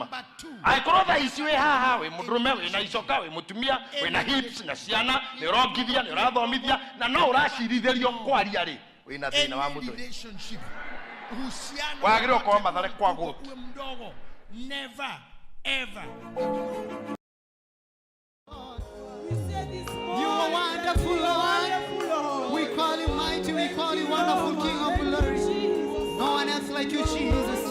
Ng'ima. Angĩkorwo thaa ici wĩ haha wĩ mũndũrũme, wĩna icoka, wĩ mũtumia, wĩna hips na ciana, nĩ ũrongithia, nĩ ũrathomithia, na no ũracirithĩrio kwaria rĩ, wĩna thĩna wa Any mũtwe. relationship, uhusiano Wagĩrĩirwo wowote gũkorwo Mathare kwa mkubwa gũkũ. uwe mdogo, never ever. You are wonderful, Lord. We call you mighty, we call you wonderful King of glory. No one else like you, Jesus.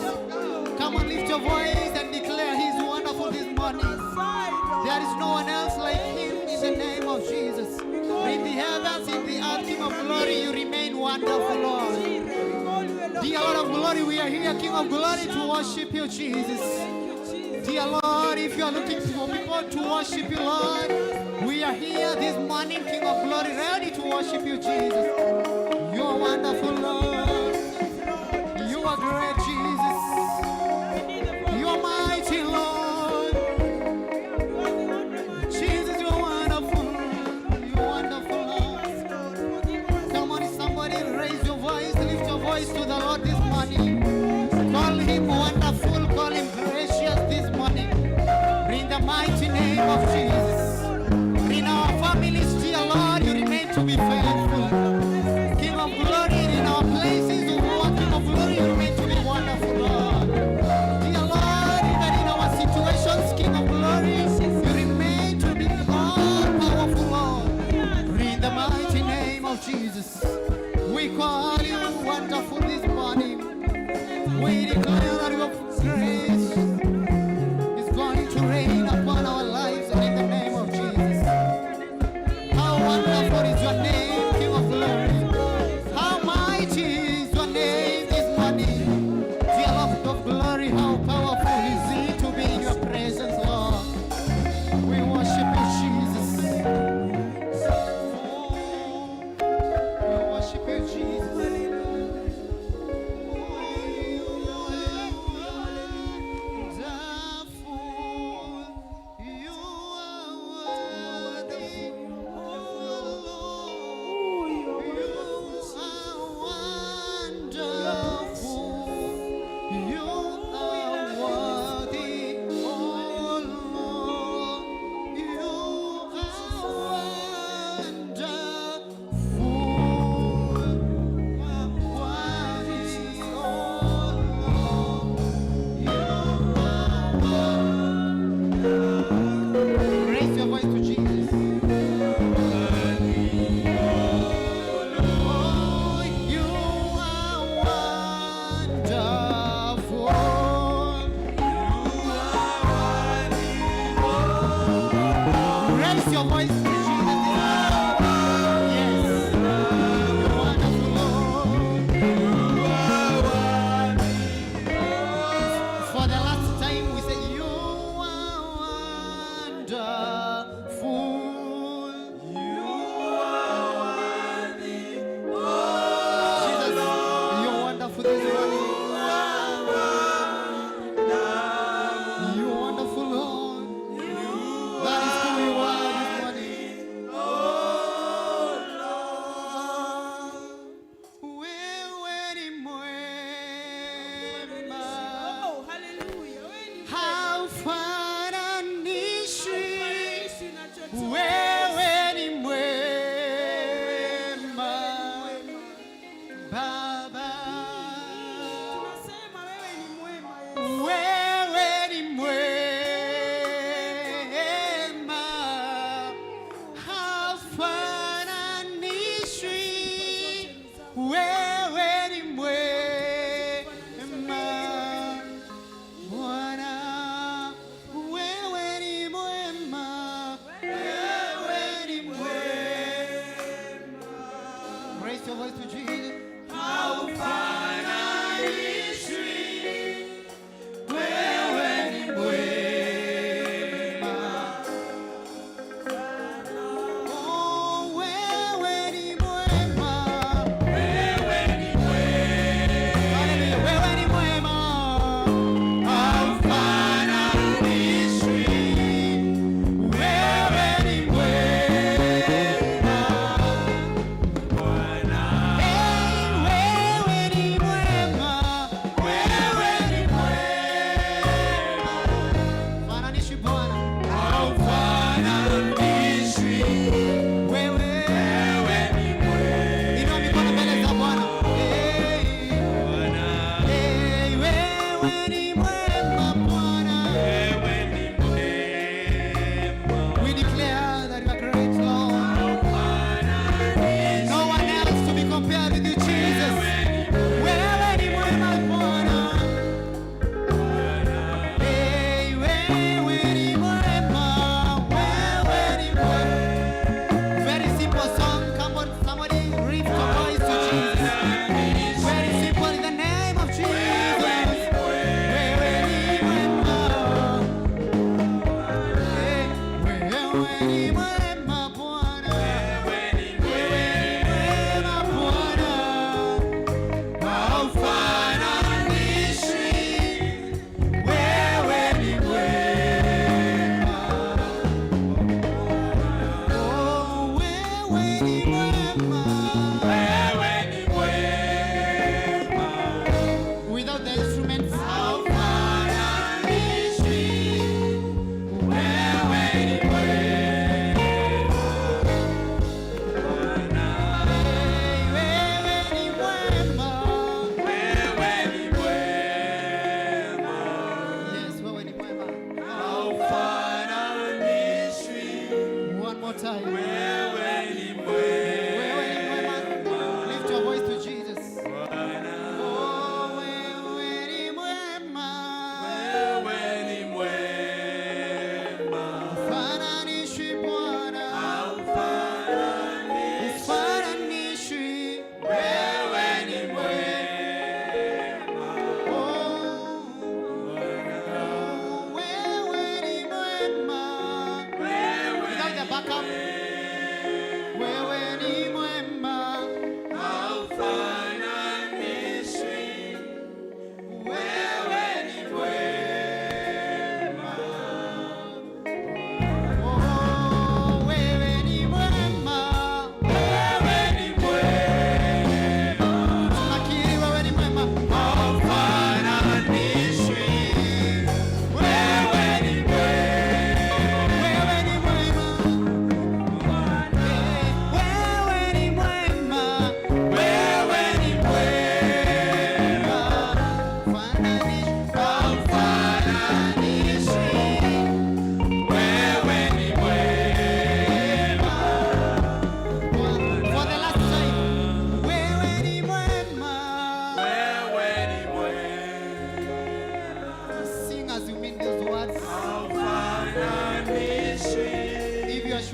Come on, lift your voice and declare He's wonderful this morning. There is no one else like Him in the name of Jesus. In the heavens, in the earth, King of glory, you remain wonderful, Lord. Dear Lord of glory, we are here, King of glory, to worship you, Jesus. Dear Lord, if you are looking for people to worship you, Lord, we are here this morning, King of glory, ready to worship you, Jesus. You are wonderful, Lord. You are great, Jesus. You are mighty, Lord. Jesus, you are wonderful. You are wonderful, Lord. Come on, somebody raise your voice, lift your voice to the Lord this morning. Call him wonderful, call him gracious this morning. In the mighty name of Jesus. In our families, dear Lord, you remain to be faithful. King of glory, in our places of work, King of glory, you remain to be wonderful.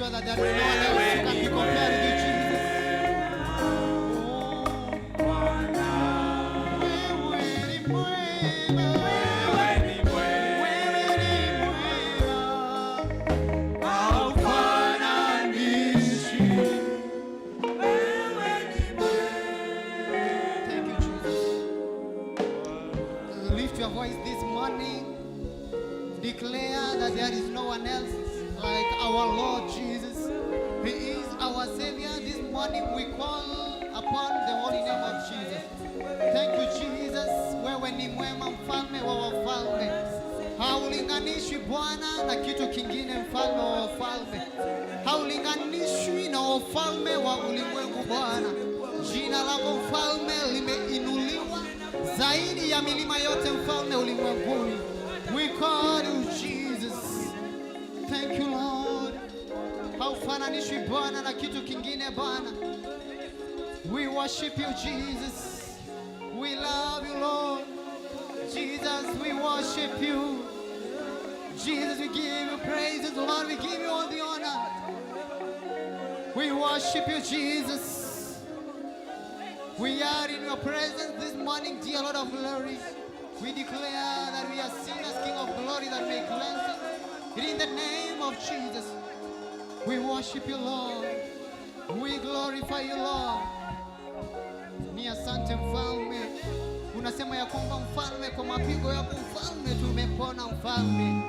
sure that there is no one else who can be compared with you, Jesus. Wewe ni mwema. Wewe ni mwema. Wewe ni mwema. Haufananishwi. Wewe ni mwema. Thank you, Jesus. Lift your voice this morning. Declare that there is no one else like our Lord Jesus. He is our Savior. This morning we call upon the holy name of Jesus. Thank you, Jesus. Wewe ni mwema, mfalme wa wafalme. Haulinganishwi, Bwana, na kitu kingine, mfalme wa wafalme. Haulinganishwi na wafalme wa ulimwengu, Bwana. Jina lako, mfalme, limeinuliwa zaidi ya milima yote, mfalme ulimwenguni. We call you Jesus. Thank you, Lord. Haufananishwi, Bwana, na kitu kingine, Bwana. We worship you, Jesus. We love you, Lord. Jesus, we worship you. Jesus, we give you praises. Lord, we give you all the honor. We worship you, Jesus. We are in your presence this morning, dear Lord of glory. We declare that we are sinners, King of glory, that may cleanse us. In the name of Jesus, we worship you, Lord. We glorify you, Lord. Ni asante, mfalme. Unasema ya kwamba, mfalme, kwa mapigo yako, mfalme, tumepona, mfalme.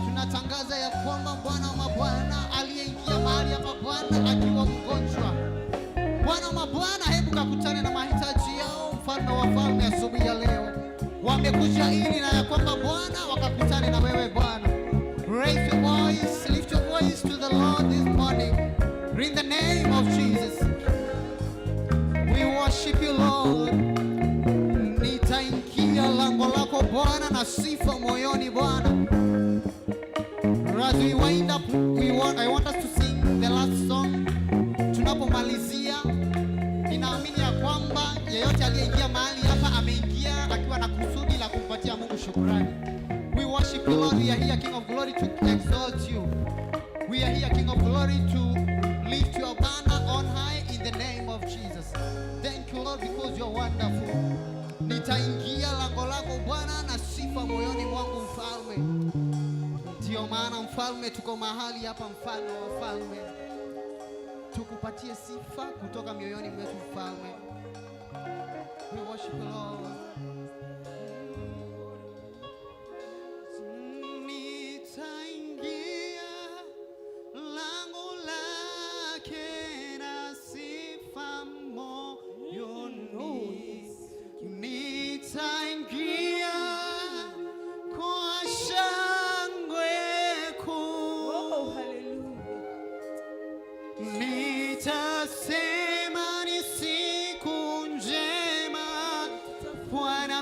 Tunatangaza ya kwamba, Bwana wa mabwana, aliyeingia mahali hapa, Bwana, akiwa mgonjwa, Bwana wa mabwana, hebu kakutane na mahitaji yao, mfalme wa wafalme, asubuhi ya leo. Wamekuja ili na ya kwamba, Bwana, wakakutane na wewe, Bwana. Raise your voice, lift your voice to the Lord this morning. In the name of Jesus. We worship you, Lord. Nitaingia lango lako, Bwana, na sifa moyoni, Bwana. As we wind up, I want us to sing the last song. Tunapomalizia, ninaamini ya kwamba yeyote aliyeingia mahali hapa ameingia akiwa na kusudi la kumpatia Mungu shukrani. We worship you, Lord. We are here, King of Glory, to exalt you. We are here, King of Glory, to lift your banner on high in the name of Jesus. Thank you, Lord, because you are wonderful. Nitaingia lango lako, Bwana, na sifa moyoni mwangu, mfalme. Ndiyo maana, mfalme, tuko mahali hapa, mfalme wa wafalme, tukupatie sifa kutoka mioyoni mwetu, mfalme. We worship you, Lord. Nitaingia lango lake na sifa moyoni. Nitaingia kwa shangwe kuu. Oh, hallelujah. Nitasema ni siku njema Bwana.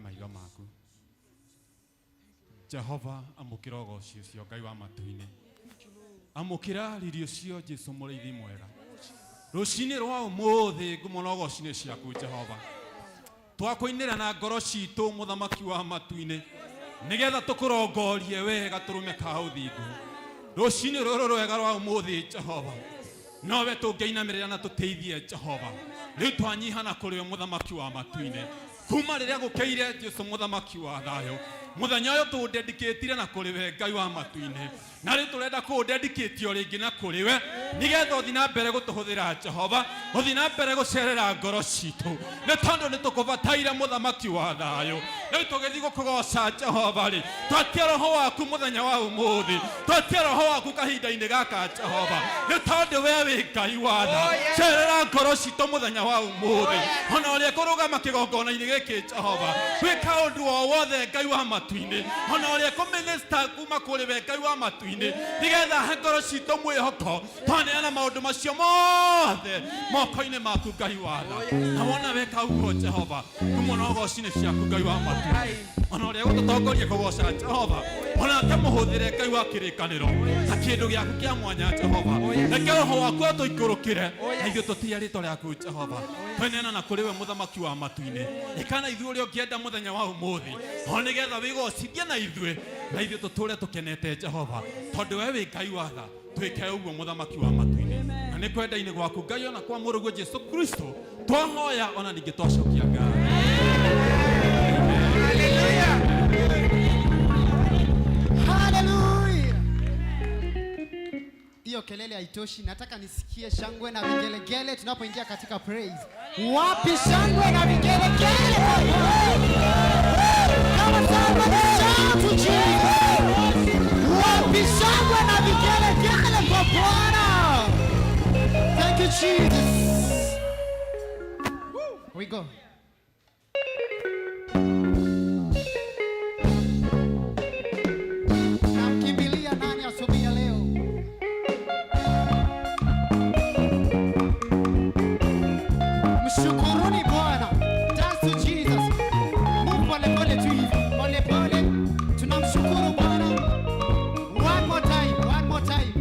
Maitho maku. Jehova amũkĩra ũgoci ũcio Ngai wa matu-inĩ. Amũkĩra riri ũcio Jesu mũrĩithi mwega. Rũcinĩ rwa ũmũthĩ ngumo na ũgoci nĩ ciaku Jehova. Twakũinĩra na ngoro citũ mũthamaki wa matu-inĩ nĩgetha tũkũrongorie wega tũrũme ka ũthingu. Rũcinĩ rũrũ rwega rwa ũmũthĩ Jehova nowe tũngĩinamĩrĩra na tũteithie Jehova. Rĩu twanyihana kũrĩ we mũthamaki wa matu-inĩ kuma rĩrĩa gũkĩire Jesu mũthamaki wa thayũ mũthenya ũyũ tũndedikĩtire na kũrĩ we Ngai wa matu-inĩ na rĩu tũrenda kũndedikĩtio rĩngĩ na kũrĩ we nĩgetha ũthiĩ na mbere gũtũhũthĩra Jehova, ũthiĩ na mbere gũcerera ngoro citũ nĩ tondũ nĩ tũkũbataire mũthamaki wa thayũ. Rĩu tũgĩthiĩ gũkũgoca Jehova rĩ, twatia roho waku mũthenya wa ũmũthĩ, twatia roho waku kahinda-inĩ gaka Jehova nĩ tondũ we wĩ Ngai wa tha. Cerera ngoro citũ mũthenya wa ũmũthĩ, ona ũrĩa kũrũgama kĩgongona-inĩ gĩkĩ Jehova, gwĩka ũndũ o wothe Ngai wa matu-inĩ, ona ũrĩa kũmĩnĩsta kuma kũrĩ we Ngai wa matu-inĩ nĩgetha he ngoro citũ mwĩhoko twaneana maũndũ macio mothe moko-inĩ maku Ngai wa tha. Na wona weka ũguo Jehova, ngumo na ũgoci nĩ ciaku Ngai wa matu-inĩ. Ona ũrĩa gũtũtongoria kũgoca Jehova, onake mũhũthĩre Ngai wa kĩrĩkanĩro ta kĩndũ gĩaku kĩa mwanya Jehova. Reke roho waku atũikũrũkĩre na ithuĩ tũtĩe rĩtwa rĩaku Jehova. Tweneana na kũrĩ we mũthamaki wa matu-inĩ, ĩka na ithuĩ ũrĩa ũngĩenda mũthenya wa ũmũthĩ, o nĩgetha wĩgocithie na ithuĩ na ithuĩ tũtũre tũkenete Jehova, tondũ we wĩ Ngai wa tha. Twĩke ũguo mũthamaki wa matu-inĩ, na nĩ kwenda-inĩ gwaku Ngai ona kwa mũrũguo Jesu Kristo twahoya ona ningĩ twacokia ngatho. Hallelujah. Hiyo kelele haitoshi, nataka nisikie shangwe na vigelegele tunapoingia katika praise. Wapi shangwe na vigelegele kwa Bwana? Kama somebody shout to Jesus. Wapi shangwe na vigelegele kwa Bwana? Thank you Jesus. We go. Namkimbilia nani asubuhi ya leo? Mshukuruni Bwana. Dance to Jesus. Move pole pole tu hivi. Pole pole. Tunamshukuru Bwana. One more time, one more time.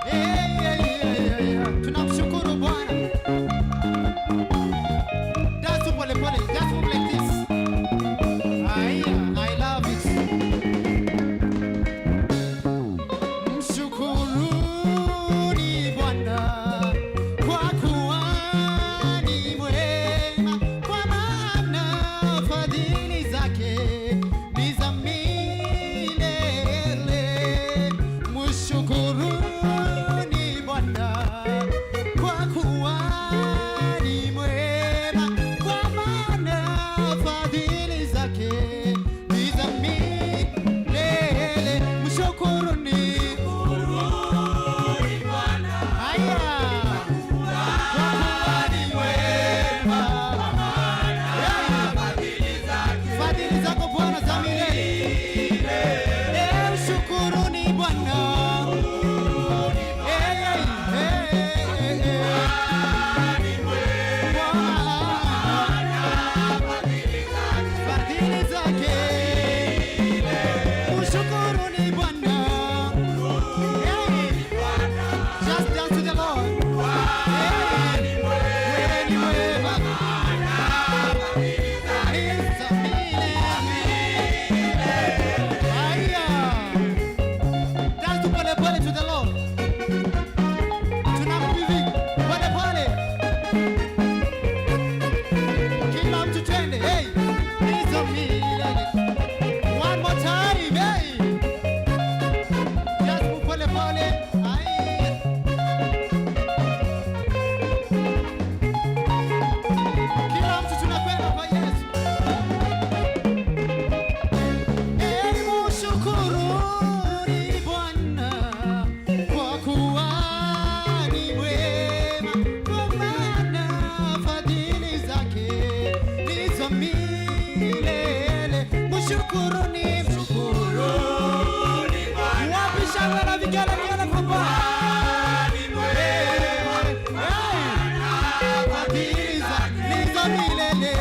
Hey, hey, hey, hey, hey. Tunamshukuru Bwana. Dance tu pole pole. Just move like this. Aya, I love it. Mshukuruni Bwana kwa kuwa ni mwema, kwa maana fadhili zake ni za milele. Mshukuruni Bwana kwa kuwa ni mwema, kwa maana fadhili zake ni za milele. Mshukuruni. Haya. Kwa kuwa ni mwema. Fadhili zako Bwana za milele. Eh, mshukuruni Bwana. Eh, eh, eh, eh. Bwana. Fadhili zake. Mshukuruni Bwana. Hey. Just dance to the Lord. Hey. Wewe ni mwema. Za milele. Haya. Dance tu pole pole to the Lord. Tunamove hivi pole pole. Kila mtu twende. Hey. Ni za milele. One more time. Hey. Just move pole pole. Haya. Kila mtu tunakwenda kwa Yesu. Hebu shukuruni Bwana kwa kuwa ni mwema, kwa maana fadhili zake ni za milele. Mshukuruni, mshukuruni. Wapi shangwe na vigelegele kwa Bwana? Hey. Fadhili zake ni za milele.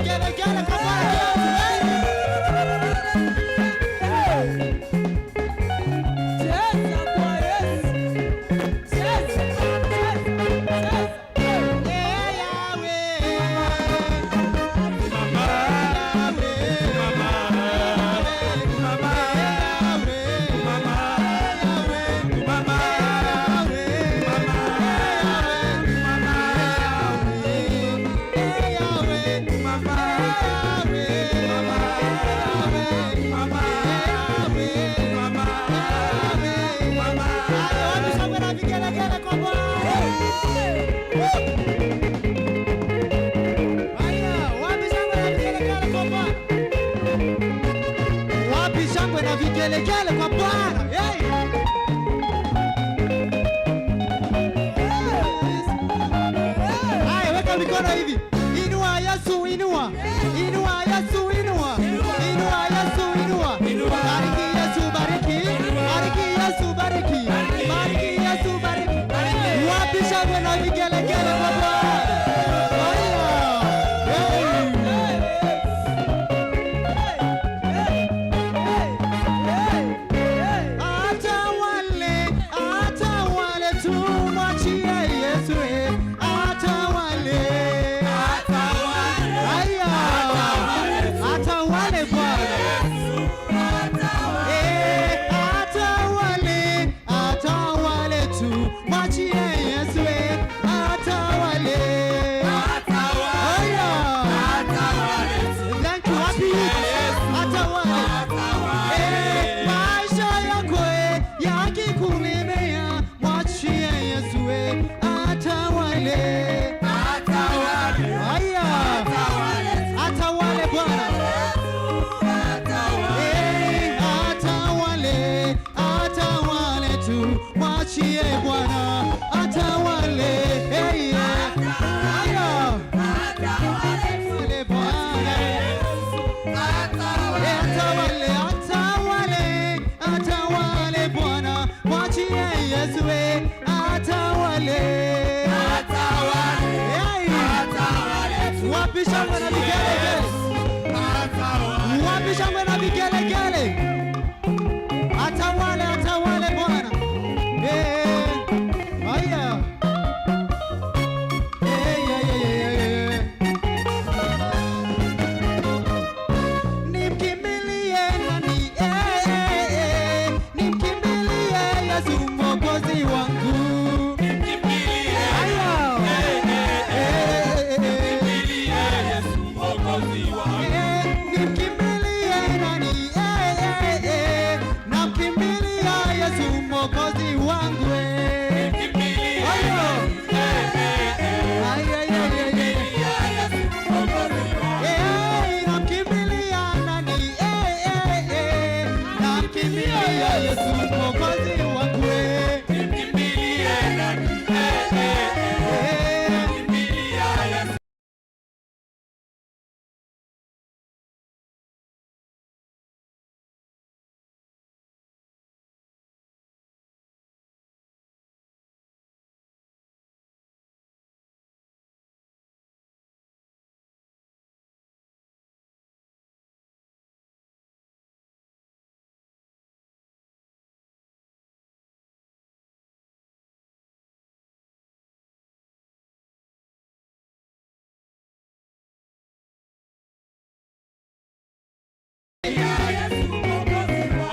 vigelegele kwa Bwana yetu? Cheza kwa Yesu. Cheza, cheza, cheza. Eh, Yahweh. Wapi shangwe na vigelegele kwa Bwana? Hey! Haya, weka mikono hivi. Inua Yesu, inua. Inua Yesu, inua. Inua Yesu, inua. Bariki Yesu, bariki. Bariki Yesu, bariki. Bariki Yesu, bariki. Wapi shangwe na vigelegele kwa Bwana? Haya. Hey! Atawale, atawale, tumwachie Yesu, eh. Atawale. Haya. Atawale Bwana. Eh, atawale, atawale, tumwachie Yesu, eh. Atawale. Haya. Thank you. Happy Atawale. Eh, maisha yako eh, yakikulemea, mwachie Yesu eh, atawale. Haya. Atawale Bwana. Eh, atawale, atawale tu, mwachie Bwana, atawale. Eh, yeah. Haya. Atawale Bwana. Atawale, atawale, atawale Bwana, mwachie Yesu eh, atawale. Hey. Wapi shangwe na vigelegele? Wapi shangwe na vigelegele? Atawale, atawale Bwana. Eh, haya. Eh, yeah, yeah, yeah, yeah, yeah. Nimkimbilie nani? Eh, eh, eh. Nimkimbilie Yesu Mwokozi wangu. Haya. Eh, eh, eh. Eh, nimkimbilie nani? Eh, eh, eh. Namkimbilia Yesu Mwokozi wangu. Eh. Haya. Ay, ay, ay, ay, ay. Eh, namkimbilia nani? Eh, eh, eh. Namkimbilia Yesu Mwokozi wangu. Eh. Eh.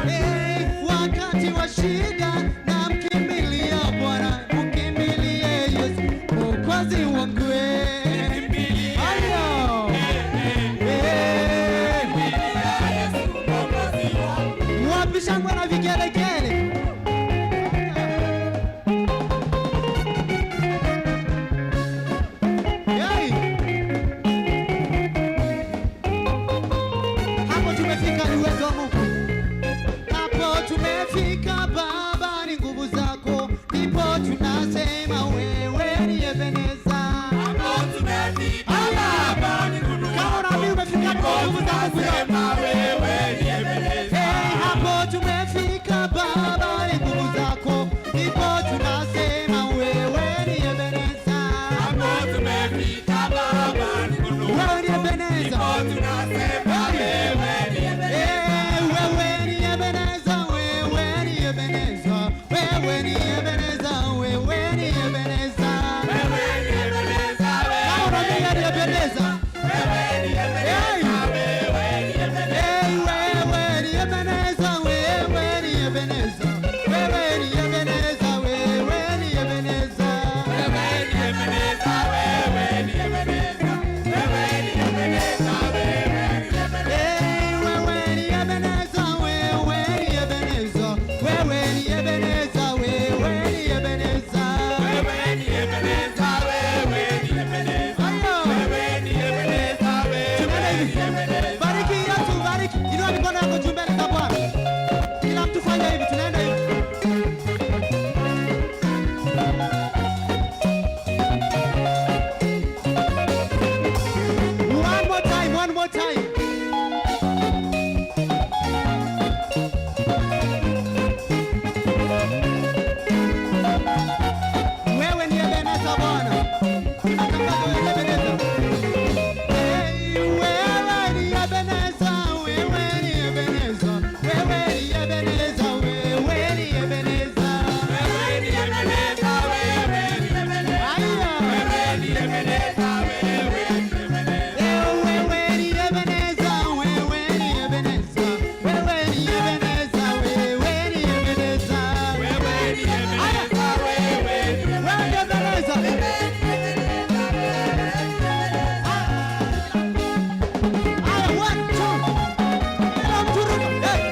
Eh, wakati wa shida namkimbilia Bwana, mkimbilie Yesu Mwokozi wangu. Eh. Haya. Eh. Wapi shangwe na vigelegele? Hey. Hapo tumefika ni Tunasema wewe ni Eh, wewe ni Ebeneza, wewe ni Ebeneza, wewe ni Ebeneza, wewe ni Ebeneza. Wewe ni Ebeneza, Kama unaamini ni Ebeneza. wewe ni Ebeneza, wewe ni Ebeneza. Hey, wewe ni Ebeneza, wewe ni Ebeneza, wewe ni Ebeneza, wewe ni Ebeneza. Wewe ni Ebeneza, wewe ni Ebeneza, wewe ni Ebeneza, wewe ni Ebeneza. Hey, wewe ni Ebeneza, wewe ni Ebeneza, wewe ni Ebeneza, wewe ni Ebeneza. Wewe ni Ebeneza, wewe ni Ebeneza, Ayo. wewe ni Ebeneza, wewe ni Ebeneza. Bariki Yesu, bariki. Inua mikono yako juu mbele za Bwana. Kila mtu fanya hivi, tunaenda hivi. One more time, one more time. Wewe ni Ebeneza Bwana. Tunatangaza wewe ni Ebeneza. Hey, wewe ni Ebeneza, wewe ni Ebeneza, wewe ni Ebeneza, wewe ni Ebeneza. Wewe ni Ebeneza, wewe ni Ebeneza, Aya. wewe ni Ebeneza, wewe ni Ebeneza. Wewe ni Ebeneza, wewe ni Ebeneza, wewe ni Ebeneza, wewe ni Ebeneza. Wewe ni Ebeneza, wewe ni Wewe ni Ebeneza. Aya, one, two. Kila mtu ruka. Hey.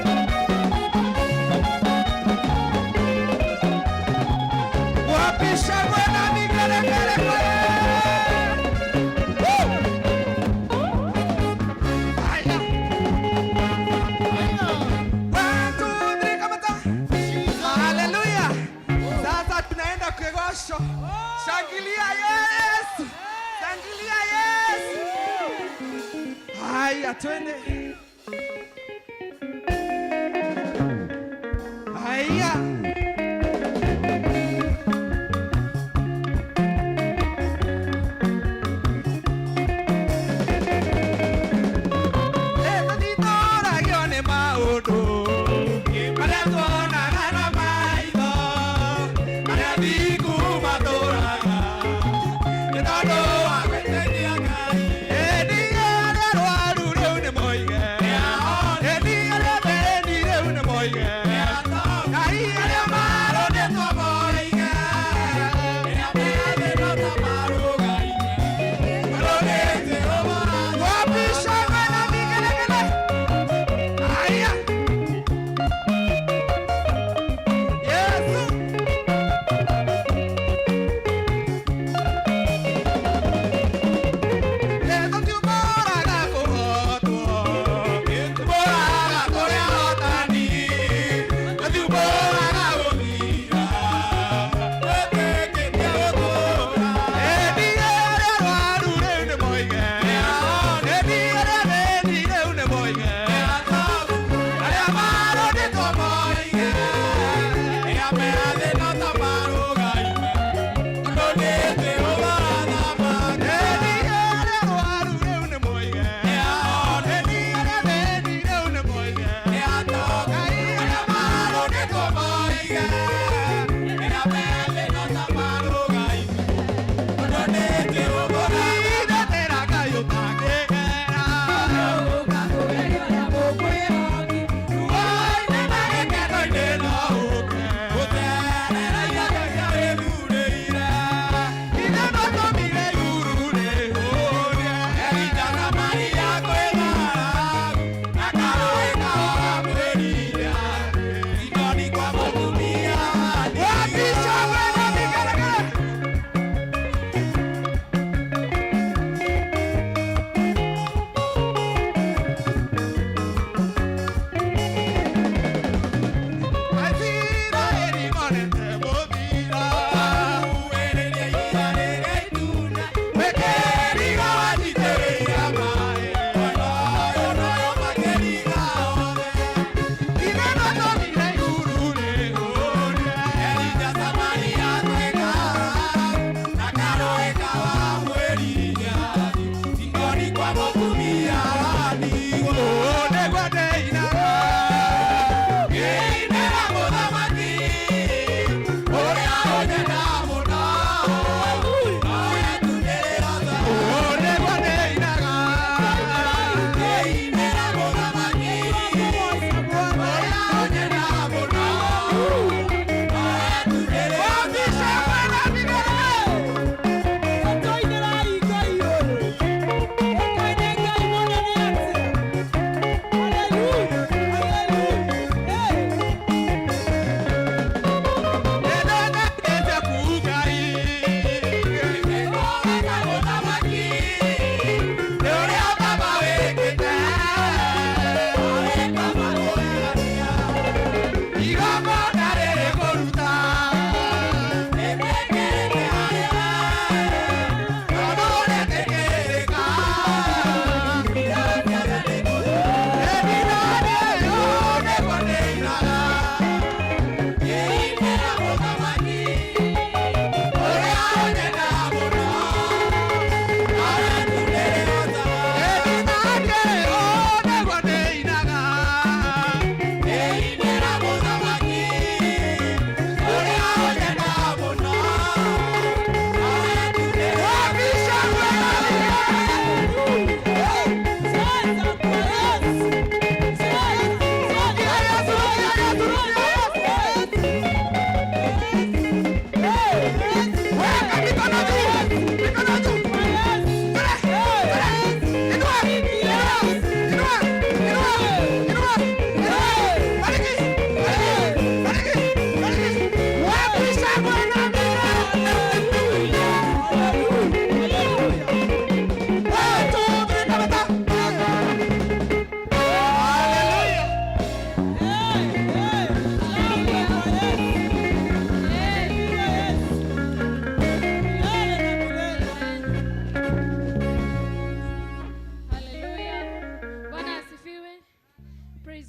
Wapishagwe na vigelegele kwa Haya. One, two, three, kamata. Haleluya. Sasa tunaenda kegosho. Shangilia Yesu. Shangilia Yesu. Haya, twende. Haya. Tũtitũragio nĩ maũndũ marĩa tuonaga na maitho, marĩa thingu matũraga, nĩ tondũ wa gwĩtĩkia Ngai. Ĩni arĩa arwaru rĩu nĩ moige, ĩni arĩa athĩni rĩu nĩ moige, Ngai arĩa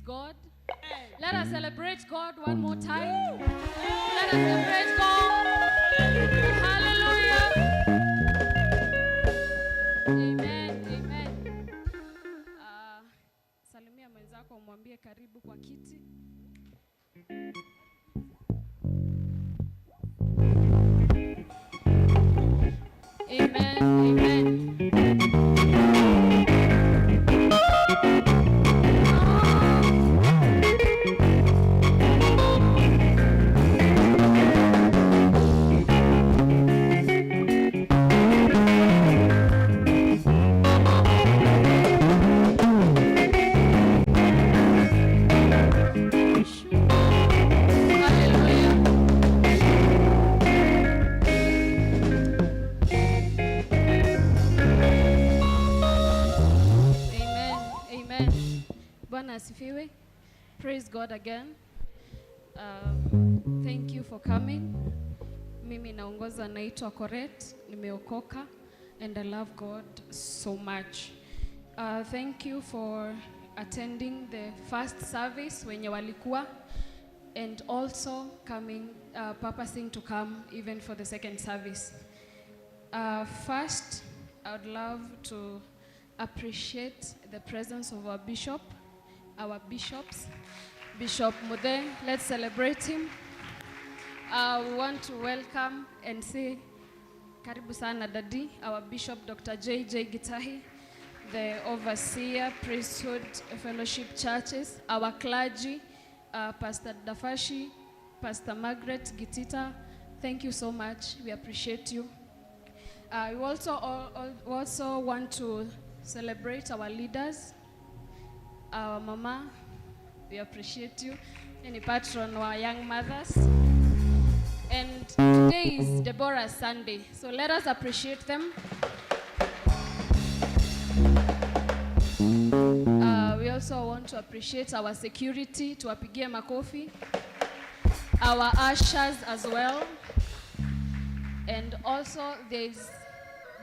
God. Let us celebrate God one more time. Let us celebrate God. Hallelujah. Amen. Amen. Salimia mwenzako umwambie karibu kwa kiti. Amen. Amen. Hallelujah. Amen. Amen. Bwana asifiwe. Praise God again. Thank you for coming. Mimi naongoza, naitwa Koret, nimeokoka and I love God so much. Thank you for attending the first service wenye walikuwa and also coming, purposing to come even for the second service. First, I would love to appreciate the presence of our bishop, our bishops, Bishop Mude. Let's celebrate him. We want to welcome and say karibu sana dadi, our Bishop Dr. J.J. Gitahi, the overseer, priesthood, fellowship churches, our clergy, Pastor Dafashi, Pastor Margaret Gitita. Thank you so much. We appreciate you. We also want to celebrate our leaders, our mama. We appreciate you. Any patron our young mothers. And today is Deborah Sunday, so let us appreciate them. We also want to appreciate our security, tuwapigie makofi, our ushers as well. And also there's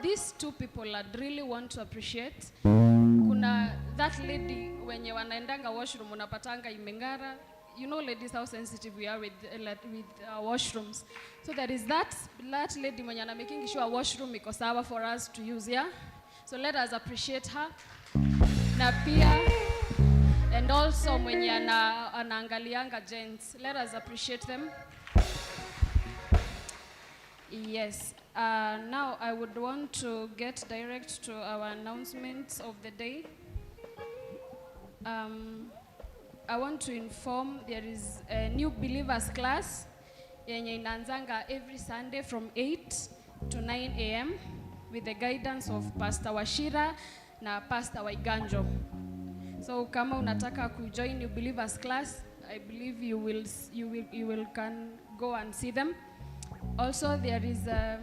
these two people I'd really want to appreciate. Kuna that lady wenye wanaendanga washroom unapatanga imeng'ara. You know ladies how sensitive we are with our washrooms. So there is that lady mwenye ana making sure washroom iko sawa for us to use, yeah? So let us appreciate her. Na pia and also mwenye anaangalianga gents. Let us appreciate them. Yes. Now I would want to get direct to our announcements of the day. I want to inform there is a new believers class yenye inaanzanga every Sunday from 8 to 9 a.m. with the guidance of Pastor Wachira na Pastor Waiganjo. So kama unataka kujoin new believers class, I believe you will can go and see them. Also there is a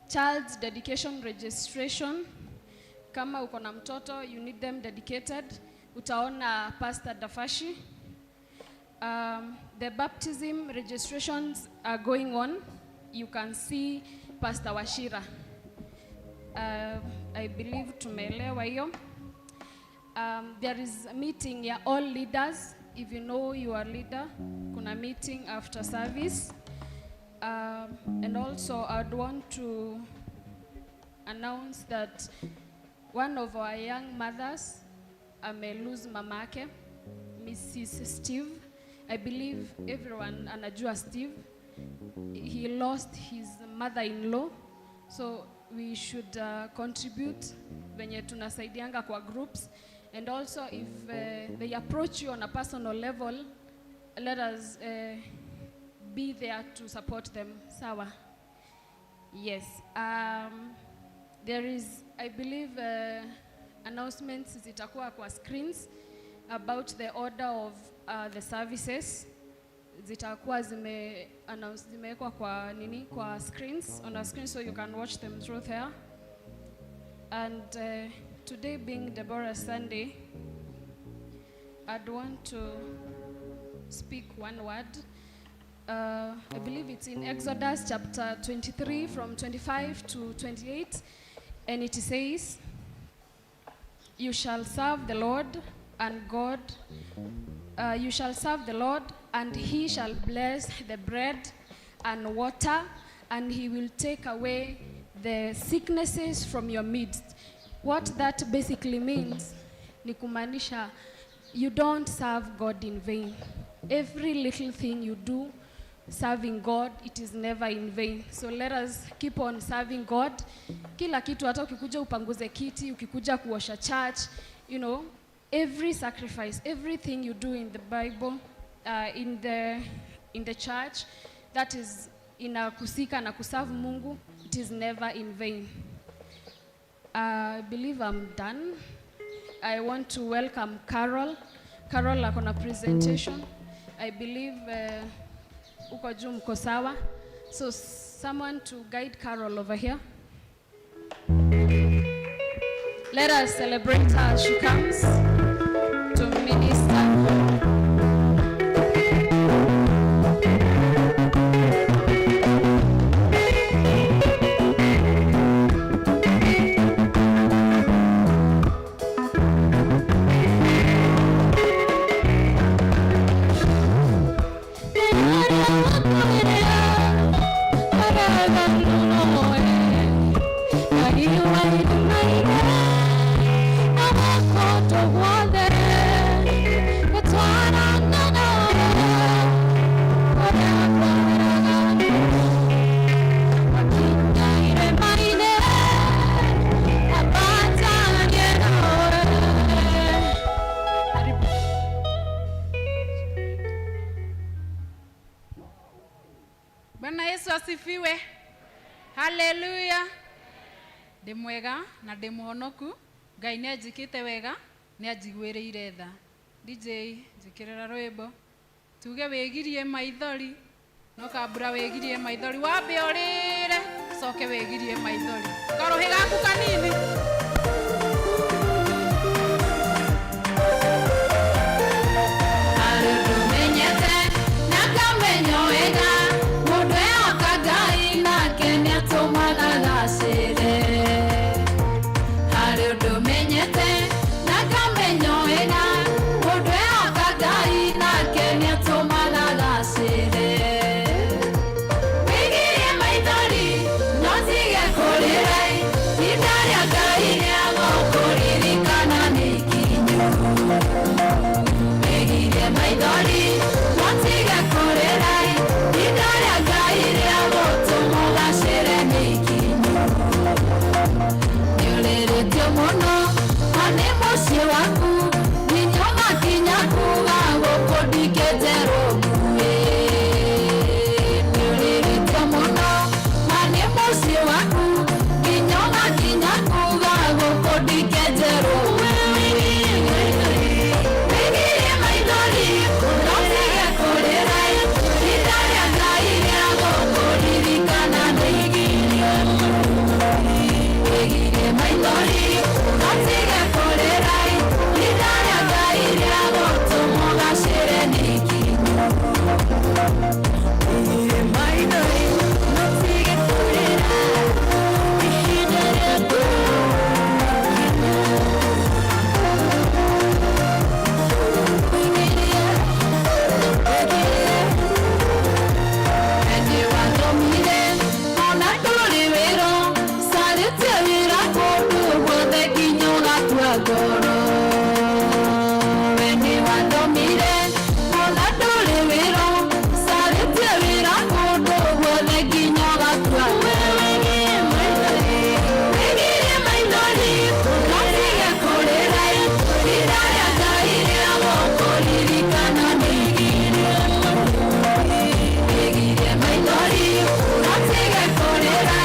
child's dedication registration. Kama uko na mtoto, you need them dedicated, utaona Pastor Dafashi. The baptism registrations are going on. You can see Pastor Wachira. I believe tumeelewa hiyo. There is a meeting ya all leaders. If you know you are leader, kuna meeting after service. And also I'd want to announce that one of our young mothers ame lose mamake, Mrs. Steve. I believe everyone anajua Steve. He lost his mother-in-law, so we should contribute venye tunasaidianga kwa groups. And also if they approach you on a personal level, let us be there to support them. Sawa. Yes. There is, I believe, announcements zitakuwa kwa screens about the order of the services. Zitakuwa zime announce, zimewekwa kwa nini, kwa screens, on our screen, so you can watch them through there. And today being Deborah Sunday, I'd want to speak one word. I believe it's in Exodus chapter 23 from 25 to 28, and it says, "You shall serve the Lord and God, you shall serve the Lord, and he shall bless the bread and water, and he will take away the sicknesses from your midst. What that basically means ni kumaanisha you don't serve God in vain. Every little thing you do serving God, it is never in vain. So let us keep on serving God. Kila kitu, hata ukikuja upanguze kiti, ukikuja kuosha church, every sacrifice, everything you do in the Bible, in the church, that is inakusika na kuserve Mungu, it is never in vain. I believe I'm done. I want to welcome Carol. Carol akona presentation. I believe uko juu mko sawa. So someone to guide Carol over here. Let us celebrate her as she comes to minister. Karibu. Bwana Yesu asifiwe. Haleluya. Ndĩ mwega na ndĩ mũhonoku. Ngai nĩ anjĩkĩte wega, nĩ anjiguĩrĩire tha. DJ, njĩkĩrĩra rwĩmbo. Tuge wĩgirie maithori. No kambura wĩgirie maithori. Wambe ũrĩre, ũcoke wĩgirie maithori. Karũhĩ gaku kanini. Menyete na ngamenya wega mũndũ ehoka Ngai nake nĩatũmaga gacĩre. Harĩ ũndũ menyete na ngamenya wega mũndũ ehoka Ngai nake nĩatũmaga gacĩre. Wĩgirie maithori no tige kũrĩra, ihinda rĩa Ngai rĩagũkũririkana nĩ ikinyu. Wĩgirie maithori no tige kũrĩra, ihinda rĩa Ngai rĩagũtũma ũgacĩre nĩ ikinyu. Nĩũrĩrĩtio mũno na nĩ mũciĩ waku nginya ũgakinya kuga gũkũ ndingĩnjerwo nguĩ. Nĩũrĩrĩtio mũno na nĩ mũciĩ waku nginya ũgakinya kuga gũkũ ndingĩnjerwo nguĩ. Wĩgirie maithori no tige kũrĩra, ihinda rĩa Ngai rĩagũkũririkana nĩ ikinyu. Wĩgirie maithori no tige kũrĩra, ihinda rĩa Ngai rĩagũtũma ũgacĩre nĩ ikinyu. Wĩgirie maithori no tige kũrĩra, ihinda rĩaku. Ene wathomire ona ndũrĩ wĩra, carĩtie wĩra kũndũ guothe nginya ũgatua ngoro. Ene wathomire ona ndũrĩ wĩra, carĩtie wĩra kũndũ guothe nginya ũgatua ngoro. Wĩgirie maithori no tige kũrĩra, ihinda rĩa Ngai rĩagũkũririkana nĩ ikinyu. Wĩgirie maithori no tige kũrĩra,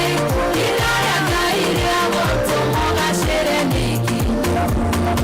ihinda rĩa Ngai rĩagũtũma ũgacĩre nĩ ikinyu.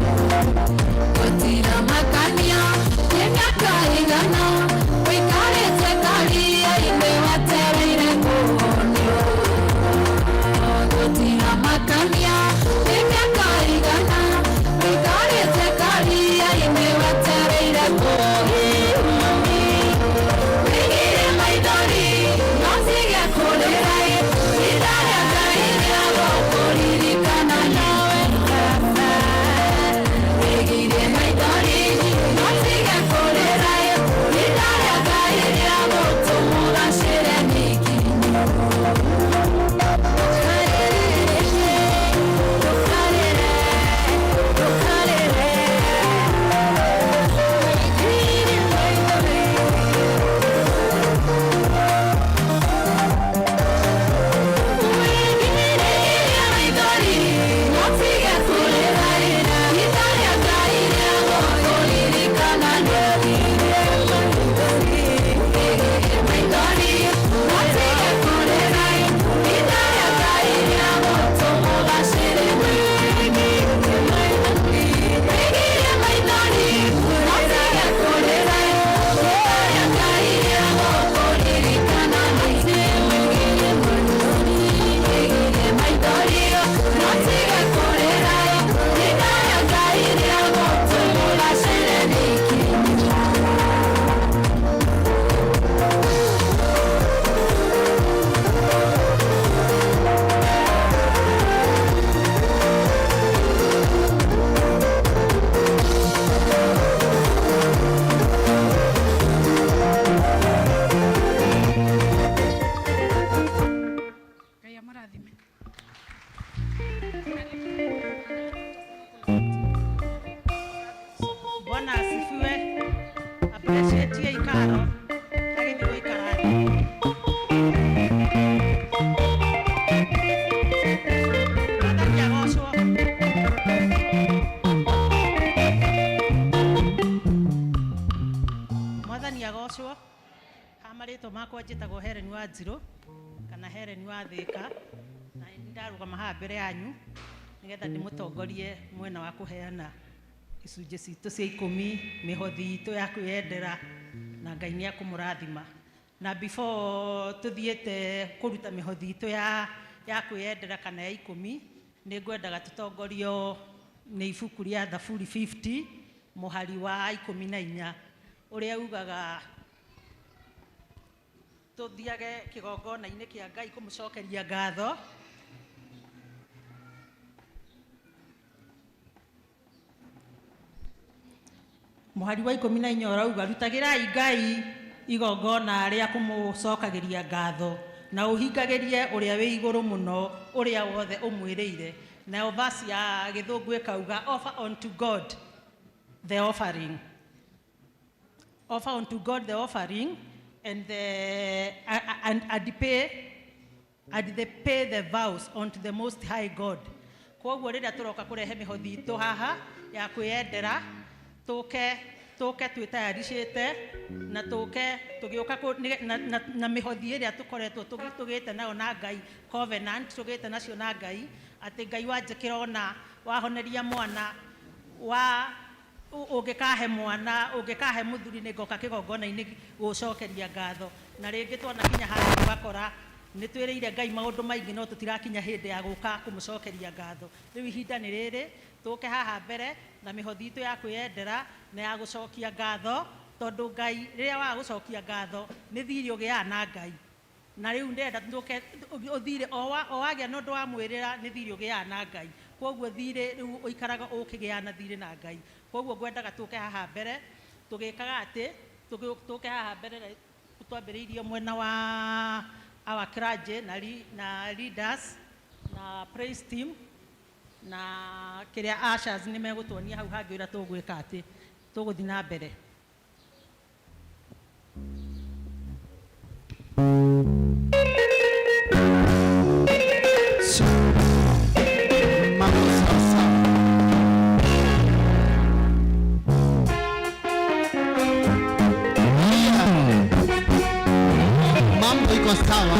GA Karo agĩthiĩ gũikara thĩ. Mwathani agocwo. Mwathani agocwo. Ha marĩtwa makwa njĩtagwo Helen wa Njirũ kana Helen wa Thĩka, na nĩ ndarũgama haha mbere yanyu nĩgetha ndĩmũtongorie mwena wa kũheana icunjĩ citũ cia ikũmi, mĩhothi itũ ya kwĩyendera, na Ngai nĩ ekũmũrathima. Na before tũthiĩte kũruta mĩhothi itũ ya kwĩyendera kana ya ikũmi, nĩ ngwendaga tũtongorio nĩ ibuku rĩa Thaburi 50 mũhari wa 14 ũrĩa ugaga tũthiage kĩgongona-inĩ kĩa Ngai kũmũcokeria ngatho. Mũhari wa 14 ũrauga, rutagĩrai Ngai igongona rĩa kũmũcokagĩria ngatho, na ũhingagĩrie ũrĩa wĩ igũrũ mũno ũrĩa wothe ũmwĩrĩire. Nayo verse ya gĩthũngũ ĩkauga, offer unto God the offering. Offer unto God the offering and the and pay and they pay the vows unto the most high God. Koguo rĩrĩa tũroka kũrehe mĩhothi itũ haha ya kwĩyendera, tũke tũke twĩtayaricĩte na tũke tũgĩũka na mĩhothi ĩrĩa tũkoretwo tũgĩte nayo na Ngai, covenant tũgĩte nacio na Ngai, atĩ Ngai wanjĩkĩra ona wahoneria mwana wa ũngĩkahe mwana, ũngĩkahe mũthuri, nĩ ngoka kĩgongona-inĩ gũcokeria ngatho. Na rĩngĩ twanakinya haha tũgakora nĩ twĩrĩire Ngai maũndũ maingĩ, no tũtirakinya hĩndĩ ya gũka kũmũcokeria ngatho. Rĩu ihinda nĩ rĩrĩ tũke haha mbere na mĩhothi itũ ya kwĩyendera na ya gũcokia ngatho, tondũ Ngai rĩrĩa waga gũcokia ngatho nĩ thirĩ ũgĩaga na Ngai. Na rĩu ndĩrenda tũke ũthirĩ o wagĩa na ũndũ wa mwĩrĩra nĩ thirĩ ũgĩaga na Ngai. Koguo thirĩ rĩu ũikaraga ũkĩgĩaga na thirĩ na Ngai. Koguo ngwendaga tũke haha mbere tũgĩkaga atĩ tũke haha mbere twambĩrĩirie mwena wa our clergy na leaders na praise team na kĩrĩa ushers nĩ megũtuonia hau hangĩ ũrĩa tũgwĩka atĩ tũgũthiĩ na mbere. Mambo sawa sawa. Mambo iko sawa.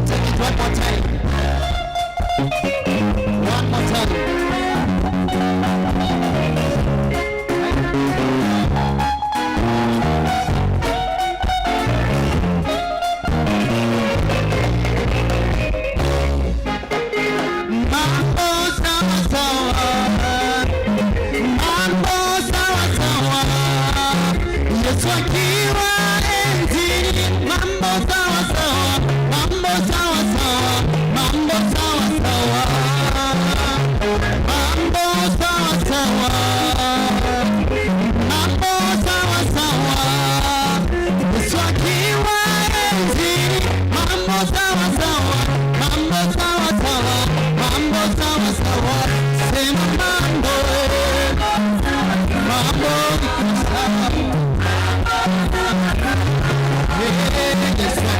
Take it one more time. One more time. Mambo sawa sawa. Mambo sawa sawa. Yesu akiwa enzini. Mambo sawa sawa. Mambo sawa sawa. Mambo sawa sawa. Mambo sawa sawa. Mambo sawa sawa. Yesu akiwa enzini. Mambo sawa sawa. Mambo sawa sawa. Mambo sawa sawa. Sema mambo. Mambo iko sawa. Yesu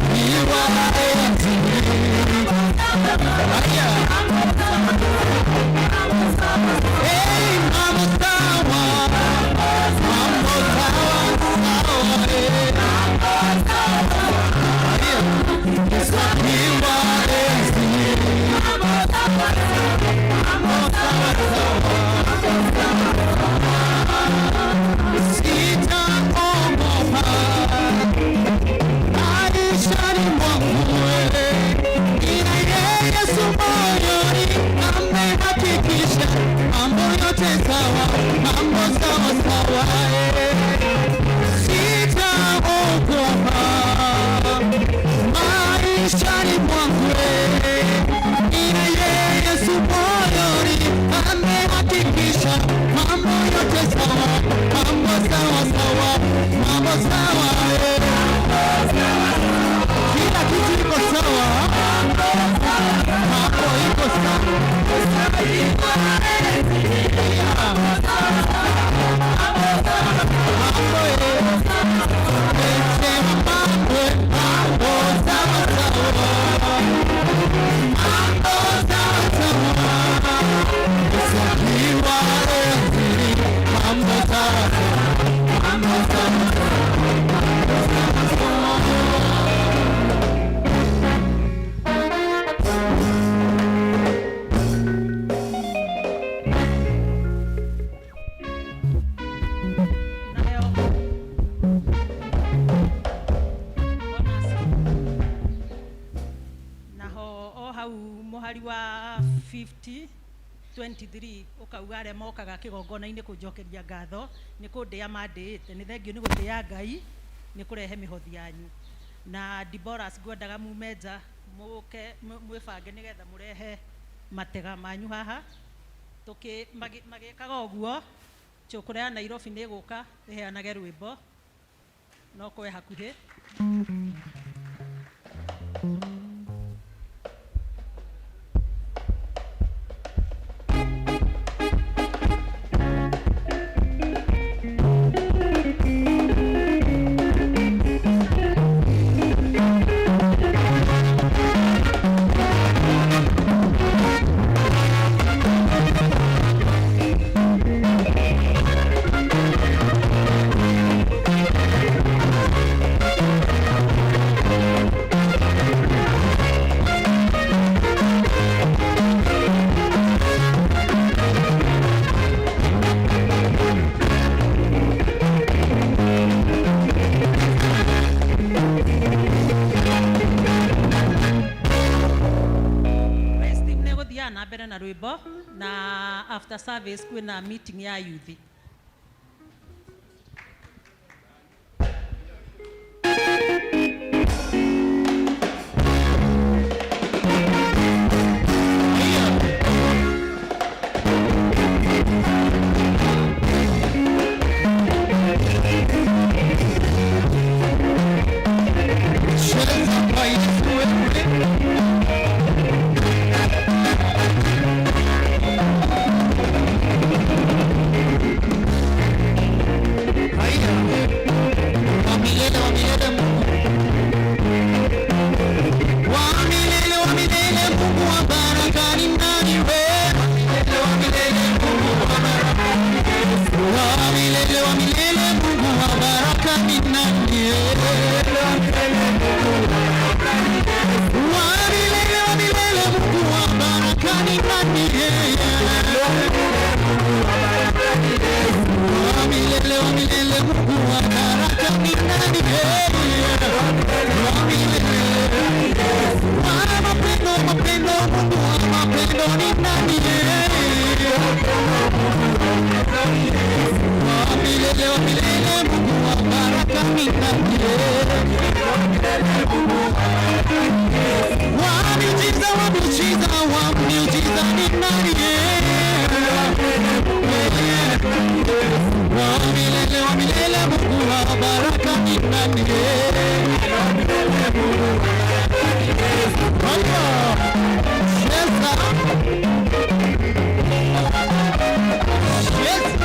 Mũhari wa 50 23 ũkauga arĩa mokaga kĩgongona-inĩ kũnjokeria ngatho nĩ kũndĩa mandĩĩte. Nĩ thengio nĩ gũtĩĩa Ngai nĩ kũrehe mĩhothi yanyu. Na Deborahs, ngwendaga mume nja mũke mwĩbange nĩgetha mũrehe matega manyu haha. Tũkĩ magĩkaga ũguo, cũkũra ya Nairobi nĩ ĩgũka ĩheanage rwĩmbo no kwe hakuhĩ. Praise team nĩ ĩgũthiaga na mbere na rwĩmbo na after service kwĩna meeting ya youth. Cheza kwa Yesu wewe. Haya. Wa milele, wa milele Mungu. Wa milele, wa milele Mungu wa baraka ni nani wewe? Wa milele, wa milele Mungu wa baraka. Wa milele, wa milele Mungu wa baraka ni nani wewe? Wa milele, wa milele Mungu wa baraka ni nani Wa milele, wa milele Mungu wa baraka ni nani Wa milele wa mapendo, mapendo Mungu wa mapendo ni nani Wa milele, wa milele Mungu wa baraka ni nani Wa miujiza, wa miujiza, wa miujiza ni nani Wa milele, wa milele Mungu wa baraka ni nani Haya, cheza. Cheza.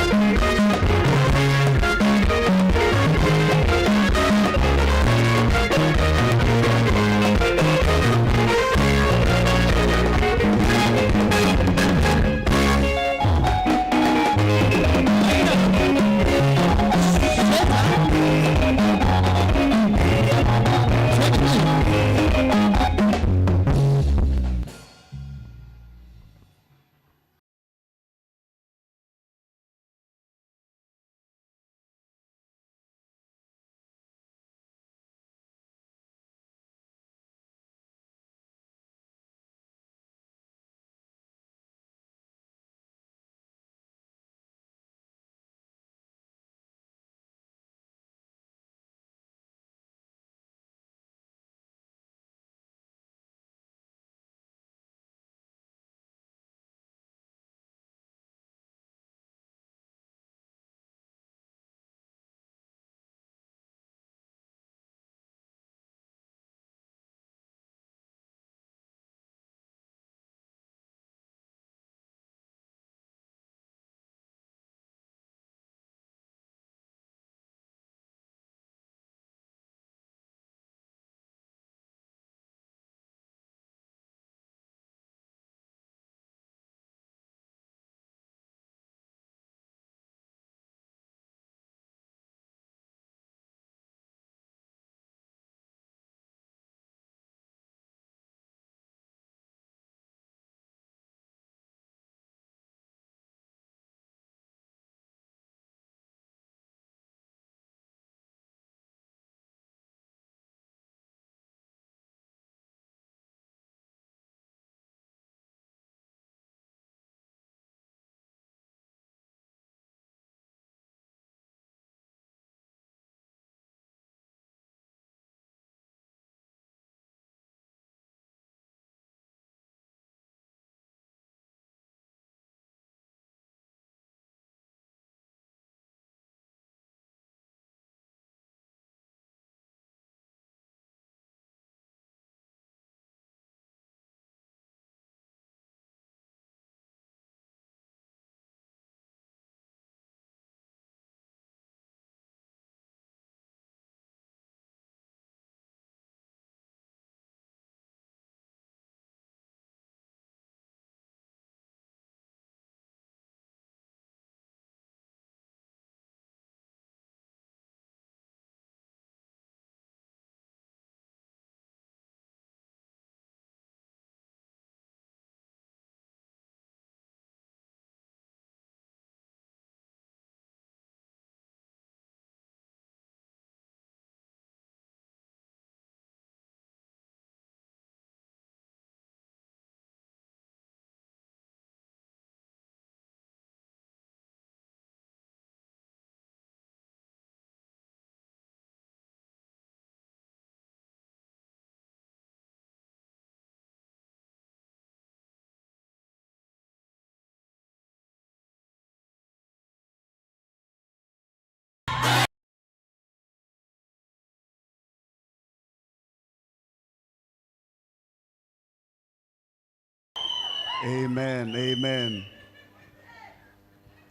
Amen, amen.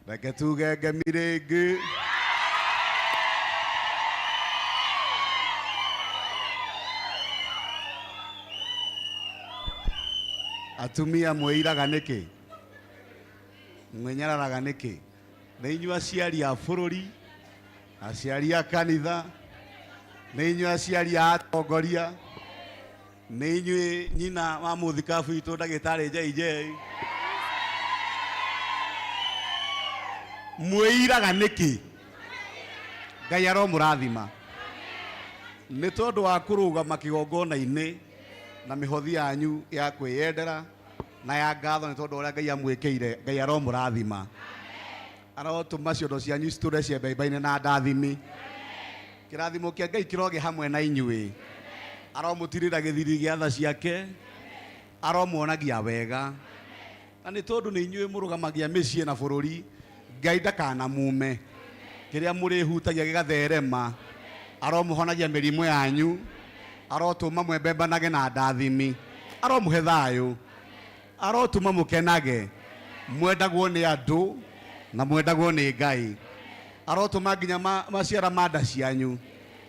Reke tuge ngemi rĩngĩ. Atumia mwĩiraga nĩkĩ? Mwĩnyararaga nĩkĩ? Nĩ inyuĩ aciari a bũrũri, aciari a kanitha, nĩ inyuĩ aciari a atongoria, nĩ inyuĩ nyina wa mũthikabu witũ ndagĩtarĩ JJ. Mwĩiraga nĩkĩ? Ngai aromũrathima nĩ tondũ wa kũrũgama kĩgongona-inĩ na mĩhothi yanyu ya kwĩyendera na ya ngatho nĩ tondũ ũrĩa Ngai amwĩkĩire. Ngai aromũrathima, arotũma ciondo cianyu citũre ciembembaine na ndathimi. Kĩrathimo kĩa Ngai kĩrogĩa hamwe na inyuĩ, aromũtirĩra gĩthiri gĩa tha ciake, aromuonagia wega, na nĩ tondũ nĩ inyuĩ mũrũgamagia mĩciĩ na bũrũri, Ngai ndakanamume. Kĩrĩa mũrĩhutagia gĩgatherema, aromũhonagia mĩrimũ yanyu, arotũma mwembembanage na ndathimi, aromũhe thayũ, arotũma mũkenage, mwendagwo nĩ andũ na mwendagwo nĩ Ngai, arotũma nginya maciara ma nda cianyu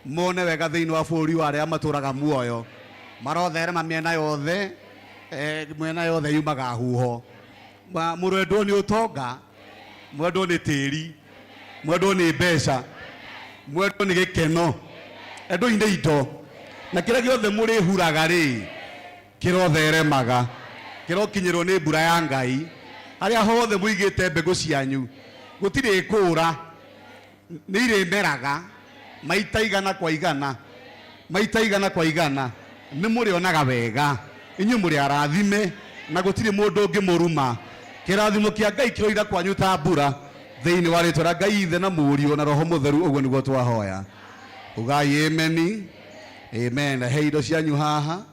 mone wega thĩinĩ wa bũrũri wa arĩa matũraga muoyo, marotherema mĩena yothe, mĩena yothe yumaga huho. Mũrendwo nĩ ũtonga, mwendwo nĩ tĩri, mwendwo nĩ mbeca, mwendwo nĩ gĩkeno, endwoi nĩ indo, na kĩrĩa gĩothe mũrĩhuraga rĩ kĩrotheremaga, kĩrokinyĩrwo nĩ mbura ya Ngai. Harĩa hothe mũigĩte mbegũ cianyu gũtirĩ kũra, nĩ irĩmeraga maita igana kwa igana, maita igana kwa igana, nĩ mũrĩonaga wega. Inyuĩ mũrĩ arathime na gũtirĩ mũndũ ũngĩmũruma. Kĩrathimo kĩa Ngai kĩroira kwanyu ta mbura, thĩinĩ wa rĩtwa rĩa Ngai Ithe na Mũriũ na Roho Mũtheru, ũguo nĩguo twahoya. Ugai ameni. Amen. He indo cianyu haha.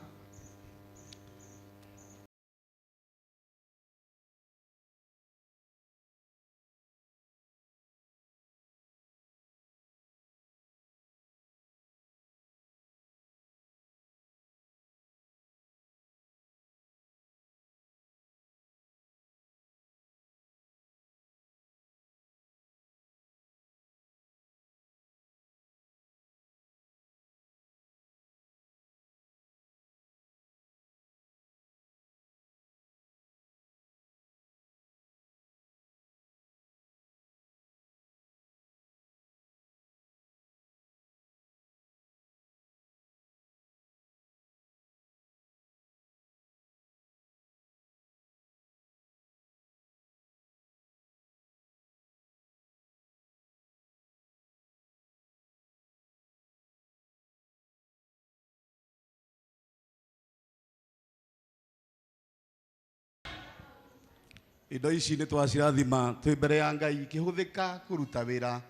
Indo ici nĩ twacirathima twĩ mbere ya Ngai ikĩhũthĩka kũruta wĩra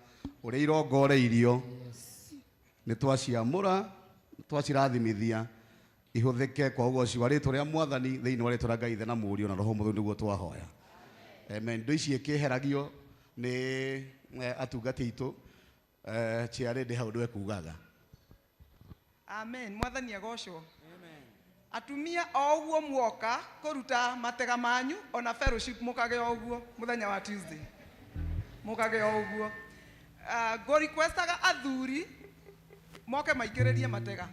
ũrĩa irongoreirio. Nĩ twaciamũra, twacirathimithia ihũthĩke kwa ũgoci wa rĩtwa rĩa Mwathani thĩinĩ wa rĩtwa rĩa Ngai Ithe na Mũriũ na Roho Mũtheru nĩguo twahoya. Amen. Indo ici ikĩheragio nĩ atungati aitũ, chair ndĩ hau ndwe kugaga. Amen. Mwathani agocwo. Atumia o ũguo muoka kũruta matega manyu ona fellowship mũkage o ũguo mũthenya wa Tuesday. Mũkage o ũguo. Ngũ requestaga athuri moke maikĩrĩrie matega.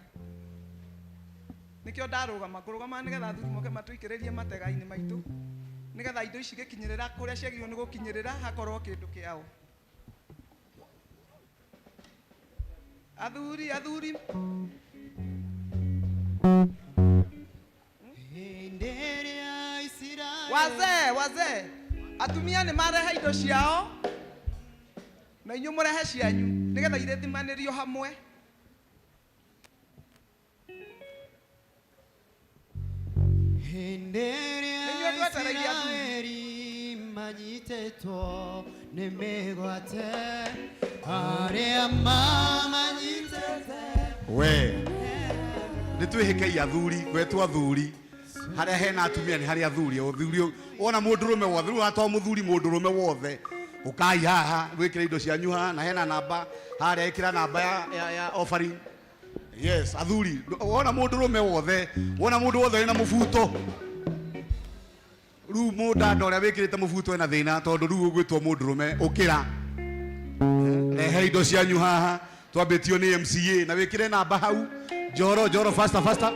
Nĩkĩo ndarũgama, ngũrũgama nĩgetha athuri moke matũikĩrĩrie matega-inĩ maitũ, nĩgetha indo ici gĩkinyĩrĩra kũrĩa ciagĩrĩirwo nĩ gũkinyĩrĩra hakorwo kĩndũ kĩao. Athuri, athuri. Wazee, wazee. Atumia nĩ marehe indo ciao na inyuĩ mũrehe cianyu nĩgetha irĩthimanĩrio hamwe. Hĩndĩ ĩrĩa Nĩnyuĩ twetereire athuri. Isiraeli manyitĩtwo nĩ mĩgwate, arĩa mamanyitĩte. We nĩ twĩhĩkei athuri, gwetwo athuri harĩa hena atumia nĩ harĩ athuri. Athuri wona mũndũrũme wothe, rĩu to mũthuri, mũndũrũme wothe ũkai haha wĩkĩre indo cianyu haha, na hena namba harĩa, ĩkĩra namba ya offering. Yes, athuri, wona mũndũrũme wothe, wona mũndũ wothe wĩna mũbuto. Rĩu mũndanda ũrĩa wĩkĩrĩte mũbuto ena thĩna tondũ rĩu ũgwĩtwo mũndũrũme ũkĩra. Rehe indo cianyu haha twambĩtio nĩ MCA na wĩkĩre namba hau. Njoro njoro faster faster.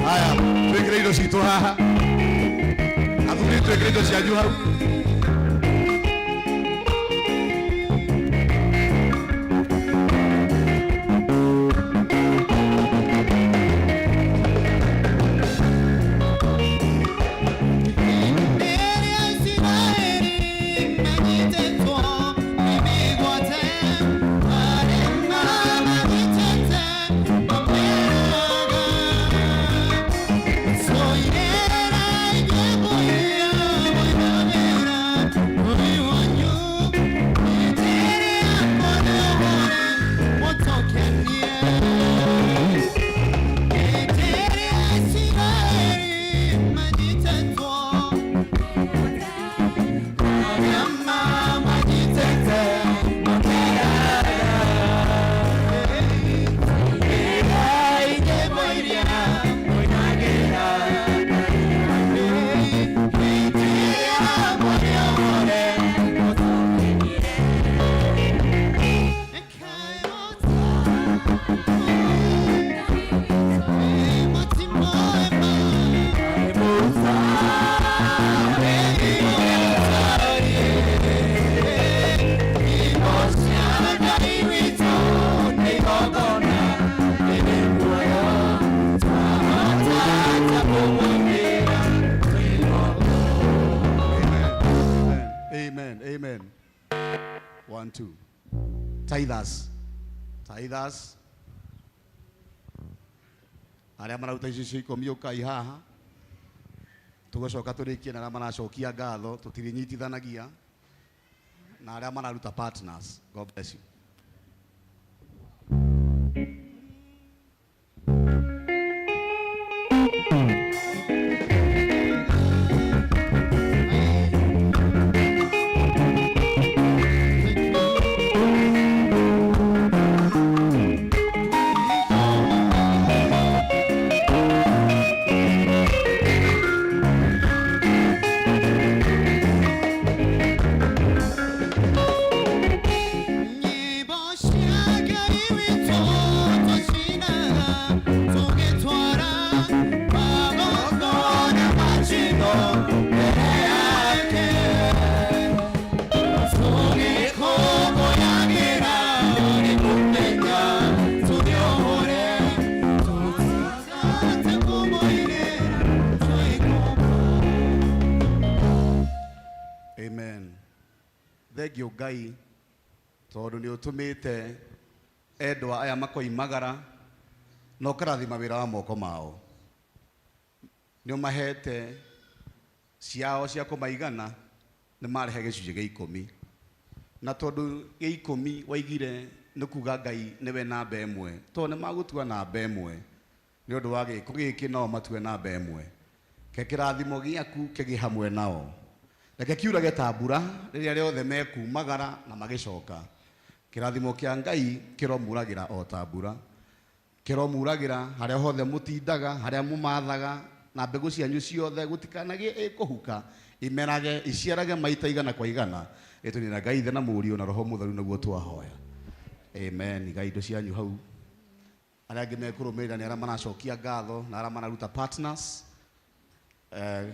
Haya, twĩkĩre indo citũ haha. Athuri twĩkĩre indo cianyu hau. Amen. Amen. 1 2. Tithers. Tithers. Arĩa mararuta icio cia ikũmi ũkai haha. Tũgũcoka tũrĩkie na arĩa maracokia ngatho tũtirinyitithanagia na arĩa mararuta partners. God bless you. Amen. Thengio Ngai tondu ni utumite endwa aya makoimagara na ũkarathima wĩra wa moko mao. Nĩ ũmahete ciao cia kũmaigana nĩ marehe gĩcunjĩ gĩa ikũmi. Na tondũ gĩa ikũmi waigire nĩ kuga Ngai nĩwe namba ĩmwe, tondũ nĩ magũtua namba ĩmwe nĩ ũndũ wa gĩko gĩkĩ nao matue namba ĩmwe. Ke kĩrathimo gĩaku kĩgĩe hamwe nao. Reke kiurage ta mbura rĩrĩa rĩothe mekumagara na magĩcoka. Kĩrathimo kĩa Ngai kĩromuragĩra o ta mbura. Kĩromuragĩra harĩa hothe mũtindaga, harĩa mũmathaga, na mbegũ cianyu ciothe gũtikanagĩe ĩkũhuka, imerage, iciarage maita igana kwa igana. Ĩtũni na Ngai Ithe na Mũriũ na Roho Mũtheru nĩguo twahoya. Amen. Igai indo cianyu hau. Arĩa angĩ mekũrũmĩrĩra nĩ arĩa maracokia ngatho na arĩa mararuta partners. Yeah.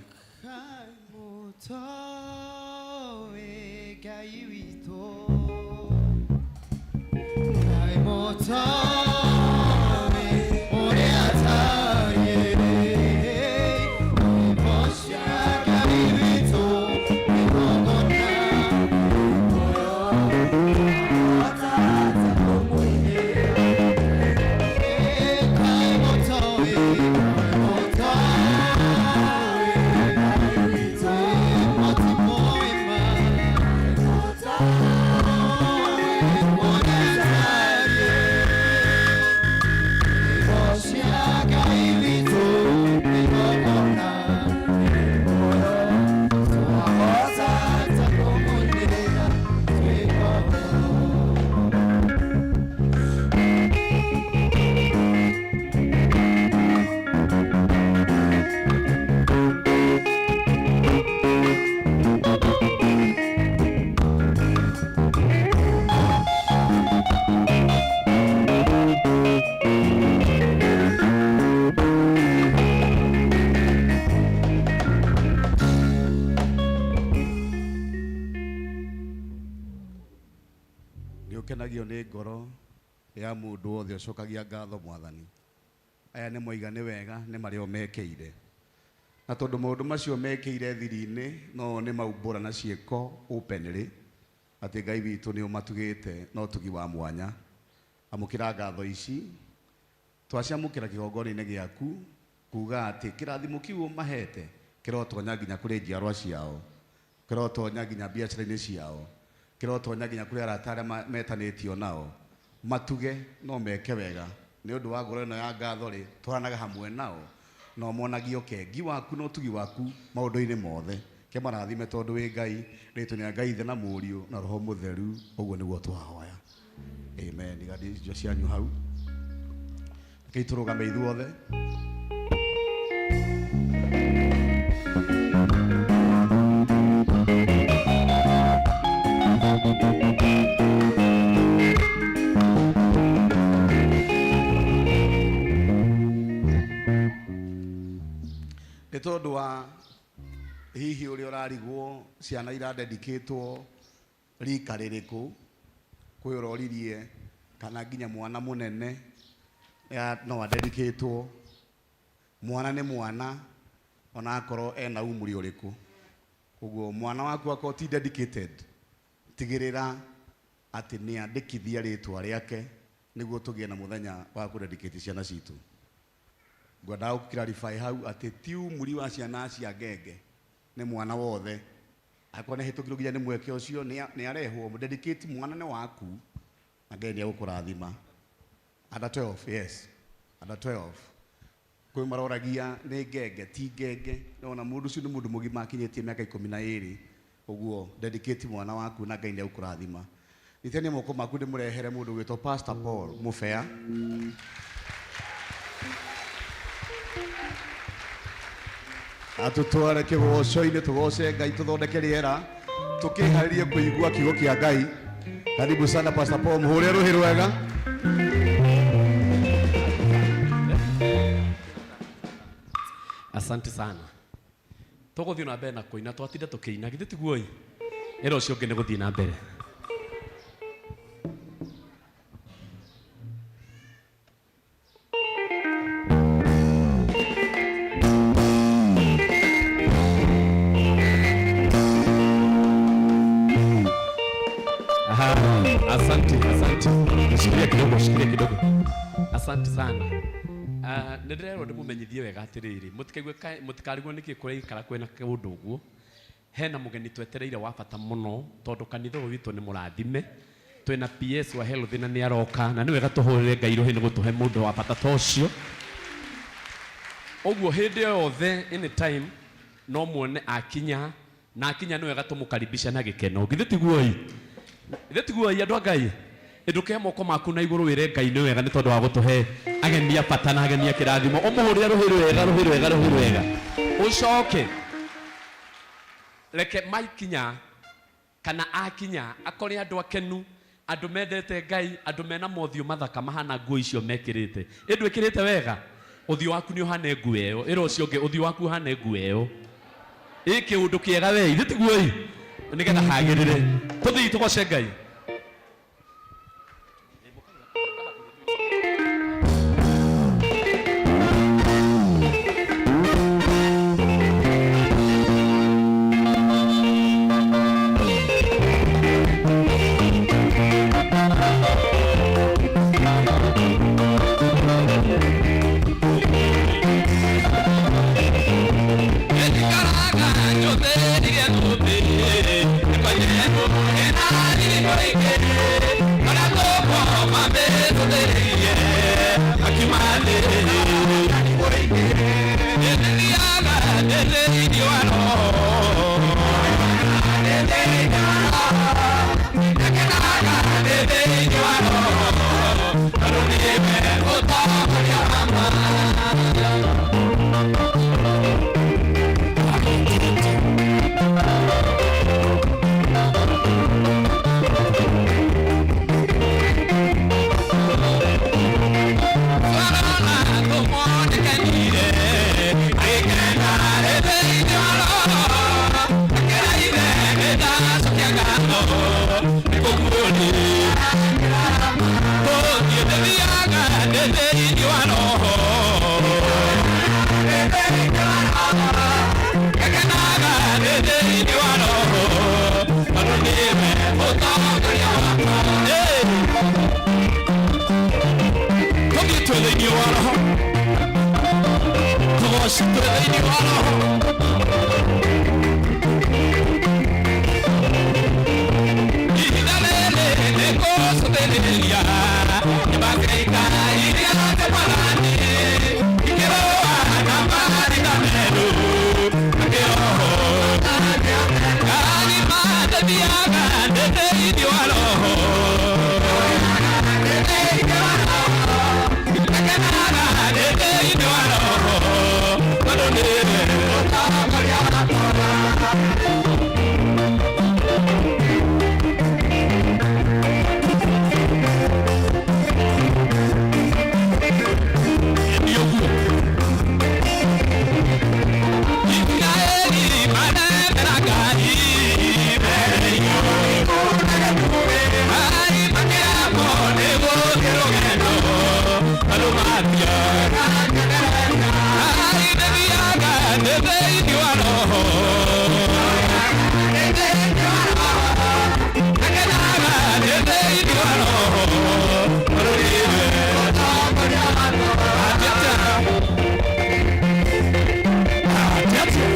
Nĩ ũkenagio nĩ ngoro ya mũndũ wothe ũcokagia ngatho Mwathani. Aya nĩ moiga nĩ wega nĩ marĩa mekĩire. Na tondũ maũndũ macio mekĩire thiri-inĩ no nĩ maumbũra na ciĩko openly atĩ Ngai witũ nĩ ũmatugĩte na ũtugi wa mwanya. Amũkĩra ngatho ici twaciamũkĩra kĩgongona-inĩ gĩaku kuga atĩ kĩrathimo kĩu ũmahete kĩrotonya nginya kũrĩ njiarwa ciao, kĩrotonya nginya biacara-inĩ ciao, kĩrotonya nginya kũrĩ arata arĩa metanĩtio nao. Matuge no meke wega nĩ ũndũ wa ngoro ĩno ya ngatho rĩ, twaranaga hamwe nao no monagio kengi waku na ũtugi waku maũndũ-inĩ mothe. Ke marathime tondũ wĩ Ngai, rĩtwa nĩ Ngai Ithe na Mũriũ na Roho Mũtheru, ũguo nĩguo twahoya. Amen. Igandi icio cianyu hau. Rekei tũrũgame ithuothe. Nĩ tondũ wa hihi ũrĩa ũrarigwo ciana iradedicatwo rika rĩrĩkũ, kwĩ ũroririe kana nginya mwana mũnene no adedicatwo. Mwana nĩ mwana ona akorwo ena umri ũrĩkũ. Koguo mwana waku akorwo ti dedicated, tigĩrĩra atĩ nĩ andĩkithia rĩtwa rĩake nĩguo tũgĩe na mũthenya wa kũdedicate ciana citũ. Ngwendaga gũ clarify hau atĩ ti umri wa ciana cia ngenge, nĩ mwana wothe. Akorwo nĩ ahĩtũkirwo nginya nĩ mweke ũcio nĩ arehwo, dedicate mwana nĩ waku na Ngai nĩ egũkũrathima. Under 12, yes. Under 12. Kwĩ maroragia nĩ ngenge, ti ngenge. Nĩwona mũndũ ũcio nĩ mũndũ mũgima akinyĩtie mĩaka 12. Ũguo dedicate mwana waku na Ngai nĩ egũkũrathima. Nyitania moko maku ndĩmũrehere mũndũ ũgwĩtwo Pastor Paul Mũbea. Atũtware kĩgoco-inĩ, tũgoce Ngai, tũthondeke rĩera, tũkĩharĩrie kũigua kiugo kĩa Ngai. Karibu sana Pastor Paul, mũhũre rũhĩ rwega. Asante sana. Tũgũthiĩ na mbere na kũina, twatinda tũkĩina, githĩ tiguo ĩ? Ĩra ũcio ũngĩ nĩ gũthiĩ na mbere. Aha, asante, asante. Shikilia kidogo, shikilia kidogo. Asante sana. Nĩ ndĩrerwo ndĩmũmenyithie wega atĩrĩrĩ, mũtikaigue mũtikarigwo nĩkĩ kũraikara kwĩna kĩũndũ ũguo. Hena mũgeni twetereire wa bata mũno tondũ kanitha ũyũ witũ nĩ mũrathime. Twĩna PS wa health na nĩ aroka, na nĩ wega tũhũrĩre Ngai rũhĩ nĩ gũtũhe mũndũ wa bata ta ũcio. Ũguo hĩndĩ o yothe anytime no muone akinya, na akinya nĩ wega tũmũkaribisha na gĩkeno. Githĩ tiguo ĩ? Githĩ tiguo ĩ andũ a Ngai? Ĩndũke moko maku na igũrũ wĩre Ngai nĩ wega nĩ tondũ wa gũtũhe ageni a bata na ageni a kĩrathimo. Ũmũhũrĩre rũhĩ rwega, rũhĩ rwega, rũhĩ rwega. Ũcoke reke maikinya kana akinya akore andũ akenu, andũ mendete Ngai, andũ mena mothiũ mathaka mahana nguo icio mekĩrĩte. Ĩ ndwĩkĩrĩte wega? Ũthiũ waku nĩ ũhane nguo ĩyo. Ĩra ũcio ũngĩ ũthiũ waku ũhane nguo ĩyo. Ĩ kĩũndũ kĩega we, ithe tiguo ĩ? Nĩgetha hagĩrĩre. Tũthiĩ tũgoce Ngai. Thank you. Ndĩ thĩinĩ wa roho. Ngekenaga ndĩ thĩinĩ wa roho. Tondũ nĩwe mũtongoria wakwa. Tũthiĩ twĩ thĩinĩ wa roho. Tũgoce twĩ thĩinĩ wa roho. Ihinda rĩrĩ nĩngũcũthĩrĩria nĩmakeika iria mwathani ikĩrũa na marinda merũ akĩroho karima ndathiaga ndĩ thĩinĩ wa roho. Ngekenaga ndĩ thĩinĩ wa roho tondũ nĩwe mũtongoria wakwa. Isiraeli manemera Ngai Ai makĩamwo nĩ gũthiĩ rũgendo andũ matia. Ai nĩthiaga ndĩ thĩinĩ wa roho. Ngekenaga ndĩ thĩinĩ wa roho tondũ nĩwe mũtongoria wakwa. Atĩa? Atĩa?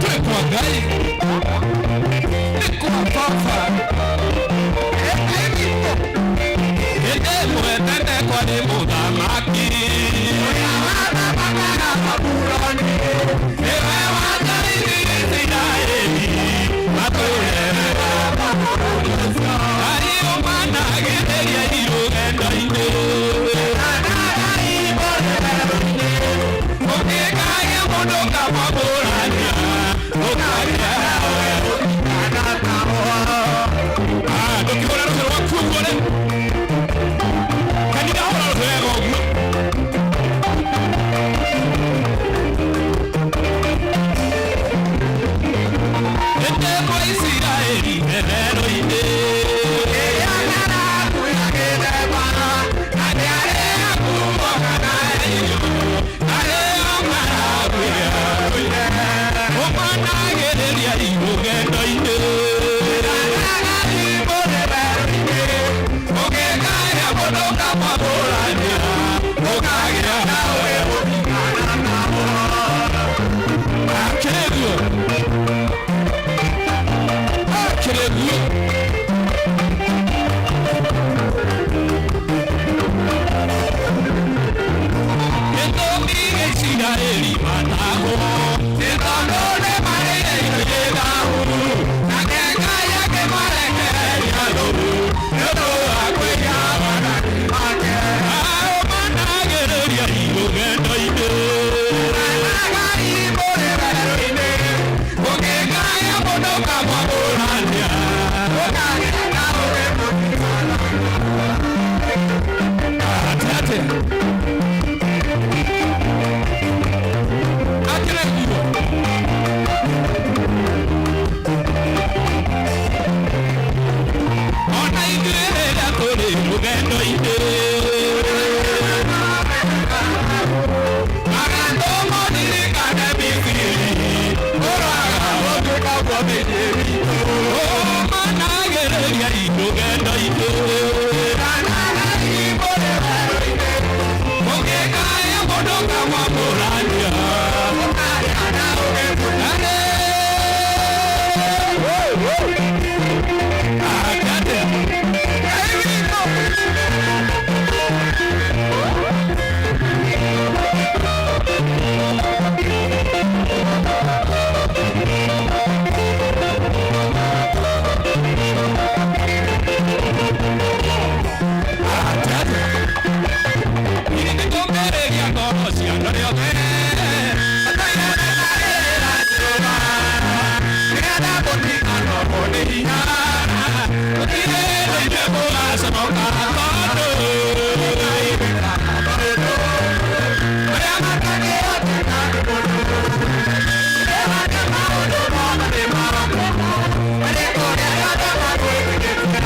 Twĩ kwa Ngai, nĩ kwa Baba. Hĩndĩ ĩmwe tene kwarĩ mũthamaki ũrĩa wathamakaga Babuloni, nĩwe watharithirie Isiraeli matũire Ngai ũmanagĩrĩria rũgendo-inĩ. Ũngĩkagĩa mũndũ ũkamwamũrania, ũkagĩa ndũkĩhũra rũhĩ rwaku ũguo rĩ kanitha hũra rũhĩ wega ũguo. Hĩndĩ ĩmwe Isiraeli werũ-inĩ ĩrĩa ng'aragu ya gĩthemba na ndĩarĩ nguo kana irio, arĩo ng'aragu ya ũmanagĩrĩria rũgendo-inĩ. Ũngĩkagĩa mũndũ ũkamwamũrania, ũkagĩa nawe akĩrĩguo akĩrĩguo. Gĩtũmi gĩa Isiraeli matahwo nĩ tondũ nĩmarĩire indo irĩ thaahu, nake Ngai akĩmarekereria rũũru nĩ ũndũ wa kwĩhia wathani wake. Ũmanagĩrĩria rũgendo-inĩ. Ũngĩkagĩa mũndũ ũkamwamũrania, ũkagĩa na ũũgĩ mũingĩ. Atĩa atĩa? Akĩrĩguo. Ona ithuĩ rĩrĩa tũrĩ rũgendo-inĩ magatũmũririkane Misiri, ũraga gũtuĩka guo mĩciĩ witũ. Ũmanagĩrĩria rũgendo-inĩ. Ũngĩkaya mũndũ ũkamwamũrania, Atĩa? Nĩngũmĩrĩria ngoro cia andũ arĩa othe mataiganagĩra Jehova, nĩgetha mũtiganorwo nĩ hinya. Gũtirĩ hĩndĩ mũgaconoka tondũ arĩa matakĩhoteka nĩ mũndũ. Nĩwake maũndũ mothe nĩ maku, na nĩ kũrĩ arĩa othe magwĩtigĩrĩte.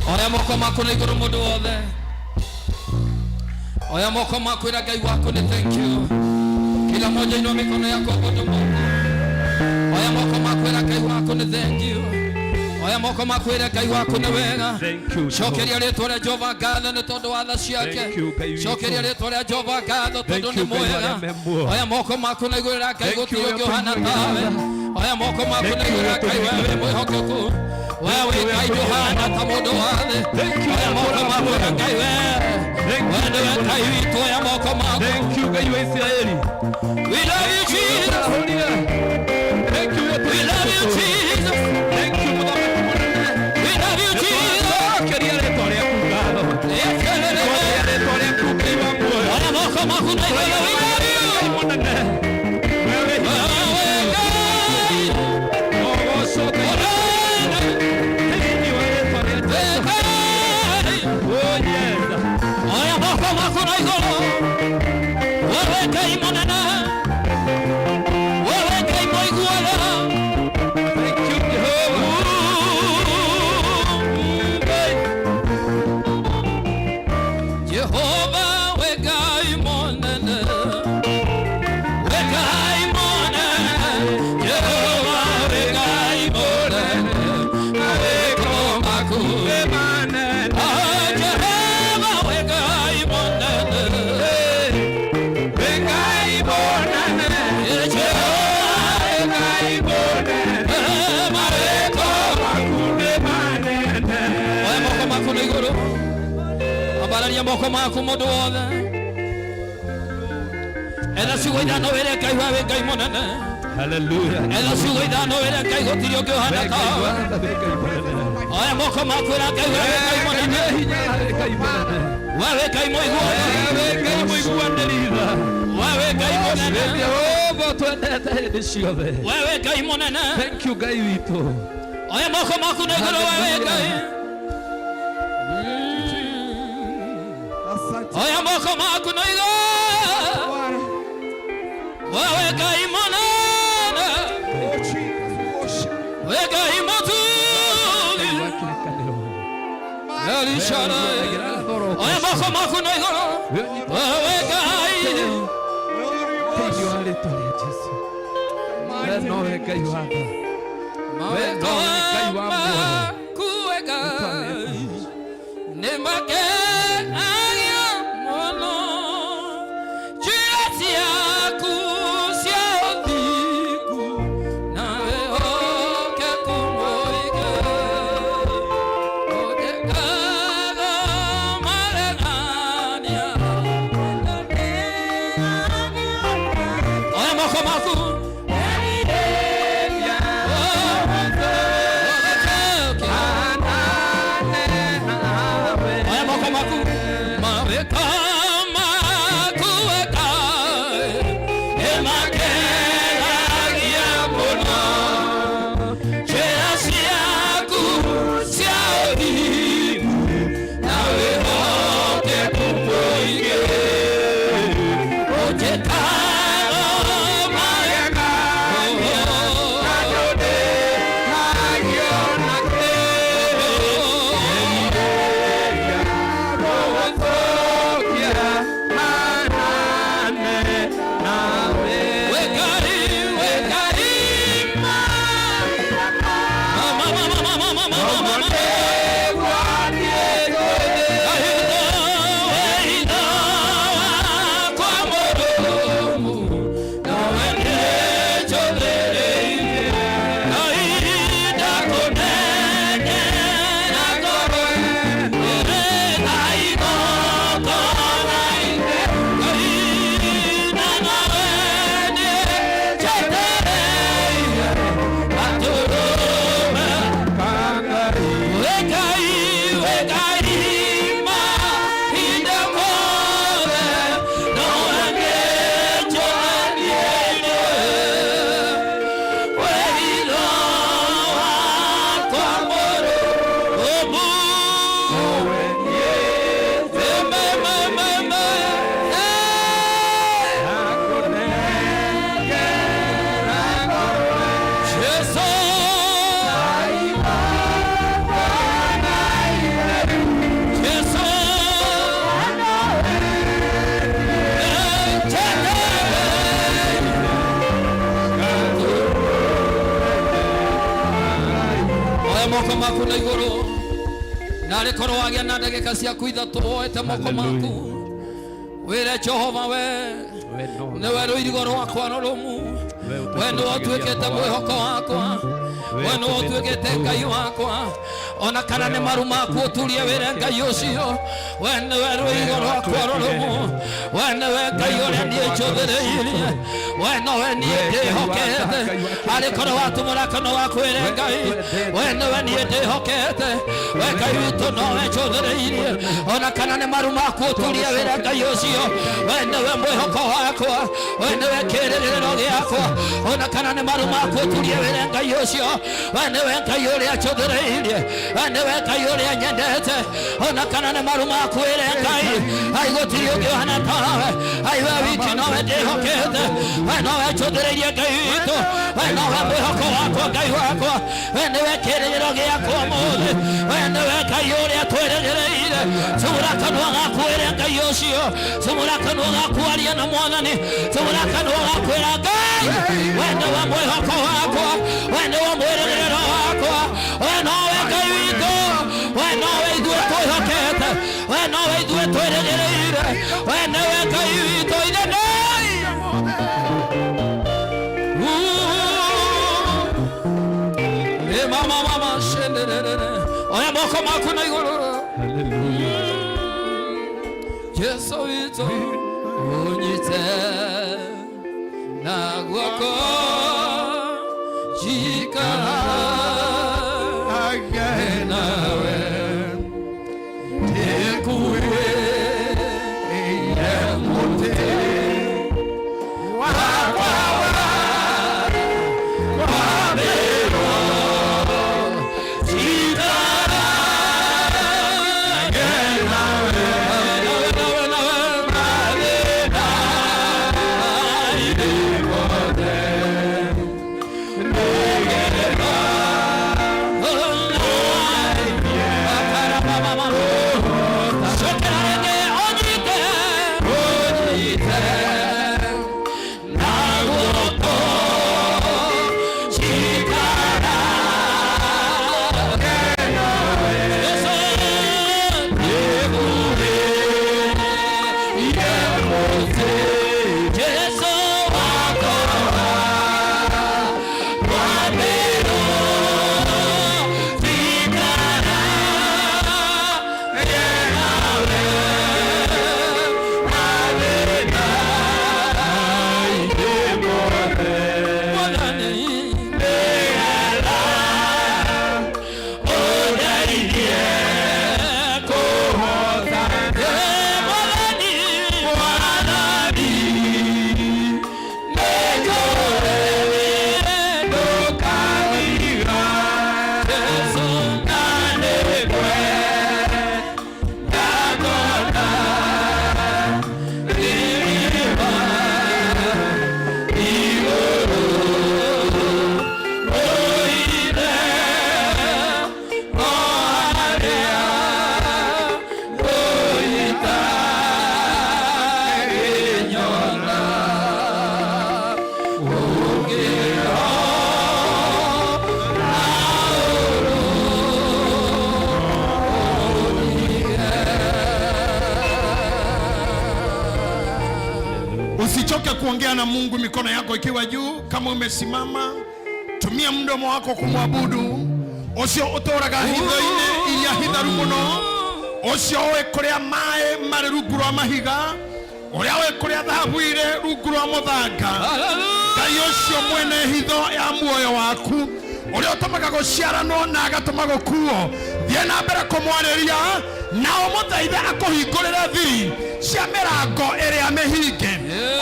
Oya moko maku na iguru mundu wothe. Oya moko maku ira Ngai waku ni thank you. Kila moja inua mikono yako abudu Mungu. Oya moko maku ira Ngai waku ni thank you. Oya moko maku ira Ngai waku ni wega. Cokeria ritwa ria Jehova ngatho ni tondu wa tha ciake. Cokeria ritwa ria Jehova ngatho tondu ni mwega. Oya moko maku na iguru ira Ngai gutiri ungi uhana tawe. Oya moko maku na iguru ira Ngai wewe mwihokeku. Wewe Ngai nduhana ta mundu wa thi. Oya moko maku ira Ngai wewe. Wewe niwe Ngai witũ. Oya moko maku. Thank you, Ngai wa Isiraeli. We love you, Jesus. Thank Mawĩko maku nĩ manene. Oya moko maku na igũrũ, ambararia moko maku mũndũ wothe. Etha ciugo ithano wĩre Ngai we wĩ Ngai mũnene. Hallelujah. Etha ciugo ithano wĩre Ngai gũtirĩ ũngĩ ũhana tawe. Oya moko maku ĩra Ngai we wĩ Ngai mũnene. We wĩ Ngai mũiguanĩri tha. We wĩ Ngai mũnene. Jehova twendete hĩndĩ ciothe. We wĩ Ngai mũnene. Thank you Ngai witũ. Oya moko maku na igũrũ we wĩ Ngai. Oya moko maku na igũrũ. We wĩ Ngai mũnene. We Ngai mũtũũri. Oya moko maku na igũrũ. We wĩ Ngai. Thĩinĩ wa rĩtwa rĩa Jesu. We nowe Ngai wa tha. We nowe Ngai wa muoyo. Maku Ngai nĩ makenagia mũno. Njĩra ciaku cia ũthingu na wĩhokeku mũingĩ. Ũnjĩkaga magegania. Oya moko maku. Oya moko maku. Mawĩko maku Ngai nĩ makenagia mũno. Njĩra ciaku cia ũthingu na wĩhokeku mũingĩ. Ũnjĩkaga magegania. Oya moko maku na igũrũ narĩ korwo wagĩa na ndagĩka ciaku ithatũ woete moko maku wĩre Jehova we nĩwe rũirigo rwakwa rũrũmu, we nĩwe ũtuĩkĩte mwĩhoko wakwa, we nĩwe ũtuĩkĩte Ngai wakwa. Ona kana nĩ maru maku ũturie wĩre Ngai ũcio, we nĩwe rũirigo rwakwa rũrũmu, we nĩwe Ngai ũrĩa niĩ njũthĩrĩirie, we nowe niĩ ndĩhokete. Arĩ korwo watumũra kanua waku wĩre Ngai, we nĩwe niĩ ndĩhokete, we Ngai witũ nowe njũthĩrĩirie. Ona kana nĩ maru maku ũturie wĩre Ngai ũcio, we nĩwe mwĩhoko wakwa, we nĩwe kĩĩrĩgĩrĩro gĩakwa. Ona kana nĩ maru maku ũturie wĩre Ngai ũcio, we nĩwe Ngai ũrĩa njũthĩrĩirie, we nĩwe Ngai ũrĩa nyendete. Ona kana nĩ maru maku wĩre Ngai, ai gũtirĩ ũngĩ ũhana tawe, ai we wiki nowe ndĩhokete, we nowe njũthĩrĩirie Ngai witũ, we nowe mwĩhoko wakwa Ngai wakwa, we nĩwe kĩĩrĩgĩrĩro gĩakwa ũmũthĩ, we nĩwe Ngai ũrĩa twĩrĩgĩrĩire. Tumũra kanua gaku wĩre Ngai ũcio, tumũra kanua gaku aria na Mwathani, tumũra kanua gaku ĩra Ngai, we nĩwe mwĩhoko wakwa, we nĩwe mwĩrĩgĩrĩro wakwa, we nowe Ngai witũ, we nowe ithuĩ twĩhokete, we nowe ithuĩ twĩrĩgĩrĩire, we nĩwe Ngai witũ ithe Ngai. Mama mama shenderere. Oya moko maku na igũrũ. Jesu witũ ũnyite na guoko njikarage nawe ndĩkuĩire mũtĩ wakwa wa mĩro njikarage nawe nawe nawe mathĩna-inĩ mothe. Usichoke kuongea na Mungu mikono yako ikiwa juu. Kama umesimama, tumia mdomo wako kumwabudu. Ucio uturaga hitho-inĩ iria hitharu mũno, ucio ũĩ kũrĩa maĩ marĩ rungu rwa mahiga, ũrĩa ũĩ kũrĩa thahabu irĩ rungu rwa mũthanga. Ngai ũcio mwene hitho ya muoyo waku, ũrĩa ũtũmaga gũciaranwo na agatũma gũkuo, thiĩ na mbere kũmwarĩria na ũmũthaithe akũhingũrĩre thiri cia mĩrango ĩrĩa mĩhinge,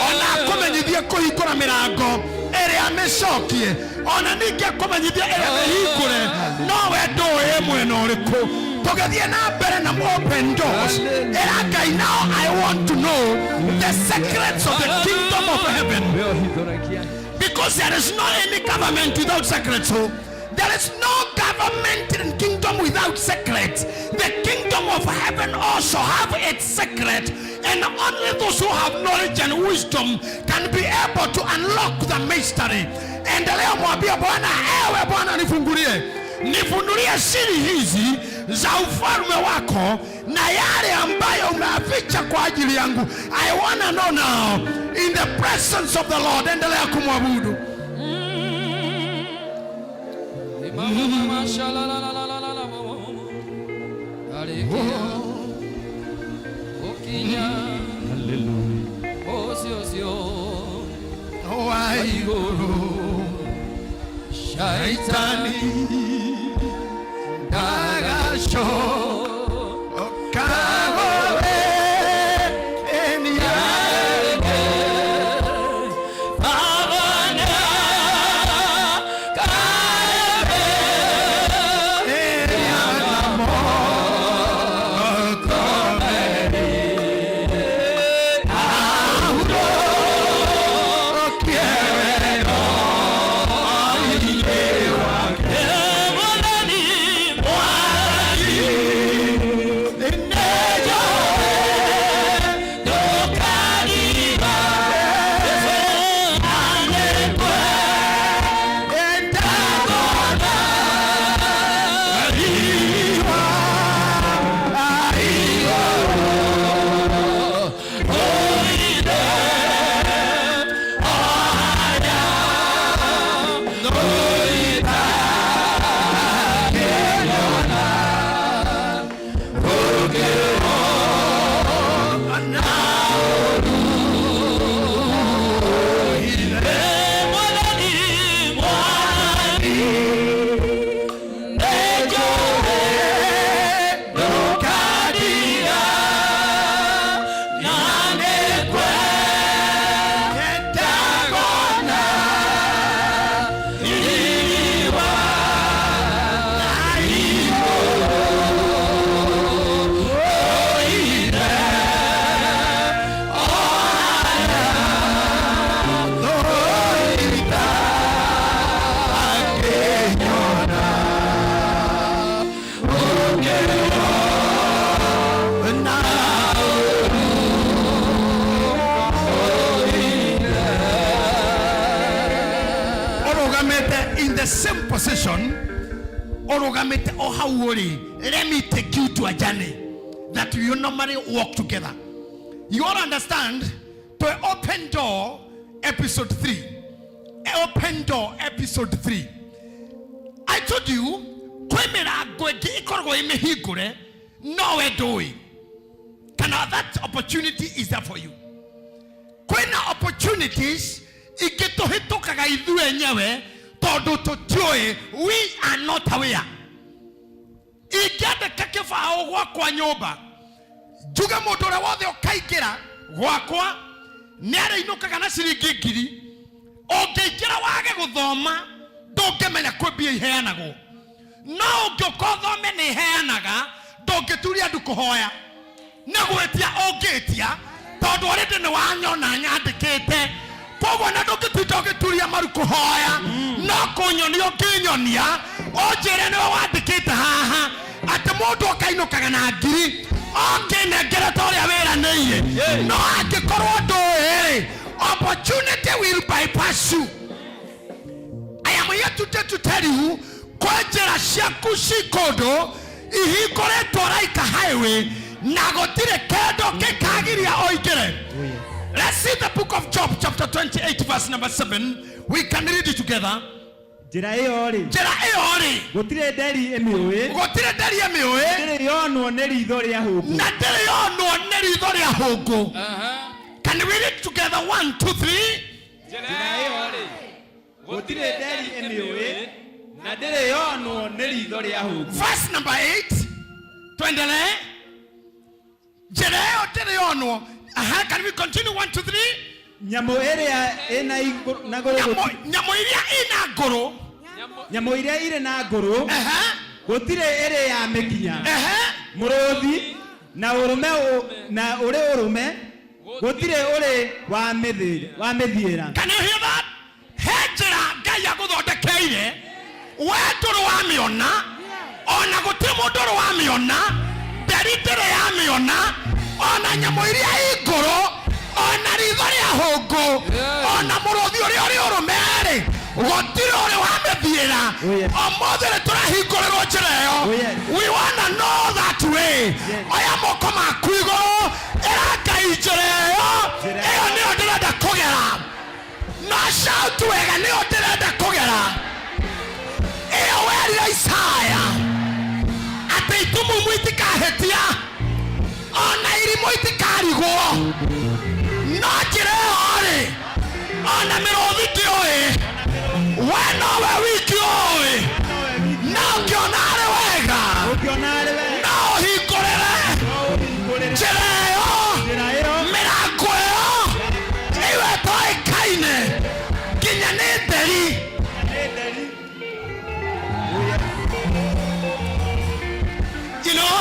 ona akũmenyithie kũhingũra mĩrango ĩrĩa mĩcokie, ona ningĩ akũmenyithie ĩrĩa mĩhingũre, no we ndũĩ mwena ũrĩkũ. Tũgĩthiĩ na mbere na open doors, ĩra Ngai, now I want to know the secrets of the kingdom of heaven, because there is no any government without secrets. So there is no government and kingdom without secrets. The kingdom of heaven also have its secret, and only those who have knowledge and wisdom can be able to unlock the mystery. Endelea mwambie Bwana, ewe Bwana, nifungulie, nifunulie siri hizi za ufalme wako na yale ambayo umeyaficha kwa ajili yangu. I wanna know now in the presence of the Lord. Endelea kumwabudu. Wa igũrũ shaitani ndagacoka Mwathani, Mwathani. same position ũrũgamĩte o hau ũrĩ. Let me take you to a journey that you normally walk together. You all understand to open door episode 3. Open door episode 3. I told you kwĩ mĩrango ĩngĩ ĩkoragwo ĩ mĩhingũre no we ndũĩ kana that opportunity is there for you. Kwĩna opportunities ingĩ tũhĩtũkaga ithuĩ enyewe tondũ tũtiũĩ, we are not aware. Ingĩandĩka kĩbaũ gwakwa nyũmba njuge mũndũ ũrĩa wothe ũkaingĩra gwakwa nĩ arĩinũkaga na ciringi ngiri, ũngĩingĩra wage gũthoma ndũngĩmenya kwĩ mbia iheanagwo, no ũngĩũka ũthome nĩ iheanaga, ndũngĩturia andũ kũhoya nĩ gwĩtia ũngĩtia tondũ already nĩ wanyona nyandĩkĩte, koguo na ndũngĩtinda ũgĩturia maru kũhoya, no kũnyonia ũngĩnyonia ũnjĩre nĩwe wandĩkĩte haha atĩ mũndũ ũkainũkaga na ngiri ũkĩnengere ta ũrĩa wĩranĩire, no angĩkorwo ndũĩ-rĩ, opportunity will bypass you. I am here today to tell you kwĩ njĩra ciaku ci kũndũ ihingũrĩtwo like a highway na gũtirĩ kĩndũ gĩkagiria ũingĩre. Let's see the book of Job chapter 28 verse number 7. We can read it together. Njĩra ĩyo rĩ, Njĩra ĩyo rĩ, gũtirĩ nderi ĩmĩũĩ, gũtirĩ nderi ĩmĩũĩ, ndĩrĩ yonwo nĩ ritho rĩa hũngũ. Na ndĩrĩ yonwo nĩ ritho rĩa hũngũ. Can we read together? 1 2 3. Njĩra ĩyo rĩ, gũtirĩ nderi ĩmĩũĩ na ndĩrĩ yonwo nĩ ritho rĩa hũngũ. Verse number 8. Tuendelee. Njĩra ĩyo ndĩrĩ yonwo. Aha, can we continue? 1 2 3. Nyamũ ĩrĩa ĩna na ngũrũ, Nyamũ iria ina ngũrũ, nyamũ iria irĩ na ngũrũ gũtirĩ ĩrĩ ya mĩkinya. Mũrũthi na ũrũme na ũrĩ ũrũme gũtirĩ ũrĩ wa mĩthiĩra. Can you hear that? He njĩra Ngai agũthondekeire we ndũrĩ wamĩona, ona gũtirĩ mũndũ ũrĩ wamĩona, nderi ndĩrĩ yamĩona, ona nyamũ iria i ngũrũ, ona ritho rĩa hũngũ, ona mũrũthi ũrĩa ũrĩ ũrũme-rĩ, gũtirĩ ũrĩ wamĩthiĩra. Ũmũthĩ nĩ tũrahingũrĩrwo njĩra ĩyo. We wanna know that way. Oya moko maku igũrũ, ĩra Ngai njĩra ĩyo, ĩyo nĩyo ndĩrenda kũgera. No shout wega, nĩyo ndĩrenda kũgera. Ĩyo werire Isaya atĩ itumumu itikahĩtia ona irimũ itikarigwo, no njĩra ĩyo rĩ, ona mĩrũthi ndĩũĩ, we nowe wiki ũĩ, na ũngĩona arĩ wega no ũhingũrĩre njĩra ĩyo, mĩrango ĩyo ĩyo ĩtoĩkaine nginya nĩ nderi. You know,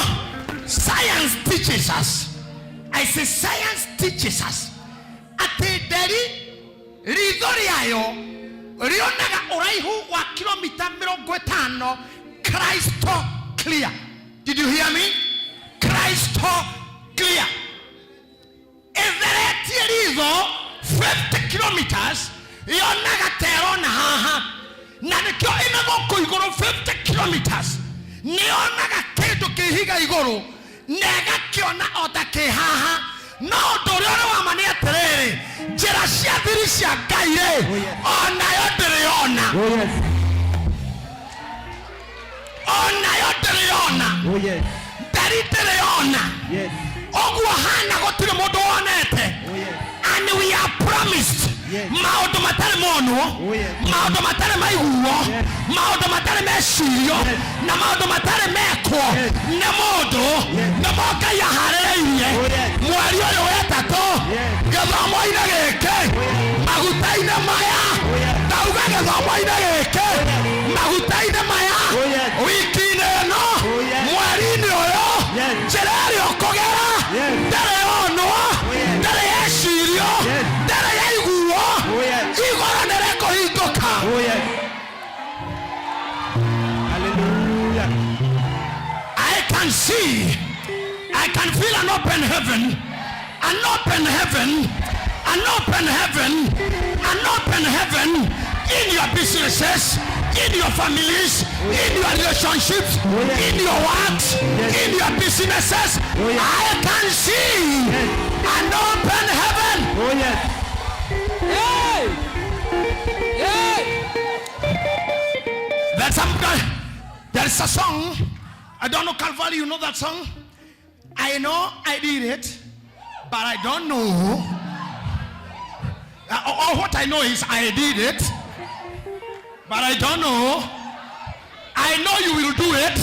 science teaches us. I say science teaches us. Atĩ nderi ritho rĩayo rĩonaga ũraihu wa kilomita 50 crystal clear. Did you hear me? Crystal clear. Ĩtheretie ritho 50 kilometers yonaga ta ĩrona haha, na nĩkĩo ĩna gũkũ igũrũ 50 kilometers nĩyonaga kĩndũ kĩhiga igũrũ na ĩgakĩona o ta kĩ haha. No ũndũ ũrĩa ũrĩ wa ma nĩ atĩrĩrĩ, njĩra cia thiri cia Ngai rĩ, onayo ndĩrĩ yona, onayo ndĩrĩ yona, nderi ndĩrĩ yona. Ũguo hana gũtirĩ mũndũ wonete. And we are promised maũndũ matarĩ monwo, maũndũ matarĩ maiguo, maũndũ matarĩ mecirio, na maũndũ matarĩ mekwo nĩ mũndũ, nĩmo Ngai aharĩrĩirie mweri ũyũ wetatũ gĩthomo-inĩ gĩkĩ, maguta-inĩ maya, ndauga gĩthomo-inĩ gĩkĩ, maguta-inĩ maya, wiki-inĩ ĩno, mweri-inĩ ũyũ, njĩra ĩrĩa ũkũgera ndĩrĩ yonwo, ndĩrĩ yecirio, ndĩrĩ yaiguo, igũrũ nĩ rĩkũhingũka. I can see, I can feel an open heaven, an open heaven, an open heaven, an open heaven in your businesses, In your families, in your relationships, in your works, in your businesses. I can see an open heaven. Oh yes. Hey! Hey! There's some guy, there is a song. I don't know, Calvary, you know that song? I know I did it, but I don't know. All what I know is I did it, but I don't know. I know you will do it,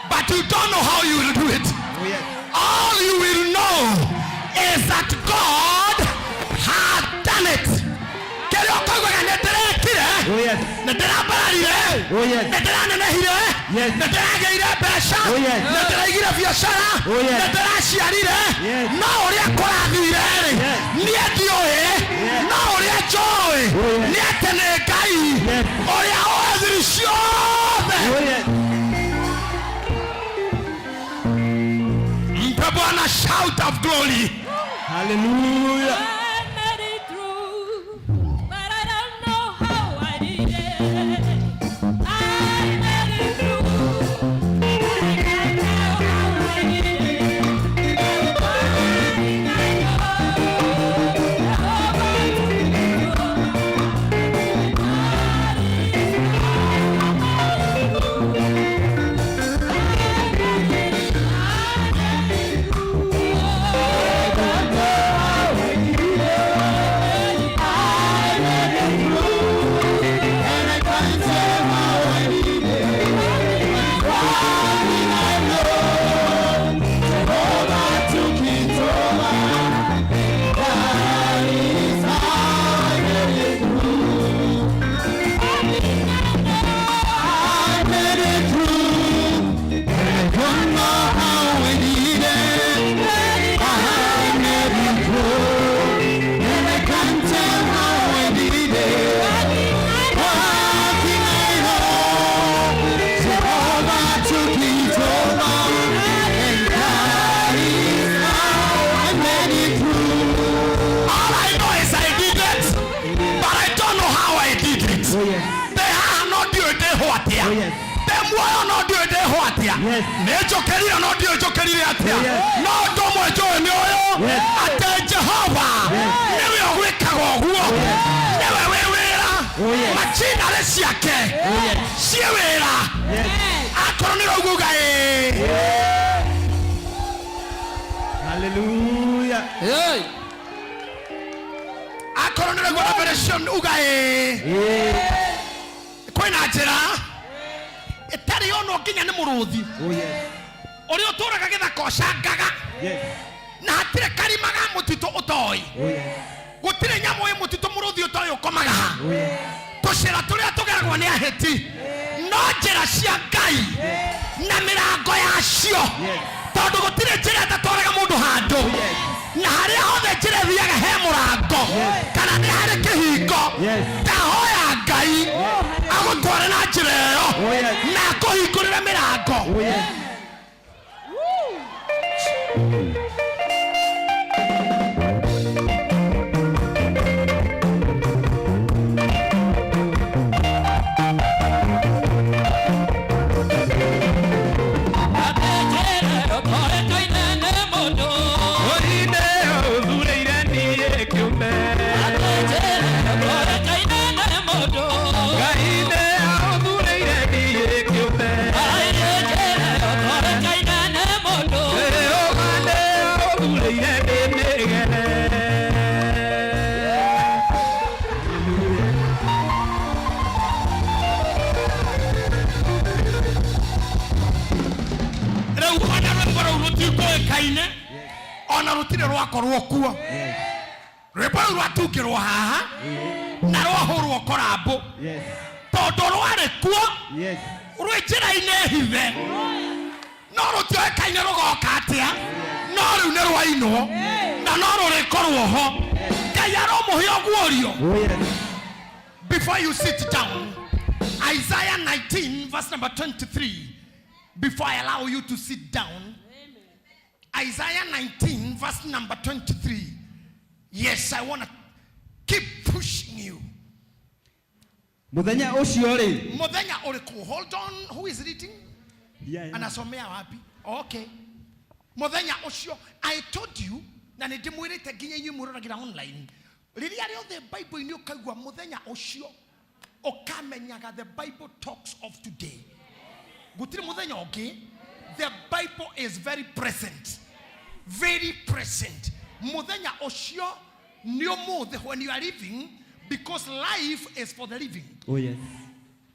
but you don't know how you will do it. Oh yes. All you will know is that God has done it. Kĩrĩa ũkaugaga nĩ ndĩrekire, Oh yes. nĩ ndĩrambararire, Oh yes. nĩ ndĩranenehire, Yes. nĩ ndĩragĩire mbeca, Oh yes. nĩ ndĩraigire biacara, Oh yes. nĩ ndĩraciarire, Yes. no ũrĩa kũrathire-rĩ, Yes. niĩ ndiũĩ, no ũrĩa njũĩ Oh yes. nĩ atĩ nĩ Ngai Yes. ũrĩa ũĩ thiri ciothe. Oh yes. Mpe Bwana shout of glory. Hallelujah. I made it through, but I don't know how I did it. I made it through, I can't tell how I did it. One thing I know, Jehovah took it over. God is All I know is I did it, but I don't know how I did it. Oh yes. Ndĩ haha no ndiũĩ ndĩho atĩa. Oh yes. Ndĩ muoyo no ndiũĩ ndĩho atĩa. Yes. Nĩ njũkĩrire no ndiũĩ njũkĩrire atĩa. Oh yes. No ũndũ ũmwe njũĩ nĩ ũyũ, Yes. atĩ Jehova nĩwe ũgwĩkaga ũguo, nĩwe wĩ wĩra, Oh yes. macinarĩ ciake Oh yes. ciĩ wĩra. Yes. Akorwo nĩ ũraigua uga ĩĩ. Hallelujah. Hey! Akorwo nĩ ũraigua revelation uga ĩĩ. Kwĩna njĩra ĩtarĩ yonwo nginya nĩ mũrũthi Oh yes. ũrĩa ũtũraga gĩthaka ũcangaga Yes. na hatirĩ karima ga mũtitũ ũtoĩ, Oh yes. gũtirĩ nyamũ ĩ mũtitũ mũrũthi ũtoĩ ũkomaga ha, Oh yes. tũcĩra tũrĩa tũgeragwo nĩ ahĩti no njĩra cia Ngai na mĩrango yacio, Yes. tondũ gũtirĩ njĩra ĩtatwaraga mũndũ handũ, na harĩa hothe njĩra ĩthiaga he mũrango kana nĩ harĩ kĩhingo. Yes. Ndahoya Ngai agũtware na njĩra ĩyo Oh yes. na akũhingũrĩre mĩrango. Oh yes. Rĩu ona rwĩmbo rũu rũtikũĩkaine, ona rũtirĩ rwakorwo kuo. Rwĩmbo rũu rwatungĩrwo haha na rwahũrwo korambũ Yes. tondũ rwarĩ kuo Yes. rwĩ njĩra-inĩ hithe, no rũtioĩkaine rũgoka atĩa, no rĩu nĩ rwainwo na no rũrĩkorwo ho. Ngai aromũhe ũguũrio. Oh yes. Before you sit down, Isaiah 19 verse number 23. Before I allow you to sit down, Isaiah 19 verse number 23. Yes, I want to keep pushing you. Mũthenya ũcio rĩ Muthenya ũrĩkũ? Hold on, who is reading? Yeah. Anasomea wapi? Okay. Muthenya ũcio, I told you, na nĩ ndĩmwĩrĩte nginya inyuĩ mwĩroragĩra online, rĩrĩa rĩothe Bible-inĩ ũkaigua mũthenya ũcio, ũkamenyaga the Bible talks of today. Gũtirĩ mũthenya ũngĩ. The Bible is very present, very present. Mũthenya ũcio nĩ ũmũthĩ, when you are living, because life is for the living. Oh yes.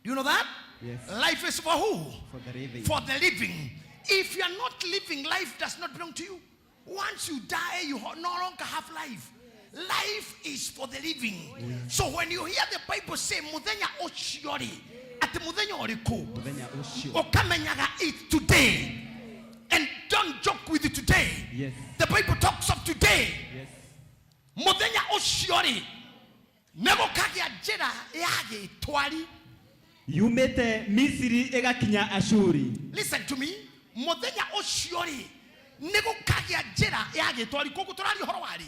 Do you know that? Yes. Life is for who? For the living. For the living. If you are not living, life does not belong to you. Once you die, you no longer have life. Life is for the living. So when you hear the Bible say, muthenya ũcio rĩ, atĩ muthenya ũrĩkũ? Mũthenya ũcio. Ũkamenyaga it today. And don't joke with it today. Yes. The Bible talks of today. Yes. Muthenya ũcio rĩ, nĩ gũkagĩa njĩra ya gĩtwari. Yumĩte Misiri ĩgakinya Ashuri. Listen to me. Muthenya ũcio rĩ, nĩ gũkagĩa njĩra ya gĩtwari. Koguo tũraria ũhoro wa rĩ?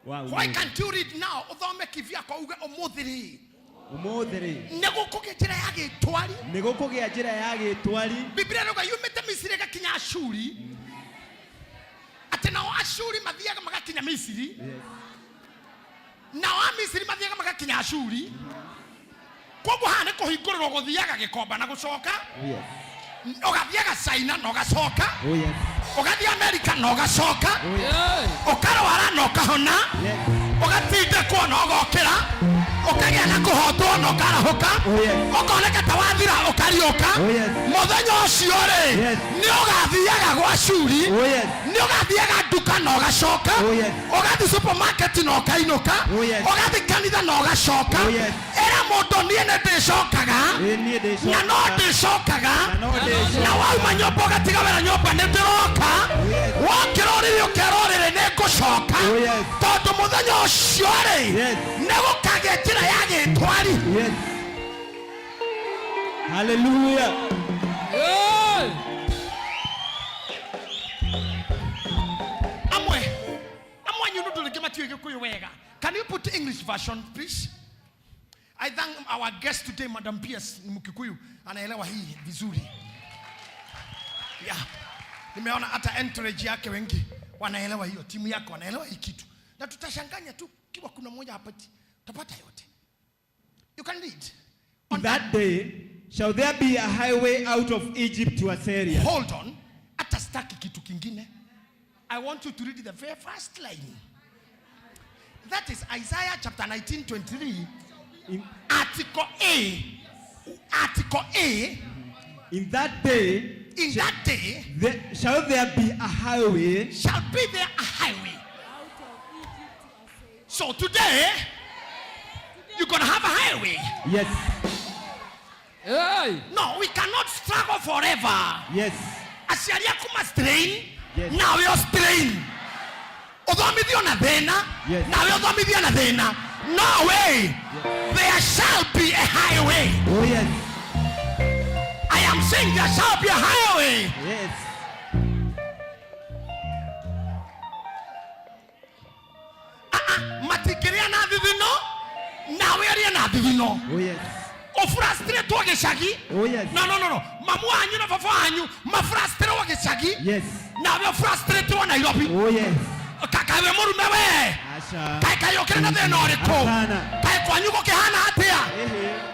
Wa Why ũmũthĩ. can't you read now? Ũthome kivyako uge ũmũthĩ rĩ, Ũmũthĩ rĩ nĩ gũkũgĩa njĩra ya gĩtwari. nĩ gũkũgĩa njĩra ya gĩtwari. Biblia ĩrauga yumĩte Misiri ĩgakinya Ashuri, atĩ nao Ashuri mathiaga magakinya Misiri, nao a Misiri mathiaga magakinya Ashuri. Koguo haha nĩ kũhingũrĩrwo gũthiaga gĩkomba na gũcoka, Oh yes. ũgathiaga China na ũgacoka, Oh yes. ũgathiĩ Amerika na ũgacoka, ũkarwara na ũkahona, ũgatindĩkwo na ũgokĩra, ũkagĩa na kũhotwo na ũkarahũka, ũkoneka ta wathira ũkariũka. Mũthenya ũcio rĩ, nĩ ũgathiaga gwa Shuri, nĩ ũgathiaga nduka na ũgacoka, ũgathiĩ supermarket na ũkainũka, ũgathiĩ kanitha na ũgacoka. Ĩra mũndũ niĩ nĩ ndĩcokaga, na no ndĩcokaga, na wauma nyũmba ũgatiga wĩra nyũmba nĩ ndĩroka, wokĩra ũrĩrĩ ũkera ũrĩrĩ nĩ ngũcoka, tondũ mũthenya ũcio rĩ, nĩ gũkagĩa njĩra ya gĩtwari. Hallelujah. Amwe amwe anyu nĩ rĩngĩ matiũĩ gĩkũyũ wega. Can you put English version, please? I thank our guest today, Madam Pierce ni Mkikuyu, anaelewa hii vizuri. Yeah. Nimeona hata entourage yake wengi wanaelewa hiyo, timu yako wanaelewa hii kitu. Na tutashanganya tu kiwa kuna mmoja hapati, utapata yote. You can read. On that day shall there be a highway out of Egypt to Assyria. Hold on. Hata sitaki kitu kingine. I want you to read the very first line. That is Isaiah chapter 19:23. Article A. Article A. In that day, In that day, there, shall there be a highway. Shall be there a highway. So today, you're gonna have a highway. Yes. No, we cannot struggle forever. Yes. Aciari aku ma strain, Yes. nawe o strain. Ũthomithio na thĩna, Yes. nawe ũthomithio na thĩna. No way. There shall be a highway. Oh yes. I am saying there shall be a highway. Yes. Matikĩrĩa na thithino, nawe ũrĩe na thithino. Oh yes. Ũfrustratewo gĩcagi. Oh yes. No, no, no, no. Mamu wanyu na baba wanyu mafrustratewo gĩcagi. Yes. Nawe ũfrustratewo Nairobi. Oh yes. Kaĩ wĩ mũrume we. Asha. Kaĩ kaĩ ũkĩrĩ na thĩna ũrĩkũ? Hapana. Kaĩ kwanyu gũkĩhana atĩa?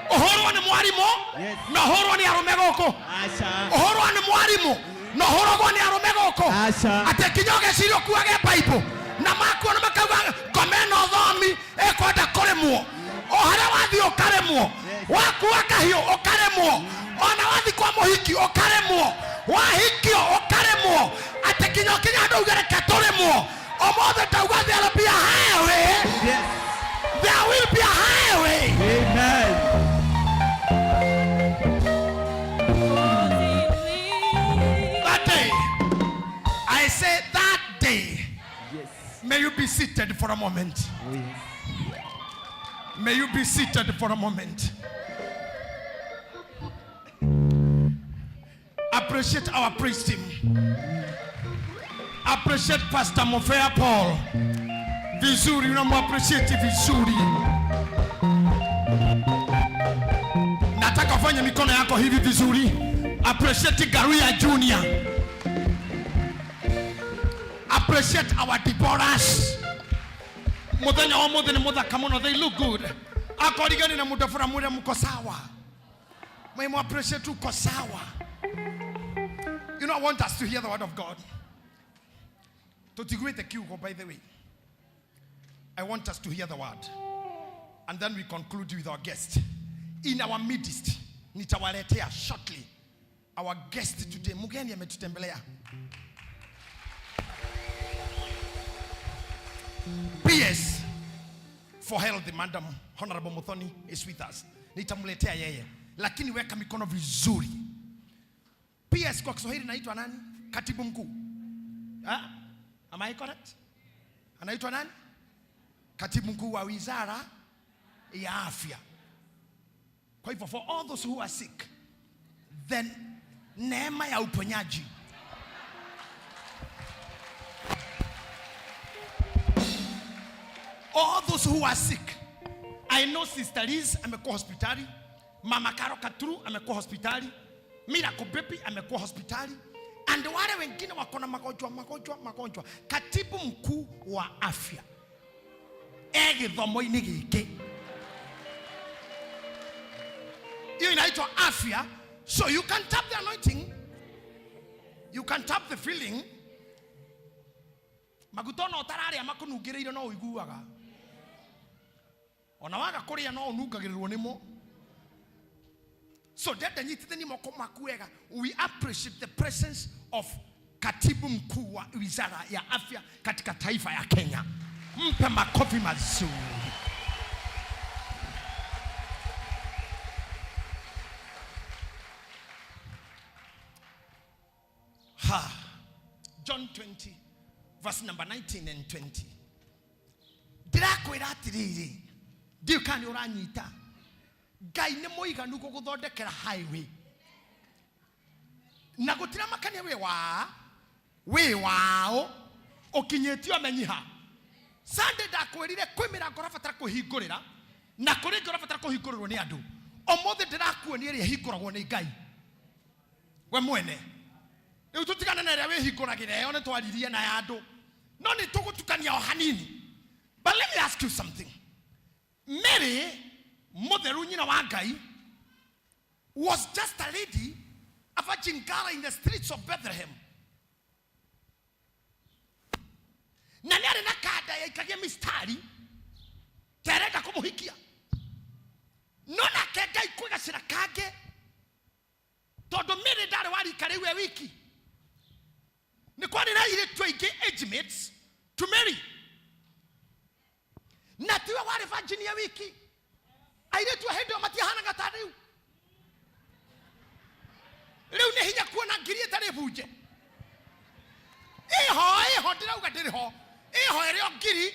Ũhũrwo nĩ mwarimũ na ũhũrwo nĩ arũme gũkũ. Asha. Ũhũrwo nĩ mwarimũ na ũhũragwo nĩ arũme gũkũ. Aca. Atĩ nginya ũgeciria ũkuage Bible na makuona makauga ngoma ĩno thomi ĩkwenda kũrĩmwo. O harĩa wathiĩ ũkarĩmwo, wakua kahiũ ũkarĩmwo, ona wathiĩ kwa mũhiki ũkarĩmwo, wahikio ũkarĩmwo, atĩ nginya ũkinya handũ uge reke tũrĩmwo. Ũmũthĩ ndauga there will be a highway. Yes. There will be a highway. Amen. That day, I say that day. Yes. May you be seated for a moment. Oh yes. May you be seated for a moment. Appreciate our praise team. Appreciate Pastor Mofea Paul. Vizuri, unamu appreciate vizuri. Wafanye mikono yako hivi vizuri. Appreciate Garuya Junior. Appreciate our Deborahs. Muthenya wa muthi ni muthaka muno, they look good. Akorigani na mudafura mwire mko sawa. Mwimu appreciate uko sawa. You know, I want us to hear the word of God. Tutiguite kiugo, by the way. I want us to hear the word. And then we conclude with our guest. In our midst, nitawaletea shortly our guest today. Mgeni ametutembelea. PS for health, Madam Honorable Muthoni is with us. Nitamletea yeye. Lakini weka mikono vizuri. PS kwa Kiswahili naitwa nani? Katibu mkuu. Ah? Am I correct? Anaitwa nani? Katibu mkuu wa Wizara ya Afya. Kwa hivyo for all those who are sick, then neema ya uponyaji. All those who are sick. I know Sister Liz amekuwa hospitali, Mama Karo Katru amekuwa hospitali, Miracle Baby amekuwa hospitali, and wale wengine wako na magonjwa magonjwa magonjwa. Katibu mkuu wa afya e gĩthomo-inĩ gĩkĩ, hiyo inaitwa afya. So you can tap the anointing, you can tap the feeling. Maguta ona ũtararĩa makũnungĩrĩire no ũiguaga, ona waga kũrĩa no ũnungagĩrĩrwo nĩmo. So dada, nyitithanie moko maku wega. We appreciate the presence of katibu mkuu wa Wizara ya Afya katika taifa ya Kenya. Mpe makofi mazuri. Ha. John 20 verse number 19 and 20. Ndĩrakwĩra atĩrĩrĩ, ndiũĩ kana nĩ ũranyita. Ngai nĩ mũiganu gũgũthondekera highway. Na gũtiramakania wĩ wa, wĩ wao, ũkinyĩtio amenyiha. Sunday ndakwĩrire kwĩ mĩrango ũrabatara kwĩhingũrĩra, na kũrĩ ĩngĩ ũrabatara kũhingũrĩrwo nĩ andũ. Ũmũthĩ ndĩrakuonia ĩrĩa ĩhingũragwo nĩ Ngai we mwene. Rĩu tũtigane na ĩrĩa wĩhingũragĩra ĩyo, nĩ twaririe na ya andũ, no nĩ tũgũtukania o hanini. But let me ask you something. Mary mũtheru nyina wa Ngai was just a lady, a virgin girl in the streets of Bethlehem. Na nĩ arĩ na kanda yaikagia mistari ta ĩrenda kũmũhikia, no nake Ngai kwĩ gacĩra kangĩ, tondũ Mary ndarĩ wa rika rĩu e wiki. Nĩ kwarĩ na airĩtu aingĩ age mates to Mary, na tiwe warĩ virgin e wiki. Airĩtu a hĩndĩ ĩyo matiahanaga ta rĩu. Rĩu nĩ hinya kuona ngiri ĩtarĩ bunje. Ĩho, ĩho, ndĩrauga ndĩrĩ ho. Ĩho ĩrĩ o ngiri,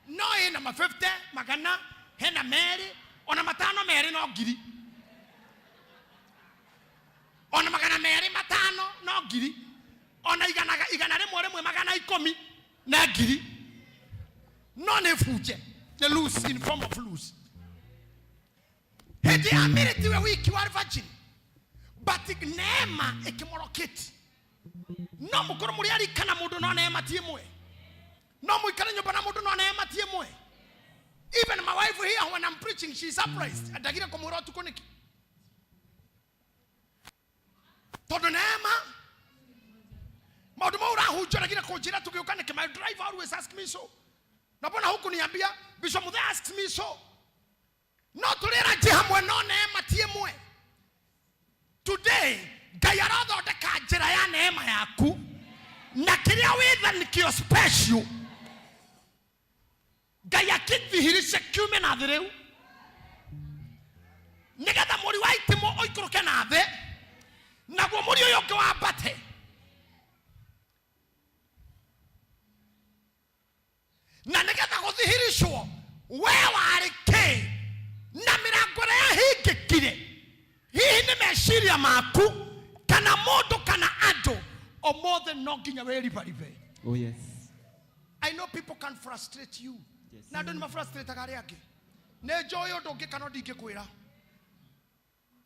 no ĩna ma 50, magana, hena merĩ, ona matano merĩ no ngiri. Ona magana merĩ matano no ngiri. Ona igana, igana rĩmwe rĩmwe magana ikũmi na ngiri. No nĩ bunje, nĩ loose, in form of loose. Hĩndĩ ya Mary tiwe wiki wa virgin, but neema ĩkĩmũrokĩti. No mũkorwo mũrĩ arika na mũndũ no neema ti ĩmwe. No mũikare nyũmba na mũndũ no neema ti ĩmwe. Even my wife here, when I'm preaching, she's surprised. Ndagire kũmwĩra ũtukũ nĩkĩ? Tondũ neema maũndũ mau ũrahunjia ũregire kũnjĩra tũgĩũka nĩkĩ? My driver always ask me so. Na mbona hukuniambia? Bishop Muthee asks me so. No tũrĩra njĩ hamwe no neema ti ĩmwe. Today Ngai arathondeka njĩra ya neema yaku, na kĩrĩa wĩtha nĩkĩo special. Ngai akĩthihirishe kiume na thĩ rĩu, nĩgetha mũri wa itimũ ũikũrũke na thĩ, naguo mũri ũyũ ũngĩ wambate. Na nĩgetha gũthihirishwo we warĩ kĩ na mĩrango ĩrĩa yahingĩkire, hihi nĩ meciria maku kana mũndũ kana andũ, ũmũthĩ no nginya wĩribaribe. Oh yes. I know people can frustrate you. Yes. Na andũ nĩ mafrustrataga arĩa angĩ. Nĩ njũĩ ũndũ ũngĩ kana ndingĩkwĩra.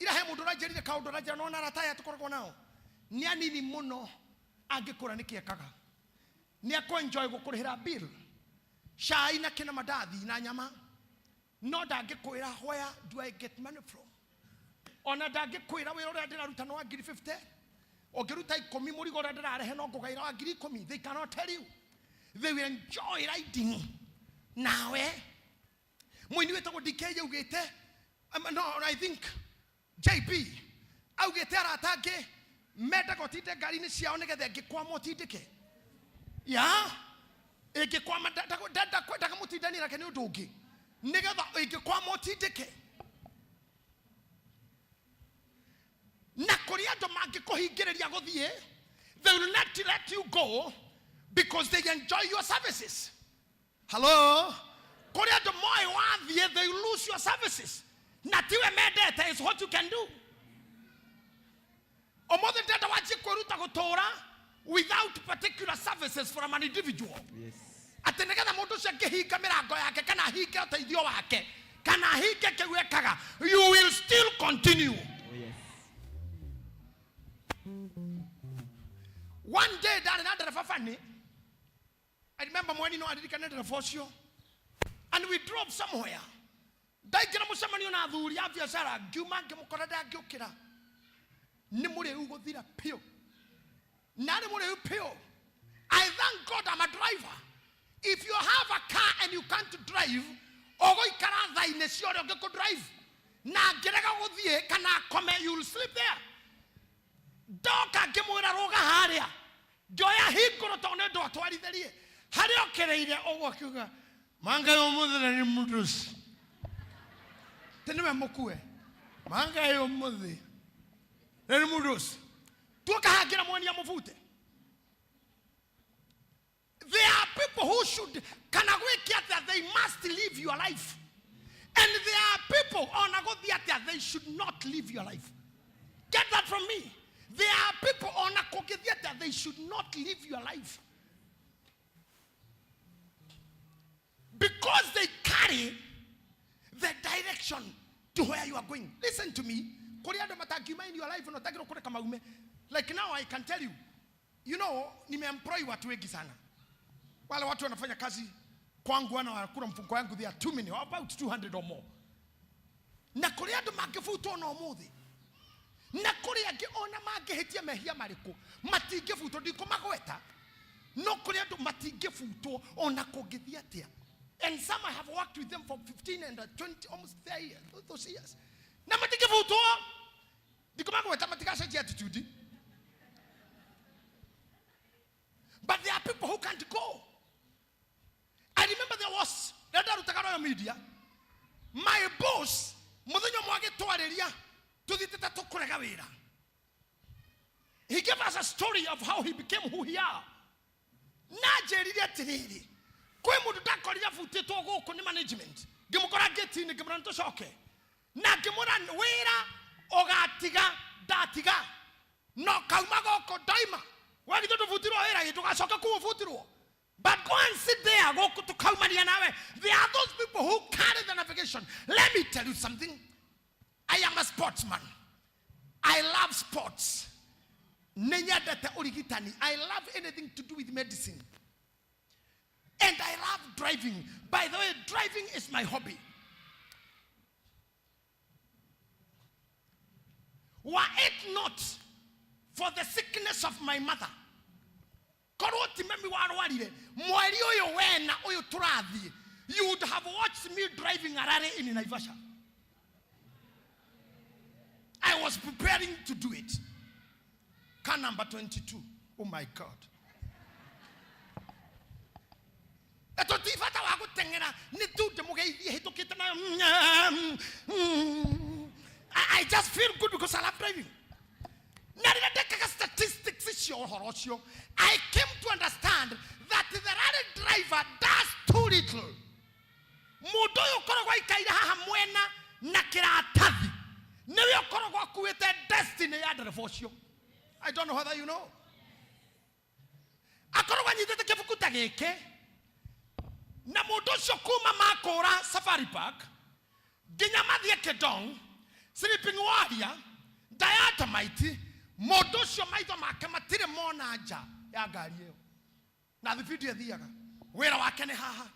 Ira he mũndũ ũranjĩrire kaũndũ aranjĩra nona arata aya tũkoragwo nao nĩ anini mũno angĩkũra nĩkĩ ekaga nĩ akũ-enjoy gũkũrĩhĩra bill cai na kĩna mandathi na nyama no ndangĩkwĩra where do I get money from ona ndangĩkwĩra wĩra ũrĩa ndĩraruta nĩ wa ngiri 50 ũngĩruta ikũmi mũrigo ũrĩa ndĩrarehe no ngũgaĩra wa ngiri ikũmi. They cannot tell you. They will enjoy riding nawe. Mũini wĩtagwo DK augĩte, no, I think JB augĩte arata angĩ mendaga ũtinde ngari-inĩ ciao nĩgetha ĩngĩkwama ũtindĩke ya ĩngĩkwama ndakamũtindania nake nĩ ũndũ ũngĩ nĩgetha ĩngĩkwama ũtindĩke. Na kũrĩ andũ mangĩkũhingĩrĩria gũthiĩ, they will not let you go because they enjoy your services. Hello, kũrĩ andũ moĩ wathiĩ they will lose your services, na tiwe mendete, is what you can do. Ũmũthĩ ndĩrenda wanjie kwĩruta gũtũũra without particular services from an individual. Atĩ nĩgetha mũndũ ũcio angĩhinga mĩrango yake kana ahinge ũteithio wake kana ahinge kĩu ekaga, you will still continue. Oh, yes. One day ndarĩ na ndereba bani, I remember mweni no aririkane ndereba ũcio, and we drove somewhere. Ndaingĩra mũcemanio na athuri a biacara, ngiuma ngĩmũkora ndangĩũkĩra, nĩ mũrĩu gũthira piũ, na nĩ mũrĩu piũ. I thank God I'm a driver. If you have a car and you can't drive, ũgũikara thaa-inĩ cia ũrĩa ũngĩ kũ-drive, na angĩrega gũthiĩ kana akome, you will sleep there. Ndoka ngĩmwĩra rũga harĩa, ngĩoya hingũrũ tondũ nĩ ndũ atwarithĩrie harĩa okĩrĩire ũguo, akiuga mangai ũmũthĩ na nĩ mũndũ ũcio tĩ nĩwe mũkue mangai ũmũthĩ na nĩ mũndũ ũcio tuoka hangĩra mweni amũbute. There are people who should kana gwĩke atĩa, they must live your life, and there are people ona gũthiĩ atĩa, they should not live your life. Get that from me. There are people ona kũngĩthiĩ atĩa, they should not live your life because they carry the direction to where you are going. Listen to me. Kũrĩ andũ matangiuma in your life na ũtagĩrwo kũreka maume. Like now I can tell you, nimeemploy watu wengi sana. Wale watu wanafanya kazi kwangu wana wanakula mfuko wangu, they are too many, about 200 or more. Na kũrĩ andũ mangĩbutwo na ũmũthĩ, na kũrĩ angĩ ona mangĩhĩtia mehia marĩkũ matingĩbutwo, ndikũmagweta, no kũrĩ andũ matingĩbutwo ona kũngĩthiĩ atĩa. And some I have worked with them for 15 and 20, almost 30 years, those years, na matingĩbutwo, ndikũmagweta, matigacenjia attitude. But there are people who can't go. I remember there was ndarutaga Royal Media, my boss muthenya ũmwe agĩtwarĩria tũthiĩte ta tũkũrega wĩra. He gave us a story of how he became who he are. Na njĩrire atĩrĩrĩ, kwĩ mũndũ ndakorire abutĩtwo gũkũ nĩ management, ngĩmũkora ngĩti-inĩ, ngĩmũra nĩ tũcoke, na ngĩmũra wĩra ũgatiga ndatiga, no kauma gũkũ ndoima we githĩ ndũbutirwo wĩra ĩ ndũgacoke kũu ũbutirwo. But go and sit there, gũkũ tũkaumania nawe. There are those people who carry the navigation. Let me tell you something. I am a sportsman. I love sports. Nĩ nyendete ũrigitani. I love anything to do with medicine. And I love driving. By the way, driving is my hobby. Were it not for the sickness of my mother, korwo ti mami warwarire mweri ũyũ wena ũyũ tũrathiĩ, you would have watched me driving a rally in Naivasha. I was preparing to do it. Car number 22. Oh my God. Tũti bata wa gũteng'era nĩ tu ndĩmũgeithie hĩtũkĩte nayo. I just feel good because I love driving. Na rĩrĩa ndekaga statistics icio ũhoro ũcio, I came to understand that the rally driver does too little. Mũndũ ũyũ ũkoragwo aikaire haha mwena na kĩratathi nĩwe ũkoragwo akuĩte destiny ya ndereba ũcio. I don't know whether you know. Akoragwo anyitĩte kĩbuku ta gĩkĩ, na mũndũ ũcio kuma makũra Safari Park nginya mathiĩ Kedong. Sleeping warrior diatomite mũndũ ũcio maitho make matirĩ mona nja ya ngari ĩyo na thibindi ĩthiaga wĩra wake nĩ haha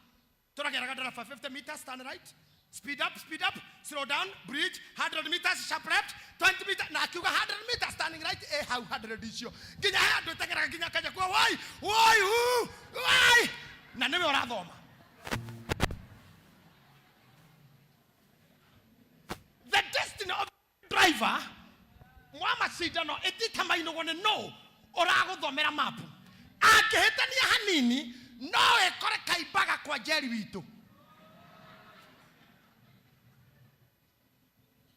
tũrageraga ndereba 50 meters turn right speed up speed up slow down bridge 100 meters sharp left 20 meters na akiuga 100 meters turning right eh hau 100 icio nginya he andũ ĩteng'eraga nginya akanja kuga wai wai hu wai na nĩwe ũrathoma the destiny of driver mwa macindano ĩtitamainagwo nĩ no ũragũthomera mapu angĩhĩtania hanini no ĩkore kaimbaga kwa njeri witũ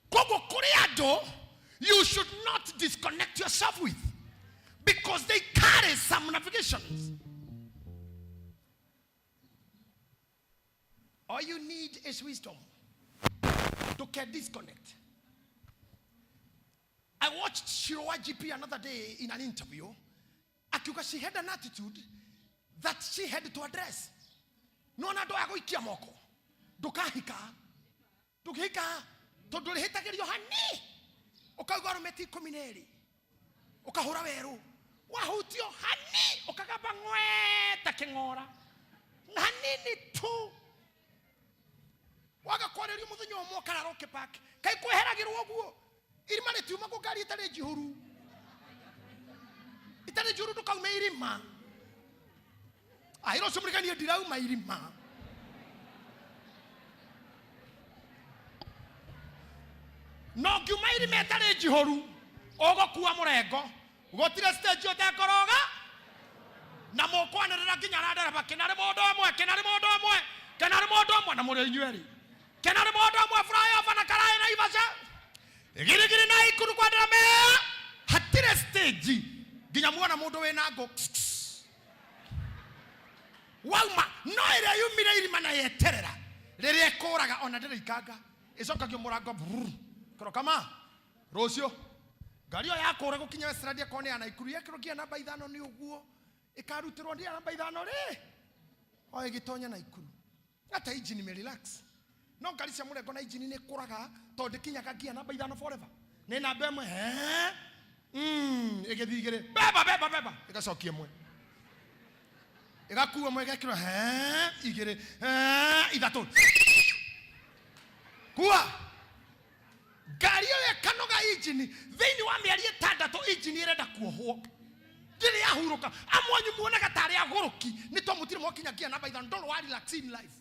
koguo kũrĩ andũ you should not disconnect yourself with because they carry some navigations all you need is wisdom to get disconnect I watched Shiroa GP another day in an interview. Akiuga she had an attitude that she had to address. Nona andũ aya gũikia moko ndũkahika ndũngĩhika tondũ rĩhĩtagĩrio hani ũkauga arũme ti ikũmi na erĩ ũkahũra werũ wahutio hani ũkagamba ng'we ta kĩng'ora hanini tu waga kwarĩrio mũthenya ũmwe ũkarara ũkĩpak kaĩ kweheragĩrwo ũguo irima rĩtiumagwo ngari ĩtarĩ njihũru itarĩ njihũru ndũkaume irima aira ũcio mũriganie ndirauma irima no ngiuma irima ĩtarĩ njihũru ũgũkua mũrengo gũtirĩ stage ũtekũrũga na mũkwanĩrĩra nginya na ndereba kĩnarĩ mũndũ ũmwe kĩnarĩ mũndũ ũmwe kĩnarĩ mũndũ ũmwe na mũrĩ inyuerĩ kĩnarĩ mũndũ ũmwe flyover na karaĩ na ibaca girigiri na ikuru kwa nderamea hatirĩ stage nginya muona mũndũ wĩna ngũ wauma no ĩrĩa yumire irima na yeterera rĩrĩa ĩkũraga ona ndĩrĩ ikanga ĩcokagio mũrango brrr. Kĩro kama rũciũ ngari ĩyo yakũra gũkinya Westlands akorwo nĩ ya Naikuru yekĩrwo nginya namba ithano nĩ ũguo ĩkarutĩrwo nĩ ya namba ithano rĩ o ĩgĩtonya Naikuru hata injini ime relax no ngari cia mũrengo na injini nĩ ĩkũraga tondũ ndĩkinyaga nginya namba ithano forever nĩ namba ĩmwe he ĩgĩthiĩ igĩrĩ beba beba beba ĩgacokia ĩmwe ĩgakua ĩmwe ĩgekĩrwo he igĩrĩ he ithatũ kua ngari ĩyo ĩkanoga injini thĩinĩ wa mĩeri ĩtandatũ injini ĩrenda kuohwo ndĩrĩ yahurũka amwe anyu muonaga tarĩ agũrũki nĩ to mũtirĩ mwakinya nginya namba ithano ndũrĩ wa relax in life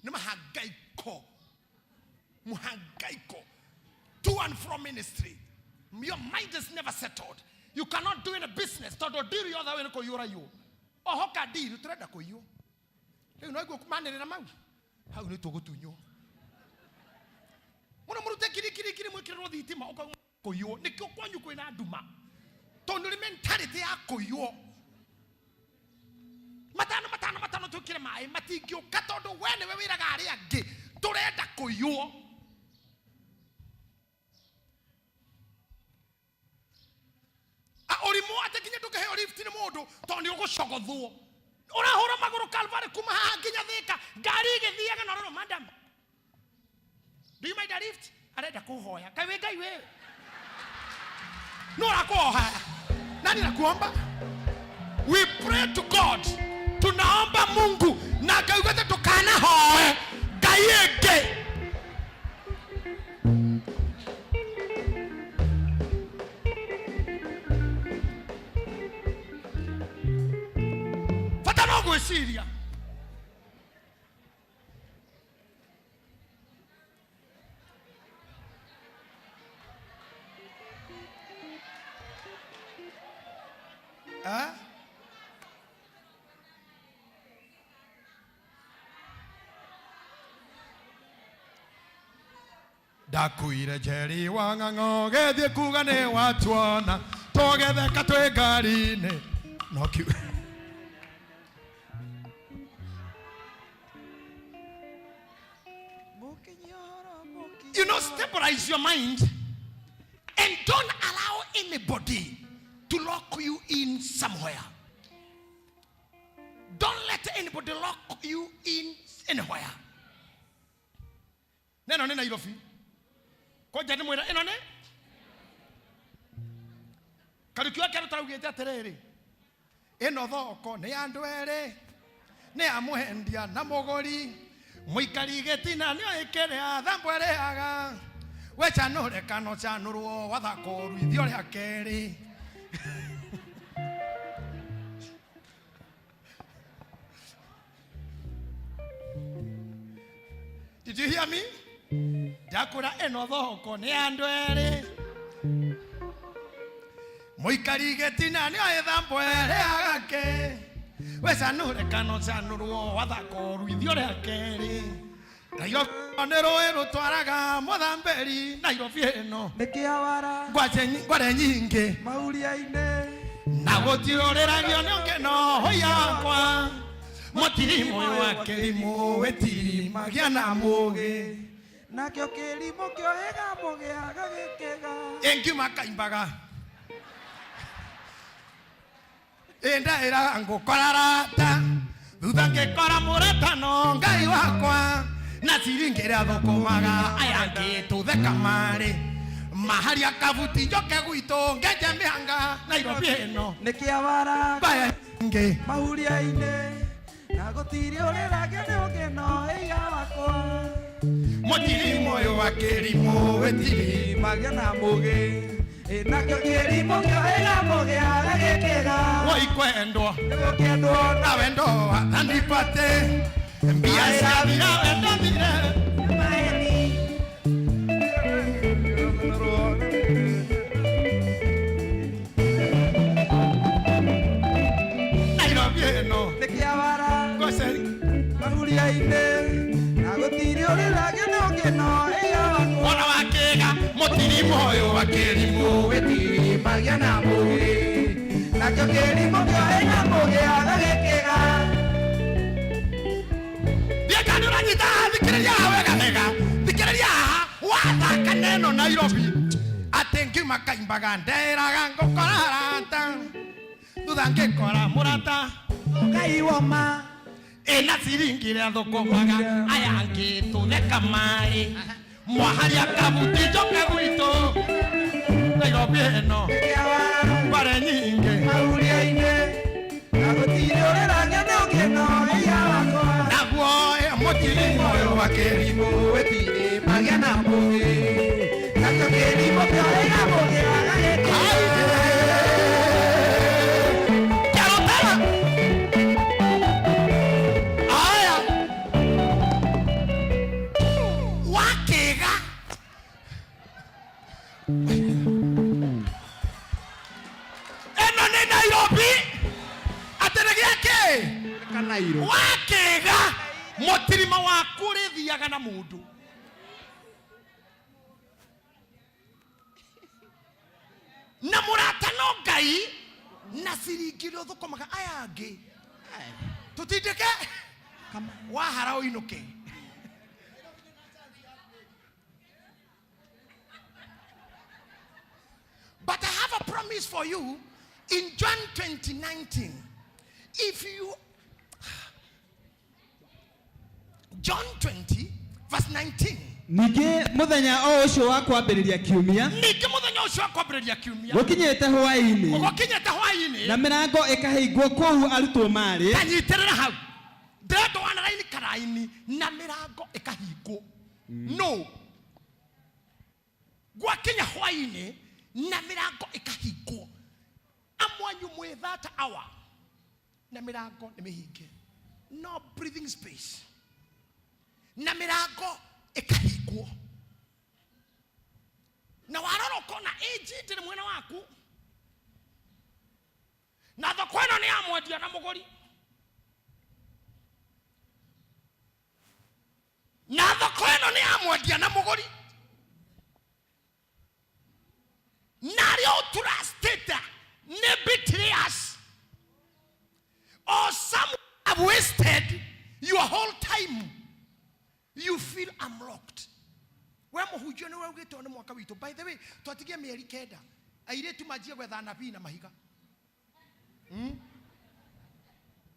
nĩ mahangaiko muhangaiko to and from ministry your mind is never settled you cannot do any business tondũ deal yothe wĩ nĩ kũiyũra iyũ ohoka deal tũrenda kũiywo rĩu no iguo manĩrĩra mau hau nĩ tũgũtunywo mũno mũrute ngiri ngiri ngiri mwĩkĩrĩrwo thitima ũkauga kũiywo nĩkĩo kwanyu kwĩna nduma tondũ nĩ mentality ya kũiywo matano matano matano twĩkĩre maĩ matingĩũka tondũ we nĩwe wĩraga arĩa angĩ tũrenda kũiywo ũrimũ atĩ nginya ndũngĩheo lift nĩ mũndũ tondũ nĩ ũgũcogothwo ũrahũra magũrũ Calvary kuma haha nginya Thĩka ngari ĩgĩthiaga na ũrorwo madam do you mind a lift arenda kũhoya kaĩ wĩ ngai wewe no ũrakũhoya nani nakuomba we pray to God tunaomba Mungu na Ngai ugĩte ndũkanahoe ngai ĩngĩ bata no gwĩciria Eh? Ndakuire njeri wa ng'ang'o gĩthiĩ kuga nĩ watuona tũgĩtheka twĩ ngari-inĩ no kiu You know, stabilize your mind and don't allow anybody to lock you in somewhere. Don't let anybody lock you in anywhere. Neno nĩ Nairobi. Koja nĩ mwĩra ĩno nĩ Kariuki wa kerũ taraugĩte atĩrĩrĩ, ĩno thoko nĩ ya andũ erĩ, nĩ ya mũhendia na mũgũri. Mũikari gĩtina nĩo ĩkĩrĩa thambo ĩrĩaga. We canũre kana ũcanũrwo wathaka ũruithio rĩa kerĩ. Did you hear me? Ndakũra ĩno thoko nĩ ya andũ erĩ. Mũikari gĩtina nĩo ĩthambo ĩrĩaga ke. We canũre kana ũcanũrwo wathaka ũruithio rĩa kerĩ. Nairobi nĩ rũĩ rũtwaraga mũthambĩri Nairobi ĩno. Nĩkĩawara Ngware nyingĩ mauria-inĩ na gũtirũrĩragio nĩ ũkeno yakwa. Mũtirimũ ũyũ wa kĩrimũ wĩtirimagia na mũgĩ. Nakĩo kĩrimũ kĩohĩga mũgĩaga gĩkĩga. Ĩngiuma kaimbaga ĩndaĩra ngũkora rata thutha ngĩkora mũratano Ngai wakwa na ciringi ĩrĩa thũkũmaga aya angĩ tũtheka marĩ maharia kabuti njoke gwitũ ngenje mĩhanga Nairobi ĩno Nĩkĩawara mbaya nyingĩ mahuria-inĩ na gũtirĩ ũrĩragio nĩ ũkeno ĩya wakwa. Mũtirimũ ũyũ wa kĩrimũ wĩtiri Magĩa na mũgĩ nakĩo kĩrimũ kĩohĩga mũgĩaga gĩkĩga. Woi kwendwo Nĩgũkĩendwo na wendo wa thandipate mbia ciathira wendo thire. Nairobi ĩno Nĩkĩawara ngwacĩ mahuria-inĩ na gũtirĩ ũrĩragio nĩ ũkeno ĩya wakwa. Mwana wa kĩga mũtirimũ ũyũ wa kĩrimũ wĩtirimagia na mũgĩ nakĩo kĩrimũ kĩohĩga mũgĩaga gĩkĩga. Thiĩ nĩ ũranyita haha, thikĩrĩria haha wega wega, thikĩrĩria haha wathaka neno Nairobi atĩ ngiuma kaimbaga nderaga ngũkora rata thutha ngĩkora mũrata Ngai woma ĩna ciringi ĩrĩa thũkũmaga aya angĩ tũtheka marĩ mwaharia kabuti njoke gwitũ Nairobi ĩno ngware nyingĩ mahuria-inĩ na gũtirĩ ũrĩragio nĩ ũkeno ĩya wakwa. Naguo mũtirimũ ũyũ wa kĩrimũ wĩtirimagia na mũgĩ nakĩo kĩrimũ kĩohĩga mũgĩaga gĩkĩga. Kĩarũtara aya wakĩga ĩno nĩ Nairobi atĩ nĩ gĩakĩ wakĩga mũtirima waku ũrĩthiaga na mũndũ na mũrata no Ngai na ciringi iria ũthũkũmaga aya angĩ tũtindĩke wahara ũinũke. But I have a promise for you in John 20:19. If you John 20 verse 19. Ningĩ mũthenya o ũcio wa kwambĩrĩria kiumia Ningĩ mũthenya ũcio wa kwambĩrĩria kiumia gũkinyĩte hwaĩ-inĩ gũkinyĩte hwaĩ-inĩ na mĩrango ĩkahingwo kũu arutwo marĩ tanyitĩrĩra hau ndĩrenda wana raini karaini na mĩrango ĩkahingwo no gwakinya hwaĩ-inĩ na mĩrango ĩkahingwo amwanyu mwĩ that hour na mĩrango nĩ mĩhinge no breathing space na mĩrango ĩkahingwo na warora ũkona AG ndĩrĩ mwena waku na thoko ĩno nĩ ya mwendia na mũgũri na thoko ĩno nĩ ya mwendia na mũgũri na arĩa ũtrustĩte nĩ betrayers or some have wasted your whole time. You feel I'm locked. We mũhunjia nĩ waugĩte nĩ mwaka witũ. By the way, twatigie mĩeri 9 airĩtu manjie gwetha anabii na mahiga.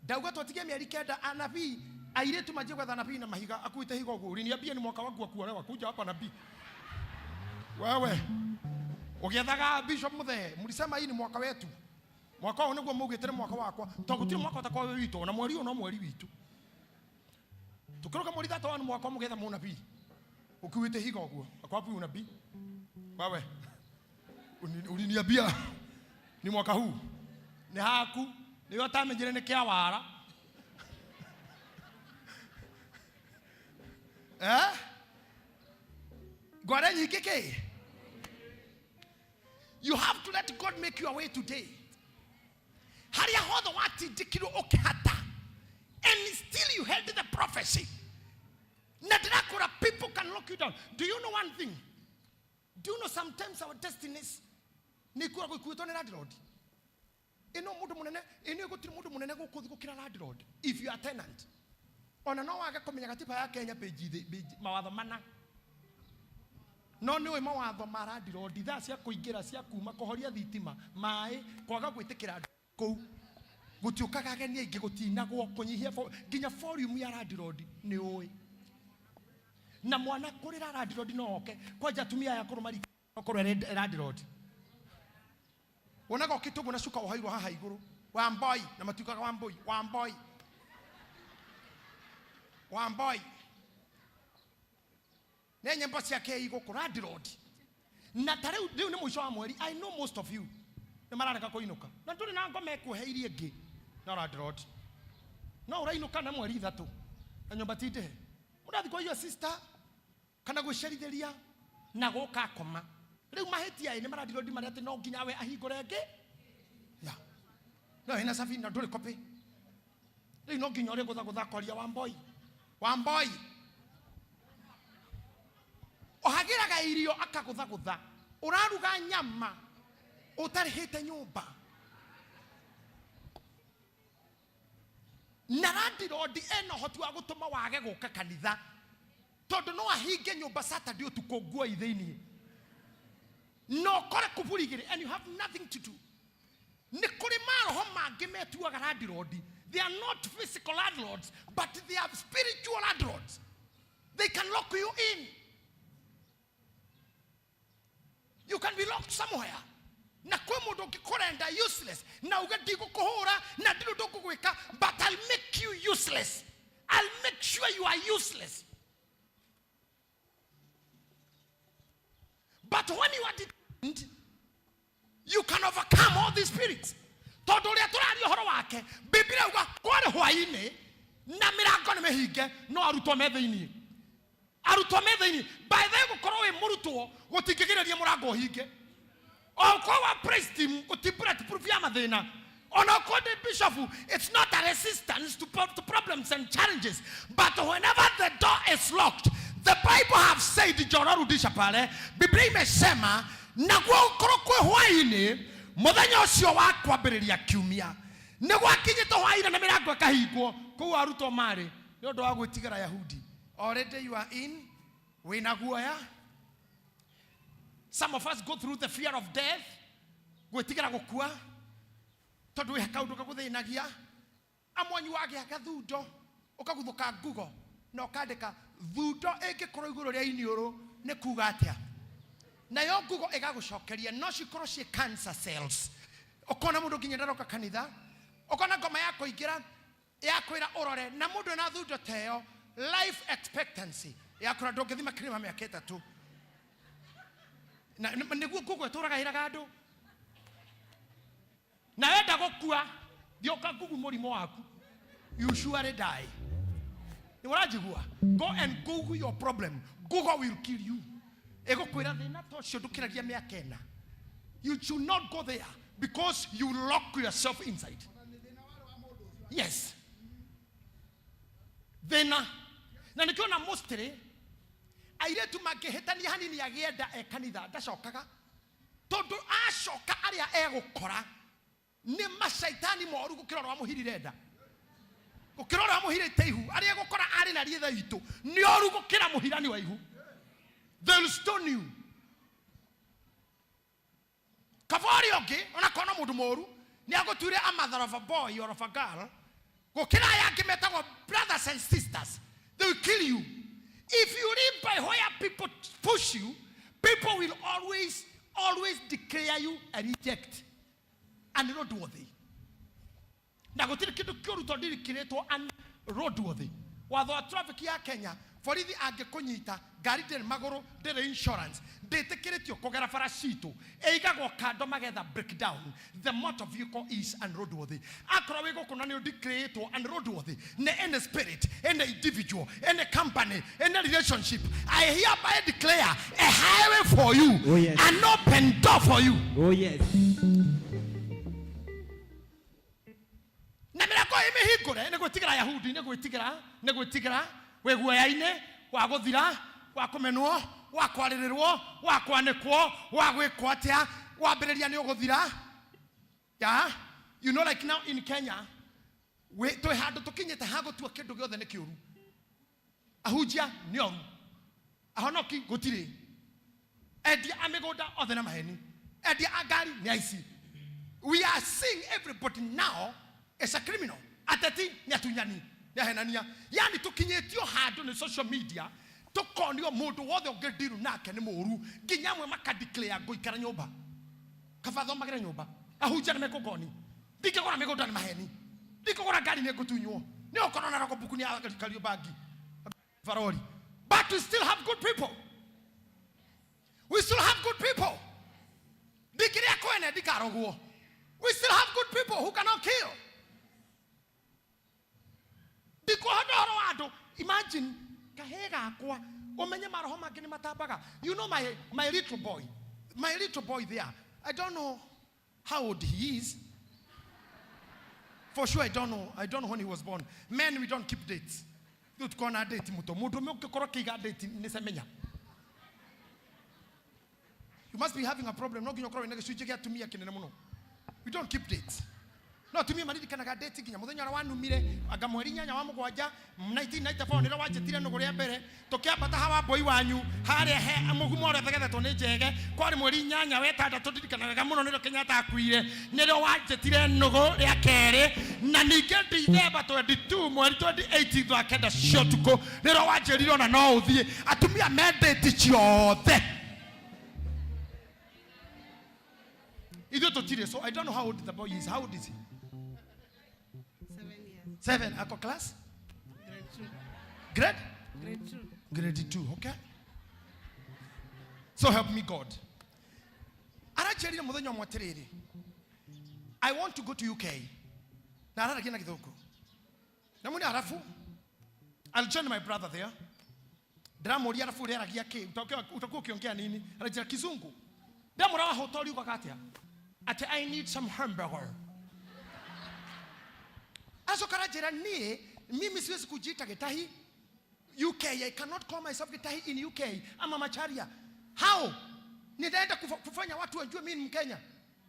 Ndauga twatigie mĩeri 9 anabii airĩtu manjie gwetha anabii na mahiga akuĩte higa ũguo. Uliniambia ni mwaka wangu wa kuolewa, kuja hapa nabii. Wewe ũgĩethaga Bishop Muthee, mlisema hii ni mwaka wetu. Mwaka ũyũ nĩguo maugĩte nĩ mwaka wakwa, tondũ gũtirĩ mwaka ũtakoragwo wĩ witũ, ona mweri ũyũ no mweri witũ. Tukĩrũka mweri thate wa nĩ mwaka mũgetha mũnabii ũkuĩte higa ũguo akwapi unabii wewe uliniambia ni mwaka huu nĩ haku nĩwe ũtamenyire nĩ kĩa wara eh? Ngware nyingĩ kĩ. You have to let God make your way today. Harĩa hothe watindĩkirwo ũkĩhata and still you held the prophecy, na ndĩrakũra, people can lock you down. Do you know one thing? Do you know sometimes our destinies nĩ ikoragwo ikuĩtwo nĩ landlord? Ĩno mũndũ mũnene, ĩno gũtirĩ mũndũ mũnene gũkũ thĩ gũkĩra landlord. If you are tenant, ona no wage kũmenya gatiba ya Kenya page page mawatho mana, no nĩ ũĩ mawatho ma landlord, thaa cia kũingĩra, cia kuma, kũhoria thitima, maĩ, kwaga gwĩtĩkĩra andũ kũu, gũtiũkaga ageni aingĩ, gũtinagwo, kũnyihia nginya volume ya landlord nĩ ũĩ. Na mwana kũrĩra landlord no oke kwanja atumia aya akũrũ marika okorwo ere landlord wonaga ũkĩte ũguo na cuka wohairwo haha igũrũ wamboi, na matuĩkaga wamboi, wamboi, wamboi nĩ nyĩmbo ciake igũkũ landlord. Na ta rĩu, rĩu nĩ mũico wa mweri. I know most of you nĩ mararega kũinũka na ndũrĩ na ngoma ĩkuheirie ĩngĩ no landlord no ũrainũka na mweri 3 na nyũmba ti ndĩhe, ũrathiĩ kwa your sister kana gwĩcerithĩria na gũka akoma. Rĩu mahĩtia ĩ nĩ marandirondi marĩa atĩ no nginya we ahingũre ĩngĩ ya no ĩna sabina ndũrĩ copy. Rĩu no nginya ũrĩ gũthagũtha kwaria wamboi, wamboi ũhagĩraga irio akagũthagũtha, ũraruga nyama ũtarĩhĩte nyũmba na landlord ena ũhoti wa gũtũma wage gũka kanitha tondũ no ahinge nyũmba Saturday ũtukũ nguo i thĩiniĩ na ũkore kuburi igĩrĩ and you have nothing to do. Nĩ kũrĩ maroho mangĩ metuaga landlord. They are not physical landlords, but they are spiritual landlords. They can lock you in. You can be locked somewhere na kwĩ mũndũ ũngĩkũrenda useless na uge ndigũkũhũra na ndirĩ ũndũ ngũgwĩka, but I'll make you useless. I'll make sure you are useless. But when you are determined, you can overcome all these spirits. Tondũ ũrĩa tũraria ũhoro wake, Biblia yuga kwarĩ hwaĩ-inĩ na mĩrango nĩ mĩhinge, no arutwo me thĩiniĩ, arutwo me thĩiniĩ. By the way, gũkorwo wĩ mũrutwo gũtingĩgirĩrĩria mũrango ũhinge. Okorwo wa praise team gũti bulletproof ya mathĩna, ona okorwo ndĩ bishop, it's not a resistance to problems and challenges. But whenever the door is locked, the Bible have said, Njoro rudisha pale, Biblia imesema naguo gũkorwo kwĩ hwaĩ-inĩ mũthenya ũcio wa kwambĩrĩria kiumia, nĩ gwakinyĩte hwaĩ-inĩ na mĩrango ĩkahingwo kũu arutwo marĩ nĩ ũndũ wa gwĩtigĩra Yahudi. Already you are in wĩna guoya. Some of us go through the fear of death, gwĩtigĩra gũkua tondũ wĩ kaũndũ gagũthĩnagia. Amwanyu wagĩa gathundo ũkaguthũka ngugo na ũkandĩka thundo ĩngĩkorwo igũrũ rĩa iniũrũ nĩ kuga atĩa, nayo ngugo ĩgagũcokeria no cikorwo ciĩ cancer cells. Ũkona mũndũ nginya ndaroka kanitha, ũkona ngoma ya kũingĩra ya kwĩra ũrore na mũndũ ena thundo ta ĩyo, life expectancy yakwĩra ndũngĩthima kirima mĩaka 3 na nĩguo ngugo ĩtũraga ĩraga andũ na wenda gũkua thiĩ ũka Google mũrimũ waku, you surely die. Nĩ ũranjigua? Go and Google your problem. Google will kill you. Ĩgũkwĩra thĩna ta ũcio ndũkĩragia mĩaka 4. You should not go there because you lock yourself inside. Yes, thĩna na nĩkĩo na mostly airĩtu mangĩhĩtania hanini agĩenda e kanitha ndacokaga, tondũ acoka arĩa egũkora nĩ macaitani moru gũkĩra ũrĩa wamũhirire nda, gũkĩra ũrĩa wamũhirĩte ihu. Arĩa egũkora arĩ na rietha itũ nĩ oru gũkĩra mũhirani wa ihu. They will stone you. Kaba ũrĩa ũngĩ onakorwo no mũndũ mũru nĩ agũtuire a mother of a boy or of a girl gũkĩra aya angĩ metagwo brothers and sisters. They will kill you if you live by where people push you. People will always always declare you a reject and roadworthy. Na gũtirĩ kĩndũ kĩũru tondũ ndirikĩrĩtwo an roadworthy. Watho wa traffic ya Kenya, borithi angĩkũnyita ngari ndĩrĩ magũrũ, ndĩrĩ insurance, ndĩtĩkĩrĩtio kũgera bara citũ, ĩigagwo kando magetha breakdown. The motor vehicle is unroadworthy. Akorwo wĩ gũkũ na nĩ ũndeclaretwo unroadworthy nĩ any spirit, any individual, any company, any relationship, I hereby declare a highway for you. Oh, yes. An open door for you. Oh yes. Na mĩrango ĩ mĩhingũre nĩ gwĩtigĩra Ayahudi, nĩ gwĩtigĩra, nĩ gwĩtigĩra wĩ guoya-inĩ wa gũthira, wa kũmenwo, wa kwarĩrĩrwo, wa kwanĩkwo, wa gwĩkwo atĩa, wambĩrĩria nĩ ũgũthira. Yeah? You know, like now in Kenya, twĩ handũ tũkinyĩte ha gũtua kĩndũ gĩothe nĩ kĩũru. Ahunjia nĩ oru, ahonoki gũtirĩ, endia a mĩgũnda othe na maheni, endia a ngari nĩ aici. We are seeing everybody now is a criminal. Ateti nĩ atunyani, nĩ ahenania. Yani tũkinyĩtio handũ nĩ social media, tũkonio mũndũ wothe ũngĩndiru nake nĩ mũru, nginya amwe makadeclare ngũikara nyũmba, kaba thomagĩre nyũmba. Ahunjia nĩ mekũngoni, ndingĩgũra mĩgũnda nĩ maheni, ndingĩgũra ngari nĩ ngũtunywo, nĩ ũkorwo na rogobuku nĩ Kariobangi Varori. But we still have good people. We still have good people. Ndingĩrĩa kwene ndikarogwo. We still have good people who cannot kill. Ndikuhota ũhoro wa andũ. Imagine kahĩĩ gakwa ũmenye maroho mangĩ nĩ matambaga. You know my little boy, my little boy there, I don't know how old he is. For sure I don't know. I don't know when he was born. Men, we don't keep dates. Rĩu tukona date mũto. Mũndũ ũmwe ũngĩkorwo akĩiga date nĩ semenya. You must be having a problem. No nginya ũkorwo wĩna gĩcunjĩ kĩa atumia kĩnene mũno. We don't keep dates. No atumia maririkanaga date nginya mũthenya ũrĩa wanumire, anga mweri 8 wa mũgwanja 1994 nĩrĩo wanjĩtire nũgũ rĩa mbere, tũkĩambata hawa mboi wanyu harĩa he mũgumo ũrĩa ũthegethetwo nĩ njege, kwarĩ mweri 8 wa ĩtandatũ, ndirikana wega mũno nĩrĩo Kenyatta akuire, nĩrĩo wanjĩtire nũgũ rĩa kerĩ, na ningĩ December 22 mweri 28 wa kenda cia ũtukũ nĩrĩo wanjĩrire ona no ũthiĩ. Atumia me date ciothe, ithuĩ tũtirĩ. So I don't know how old the boy is. How old is he? 7 years. 7. Ako class? Grade 2. Grade? Grade 2. Grade 2, okay. So help me God. Aranjĩrire mũthenya ũmwe atĩrĩrĩ, I want to go to UK. Na araragia na gĩthũngũ. Na mwene arabu, I'll join my brother there. Ndĩramũria arabu ũrĩaragia kĩ? Utakuwa ũkĩongea nini? Aranjĩra kizungu. Ndamũra wahũta ũriugaga atĩa? Atĩ I need some hamburger. Acoka aranjĩra niĩ, mimi siwezi kujiita Gĩtahi. UK, I cannot call myself Gĩtahi in UK. I'm a Macharia. How? Nitaenda kufanya watu wajue mimi ni Mkenya.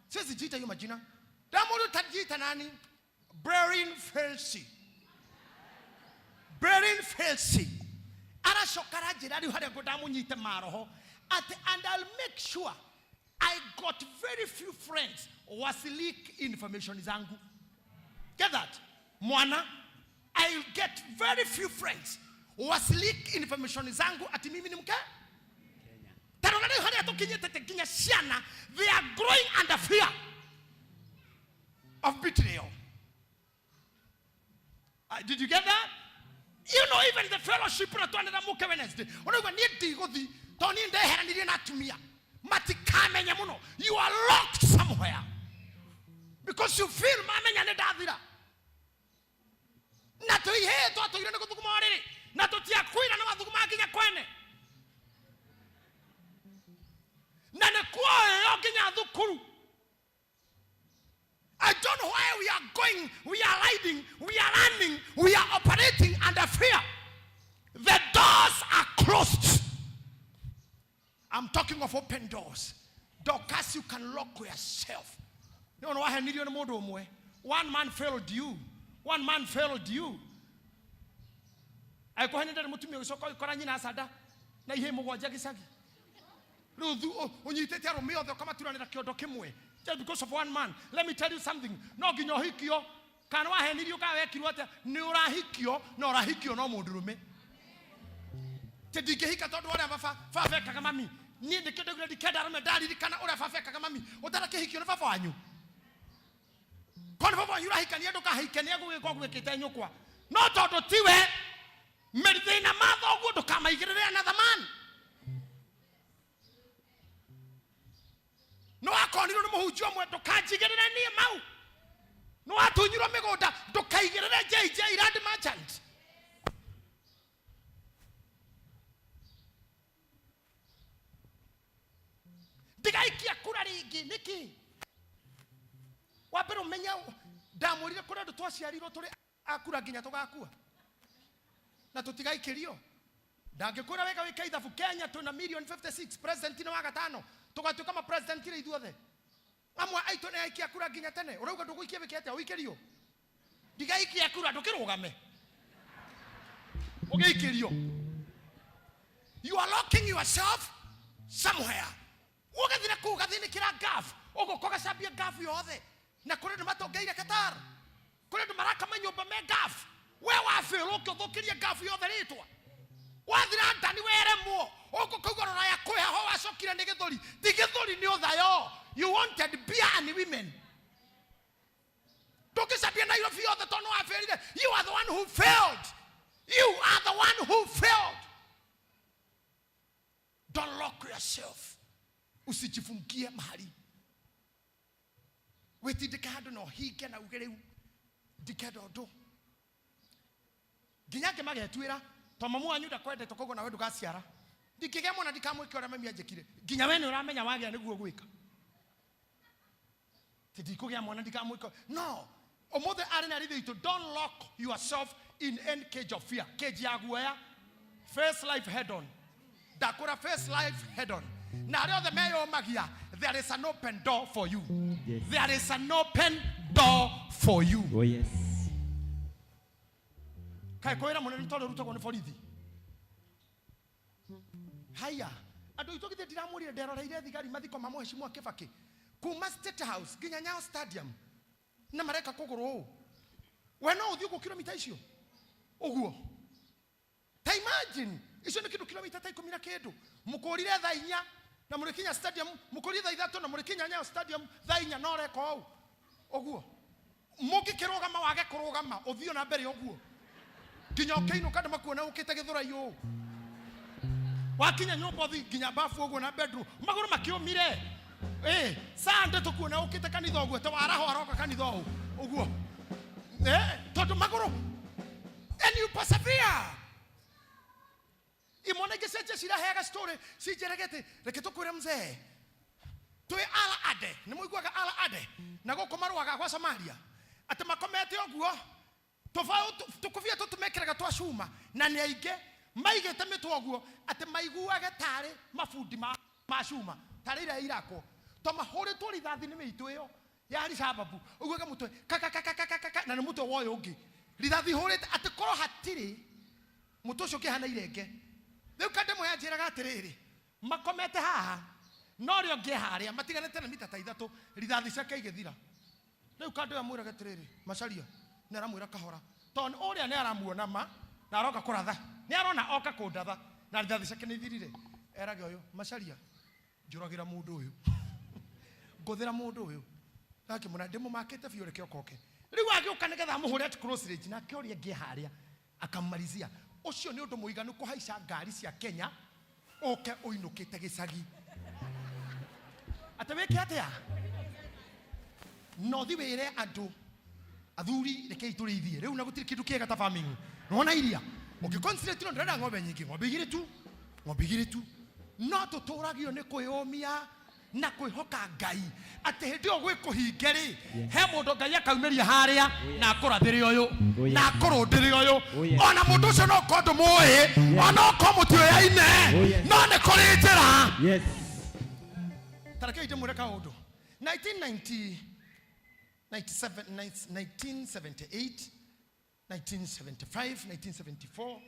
Siwezi jiita hiyo majina. Ndamũria utajiita nani? Brain Felsi. Brain Felsi. Aracoka aranjĩra rĩu harĩa ngũndamũnyite maroho. Atĩ, and I'll make sure I got very few friends wasileak information zangu. Get that? Mwana, I'll get very few friends wasileak information zangu ati mimi ni mke? Tarora rĩu harĩa tũkinyĩte te nginya ciana, they are growing under fear of betrayal. Did you get that? You know, even the fellowship na twanĩra mũke Wednesday. Ũraigua niĩ ndigũthiĩ, tondũ niĩ ndeheranirie na atumia. Matikamenye mũno. You are locked somewhere. Because you feel mamenya nĩ ndathira. Na tũihĩĩ twatũire nĩ gũthuguma ũrĩrĩ. Na tũtiakuire nĩ mathuguma nginya kwene. Na nĩ kuoyo nginya thukuru. I don't know why we are going, we are riding, we are running, we are operating under fear. The doors are closed. I'm talking of open doors. Dorcas, you can lock yourself. No, no, I need you no more. One man failed you. One man failed you. I go ahead and mutumia ucoka ukora nyina sada na ihe mugwanja gicagi. Rĩu ũnyitĩte arũme othe ũkamaturanĩra kĩondo kĩmwe. Just because of one man. Let me tell you something. No nginya ũhikio, kana wahenirio kana wekirwo atĩa, nĩ ũrahikio na ũrahikio no mũndũrũme. Ti ndingĩhika tondũ ũrĩa baba ekaga mami. Niĩ nĩkĩo ndaugire ndikenda arũme, ndaririkana ũrĩa baba ekaga mami. Ũtarakĩhikio nĩ baba wanyu, korwo nĩ baba wanyu ũrahikania, ndũkahike, nĩ egũgĩka ũguĩkĩte nyũkwa. No tondũ tiwe, mĩthĩna ma thoguo ndũkamaigĩrĩre another man. Nĩ wakonirwo nĩ mũhunjia ũmwe, ndũkanjigĩrĩre niĩ mau. Nĩ watunyirwo mĩgũnda, ndũkaigĩrĩre JJ Land Merchant. Ndigaikia kura rĩngĩ nĩkĩ? Wambere ũmenye ndamwĩrire kũrĩ andũ twaciarirwo tũrĩ akura nginya tũgakua na tũtigaikĩrio. Ndangĩkwĩra wega wĩke ithabu. Kenya twĩna million 56, president nĩ wa gatano, tũgatuĩka ma president rĩ ithuothe. Amwe aitũ nĩ aikia kura nginya tene. Ũrauga ndũgũikia, wĩke atĩa ũikĩrio? Ndigaikia kura, ndũkĩrũgame ũgĩikĩrio. You are locking yourself somewhere. Ũgathira kũu ũgathĩnĩkĩra Gulf, ũgoka ũgacambia Gulf yothe, na kũrĩ andũ matongeire Qatar, kũrĩ andũ maraka manyũmba me Gulf. We wabĩrwo ũkĩũthũkĩria Gulf yothe rĩtwa, wathira ndani weremwo, ũgũka rũraya kwĩ heho, wacokire nĩ gĩthũri. Ti gĩthũri, nĩ ũthayo. You wanted beer and women. Ndũngĩcambia Nairobi yothe tondũ nĩ wabĩrire. You are the one who failed. You are the one who failed. Don't lock yourself. Usijifungie mahali, wĩtindĩke handũ na ũhinge na uge rĩu ndikenda ũndũ nginya angĩ magetuĩra to mamu wanyu ndakwendete, koguo nawe ndũgaciara. Ndingĩgĩa mwana ndikamwĩke ũrĩa mami anjĩkire. Nginya we nĩ ũramenya wagĩa nĩguo gwĩka ti ndikũgĩa mwana ndikamwĩka. No ũmũthĩ arĩ na rithĩ itũ, don't lock yourself in any cage of fear, cage ya guoya. Face life head on. Ndakũra, face life head on. Na arĩa othe meyũmagia, there is an open door for you. There is an open door for you. Oh yes. Kaĩ kwĩra mũnene tondũ ũrutagwo nĩ borithi. Haya, andũ aitũ, githĩ ndiramwĩrire nderoreire thigari mathiko ma Mheshimiwa Kibaki kuma State House nginya Nyayo Stadium, na mareka kũgũrũ ũũ? We no ũthiĩ ũguo kilomita icio ũguo? Ta imagine, icio nĩ kĩndũ kilomita ta 10 na kĩndũ. Mũkũrire thaa 4 na mũrĩkinya stadium, mũkũrire thaa 3 na mũrĩkinya Nyayo Stadium thaa 4, no ũreka ũũ ũguo. Mũngĩkĩrũgama wage kũrũgama, ũthiĩ na mbere ũguo nginya ũkĩinũka, andũ makuona ũkĩte gĩthũrai ũũ. Wakinya nyũmba, ũthiĩ nginya bafu ũguo na bedroom, magũrũ makĩũmire. Ĩ Sunday tũkuona ũkĩte kanitha ũguo, te waraho aroka kanitha ũũ ũguo, tondũ magũrũ. And you persevere. Imwana ingĩ cia jeshi iraheaga story cinjeregete, reke tũkwĩre mzee, twĩ ala ade nĩ mũiguaga ala ade na gũkũ marũaga gwa Samaria, atĩ makomete ũguo, tũbaũ tũkũbia tũtũmekĩraga twa cuma, na nĩ aingĩ maigĩte mĩtwe ũguo atĩ maiguage tarĩ mabundi ma cuma tarĩ iria irakwo, to mahũrĩtwo rithathi nĩ mĩitũ ĩyo ya ricababu ũguo mũtwe kakakakakaka, na nĩ mũtwe wa ũyũ ũngĩ rithathi hũrĩte, atĩ korwo hatirĩ mũtwe ũcio ũkĩhana irenge. Rĩu kandemwe yanjĩraga atĩrĩrĩ, makomete haha no ũrĩa ũngĩ harĩa matiganĩte na mita ta 3, rithathi ciake igĩthira. Rĩu kando ĩyo amwĩraga atĩrĩrĩ, Macaria nĩ aramwĩra kahora, tondũ ũrĩa nĩ aramuona ma na aroka kũratha, nĩ arona oka kũndatha na rithathi ciake nĩ ithirire. Erage ũyũ, "Macaria, njũragĩra mũndũ ũyũ, ngũthĩra mũndũ ũyũ." Akĩmwĩra, "Ndĩmũmakĩte biũ, reke okoke." Rĩu agĩũka nĩgetha amũhũre at close range, nake ũrĩa ũngĩ harĩa akamalizia. Ũcio nĩ ũndũ mũiganu kũhaica ngari cia Kenya ũke ũinũkĩte gĩcagi atĩ wĩke atĩa? No thi wĩre andũ athuri, rekei tũrĩithie rĩu, na gũtirĩ kĩndũ kĩega ta farming. Nĩwona iria ũngĩconcentrate, no ndĩrenda ng'ombe nyingĩ, ng'ombe 2 tu, ng'ombe 2 tu. No tũtũragio nĩ kwĩyũmia na kwĩhoka Ngai atĩ hĩndĩ ĩyo gwĩ kũhinge rĩ, he mũndũ Ngai akaumĩria harĩa na akũrathĩre ũyũ na akũrũndĩre ũyũ. Ona mũndũ ũcio no korwo ndũmũĩ, ona okorwo mũtiũyaine, no nĩ kũrĩ njĩra. Tarekei ndĩmwĩre kaũndũ. 1990, 97, 1978, 1975, 1974,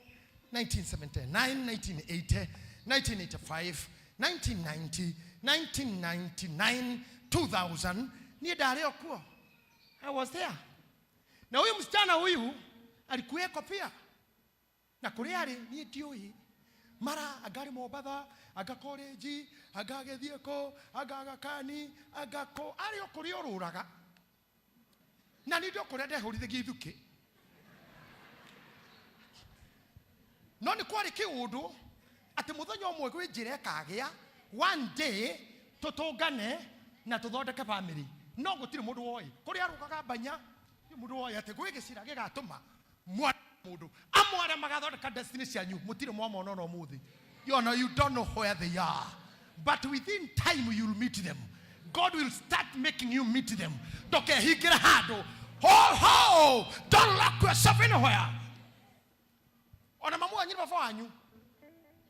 1979, 1980, 1985, 1990, 1999, 2000, niĩ ndarĩ o kuo. I was there. Na huyu msichana huyu alikuweko pia, na kũrĩa arĩ niĩ ndiũĩ. Mara anga arĩ Mombatha, anga college, anga agĩthiĩ kũ, anga Aga Khan, anga kũ, arĩ o kũrĩa ũrũraga. Na niĩ ndĩ o kũrĩa ndehũrithagia ithukĩ. No nĩ kwarĩ kĩũndũ atĩ mũthenya ũmwe gwĩ njĩra ĩkagĩa, one day tũtũngane na tũthondeke family. No gũtirĩ mũndũ woĩ. Kũrĩa arũgaga mbanya, gũtirĩ mũndũ woĩ atĩ gwĩ gĩcira gĩgatũma mwana wa mũndũ. Amwe arĩa magathondeka destiny cianyu mũtirĩ mwamona ona ũmũthĩ. You know, you don't know where they are. But within time you'll meet them. God will start making you meet them. Ndũkehingĩre handũ. Ho ho! Don't lock yourself anywhere. Ona mamu wanyu nĩ baba wanyu.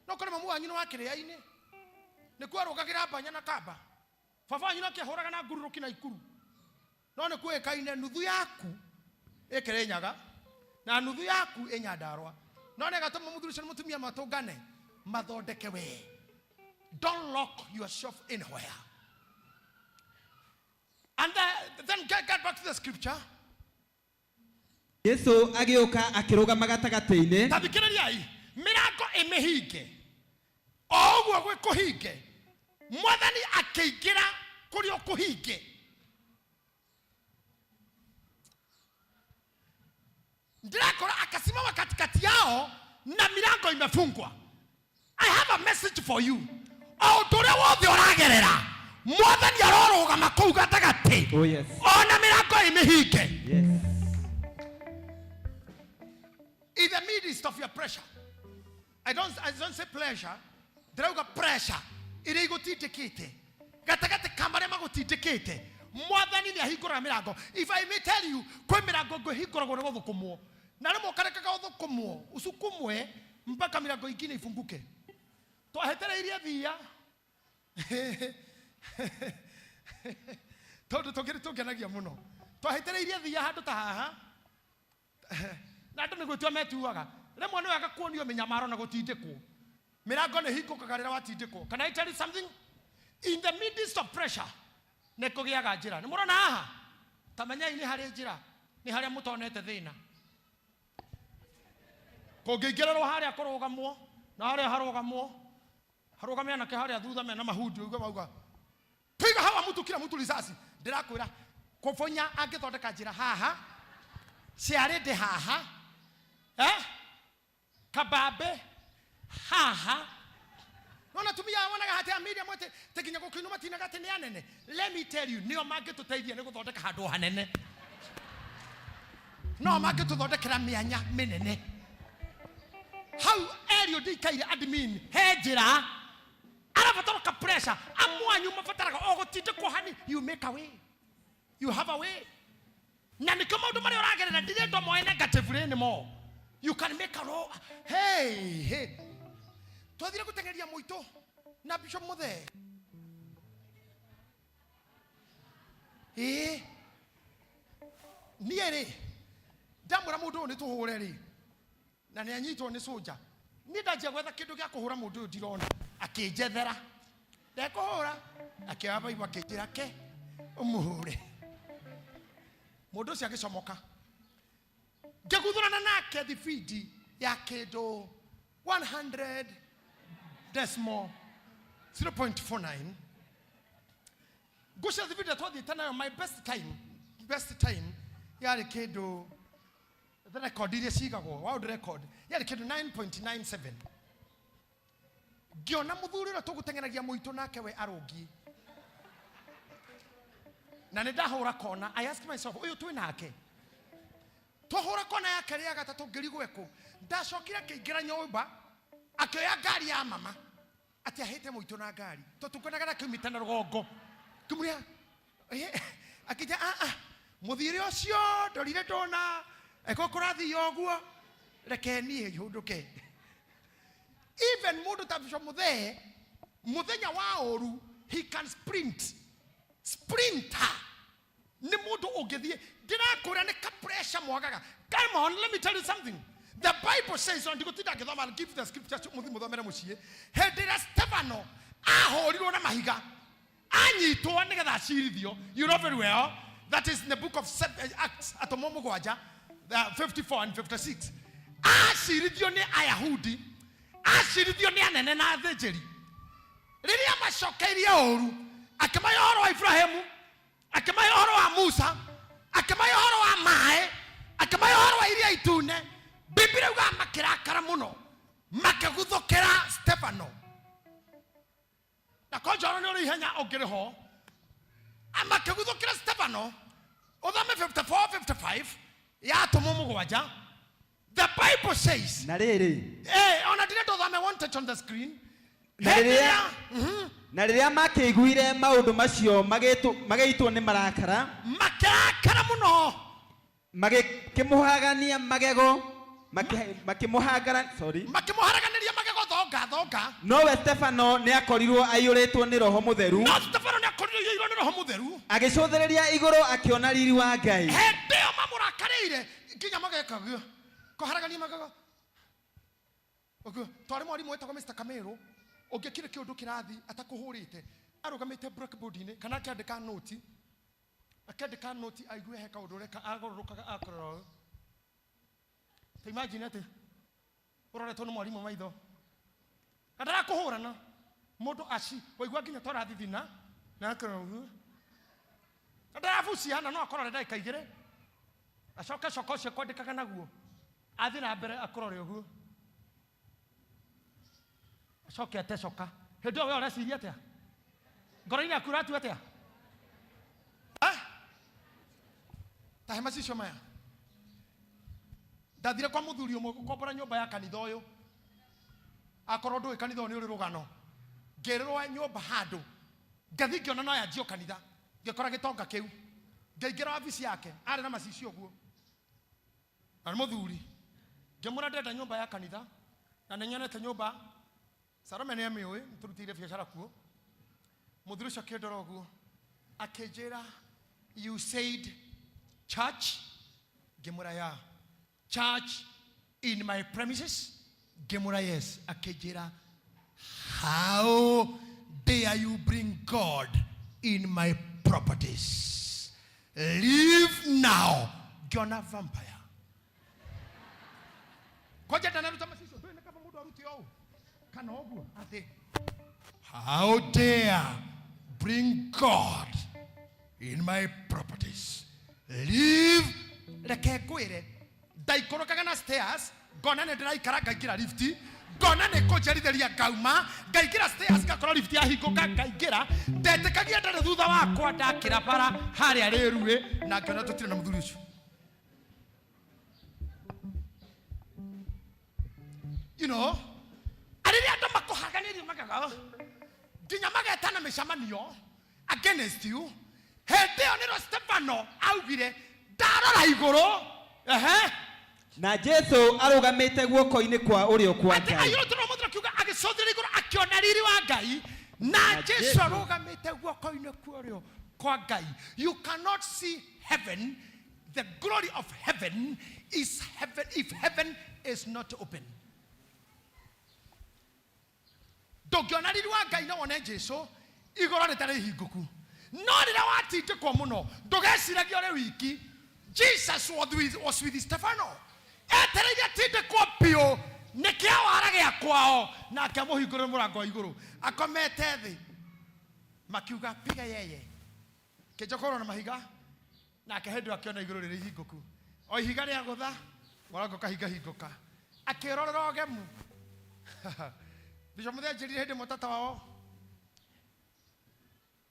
No kore mamu wanyu nĩ wa kĩrĩa-inĩ. Nĩkuo arũgagĩra mbanya na kamba. Baba wanyu nake ahũraga na ngurũrũki na ikuru. No nĩ kuĩkaine nuthu yaku ĩ Kĩrĩnyaga na nuthu yaku ĩ Nyandarũa. No nĩ gatũma mũthuri ũcio na mũtumia matũngane mathondeke we. Don't lock yourself anywhere. And then get back to the scripture. Jesu agĩũka akĩrũgama gatagatĩ-inĩ. Ta thikĩrĩriai, mĩrango ĩmĩhinge o ũguo gwĩ kũhinge, Mwathani akĩingĩra kũrĩa kũhinge. Ndĩrakora akasimama katikati yao na milango imefungwa. I have a message for you. O ũndũ ũrĩa wothe ũragerera, Mwathani arorũgama kũu gatagatĩ. Oh, yes. Ona mĩrango ĩ mĩhinge. Yes. In the midst of your pressure. I don't say pleasure. Ndĩrauga pressure iria igũtindĩkĩte gatagatĩ ka marĩa magũtindĩkĩte. Mwathani nĩ ahingũraga mĩrango. If I may tell you, kwĩ mĩrango ĩngĩ ĩhingũragwo nĩ gũthũkũmwo. Na rĩmwe ũkarekaga ũthũkũmwo, ũsukumwe mpaka milango ingine ifunguke. Twahetereirie thia tondũ tũkĩrĩ tũngenagia mũno. Twahetereirie thia handũ ta haha na andũ nĩ gwĩtua metuaga. Rĩmwe nĩ wega kuonio mĩnyamaro na gũtindĩkwo. Mĩrango nĩ ĩhingũkaga rĩrĩa watindĩkwo. Can I tell you something? In the midst of pressure nĩ kũgĩaga njĩra. Nĩ mũrona haha? Ta menyai nĩ harĩ njĩra, nĩ harĩa mũtonete thĩna. Kũngĩingĩrĩrwo harĩa kũrũgamwo, na harĩa harũgamwo, harũgame anake harĩa thutha mena mahundi, ũigue mauga, piga hawa mtu kila mtu risasi. Ndĩrakwĩra, kũbonya angĩthondeka njĩra haha, ciarĩ ndĩ haha, Kabambe haha. Nona tumia wonaga hati ya media mwete te nginya gũkĩinwo matinaga atĩ nĩ anene. Let me tell you, nĩo mangĩtũteithia nĩ gũthondeka handũ hanene. No mangĩtũthondekera mĩanya mĩnene. Hau Eliud ndikaire admin he njĩra arabatara ka pressure. Amwe anyu mabataraga o gũtindĩkwo hani, you make a way, you have a way. Na nĩkĩo maũndũ marĩa ũragerera ndirenda moe negatively anymore. You can make a row. Hey, hey. Twathire gũteng'eria mũitũ na Bishop Mũthee. Ĩĩ. Niĩ rĩ, ndamwĩra mũndũ ũyũ nĩ tũhũre rĩ, na nĩ anyitwo nĩ soja. Niĩ ndanjia gwetha kĩndũ gĩa kũhũra mũndũ ũyũ ndirona, akĩnjethera. Ndekũhũra, akĩoya baibũ akĩnjĩra ke ũmũhũre. Mũndũ ũcio agĩcomoka. Ngĩguthũrana nake thibindi ya kĩndũ 100 decimal 0.49. Ngũcia thibindi twathiĩte nayo, my best time, best time yarĩ kĩndũ record iria cigagwo, world record yarĩ kĩndũ 9.97. Ngĩona mũthuri ũrĩa tũgũteng'eragia mũitũ nake we arũngiĩ. Na nĩ ndahũra kona, I ask myself, ũyũ twĩ nake? Twahũra kona yake rĩa gatatũ ngĩrigwo ekũ. Ndacokire akĩingĩra nyũmba, akĩoya ngari ya mama. Atĩ ahĩte mũitũ na ngari. Tũtunganaga na kĩumĩte na rũgongo. Ngĩmwĩra, akĩnjĩra, ah, ah, mũthiĩre ũcio ndorire ndona, eko kũrathiĩ ũguo, reke niĩ hũndũke. Even mũndũ ta Bishop Mũthee, mũthenya wa ũru, he can sprint. Sprinter. Nĩ mũndũ ũngĩthiĩ. Ndĩrakwĩra nĩ ka pressure mwagaga. Come on, let me tell you something. The Bible says, on ndigũtinda ngĩthoma, I'll give the scripture mũthiĩ mũthomere mũciĩ. Hĩndĩ ĩrĩa Stefano ahũrirwo na mahiga, anyitwo nĩgetha acirithio, you know very well, that is in the book of Acts, atũmwo mũgwanja, 54 and 56. Acirithio nĩ Ayahudi, Acirithio nĩ anene na athĩnjĩri. Rĩrĩa macokeirie ũru, akĩmahe ũhoro wa Ibrahimu, akĩmahe ũhoro wa Musa, akĩmahe ũhoro wa maĩ, akĩmahe ũhoro wa iria itune. Biblia yugaga makĩrakara mũno, makĩguthũkĩra Stefano. Na konjoro nĩ ũrĩ ihenya ũngĩrĩ ho. Makĩguthũkĩra Stefano, ũthome 54 55 ya atũmwo mũgwanja. The Bible says, Na rĩrĩ, ona ndirenda ũthome, one touch on the screen. Na rĩrĩa na rĩrĩa makĩiguire maũndũ macio magĩitwo nĩ marakara, Makĩrakara mũno, magĩkĩmũhagania magego, makĩmũhangara, sorry, makĩmũharaganĩria magego thonga thonga. Nowe Stefano nĩ akorirwo aiyũrĩtwo nĩ Roho Mũtheru, No Stefano nĩ akorirwo aiyũirwo nĩ Roho Mũtheru, agĩcũthĩrĩria igũrũ akĩona riri wa Ngai. Hĩndĩ ĩyo mamũrakarĩire nginya magekagia kũharagania magego ũguo. Twarĩ mwarimũ wetagwo Mr. Kamero, ũngĩkire kĩũndũ kĩrathi atakũhũrĩte, arũgamĩte blackboard-inĩ kana akĩandĩka noti, akĩandĩka noti, aigue he kaũndũ ũreka, agorũrũkaga akorora ũũ. Ta imagine atĩ ũroretwo nĩ mwarimũ maitho na ndarakũhũrana, mũndũ aci waigua nginya ta ũrathithina na akorora ũguo, na ndarabucia, na no akorore ndagĩka igĩrĩ, acoke coka ũcio kwandĩkaga naguo athiĩ na mbere akũrore ũguo, acoke ate coka. Hĩndĩ ĩyo we ũreciria atĩa ngoro-inĩ yaku? Ũratua atĩa? Ah? Ta he macicio maya. Ndathire kwa mũthuri ũmwe gũkombora nyũmba ya kanitha ũyũ. Akorwo ndũĩ kanitha ũyũ nĩ ũrĩ rũgano, ngĩrĩrwo nyũmba handũ, ngathiĩ ngĩona no yanjio kanitha, ngĩkora gĩtonga kĩu, ngĩingĩra wabici yake, arĩ na macicio ũguo na nĩ mũthuri. Ngĩmwĩra ndĩrenda nyũmba ya kanitha na nĩ nyonete nyũmba Salome nĩ amĩũĩ, nĩtũrutĩire biacara kuo. Mũthuri ũcio akĩndora ũguo, akĩnjĩra, "You said church?" Ngĩmwĩra, "Yeah." "Church in my premises?" Ngĩmwĩra, "Yes." Akĩnjĩra, "How dare you bring God in my properties? Leave now." Ngĩona vampire kwanja ndanaruta macicio. Ndũĩ nĩ kaba mũndũ arute ũũ kana ũguo atĩ, "How dare bring God in my properties? Leave." Reke ngwĩre, ndaikũrũkaga na stairs, ngona nĩ ndĩraikara, ngaingĩra lift, ngona nĩ kũnjerithĩria, ngauma, ngaingĩra stairs, ngakora lift yahingũka, ngaingĩra. Ndetĩkagia ndarĩ thutha wakwa. Ndakĩra bara harĩa rĩruĩ na ngĩona tũtirĩ na mũthuri ũcio. Arĩrĩa andũ makũhaganĩrie magaga nginya magetana mĩcemanio against you, hĩndĩ ĩyo nĩrĩo Stefano augire, "Ndarora igũrũ," ehe. Na Jesu arũgamĩte guoko-inĩ kwa ũrĩo kwa Atĩ Ngai. Aiyũrĩtwo na Mũthera kiuga agĩcũthĩrĩria igũrũ, akĩona riri wa Ngai na Jesu Jesu arũgamĩte guoko-inĩ kwa ũrĩo kwa Ngai. You cannot see heaven, the glory of heaven is heaven, if heaven is not open. Ndũngĩona riri wa Ngai na wone Jesu igũrũ rĩtarĩ ihingũku. No rĩrĩa watindĩkwo mũno, ndũgeciragia ũrĩ wiki. Jesus was with Stefano, etereire atindĩkwo biũ nĩ kĩawara gĩa kwao, nake amũhingũrĩre mũrango wa igũrũ. Akomete thĩ, makiuga, "Piga yeye," kĩnjokoro na mahiga, nake hĩndĩ ĩyo akĩona igũrũ rĩrĩ ihingũku, o ihiga rĩa gũtha, mũrango ũkahingahingũka, akĩrorera ũgemu. Bishop Mũthee anjĩrire hĩndĩ ĩmwe tata wao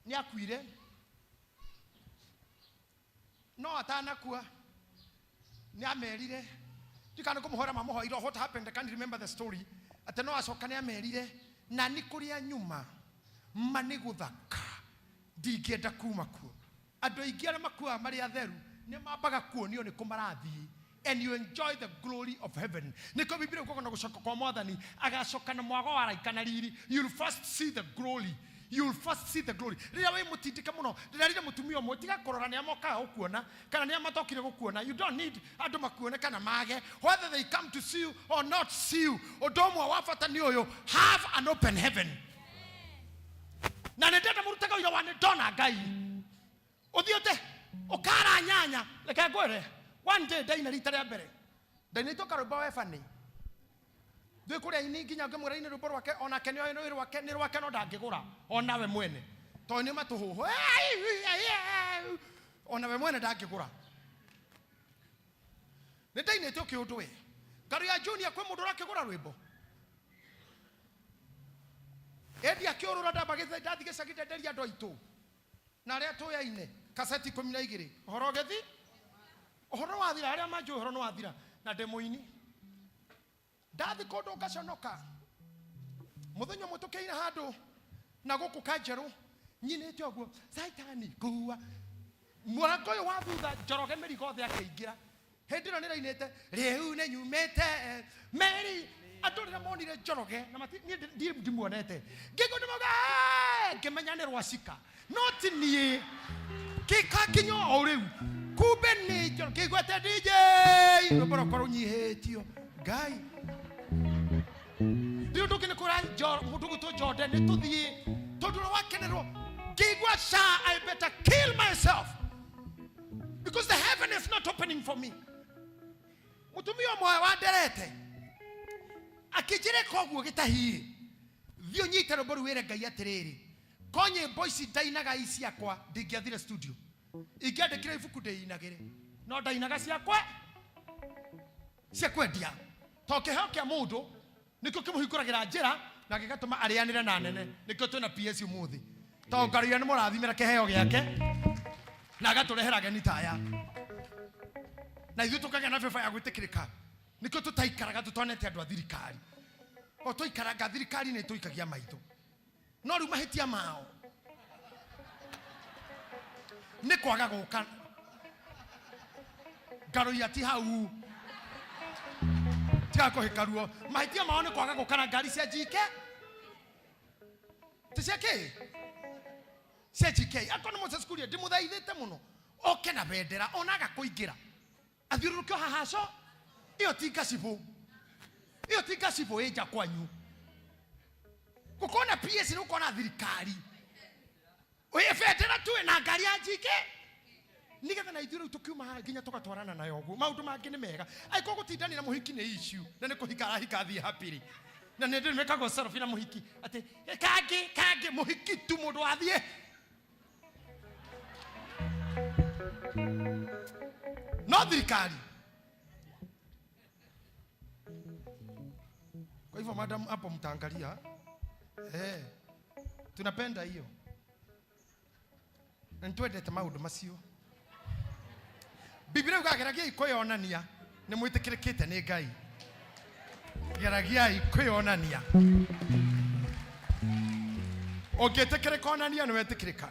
nĩ akuire, no atanakua nĩ amerire, ndikana kũmũhoera mamũhoire, what happened, I can't remember the story, atĩ no acoka nĩ amerire, "Na nĩ kũrĩa nyuma ma nĩ gũthaka, ndingĩenda kuma kuo." Andũ aingĩ arĩa makuaga marĩ atheru nĩ mambaga kuonio nĩ kũ marathiĩ, and you enjoy the glory of heaven. Nĩkĩo Biblia ĩkuga na gũcoka kwa Mwathani agacoka na mwago wa araika na riri. You'll first see the glory, you'll first see the glory rĩrĩa wĩ mũtindĩke mũno. Ndĩrerire mũtumia ũmwe, tiga kũrora nĩ amokaga gũkuona kana nĩ amatokire gũkuona. You don't need andũ makuone kana mage, whether they come to see you or not see you. Ũndũ ũmwe wa bata nĩ ũyũ: have an open heaven. Na nĩ ndenda mũrutaga ũira wa nĩ ndona Ngai. Ũthiĩte ũkara nyanya. Reke ngwĩre, one day ndaina rita rĩa mbere, ndainĩtwo karwĩmbo webani. Ndĩ kũrĩa ini nginya ngĩmwĩra ini rwĩmbo rwake onake nĩ oĩ rwake nĩ rwake no ndangĩgũra onawe mwene tondũ nĩ matũhũhũ onawe mwene ndangĩgũra. Nĩ ndainĩte ũkĩũndũ we ngaro ya junior kwĩ mũndũ ũrakĩgũra rwĩmbo ĩndi akĩũrũra ndamba ndathi gĩcagi ndenderia andũ aitũ na arĩa tũyaine kaseti 12 ũhoro ũgĩthi ũhoro wathira arĩa manjũĩ ũhoro nĩ wathira na ndĩ mũini ndathi kũndũ ngaconoka mũthenya ũmwe tũkĩina handũ na gũkũ kanjerũ nyinĩte ũguo caitani kuua mũrango ũyũ wa thutha njoroge mĩrigo othe akĩingĩra hĩndĩ ĩno nĩrainĩte rĩu nĩ nyumĩte meri andũ rĩrĩa monire njoroge na mati niĩ ndimuonete ngĩigua nĩ mauga "Eh!" ngĩmenya nĩ rwacika no ti niĩ gĩkakinya o rĩu kumbe nĩ njoroge ngĩiguĩte DJ rwĩmbo rwakwa rũnyihĩtio ngai rĩu ũndũ ũngĩ nĩ kũra mũndũ gwitũ Jordan nĩ tũthiĩ tondũ ũrĩa wakenerwo ngĩigua sha I better kill myself because the heaven is not opening for me. Mũtumia ũmwe wanderete akĩnjĩra ĩka ũguo gĩtahiĩ thiĩ ũnyite rwĩmbo rũu wĩre Ngai atĩrĩrĩ ko nyĩmbo ici ndainaga i ciakwa ndingĩathire studio ingĩandĩkire ibuku ndĩinagĩre no ndainaga ciakwa cia kwendia to kĩheo kĩa mũndũ nĩkĩo kĩmũhingũragĩra njĩra na gĩgatũma arĩanĩre na nene nĩkĩo twĩna PS ũmũthĩ to ngaruia nĩ mũrathimĩra kĩheo gĩake na agatũrehera ageni ta aya na ithuĩ tũkagĩa na beba ya gwĩtĩkĩrĩka nĩkĩo tũtaikaraga tũtonete andũ a thirikari o tũikaranga thirikari nĩ tũikagia maitho no rĩu mahĩtia mao nĩ kwaga gũka ngaruia ti hau tiga kũhĩka ruo mahĩtia mao nĩ kwaga gũka na ngari cia GK ti cia kĩ cia GK akorwo nĩ Moses Kuria ndĩmũthaithĩte mũno oke na bendera ona aga kũingĩra athiũrũrũke o haha co ĩyo ti ngacibũ ĩyo ti ngacibũ ĩ nja kwanyu gũkorwo na PS nĩ gũkorwo na thirikari ĩ bendera tu na ngari ya GK nigetha na ithuĩ rĩu tũkiuma haha nginya tũgatwarana nayo ũguo maũndũ mangĩ nĩ mega angĩkorwo gũtindanĩra mũhiki nĩ issue na nĩ kũhika arahika athiĩ happily na nĩ ndĩ mekagwo selfie na mũhiki atĩ kangĩ kangĩ mũhiki tu mũndũ athiĩ no thirikari kwa hivyo madam hapo mtaangalia eh tunapenda hiyo na nĩtwendete maũndũ macio Biblia yugaga geragiai kwĩyonania nĩ mwĩtĩkĩrĩkĩte nĩ Ngai geragiai kwĩyonania ũngĩtĩkĩrĩka onania nĩ wetĩkĩrĩka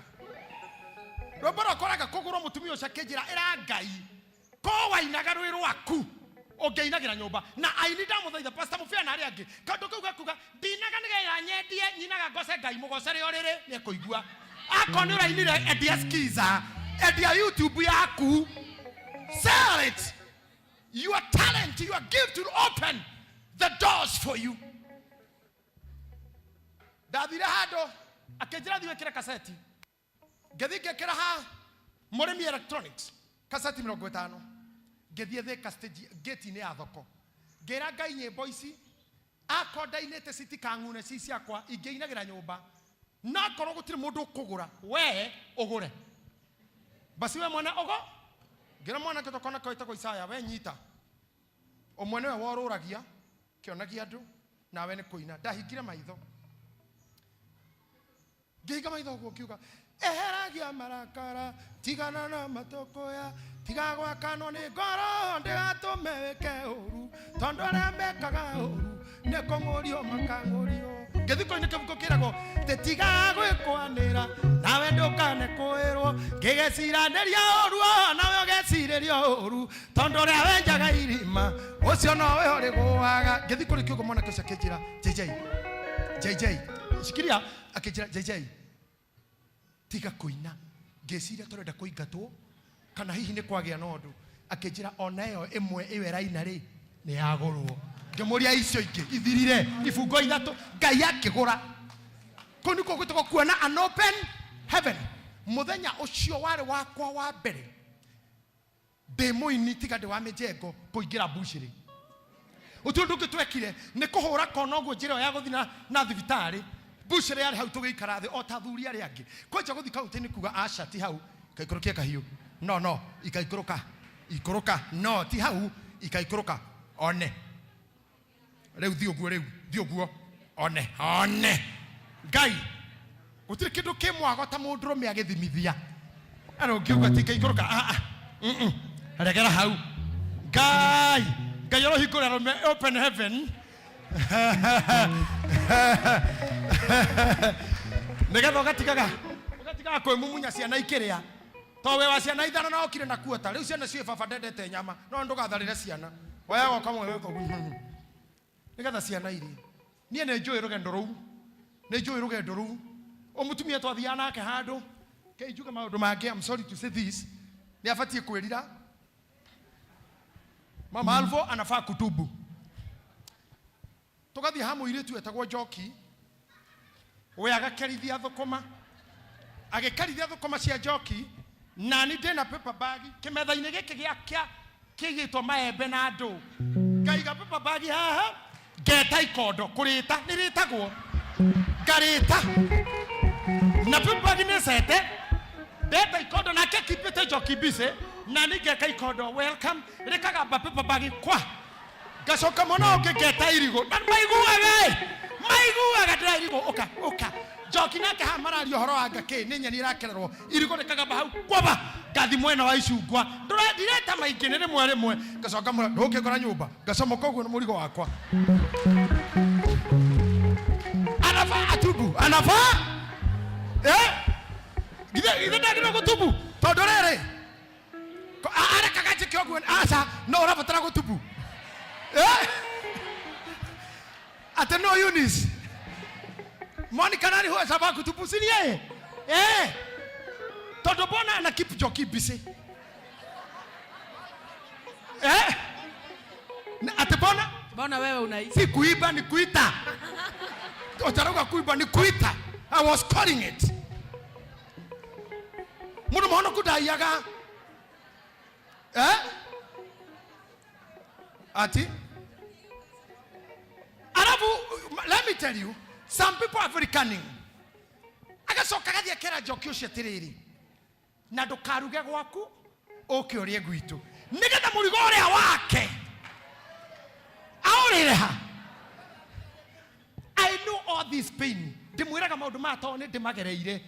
rwĩmbo rwakoraga kũgũrwo mũtumia ũcio akĩnjĩra ĩra Ngai ko wainaga rwĩ rwaku ũngĩinagĩra nyũmba na aini ndamũthaitha pastor mũbĩa na arĩa angĩ kaũndũ kau gakuga ndinaga nĩgetha nyendie nyinaga ngoce Ngai mũgoce rĩo rĩrĩ nĩekũigua akorwo nĩ ũrainire endia skiza endia YouTube yaku sell it your talent your gift will open the doors for you ndathire handũ akĩnjĩra thiĩ wĩkĩre kaseti ngĩthiĩ ngĩkĩra ha mũrĩmi electronics kaseti 50 ngĩthiĩ Thika stage gate-inĩ ya thoko ngĩra Ngai nyĩmbo ici akorwo ndainĩte citikang'une ci ciakwa ingĩinagĩra nyũmba na akorwo gũtirĩ mũndũ ũkũgũra we ũgũre basi we mwana ũgo ngĩra mwanake tũkona wĩtagwo Isaya we nyita ũmwe nĩwe worũragia kĩonagia andũ nawe nĩ kũina ndahingire maitho ngĩhinga maitho ũguo ngiuga eheragia marakara tigana na matũkũya tiga gwakanwo nĩ ngoro ndĩgatũme wĩke ũru tondũ arĩa mekaga ũru nĩ kũng'ũrio makang'ũrio ngĩthiĩ kũina kĩbuku kĩragwo tĩtiga gwĩkwanĩra nawe ndũkane kwĩrwo ngĩgeciranĩria ũru o nawe ũgecirĩria ũru tondũ ũrĩa wenjaga irima ũcio nowe ũrĩgũaga ngĩthiĩ kũrĩ kĩũgo mwanake ũcio akĩnjĩra JJ JJ shikilia akĩnjĩra JJ tiga kũina ngĩciria tũrenda kũingatwo kana hihi nĩ kwagĩa na ũndũ akĩnjĩra ona ĩyo ĩmwe ĩyo ĩraina rĩ nĩ yagũrwo ngĩmũria icio ingĩ ithirire ibungo ithatũ Ngai akĩgũra kũu nĩkuo gwĩtagwo kuona an open heaven mũthenya ũcio warĩ wakwa wa mbere ndĩ mũini tiga ndĩ wa mĩjengo kũingĩra mbucĩrĩ Gũtirĩ ũndũ ũngĩ twekire nĩ kũhũra kona ũguo njĩra ĩyo ya gũthiĩ na, na thibitarĩ mbucĩrĩ yarĩ hau tũgĩikara thĩ o ta athuri arĩa angĩ kwanja gũthiĩ kaunti-inĩ kuga aca ti hau ikaikũrũkia kahiũ no no ikaikũrũka ikũrũka no ti hau ikaikũrũka one rĩu thiĩ ũguo rĩu thiĩ ũguo one one ngai gũtirĩ kĩndũ kĩ mwago ta mũndũrũme agĩthimithia ara ũngiuga ti ikaikũrũka ah, ah, mm, mm. regera hau ngai ngai arohingũra arũme open heaven nĩgetha ũgatigaga ũgatigaga kwĩmumunya ciana ikĩrĩa to wĩ wa ciana ithano na okire na kuota rĩu ciana ciĩ baba ndendete nyama no ndũgatharĩre ciana woyaga ũkamwe wĩka ũguo nĩgetha ciana irie niĩ nĩ njũĩ rũgendo rũu nĩ njũĩ rũgendo rũu ũmũtumia twathiaga nake handũ kei njuge maũndũ mangĩ I'm sorry to say this nĩ abatiĩ kwĩrira mama Alvo anafaa kutubu tũgathiĩ ha mũirĩtu etagwo Njoki we agakerithia thũkũma agĩkerithia thũkũma cia Njoki nani ndĩna paper bag kĩmetha-inĩ gĩkĩ gĩa kĩa kĩigĩtwo maembe na ndũ ngaiga paper bag haha ngeta ikondo kũrĩta nĩ rĩtagwo ngarĩta na paper bag nĩ cete ndeta ikondo nake kipĩte Njoki busy nani ngeka ikondo welcome rĩkagamba paper bag kwa ngacoka mwena ũngĩ ngeta irigũ na maiguaga ĩ maiguaga ndĩra irigũ ũka ũka njoki nake haha mararia ũhoro wa ngakĩ nĩ nyeni ĩrakererwo irigũ rĩkagamba hau kwaba ngathi mwena wa icungwa Ndũra- ndireta maingĩ nĩ rĩmwe rĩmwe ngacoka mwena ndũngĩkora nyũmba ngacomoka ũguo nĩ mũrigo wakwa anafaa atubu anafaa eh githĩ githĩ ndagĩrĩirwo gũtubu tondũ rĩrĩ Ko- a- arekaga njĩke ũguo aca no ũrabatara gũtubu Eh? atĩ no Eunice Monica nani huwa sababu kutubu si ni yeye eh tondũ mbona ana keep Njoki busy eh Na atĩ mbona Mbona wewe unaiba? si kuiba ni kuita utarauga kuiba ni kuita I was calling it mundu muhonoku ndaiyaga eh? ati alafu let me tell you some people are very cunning agacoka agathiĩ akera njoki ũcio atĩrĩrĩ na ndũkaruge gwaku ũke ũrĩe gwitũ nĩgetha mũrigo ũrĩa wake aũrĩre ha I know all this pain ndĩmwĩraga maũndũ maya tondũ nĩ ndĩmagereire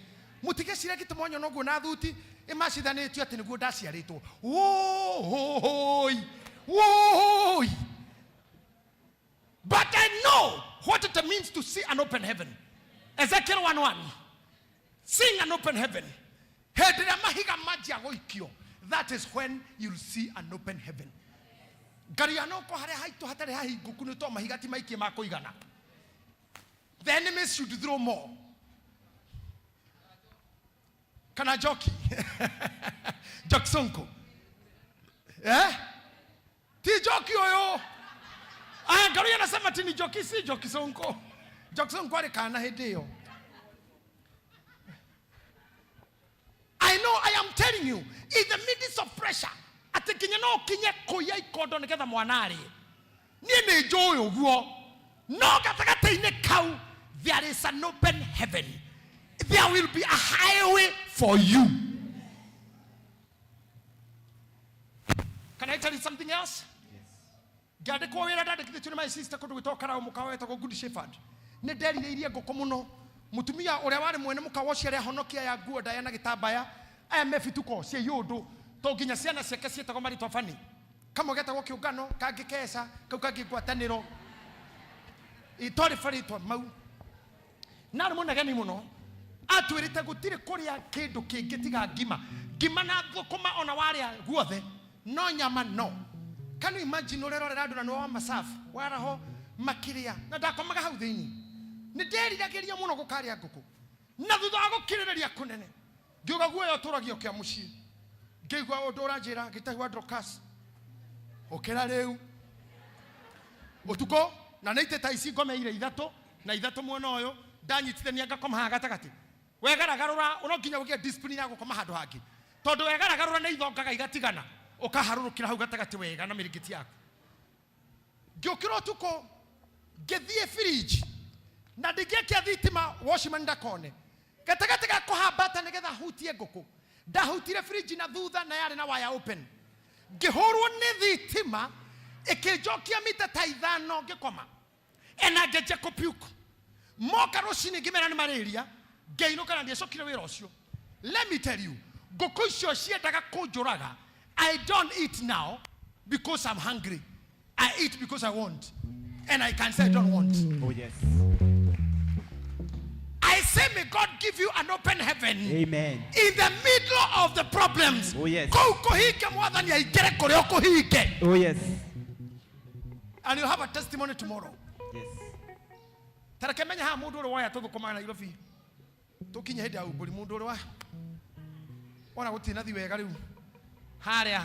mũtigecire gĩtũma nyona ũguo na thuti ĩmacithanĩtio atĩ nĩguo ndaciarĩtwo wũi wũi but I know what it means to see an open heaven Ezekiel 1:1 seeing an open heaven hĩndĩ ĩrĩa mahiga manjia gũikio that is when you'll see an open heaven ngaria no ko harĩa haitũ hatarĩ hahingũku nĩ to mahiga ti maikie ma kũigana the enemies should throw more kana njoki njoki sonko eh? ti njoki ũyũ aya ngaruya anasema ti ni njoki si njoki sonko njoki sonko arĩ kana hĩndĩ ĩyo I know I am telling you in the midst of pressure atĩ nginya no ũkinye kũiya ikondo nĩgetha mwana arĩe niĩ nĩ njũĩ ũguo no gatagatĩ-inĩ kau there is an open heaven there will be a highway for you can I tell you something else ngĩandĩkwo wĩra ndandĩkithĩtio nĩ my sister kũndũ gwĩtagwo Karau mũkawa wetagwo Good Shepherd nĩ nderirĩirie ngũkũ mũno mũtumia ũrĩa warĩ mwene mũkawa ũcio arĩa honokia aya nguo ndaya na gĩtambaya aya me bituko cia iũndũ to nginya ciana ciake ciĩtagwo marĩtwa bani kamwe getagwo kĩũngano kangĩ keca kau kangĩ ngwatanĩro itwarĩ barĩtwa mau na arĩ mũnegeni mũno atwĩrĩte gũtirĩ kũrĩa kĩndũ kĩngĩ tiga ngima ngima na thũkũma ona warĩa guothe no nyama no can you imagine ũrerorera andũ na nĩ wa masafu waraho makĩrĩa na ndakomaga hau thĩinĩ nĩ nderiragĩria mũno gũkarĩa ngũkũ na thutha wa gũkirĩrĩria kũnene ngiuga guoya ũtũragio kĩa mũciĩ ngĩigua ũndũ ũranjĩra ngĩtahua Dorcas ũkĩra rĩu ũtukũ na nĩ itĩ ta ici ngomeire ithatũ na ithatũ mwena ũyũ ndanyitithania ngakoma haha gatagatĩ wegaragarũra no nginya ũgĩe discipline ya gũkoma handũ hangĩ tondũ wegaragarũra nĩ ithongaga igatigana ũkaharũrũkĩra hau gatagatĩ wega na mĩrĩngĩti yaku Ngĩũkĩra ũtukũ ngĩthiĩ firiji na ndingĩakia thitima watchman ndakone gatagatĩ ga kũhambata nĩgetha hutie ngũkũ ndahutire firiji na thutha na yarĩ na waya open ngĩhũrwo nĩ thitima ĩkĩnjokia mita ta ithano ngĩkoma ena ngĩnjia kũpuke moka rũcinĩ ngĩmera nĩ malaria ngĩinũka na ndiacokire wĩra ũcio. Let me tell you, ngũkũ icio ciendaga kũnjũraga. I don't eat now because I'm hungry. I eat because I want, and I can say I don't want. Oh yes. I say may God give you an open heaven. Amen. In the middle of the problems. Oh yes. Kũu kũhinge mwathani aingĩre kũrĩa ũkũhinge. Oh yes. And you'll have a testimony tomorrow. Yes. Tareke menye haha mũndũ ũrĩa woya tũthũkũmaga Nairobi tũkinye hĩndĩ ya umbũri mũndũ ũrĩa wona gũtinathi wega rĩu harĩa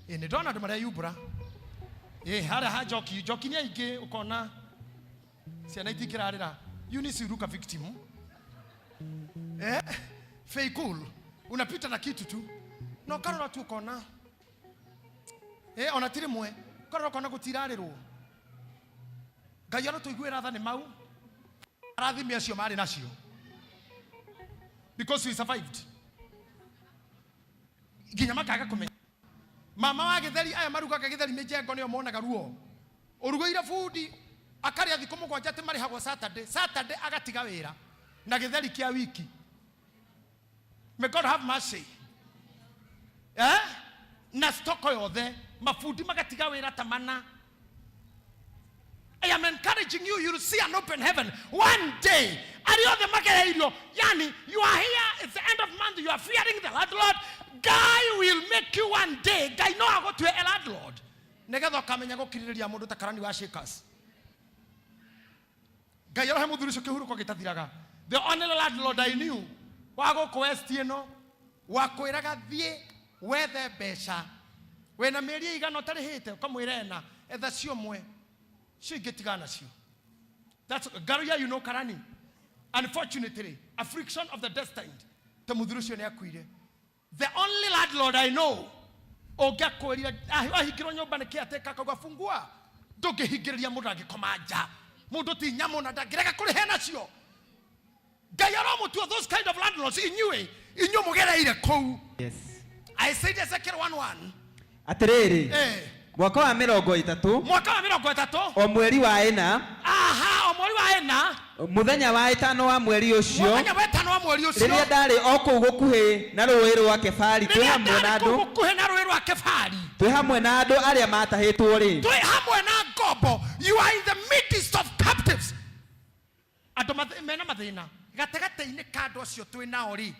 ĩ nĩ ndona andũ mareyumbũra ĩ harĩa ha njoki njoki nĩ aingĩ ũkona ciana itingĩrarĩra. Eunice Uruka victim, eh, fake cool unapita na kitu tu na ũkarora tu ũkona eh, ona ti rĩmwe ũkarora ũkona gũtirarĩrwo. Ngai arotũiguĩra tha nĩ mau arathime acio marĩ nacio because we survived nginya makaga kũmenya mama wa gĩtheri aya marugaga gĩtheri mĩjengo nĩo monaga ruo ũrugĩire bundi akarĩa thikũ mũgwanja atĩ marĩhagwo Saturday Saturday agatiga wĩra na gĩtheri kĩa wiki. May God have mercy, eh? Na stoko yothe mabundi magatiga wĩra ta mana. I am encouraging you, you'll see an open heaven one day. Arĩa othe magereirio, yani you are here, it's the end of month, you are fearing the landlord. Guy will make you one day. Ngai no agũtue a landlord. Nĩgetha ũkamenya gũkirĩrĩria mũndũ ta karani wa Shakers. Ngai arohe mũthuri ũcio kĩhurũko gĩtathiraga. The only landlord I knew wa gũkũ West ĩno wakwĩraga thiĩ wethe mbeca wĩna mĩeri ĩigana ũtarĩhĩte ũkamwĩra ena etha cio mwe cio ingĩ tigana nacio. That's Garuya, you know Karani. Unfortunately, affliction of the destined. Ta mũthuri ũcio nĩ akuire. The only landlord I know ũngĩakwĩrire ahingĩrwo nyũmba nĩ kĩatĩka akauga fungua ndũngĩhingĩrĩria mũndũ angĩkoma nja mũndũ ti nyamũ na ndangĩrega kũrĩhe nacio. Ngai aromũtua those kind of landlords inyuĩ inyuĩ mũgereire kũu. Yes. I said Ezekiel 1:1. Atĩrĩrĩ, Eh. mwaka wa mĩrongo ĩtatũ mwaka wa mĩrongo ĩtatũ o mweri wa ĩna aha o mweri wa ĩna mũthenya wa ĩtano wa mweri ũcio mũthenya wa ĩtano wa mweri ũcio rĩrĩa ndarĩ o kũu gũkuhĩ na rũũĩ rwa Kefari twĩ rĩrĩa hamwe na ndarĩ kũu andũ gũkuhĩ na rũũĩ rwa Kefari twĩ hamwe na andũ arĩa matahĩtwo rĩ twĩ hamwe na ngombo. You are in the midst of captives, andũ mena mathĩna gatagatĩ-inĩ ka andũ acio twĩ nao rĩ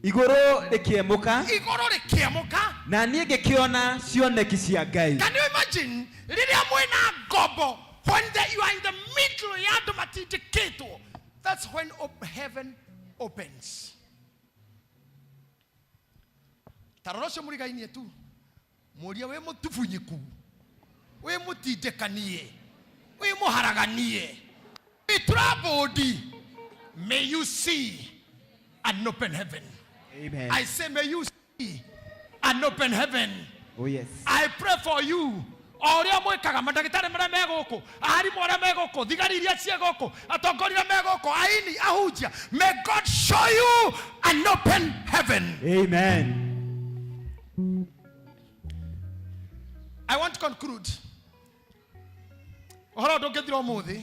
igũrũ rĩkĩemũka igũrũ rĩkĩemũka na niĩ ngĩkĩona cioneki cia Ngai. Can you imagine rĩrĩa mwĩna ngombo when you are in the middle ya andũ matindĩkĩtwo, that's when heaven opens. Ta rora ũcio mũrigainie tu mũria wĩ mũtubunyiku wĩ mũtindĩkanie wĩ mũharaganie wĩ troubled. May you see an open heaven. Amen. I say may you see an open heaven. Oh yes. I pray for you. O ũrĩa mwĩkaga mandagĩtarĩ marĩa me gũkũ arimũ arĩa me gũkũ thigari iria ciĩ gũkũ atongoria arĩa me gũkũ aini ahunjia, may God show you an open heaven. Amen. I want to conclude. Ũhoro ndũngĩthira ũmũthĩ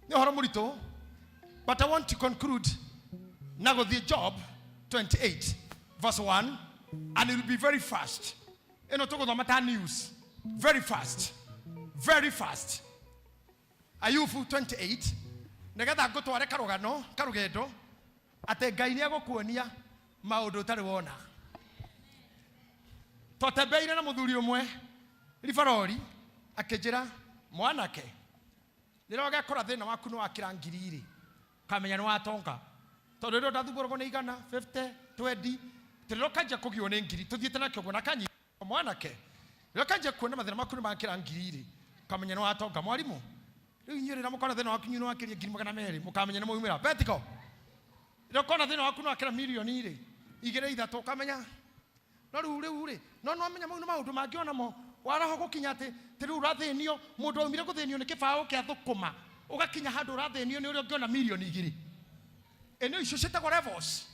nĩ ũhoro mũritũ, but I want to conclude na gũthiĩ Job 28 verse 1, and it will be very fast. Ĩno tũgũthoma ta news very fast, very fast. Ayubu 28 nĩgetha ngũtware karũgano karũgendo atĩ Ngai nĩegũkuonia maũndũ ũtarĩ wona. Twatembeire na mũthuri ũmwe ribarori akĩnjĩra mwanake rĩrĩa ũgekora thĩna waku nĩ wakĩra ngiri igĩrĩ ũkamenya nĩ watonga tondũ rĩrĩa ũndathumbũragwo nĩ igana 50 20 rĩrĩa ũkanjia kũgio nĩ ngiri tũthiĩte nakĩo ũguo na akanyita mwanake rĩrĩa ũkanjia kuona mathĩna maku nĩ makĩra ngiri igĩrĩ ũkamenya nĩ watonga. Mwarimũ rĩu inyuĩ rĩrĩa mũkona thĩna waku inyuĩ nĩ wakĩria ngiri magana merĩ mũkamenya nĩ mwaumĩra betiko. Rĩrĩa ũkona thĩna waku nĩ wakĩra mirioni rĩ igĩrĩ ithatũ ũkamenya No rĩu rĩu rĩ, no nĩwamenya mau nĩ maũndũ mangĩ onamo waraho gũkinya atĩ ti rĩu ũrathĩnio mũndũ aumire gũthĩnio nĩ kĩbaũ kĩa thũkũma ũgakinya handũ ũrathĩnio nĩ ũrĩa ũngĩona mirioni igĩrĩ. Ĩ nĩ icio ciĩtagwo levels.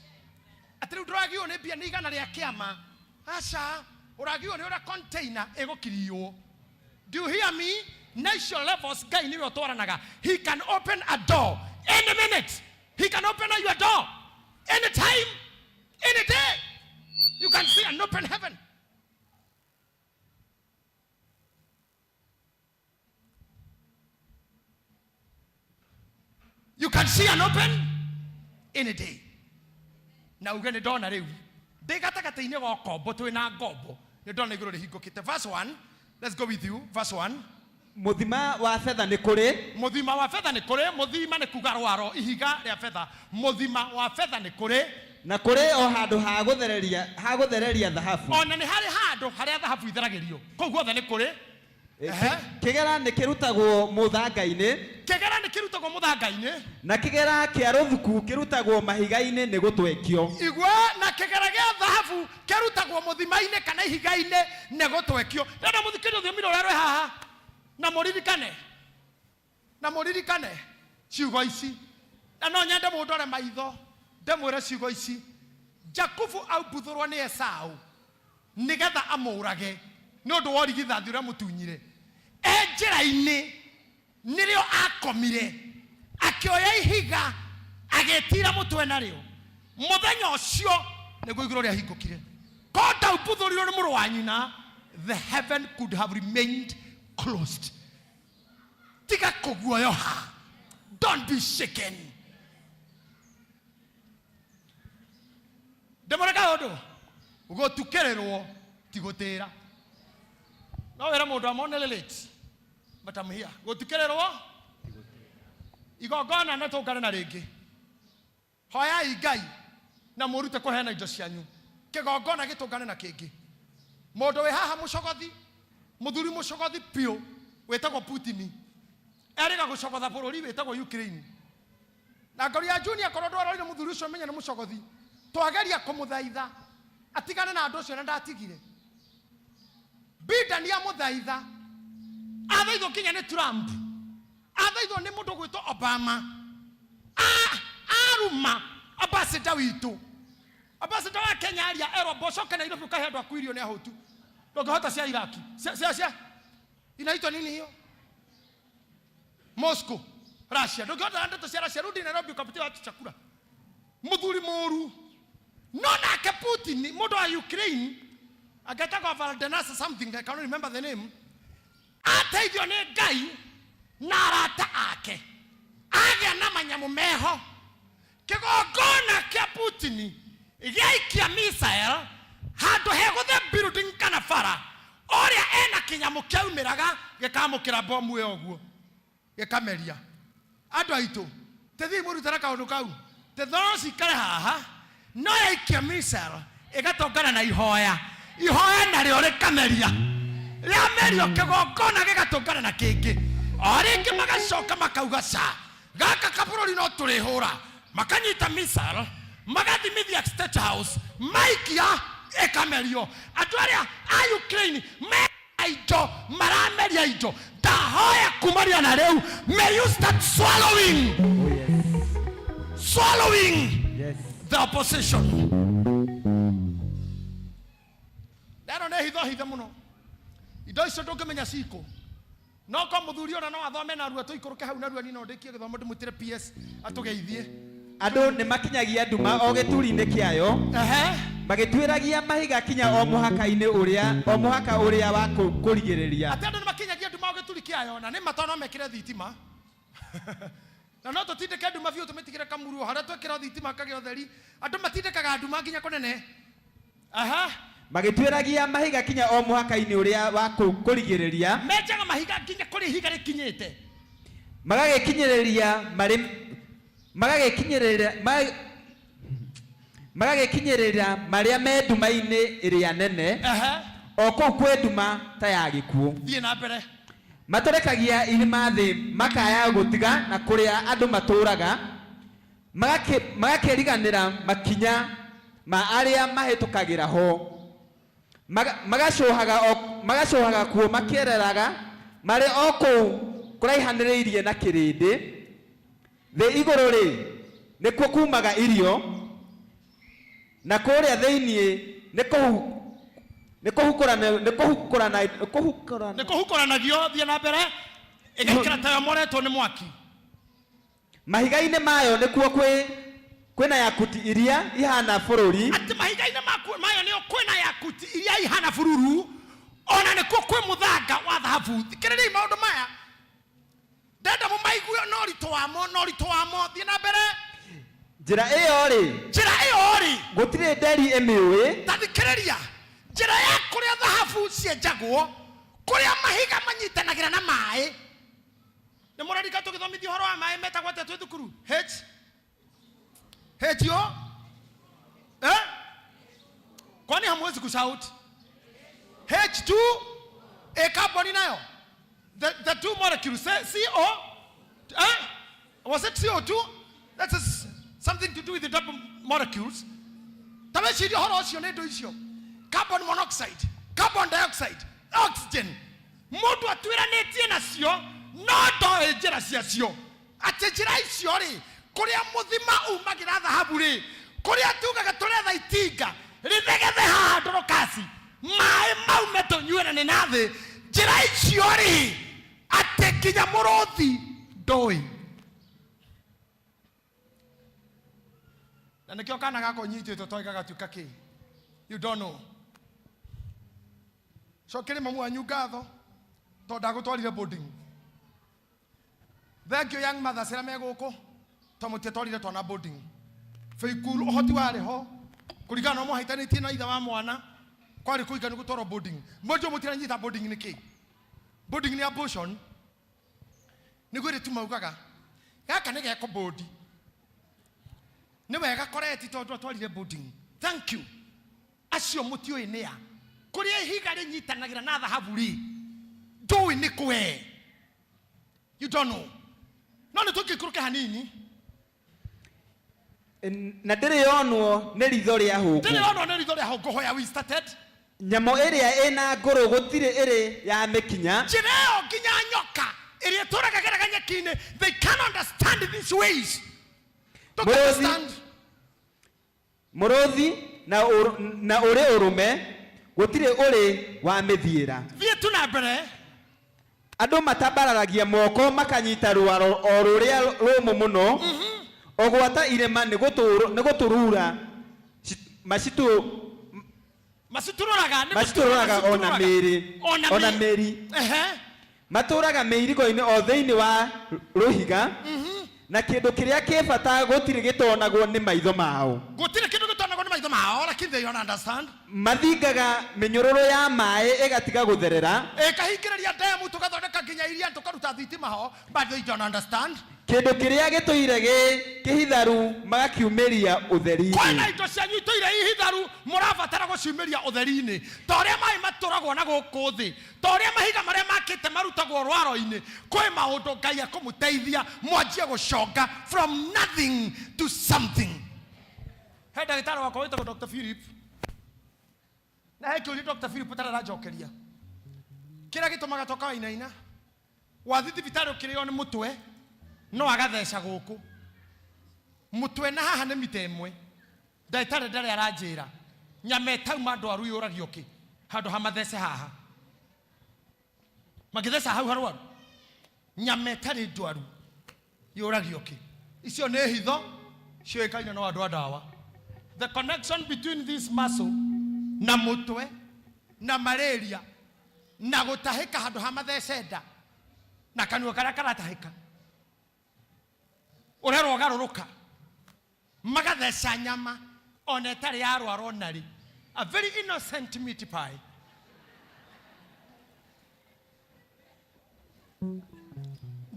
Atĩ rĩu ndũragio nĩ mbia nĩ igana rĩa kĩama, aca, ũragio nĩ ũrĩa container ĩgũkiriywo. Do you hear me? Na icio levels Ngai nĩwe ũtwaranaga. He can open a door any minute. He can open your door any time, any day. You can see an open heaven. You can see an open any day. Na uge nĩ ndona rĩu ndĩ gatagatĩ-inĩ ga ũkombo twĩ na ngombo nĩ ndona igũrũ rĩhingũkĩte. Verse 1, let's go with you. Verse 1. Mũthima wa betha nĩ kũrĩ. Mũthima wa betha nĩ kũrĩ. Mũthima nĩ kuga rwaro, ihiga rĩa betha. Mũthima wa betha nĩ kũrĩ. Na kũrĩ o handũ ha gũthereria ha gũthereria thahabu. Ona nĩ harĩ handũ harĩa thahabu itheragĩrio. Kũu guothe nĩ kũrĩ. Kĩgera nĩ kĩrutagwo mũthanga-inĩ. Kĩgera nĩ kĩrutagwo mũthanga-inĩ. Na kĩgera kĩa rũthuku kĩrutagwo mahiga-inĩ nĩ gũtwekio. Igua, na kĩgera gĩa thahabu kĩrutagwo mũthima-inĩ kana ihiga-inĩ nĩ gũtwekio. Ndĩrenda mũthikĩrĩrie rũthiomi rũrĩa rwĩ haha na mũririkane, na mũririkane ciugo ici. Na no nyende mũndore maitho ndĩmwĩre ciugo ici. Jakubu aumbuthũrwo nĩ Esau nĩgetha amũrage nĩ ũndũ wa ũrigithathi ũrĩa mũtunyire. E njĩra-inĩ nĩrĩo akomire, akĩoya ihiga agĩtira mũtwe narĩo. Mũthenya ũcio nĩguo igũrũ rĩahingũkire. Ko ndaumbuthũrirwo nĩ mũrũ wa nyina, the heaven could have remained closed. Tiga kũguoyoha. Don't be shaken. Ndĩmwĩre kaũndũ, gũtukĩrĩrwo ti gũtĩra. No wĩre mũndũ I'm only late, but I'm here. Gũtukĩrĩrwo igongona na tũngane na rĩngĩ. Hoyai Ngai na mũrute kũheana indo cianyu. Kĩgongona gĩtũngane na kĩngĩ. Mũndũ wĩ haha mũcogothi, mũthuri mũcogothi biũ wĩtagwo Putin, erĩga gũcogotha bũrũri wĩtagwo Ukraine. Na ngori ya Junior korwo ndwarorire mũthuri ũcio menye nĩ mũcogothi. Twageria kũmũthaitha atigane na andũ ũcio na ndatigire. Biden amũthaitha, athaithwo nginya nĩ Trump, athaithwo nĩ mũndũ gwĩtwo Obama, aruma ambassador witũ, ambassador wa Kenya aria erwo mbocoke Nairobi ũkahe andũ aku irio nĩ ahũtu. Ndũngĩhota cia Iraki, cia, cia, cia inaitwa nini hiyo? Moscow, Russia. Ndũngĩhota ndeto cia Russia, rudi Nairobi ukapatie watu chakula. Mũthuri mũru. No nake Putin, mũndũ wa Ukraine, agetagwo Valdenas something, I cannot remember the name, ateithio nĩ Ngai na arata ake, agĩa na manyamũ meho. Kĩgongona kĩa Putin gĩaikia missile handũ hegũthe building kana bara, ũrĩa ena kĩnyamũ kĩaumĩraga gĩkamũkĩra bomu ĩyo ũguo gĩkameria. Andũ aitũ tĩthiĩ mũrutĩre kaũndũ kau, tĩthoro cikare haha, no yaikia missile ĩgatũngana na ihoya, ihoya narĩo rĩkameria, rĩamerio kĩgongona gĩgatũngana na kĩngĩ, o rĩngĩ magacoka makauga ca gaka kabũrũri no tũrĩhũra, makanyita missile magathimithia State House, maikia ĩkamerio. Andũ arĩa a Ukraine me indo marameria indo. Ndahoya kumaria na rĩu, may you start swallowing, swallowing the opposition. Ndero nĩ hitho hithe mũno, indo icio ndũngĩmenya cikũ. No ko mũthuri ũrĩa no athome narua, tũikũrũke hau narua, niĩ no ndĩkie gĩthomo ndĩmwĩtĩre PS atũgeithie. Andũ nĩ makinyagia nduma o gĩturi-inĩ kĩayo, magĩtuĩragia mahiga kinya o mũhaka-inĩ ũrĩa o mũhaka ũrĩa wa kũrigĩrĩria. Atĩ andũ nĩ makinyagia nduma o gĩturi kĩayo, na nĩ ma tondũ no mekĩre thitima. Na no tũtindĩke nduma biũ tũmĩtigĩre kamuru harĩa twekĩra thitima kagĩa ũtheri. Andũ matindĩkaga nduma nginya kũnene. Aha. Magĩtuĩragia mahiga kinya o mũhaka-inĩ ũrĩa wa kũrigĩrĩria. Menjaga mahiga nginya kũrĩa ihiga rĩkinyĩte. Magagĩkinyĩrĩria marĩ magagĩkinyĩrĩria magagĩkinyĩrĩra marĩa me nduma-inĩ ĩrĩa nene, o kũu kwĩ nduma ta ya gĩkuũ. Thiĩ na mbere. Matũrĩkagia irima thĩ makaya gũtiga na kũrĩa andũ matũũraga, magakĩriganĩra makinya ma arĩa mahĩtũkagĩra ho. Magacũhaga kuo makĩereraga marĩ o kũu kũraihanĩrĩirie na kĩrĩndĩ. Thĩ igũrũ-rĩ, nĩkuo kuumaga irio, na kũrĩa thĩinĩ nĩ kũhukũrana nĩ kũhukũranagio. Thiĩ na mbere. Ĩgaikara ta yomoretwo nĩ mwaki. Mahiga-inĩ mayo nĩkuo kwĩna yakuti iria ihana bũrũri. Atĩ mahiga-inĩ mayo nĩyo kwĩna yakuti iria ihana bururu, ona nĩkuo kwĩ mũthanga wa thahabu. Thikĩrĩriai maũndũ maya, ndenda mũmaigue na ũritũ wamo, na ũritũ wamo. Thiĩ na mbere. Njĩra ĩyo-rĩ, njĩra ĩyo-rĩ, gũtirĩ nderi ĩmĩũĩ. Ta thikĩrĩria, njĩra ya kũrĩa thahabu cienjagwo, kũrĩa mahiga manyitanagĩra na maĩ. Nĩ mũrarika tũgĩthomithia ũhoro wa maĩ metagwo atĩa twĩ thukuru? H H O, eh? Kwani hamwezi kushout H2 A carbon nayo, the two molecules, C O, eh? Was it CO2? That is something to do with the double molecules. Ta weciria ũhoro ũcio, nĩ indo icio, carbon monoxide, carbon dioxide, oxygen, mũndũ atuĩranĩtie nacio no ndoĩ njĩra ciacio. Atĩ njĩra icio rĩ, kũrĩa mũthima umagĩra thahabu rĩ, kũrĩa tugaga tũretha itinga rĩthegethe haha ndorokasi, maĩ maume tũnyue na nĩ na thĩ. Njĩra icio rĩ, atĩ nginya mũrũthi ndoĩ. Na nĩkĩo kana gaka ũnyitĩtwo toĩ gagatuĩka kĩ, you don't know. Cokeria mamu wanyu ngatho tondũ ndagũtwarire boarding. Thank you, young mothers arĩa me gũkũ, tondũ mũtiatwarire twana boarding. Bĩikuru ũhoti warĩ ho kũringana na mũhaitanĩtie na ithe wa mwana, kwarĩ kũiganu gũtwarwo boarding. Mũnjũ mũtiranyita boarding nĩ kĩ? Boarding nĩ abortion. Nĩguo ĩrĩ maugaga gaka nĩ geko board, nĩ wega koreti tondũ atwarire boarding. Thank you. Acio mũtiũĩ nĩa kũrĩa ihiga rĩnyitanagĩra na thahabu rĩ, ndũĩ nĩ kwe, you don't know. No nĩ tũngĩikũrũke hanini. Na ndĩrĩ yonwo nĩ ritho rĩa hũngũ. Ndĩrĩ yonwo nĩ ritho rĩa hũngũ. Where we started. Nyamũ ĩrĩa ĩna ngũrũ gũtirĩ ĩrĩ ya mĩkinya. Njĩra ĩyo nginya nyoka ĩrĩa ĩtũraga geraga nyeki-inĩ, they can understand these ways. Don't understand. Mũrũthi na ũrĩ ũrũme gũtirĩ ũrĩ wa mĩthiĩra. Thiĩ tu na mbere. Andũ matambararagia moko makanyita rwaro o rũrĩa rũmũ mũno, o gwata irĩma nĩ gũtũrura maciturũraga nĩ maciturũraga ona maciturũraga. Mĩĩrĩ ona ona mĩri. Matũraga mĩirigo-inĩ o thĩinĩ wa rũhiga, na kĩndũ kĩrĩa kĩ bata gũtirĩ gĩtonagwo nĩ maitho mao. Gũtirĩ kĩndũ gĩtonagwo nĩ maitho mao, lakini they don't understand. Mathingaga mĩnyũrũrũ ya maĩ ĩgatiga gũtherera. Ĩkahingĩrĩria ndemu, tũgathondeka nginya iria, tũkaruta thitima ho, but they don't understand. Kĩndũ kĩrĩa gĩtũire gĩ kĩhitharu magakiumĩria ũtheri-inĩ. Kwĩna indo cianyu itũire ihitharu, mũrabatara gũciumĩria ũtheri-inĩ, ta ũrĩa maĩ matũragwo na gũkũ thĩ, ta ũrĩa mahiga marĩa makĩte marutagwo rwaro-inĩ. Kwĩ maũndũ Ngai akũmũteithia mwanjie gũconga from nothing to something. He ndagĩtarĩ wakwa wĩtagwo Dr Philip, na he kĩũria Dr Philip ũtarĩ aranjokeria, kĩrĩa gĩtũmaga toka wainaina wathi thibitarĩ ũkĩrĩo nĩ mũtwe, no agatheca gũkũ mũtwe na haha nĩ mita ĩmwe. Ndagĩtarĩ ndarĩ aranjĩra nyama ĩtauma ndwaru yũragio kĩ handũ ha mathece haha, mangĩtheca hau harwaru, nyama ĩtarĩ ndwaru yũragio kĩ? Icio nĩ hitho ciũĩkaine no andũ a ndawa. The connection between this muscle na mũtwe na malaria na gũtahĩka handũ ha mathece nda na kanua karĩa karatahĩka ũrerwo garũrũka, magatheca nyama ona ĩtarĩ yarwara onarĩ, a very innocent meat pie.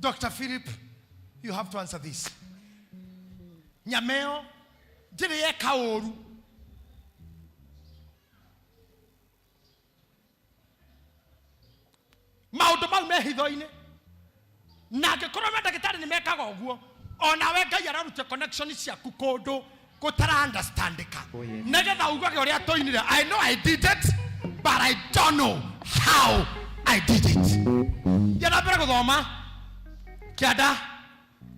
Dr Philip, you have to answer this. Nyama ĩyo ndĩrĩ yeka ũru. Maũndũ mau me hitho-inĩ, na angĩkorwo mandagĩtarĩ nĩ mekaga ũguo, onawe Ngai araruta connection ciaku kũndũ gũtara understandika, nĩgetha ugage ũrĩa tũinire, "I know I did it." but I don't know how I did it. Thiĩ na mbere gũthoma kĩanda.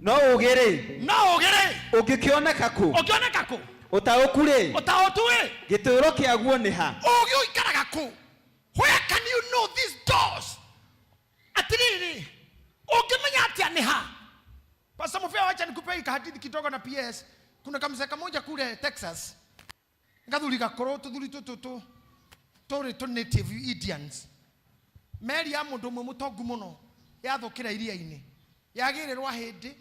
No ũgĩ rĩ, No ũgĩ rĩ, ũngĩkĩoneka kũ? Ũngĩoneka kũ? Ũtaũku rĩ, Ũtaũku rĩ, gĩtũũro kĩaguo nĩ ha? Ũgĩ ũikaraga kũ? Where can you know these doors? Atiriri, ũngĩmenya atĩa nĩ ha? Pastor Mufia, wacha nikupe hii hadithi kidogo na PS. Kuna kamzee kamoja kule Texas, gathuri gakũrũ, tũthuri tũtũ tũ tũrĩ tũ native Indians. Meri ya mũndũ ũmwe mũtongu mũno yathũkĩra iria-inĩ, yagĩrĩrwo ahĩndĩ,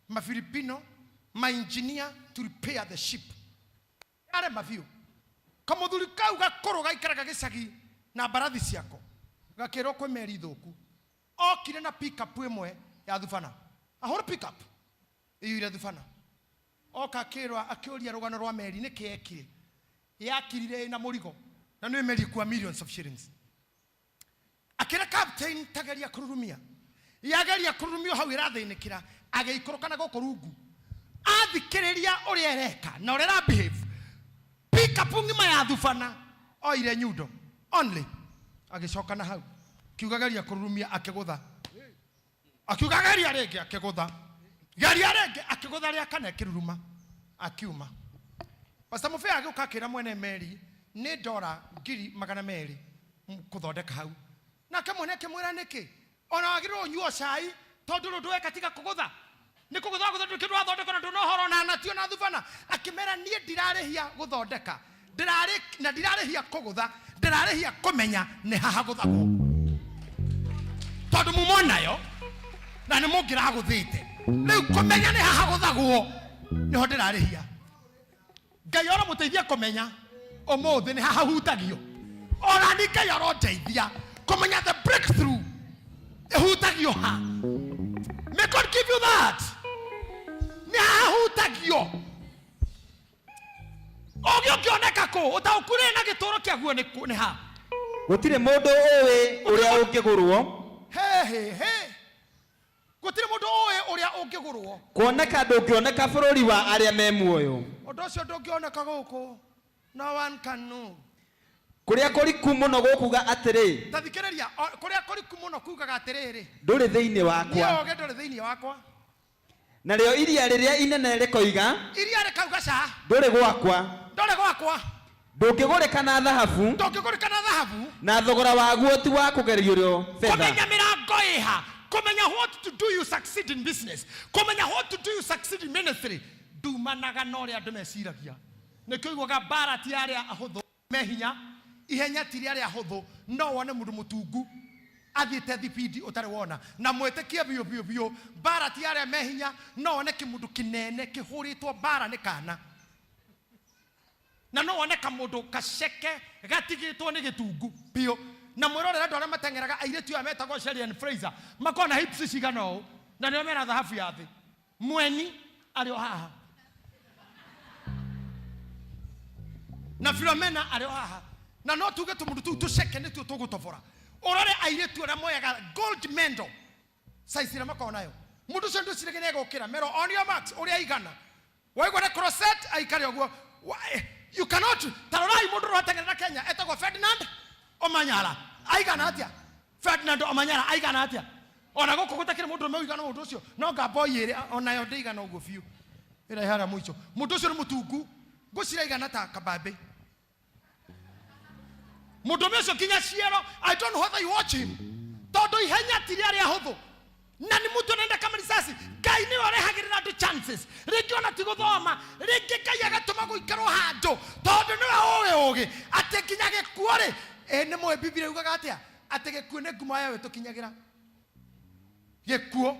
mafilipino, mainjinia to repair the ship. Yarema biũ. Kamũthuri kau gakũrũ gaikaraga gĩcagi na mbarathi ciako, gakĩrwo kwĩ meri thũku. Okire na pickup ĩmwe ya thubana, ahũra pickup ĩiyũire thubana. Oka akĩrwo, akĩũria rũgano rwa meri nĩkĩ yekire. Yakirire ĩna mũrigo na nĩ meri ĩkua millions of shillings. Akĩra captain, tageria kũrurumia. Yageria kũrurumio hau ĩrathĩnĩkĩra, agĩikũrũka na gũkũ rungu, athikĩrĩria ũrĩa ĩreka na ũrĩa ĩra behave. Pickup ng'ima ya thubana oire nyundo only, agĩcoka na hau kiuga geria kũrurumia, akĩgũtha. Akiuga geria rĩngĩ, akĩgũtha. Geria rĩngĩ, akĩgũtha. Rĩa kana ĩkĩruruma, akiuma. Pastor Mufia agĩũka akĩra mwene meri nĩ ndora 200,000 kũthondeka hau. Nake mwene akĩmwĩra, nĩkĩ ona wagĩrĩirwo ũnyuo cai, tondũ rĩu ndweka tiga kũgũtha, nĩ kũgũtha gũtha, ndũrĩ kĩndũ wathondeka na ndũna ũhoro na natio na thubana. Akĩmera, niĩ ndirarĩhia gũthondeka, ndĩrarĩ na ndirarĩhia kũgũtha, ndĩrarĩhia kũmenya nĩ haha gũthagwo, tondũ mumo nayo na nĩ mũngĩragũthĩte. Rĩu kũmenya nĩ haha gũthagwo nĩho ndĩrarĩhia. Ngai aramũteithia kũmenya ũmũthĩ nĩ haha hutagio. Ona ni Ngai arondeithia kũmenya the breakthrough ĩhutagio ha. May God give you that. Nĩ haha hutagio. Ũgĩ ũngĩoneka kũ? Ũtaũku rĩ na gĩtũũro kĩaguo nĩ kũ? Nĩ ha? Gũtirĩ mũndũ ũĩ ũrĩa ũngĩgũrwo. He he he, gũtirĩ mũndũ ũĩ ũrĩa ũngĩgũrwo. Kuoneka ndũngĩoneka bũrũri wa arĩa me muoyo. Ũndũ ũcio ndũngĩoneka gũkũ. No one can know. Kũrĩa kũriku mũno gũkuga atĩrĩ, Ta thikĩrĩria, kũrĩa kũriku mũno kugaga atĩrĩrĩ, ndũrĩ thĩinĩ niĩ wakwa. Ũgĩ ndũrĩ thĩinĩ wakwa. Narĩo iria rĩrĩa inene rĩkoiga, Iria rĩkauga ca, ndũrĩ gwakwa. Ndũrĩ gwakwa. Ndũngĩgũrĩka na thahabu, Ndũngĩgũrĩka na thahabu, na thogora waguo ti wa kũgerio betha. Kũmenya mĩrango ĩha, kũmenya what to do you succeed in business, kũmenya what to do you succeed in ministry, ndumanaga na ũrĩa andũ meciragia. Nĩkĩo iguaga mbara ti arĩa ahũthũ me hinya, ihenya ti rĩa arĩa ahũthũ. No wone mũndũ mũtungu athiĩte thibindi ũtarĩ wona na mwĩtĩkie biũ biũ biũ. Mbara ti arĩa me hinya. No wone kĩmũndũ kĩnene kĩhũrĩtwo mbara nĩ kana, na no wone kamũndũ kaceke gatigĩtwo nĩ gĩtungu biũ. Na mwĩrorere andũ arĩa mateng'eraga, airĩtu aya metagwo Shelly Fraser, makoragwo na hips cigana ũũ na nĩo mena thahabu ya thĩ. Mweni arĩ o haha na Filomena arĩ o haha, na no tuge tũmũndũ tũu tũceke nĩtuo tũgũtobora. Ũrore airĩtu arĩa moyaga gold medal, size ĩrĩa makoragwo nayo, mũndũ ũcio ndũciragia nĩ egũkĩra mero on your marks ũrĩa aigana waigua na corset aikare ũguo. You cannot. Tarorai mũndũ ũrateng'erera Kenya etagwo Ferdinand Omanyala, aigana atĩa? Ferdinand Omanyala aigana atĩa? Ona gũkũ gũtakĩrĩ mũndũ ũmwe ũigana mũndũ ũcio, no ngamboi ĩrĩ onayo ndĩigana ũguo biũ, ĩrĩa ĩhara mũico. Mũndũ ũcio nĩ mũtungu, ngũcira igana ta kabambe. Mũndũ ũmwe ũcio nginya ciero, I don't know whether you watch him, tondũ ihenya ti rĩa ahũthũ na nĩ mũtu anaenda kama risasi. Ngai nĩwe ũrehagĩrĩra andũ chances. Rĩngĩ ona ti gũthoma, rĩngĩ Ngai agatũma gũikarwo handũ, tondũ nĩwe ũĩ ũgĩ atĩ nginya gĩkuũ rĩ, ĩ nĩ mũĩ Biblia yugaga atĩa? Atĩ gĩkuũ nĩ ngumo yayo ĩtũkinyagĩra gĩkuũ.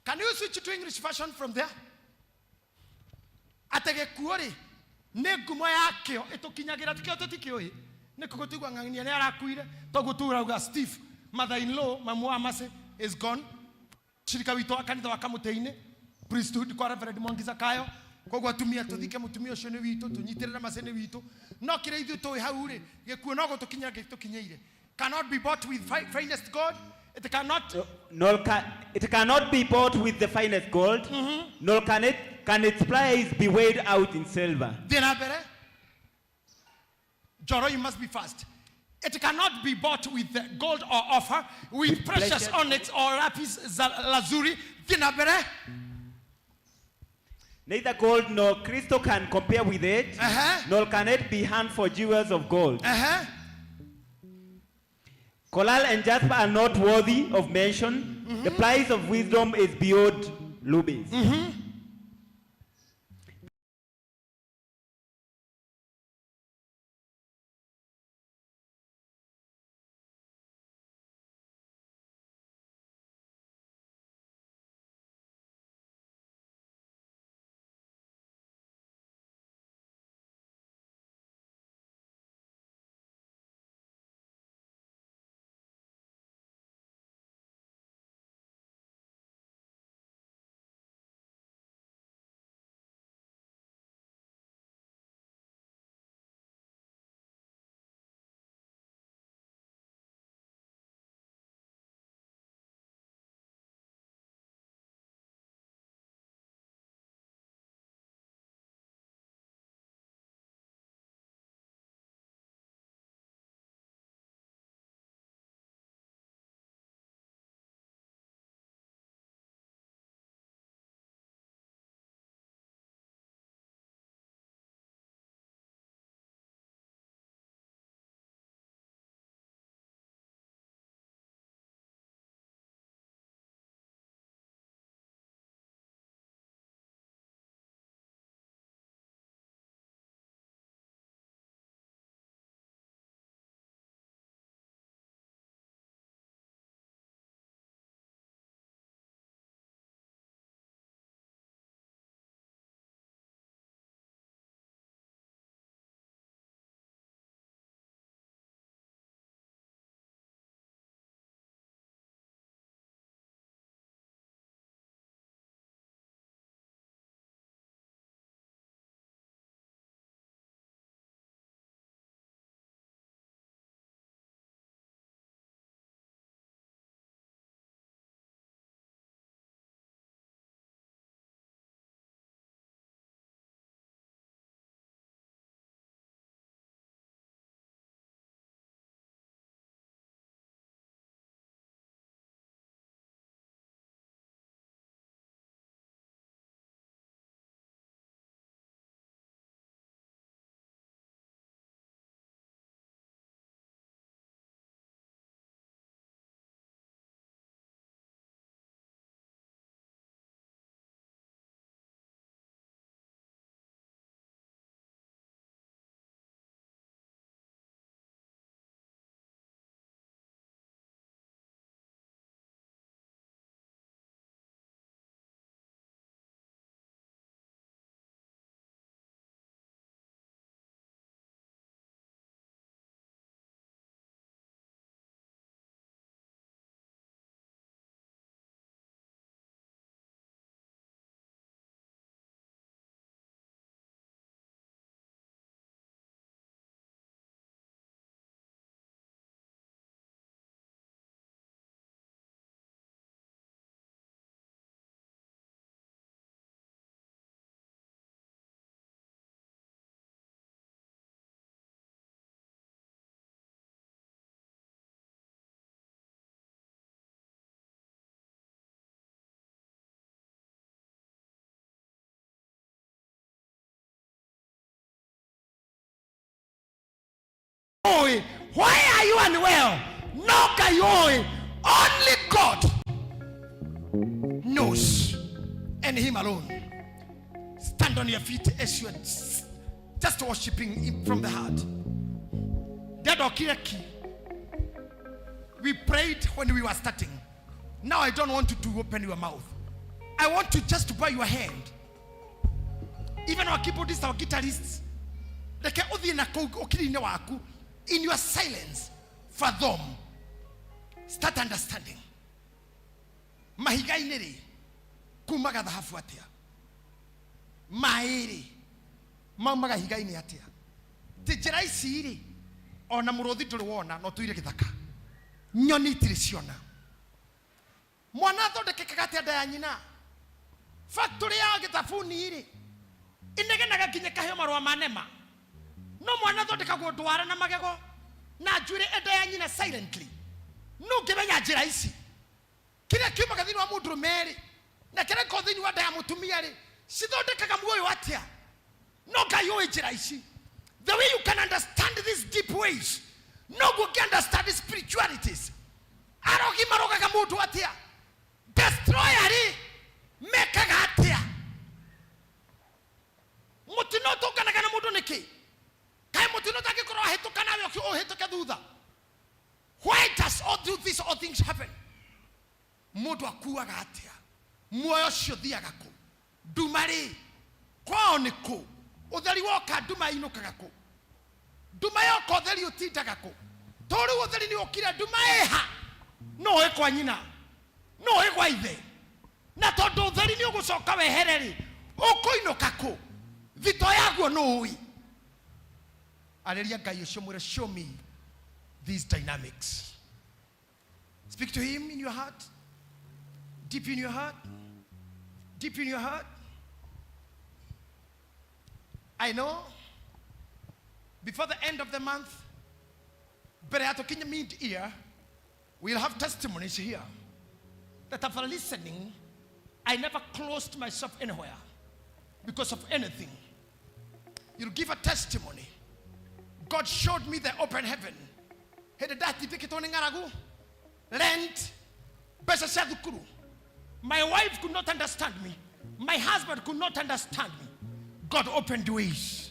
Can you switch to English version from there? Atĩ gĩkuũ rĩ nĩ ngumo yakĩo ĩtũkinyagĩra, tikĩo tũtikĩũĩ nĩkũ gũtigua ng'ang'ania nĩ arakuire. Toguo tu ũrauga Steve, mother in law, mamu wa Mercy is gone, shirika witũ wa kanitha wa Kamũtĩ-inĩ, priesthood kwa Reverend Mwangi Zakayo. Koguo atumia tũthike mũtumia ũcio nĩ witũ, tũnyitĩrĩre Mercy nĩ witũ, no kĩrĩa ithuĩ tũĩ hau rĩ, gĩkuũ no gũtũkinyĩra gĩtũkinyĩire. Cannot be bought with finest gold. It cannot Nor can, it cannot be bought with the finest gold, nor can its price be weighed out in silver. Thiĩ na mbere. Joro, you must be fast. It cannot be bought with gold or offer, with precious onyx or lapis lazuli. Thiĩ na mbere. Neither gold nor crystal can compare with it, nor can it be hung for jewels of gold. Coral and jasper are not worthy of mention. The price of wisdom is beyond rubies. Oi, why are you unwell? No Ngai oi. Only God knows, and Him alone. Stand on your feet as you are just worshiping Him from the heart. Ndendokire ki. We prayed when we were starting. Now I don't want you to open your mouth. I want you just to bow your hand. Even our keyboardists, our guitarists, reke uthie na kuu ukiri-inĩ waku, in your silence, fathom, start understanding. Mahiga-inĩ rĩ, kumaga thahabu atĩa? Maĩ rĩ, maumaga ihiga-inĩ atĩa? Ti njĩra ici rĩ, ona mũrũthi ndũrĩ wona, no tũire gĩthaka. Nyoni itirĩ ciona. Mwana athondekekaga atĩa nda ya nyina? Factory ya gĩthabuni rĩ, inegenaga nginya ĩkaheo marũa ma NEMA. No mwana athondekagwo ndwara na magego na njuĩrĩ enda ya nyina silently. No ngĩmenya njĩra ici, kĩrĩa kiumaga thĩinĩ wa mũndũrũme rĩ na kĩrĩa gĩkoragwo thĩinĩ wa nda ya mũtumia rĩ, cithondekaga muoyo atĩa? No Ngai ũĩ njĩra ici. The way you can understand these deep ways, noguo ũngĩ understand spiritualities. Arogi marogaga mũndũ atĩa? Destroyer rĩ mekaga atĩa? Mũtino ũtũnganaga na mũndũ nĩkĩ? Kaĩ mũtino ũtangĩkorwo ahĩtũka nawe ũhĩtũke thutha? Why does all do these all things happen? Mũndũ akuaga atĩa? Muoyo ũcio ũthiaga kũ? Nduma rĩ kwao nĩ kũ? Ũtheri woka nduma ĩinũkaga kũ? Nduma yoka ũtheri ũtindaga kũ? To rĩu ũtheri nĩ ũkire, nduma ĩha? No ĩ kwa nyina, no ĩ gwa ithe. Na tondũ ũtheri nĩ ũgũcoka wehere rĩ, ũkũinũka kũ? Thito yaguo nũ ũĩ? Arĩria Ngai ũcio, mwĩre, show me these dynamics. Speak to him in your heart, deep in your heart, deep in your heart. I know before the end of the month, mbere ya tũkinye mid year, we'll have testimonies here that after listening, I never closed myself anywhere because of anything. You'll give a testimony. God showed me the open heaven. Hĩndĩ ndatindĩkĩtwo nĩ ng'aragu, rent, mbeca cia thukuru. My wife could not understand me. My husband could not understand me. God opened ways.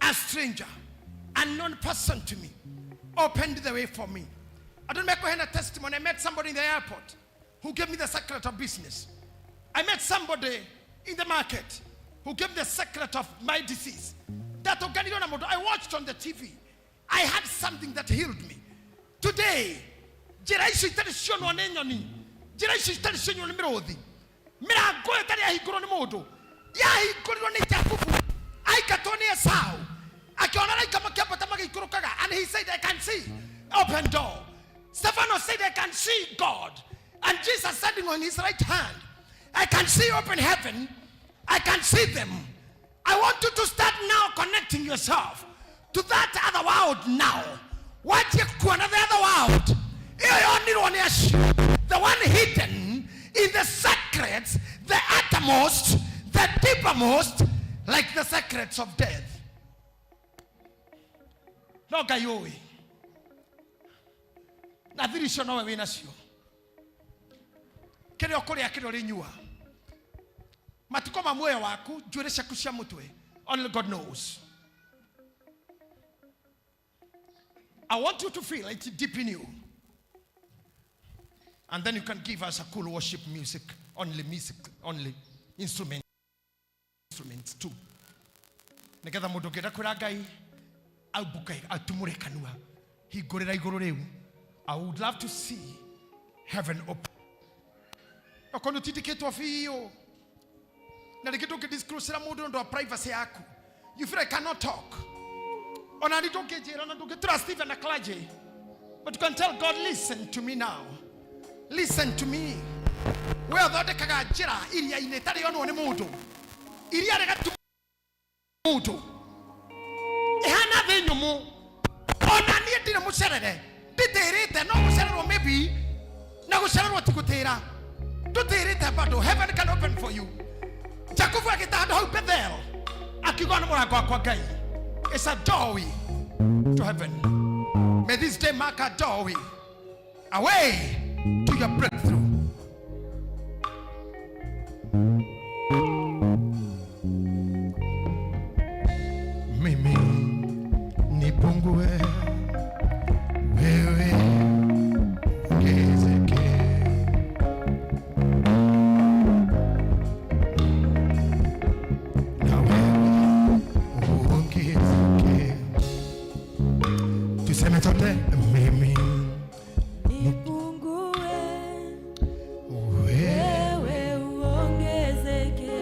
A stranger, unknown person to me, opened the way for me. I don't make a testimony. I met somebody in the airport who gave me the secret of business. I met somebody in the market who gave me the secret of my disease. That I watched on the TV. I had something that healed me. Today, njĩra icio itarĩ cionwo nĩ nyoni, njĩra icio itarĩ cionwo nĩ mĩrũthi, mĩrango ĩyo ĩtarĩ yahingũrwo nĩ mũndũ, yahingũrirwo nĩ Jakubu, aingatwo nĩ Esau, akĩona araika makĩambata magĩikũrũkaga, and he said, I can see open door. Stephanos said, I can see God. And Jesus standing on his right hand, I can see open heaven. I can see them. I want you to start now connecting yourself to that other world now. Wanjie kuona the other world. Ĩyo yonirwo nĩ acio. The one hidden in the secrets, the uttermost, the deepermost, like the secrets of death. No Ngai ũĩ. Na thiri icio nowe wĩnacio. Kĩrĩa ũkũrĩa, kĩrĩa ũrĩnyua, matukũ ma muoyo waku, njuĩrĩ ciaku cia mũtwe, only God knows. I want you to feel it deep in you. And then you can give us a cool worship music, only music, only instrument, instruments too. Nĩgetha mũndũ ũngĩenda kwĩra Ngai aumbũke atumũre kanua, hingũrĩra igũrũ rĩu. I would love to see heaven open. Okorwo nĩ ũtindĩkĩtwo biũ na rĩngĩ ndũngĩ disclosera mũndũ ũndũ wa privacy yaku, you feel I cannot talk, ona ni ndũngĩnjĩra na ndũngĩtura Stephen na clergy, but you can tell God, listen to me now, listen to me. We ũthondekaga njĩra iria-inĩ ĩtarĩ yonwo nĩ mũndũ, iria rĩgatu mũndũ, ĩhana thĩ nyũmũ. Ona niĩ ndirĩ mũcerere, nditĩrĩte, no gũcererwo maybe, na gũcererwo ti gũtĩra, ndũtĩrĩte bado. Heaven can open for you. Jakubu agĩta handũ hau Bethel, akiuga nĩ mũrango wakwa Ngai. It's a doorway to heaven. May this day mark a doorway away to your breakthrough. Mimi nipungue, wewe ongezeke. Na wewe uongezeke. Tuseme sote, mimi nipungue, wewe wewe uongezeke.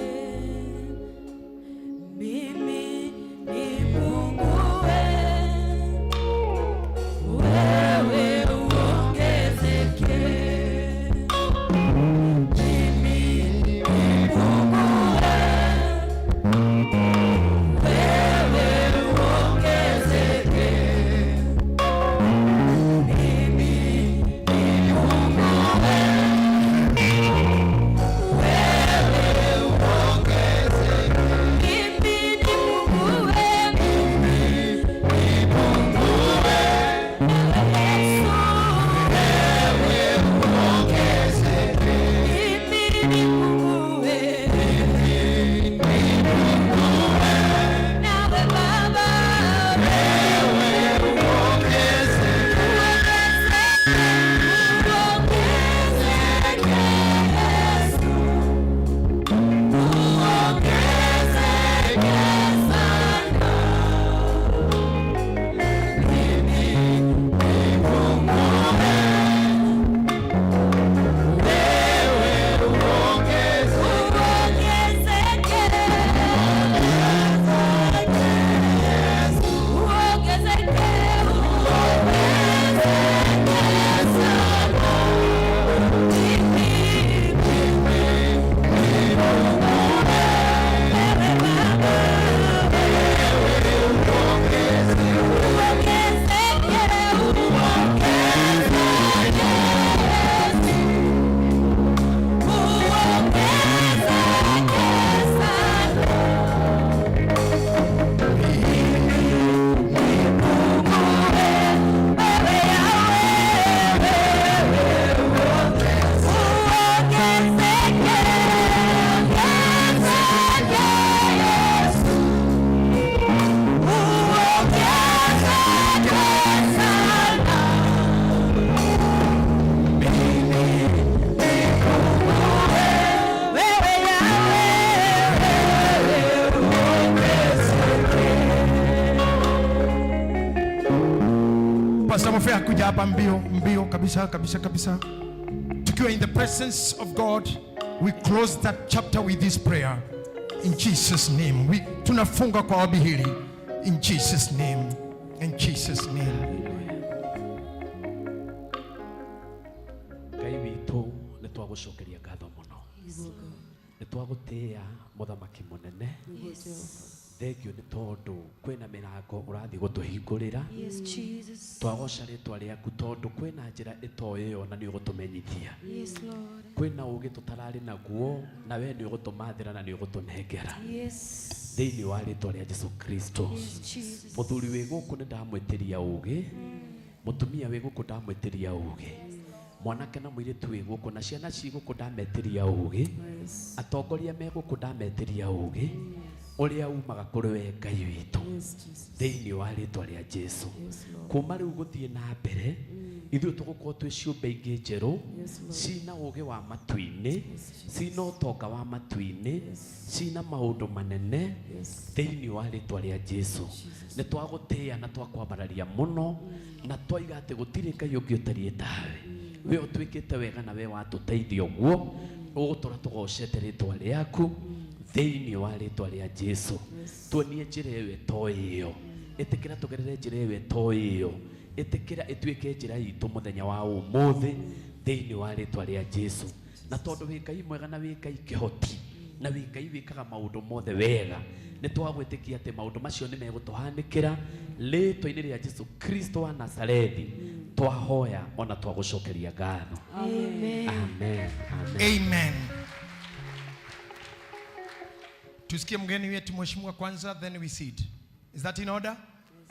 Mimi nipungue, wewe uongezeke. Mimi nipungue, wewe uongezeke. Pastor Mofea, kuja hapa mbio mbio kabisa kabisa kabisa. Tukiwa in the presence of God, we close that chapter with this prayer. In Jesus name. We tunafunga kwa ombi hili. In Jesus name. In Jesus name. Ngai witũ, nĩ twagũcokeria ngatho mũno, nĩ twagũtĩĩa, mũthamaki mũnene. Thengio nĩ tondũ kwĩna mĩrango ũrathiĩ gũtũhingũrĩra. Yes, Jesus. Twagoca rĩtwa rĩaku tondũ kwĩna njĩra ĩtoĩyo na nĩ ũgũtũmenyithia. Yes, Lord. Kwĩna ũgĩ tũtararĩ naguo na we nĩ ũgũtũmathĩra na nĩ ũgũtũnengera thĩinĩ wa rĩtwa rĩa Jesu Kristo. Yes, Jesus. Mũthuri wĩ gũkũ nĩ ndamwĩtĩria ũgĩ, mũtumia wĩ gũkũ ndamwĩtĩria ũgĩ, mwanake na mũirĩtu wĩ gũkũ na ciana ci gũkũ ndametĩria ũgĩ, atongoria me gũkũ ndametĩria ũgĩ ũrĩa umaga kũrĩ we Ngai witũ, thĩinĩ wa rĩtwa rĩa Jesu. Kuma rĩu gũthiĩ na mbere, ithuĩ tũgũkorwo twĩ ciũmbe ingĩ njerũ cina ũgĩ wa matu-inĩ, cina ũtonga wa matu-inĩ, cina maũndũ manene, thĩinĩ wa rĩtwa rĩa Jesu. Nĩ twagũtĩĩa na twakwambararia mũno na twaiga atĩ gũtirĩ Ngai ũngĩ ũtariĩ tawe. We ũtuĩkĩte wega na we watũteithia ũguo, ũgũtũra tũgocete rĩtwa rĩaku thĩinĩ wa rĩtwa rĩa Jesu. Tuonie njĩra ĩyo ĩtoĩ ĩyo, ĩtĩkĩra tũgerere njĩra ĩyo ĩtoĩ ĩyo, ĩtĩkĩra ĩtuĩke njĩra itũ mũthenya wa ũmũthĩ, thĩinĩ wa rĩtwa rĩa Jesu. Na tondũ wĩ Ngai mwega na wĩ Ngai kĩhoti na wĩ Ngai wĩkaga maũndũ mothe wega, nĩ twagwĩtĩkia atĩ maũndũ macio nĩ megũtũhanĩkĩra rĩtwa-inĩ rĩa Jesu Kristo wa Nazarethi. Twahoya ona twagũcokeria ngatho. Amen. Amen. Amen. Amen. Tusikie mgeni wetu mheshimiwa kwanza, then we sit. Is that in order?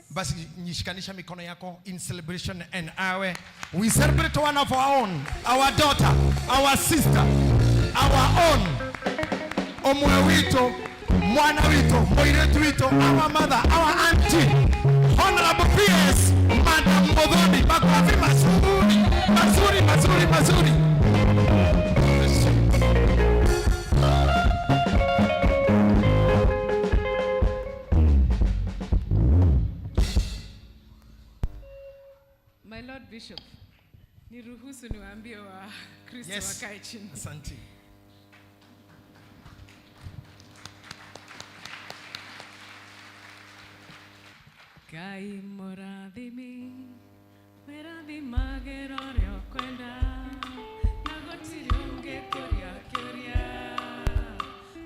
Basi nyishikanisha mikono yako in celebration and awe. We celebrate one of our own, our daughter, our sister, our own. Omwe wito, mwana wito, moiretu wito, our mother, our auntie, Honorable PS, Madam Muthoni. Makofi mazuri, mazuri, mazuri, mazuri. My Lord Bishop, niruhusu niwaambie wa Kristo wakae chini. Asante. Ngai mũrathimi, wĩrathimagĩra ũrĩa ũkwenda, na gũtirĩ ũngĩkũria kĩũria,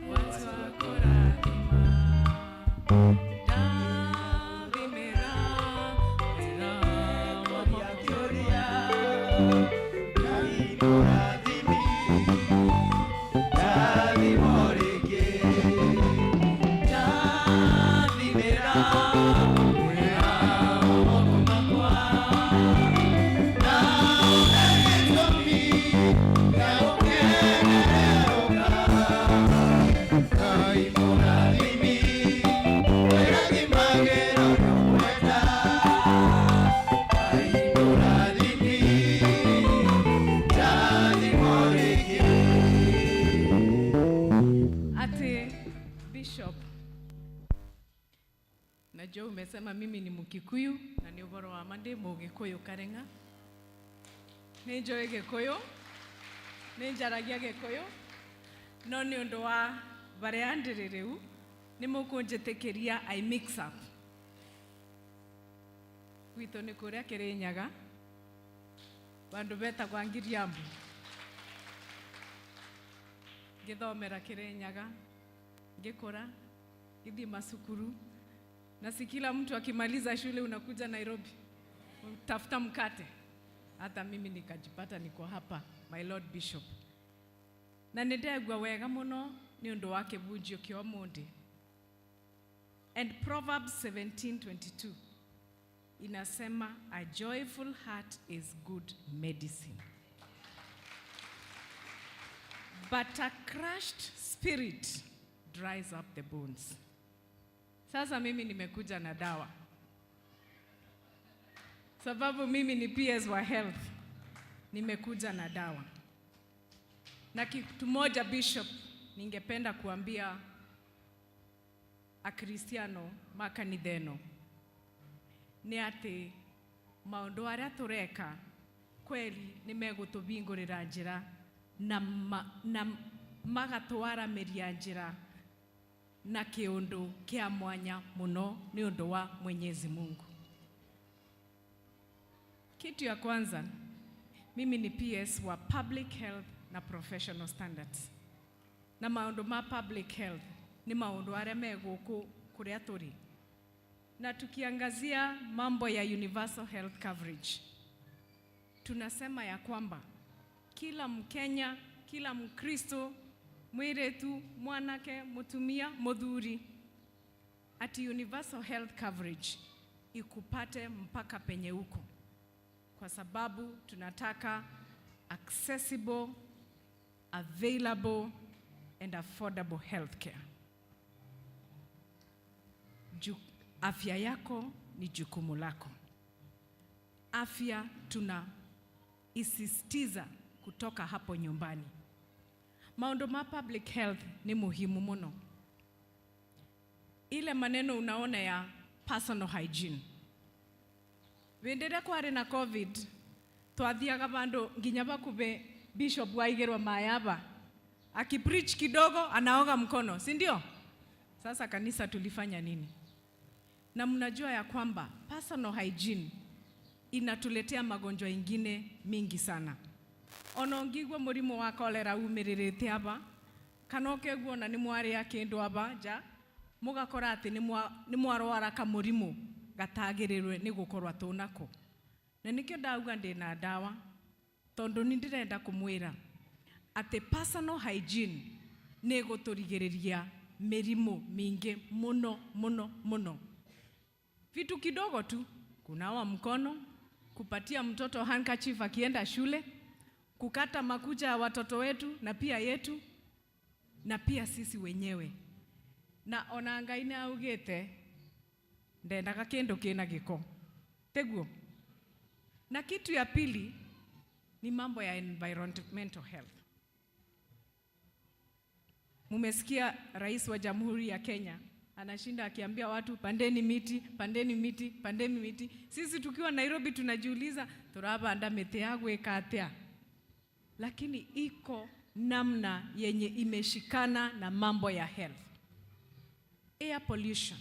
watua kũrathima. Ndathimĩra wĩra wa moko. Ngai mũrathimi, ndathimwo rĩngĩ, ndathimĩra wĩra wa moko makwa, na gĩtũmi gĩa gũkenerũka. Ngai mũrathimi, wĩrathimagĩra ũrĩa ũkwenda. Ngai mũrathimi, ndathimwo rĩngĩ. Ati Bishop, najua umesema mimi ni Mkikuyu na ni ũhoro wa ma ndĩ Mũgĩkũyũ Kareng'a. Nĩ njũĩ Gĩkũyũ, nĩ njaragia Gĩkũyũ, no nĩ ũndũ wa barĩa ndĩrĩ rĩu nĩ mũkũnjĩtĩkĩria I mix up. Gwitũ nĩ kũrĩa Kĩrĩnyaga, bandũ betagwa Ngiriambu. Ngĩthomera Kĩrĩnyaga, ngĩkũra, ngĩthiĩ macukuru, na si kila mtu akimaliza shule unakuja Nairobi tafuta mkate. Hata mimi nikajipata niko hapa, my Lord Bishop. Na nĩ ndegua wega mũno nĩ ũndũ wa kĩbunjio kĩa ũmũthĩ. And Proverbs 17:22 inasema a joyful heart is good medicine, but a crushed spirit dries up the bones. Sasa mimi nimekuja na dawa, sababu mimi ni PS wa health, nimekuja na dawa. Na kitu moja Bishop, ningependa kuambia Akristiano makanitheno nĩ atĩ Maũndũ arĩa tũreka kweli nĩ megũtũhingũrĩra njĩra na, na magatwaramĩria njĩra na kĩũndũ kĩa mwanya mũno nĩ ũndũ wa Mwenyezi Mungu. Kitu ya kwanza, mimi ni PS wa Public Health na Professional Standards. Na maũndũ ma public health nĩ maũndũ arĩa me gũkũ kũrĩa tũrĩ. Na tukiangazia mambo ya universal health coverage, tunasema ya kwamba kila Mkenya, kila Mkristo, mwĩrĩtu, mwanake, mũtumia, mũthuri, ati universal health coverage ikupate mpaka penye uko, kwa sababu tunataka accessible, available and affordable healthcare. Afya yako ni jukumu lako. Afya tuna isisitiza kutoka hapo nyumbani. Maũndũ ma public health ni muhimu muno. Ile maneno unaona ya personal hygiene. Hĩndĩ ĩrĩa kwarĩ na COVID, twathiaga vandu nginya vakuve Bishop Waigirwa Mayaba akipreach kidogo anaoga mkono, si ndio? Sasa kanisa tulifanya nini? Na mnajua ya kwamba personal hygiene inatuletea magonjwa ingine mingi sana. Ona ũngĩigua mũrimũ wa cholera umĩrĩrĩte aba, kana ũkĩigua ona nĩ mwarĩa kĩndũ aba nja, mũgakora atĩ nĩ mwarwara kamũrimũ gatagĩrĩrwe nĩ gũkorwo tũnako. Na nĩkĩo ndauga ndĩna ndawa, tondũ nĩ ndĩrenda kũmwĩra atĩ personal hygiene nĩ ĩgũtũrigĩrĩria mĩrimũ mingĩ mũno mũno mũno. Vitu kidogo tu, kunawa mkono, kupatia mtoto handkerchief akienda shule, kukata makucha ya watoto wetu na pia yetu na pia sisi wenyewe. Na ona Ngai nĩ augĩte ndendaga kĩndũ kĩna gĩko, teguo. Na kitu ya pili ni mambo ya environmental health. Mumesikia Rais wa Jamhuri ya Kenya anashinda akiambia watu pandeni miti, pandeni miti, pandeni miti. Sisi tukiwa Nairobi tunajiuliza turabanda miti ya gwĩka atĩa? Lakini iko namna yenye imeshikana na mambo ya health. Air pollution.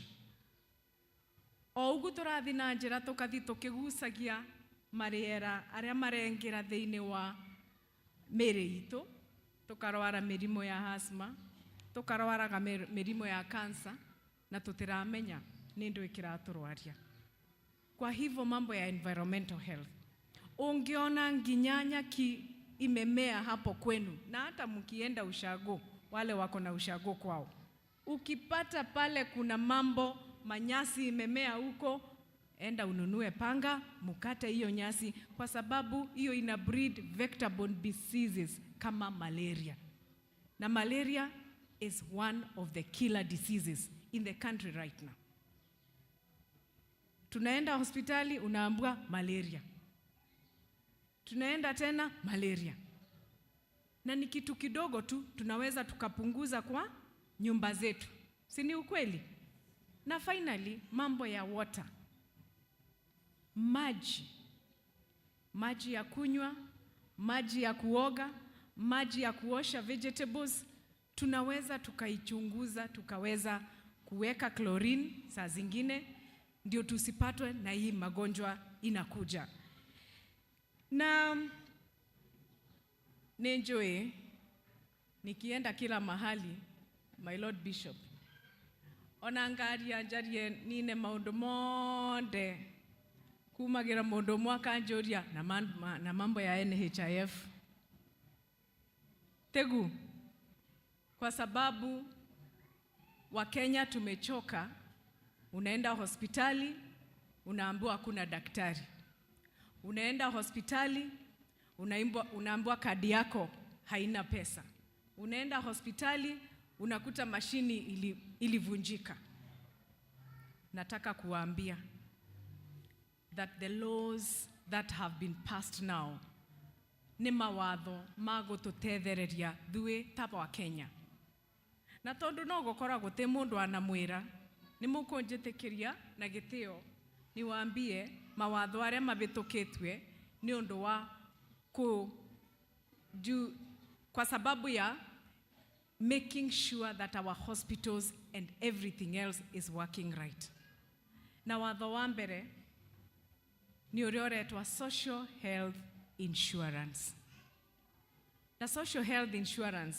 O ũguo tũrathiĩ na njĩra tũkathi tũkĩgucagia marĩera arĩa marengĩra thĩinĩ wa mĩĩrĩ itũ, tũkarwara mĩrimũ ya asthma, tũkarwaraga mĩrimũ ya cancer, na tũtiramenya nĩ ndũ ĩkĩratũrwaria. Kwa hivyo mambo ya environmental health, ungeona nginya nyaki imemea hapo kwenu, na hata mkienda ushago, wale wako na ushago kwao, ukipata pale kuna mambo manyasi imemea huko, enda ununue panga mukate hiyo nyasi, kwa sababu hiyo ina breed vector borne diseases kama malaria. Na malaria is one of the killer diseases in the country right now. Tunaenda hospitali unaambiwa malaria, tunaenda tena malaria, na ni kitu kidogo tu tunaweza tukapunguza kwa nyumba zetu, si ni ukweli? Na finally mambo ya water, maji, maji ya kunywa, maji ya kuoga, maji ya kuosha vegetables, tunaweza tukaichunguza tukaweza kuweka chlorine saa zingine ndio tusipatwe na hii magonjwa inakuja. Na ninjui nikienda kila mahali, my Lord Bishop, ona ngaria njarie nine maundu monde kumagira mundu umwe akanjuria na mambo ya NHIF tegu, kwa sababu Wakenya tumechoka. Unaenda hospitali unaambiwa hakuna daktari, unaenda hospitali unaambiwa kadi yako haina pesa, unaenda hospitali unakuta mashini ilivunjika. Nataka kuwaambia that the laws that have been passed now nĩ mawatho ma gũtũtethereria thuĩ ta wa Kenya. Na tondu no gũkora gũtĩ mũndũ anamwĩra, nĩ mũkũnjĩtĩkĩria na gĩtĩo niwaambie Mawatho arĩa mabĩtũkĩtue nĩ ũndũ wa kũ juu kwa sababu ya making sure that our hospitals and everything else is working right. Na watho wa mbere nĩ ũrĩa ũretwa social health insurance. Na social health insurance,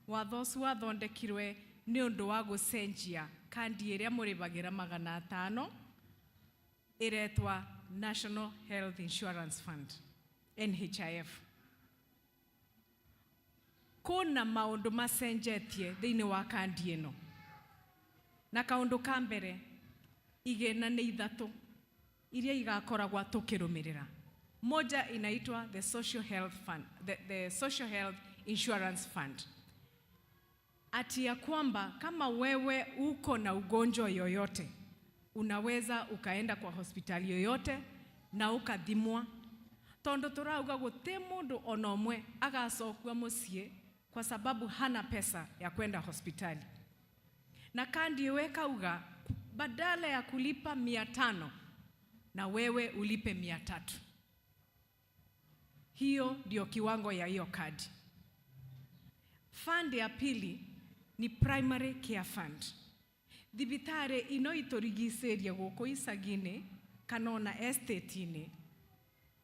watho ũcio wathondekirwe nĩ ũndũ wa gũcenjia kandi ĩrĩa mũrĩbagĩra 500 ĩretwa National Health Insurance Fund, NHIF. Kuna maũndũ macenjetie thĩinĩ wa kandi ĩno, na kaũndũ ka mbere, igĩna nĩ ithatũ iria igakoragwa tũkĩrũmĩrĩra. Moja inaitwa the social health fund, the Social Health Insurance Fund, ati ya kwamba kama wewe uko na ugonjwa yoyote, unaweza ukaenda kwa hospitali yoyote na ukathimwa, tondu turauga guti mundu ona ũmwe agacokua muciĩ kwa sababu hana pesa ya kwenda hospitali. Na kandi ĩyo ĩkauga badala ya kulipa 500 na wewe ulipe 300. Hiyo ndio kiwango ya hiyo kadi. Fund ya pili ni Primary Care Fund. Thibitarĩ ino itũrigicĩirie gũkũ icagi-inĩ kana ona estate-inĩ,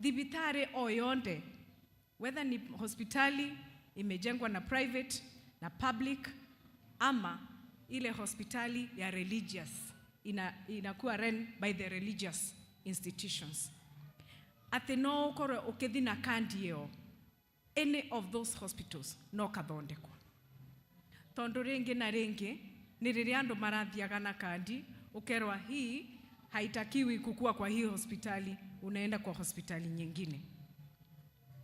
thibitarĩ o yonde, whether ni hospitali imejengwa na private na public ama ile hospitali ya religious inakuwa run by the religious institutions, atĩ no ũkorwo ũkĩthi na kandi ĩyo any of those hospitals no kathondekwo. Tondu rĩngĩ na rĩngĩ nĩ rĩrĩa andũ marathiaga na kandi, ũkerwa hii haitakiwi kukua kwa hii hospitali, unaenda kwa hospitali nyingine.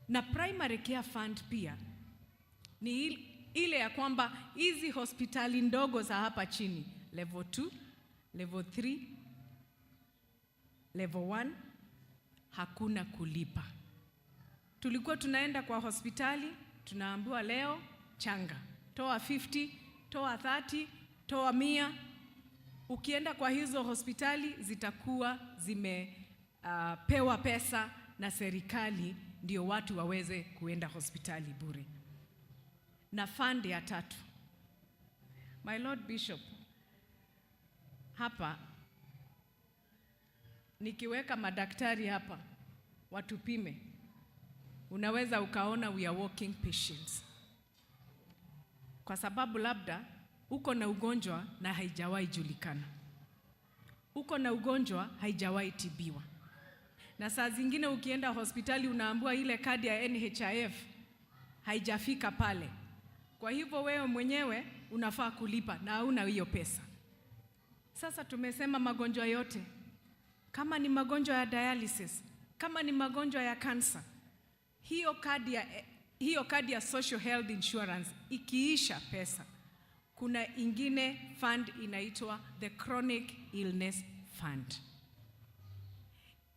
Na Primary Care Fund pia ni ile ya kwamba hizi hospitali ndogo za hapa chini, level 2, level 3, level 1, hakuna kulipa. Tulikuwa tunaenda kwa hospitali, tunaambiwa leo changa, toa 50, toa 30, toa 100. Ukienda kwa hizo hospitali zitakuwa zimepewa pesa na serikali ndio watu waweze kuenda hospitali bure. Na fund ya tatu, my Lord Bishop, hapa nikiweka madaktari hapa watupime, unaweza ukaona we are walking patients, kwa sababu labda uko na ugonjwa na haijawahi julikana, uko na ugonjwa haijawahi tibiwa. Na saa zingine ukienda hospitali unaambiwa ile kadi ya NHIF haijafika pale, kwa hivyo wewe mwenyewe unafaa kulipa na hauna hiyo pesa. Sasa tumesema magonjwa yote, kama ni magonjwa ya dialysis, kama ni magonjwa ya kansa, hiyo kadi ya social health insurance ikiisha pesa, kuna ingine fund inaitwa the Chronic Illness Fund,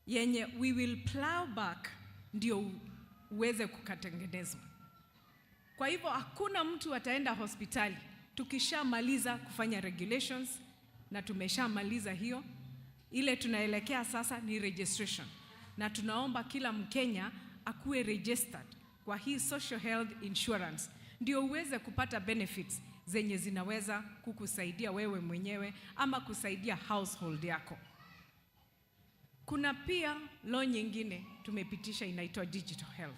yenye we will plow back ndio uweze kukatengenezwa. Kwa hivyo hakuna mtu ataenda hospitali tukishamaliza kufanya regulations, na tumeshamaliza hiyo. Ile tunaelekea sasa ni registration, na tunaomba kila Mkenya akuwe registered kwa hii social health insurance ndio uweze kupata benefits zenye zinaweza kukusaidia wewe mwenyewe ama kusaidia household yako. Kuna pia law nyingine tumepitisha inaitwa digital health.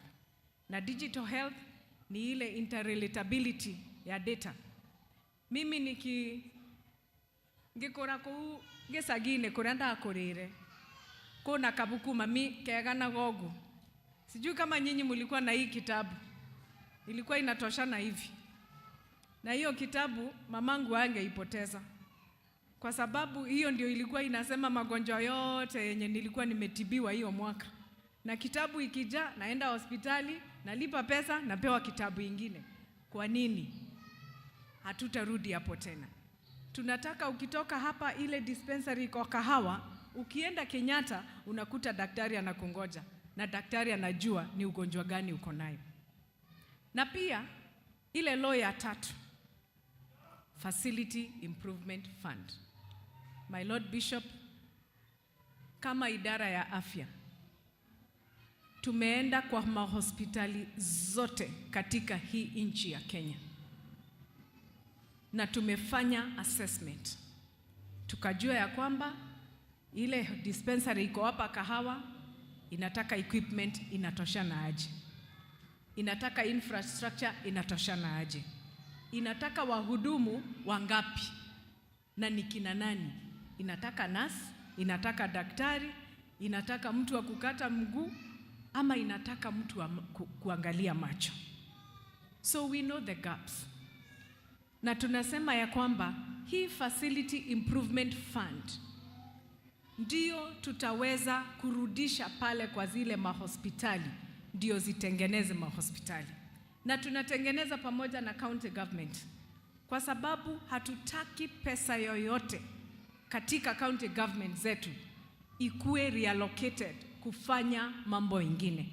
Na digital health ni ile interrelatability ya data. Mimi niki ngikora kuu gicagine kuria ndakurire kuna kabuku mami kega na gogu. Sijui kama nyinyi mulikuwa na hii kitabu. Ilikuwa inatoshana hivi. Na hiyo kitabu mamangu angeipoteza, kwa sababu hiyo ndio ilikuwa inasema magonjwa yote yenye nilikuwa nimetibiwa hiyo mwaka. Na kitabu ikija, naenda hospitali, nalipa pesa, napewa kitabu ingine. Kwa nini? Hatutarudi hapo tena. Tunataka ukitoka hapa ile dispensary iko Kahawa, ukienda Kenyatta unakuta daktari anakungoja, na daktari anajua ni ugonjwa gani uko nayo. Na pia ile law ya tatu, Facility Improvement Fund. My Lord Bishop, Kama idara ya afya tumeenda kwa mahospitali zote katika hii nchi ya Kenya na tumefanya assessment, tukajua ya kwamba ile dispensary iko hapa Kahawa inataka equipment inatoshana aje, inataka infrastructure inatoshana aje, inataka wahudumu wangapi na ni kina nani, inataka nurse, inataka daktari, inataka mtu wa kukata mguu ama inataka mtu wa kuangalia macho. So we know the gaps, na tunasema ya kwamba hii Facility Improvement Fund ndio tutaweza kurudisha pale kwa zile mahospitali, ndio zitengeneze mahospitali, na tunatengeneza pamoja na county government, kwa sababu hatutaki pesa yoyote katika county government zetu ikuwe reallocated kufanya mambo ingine.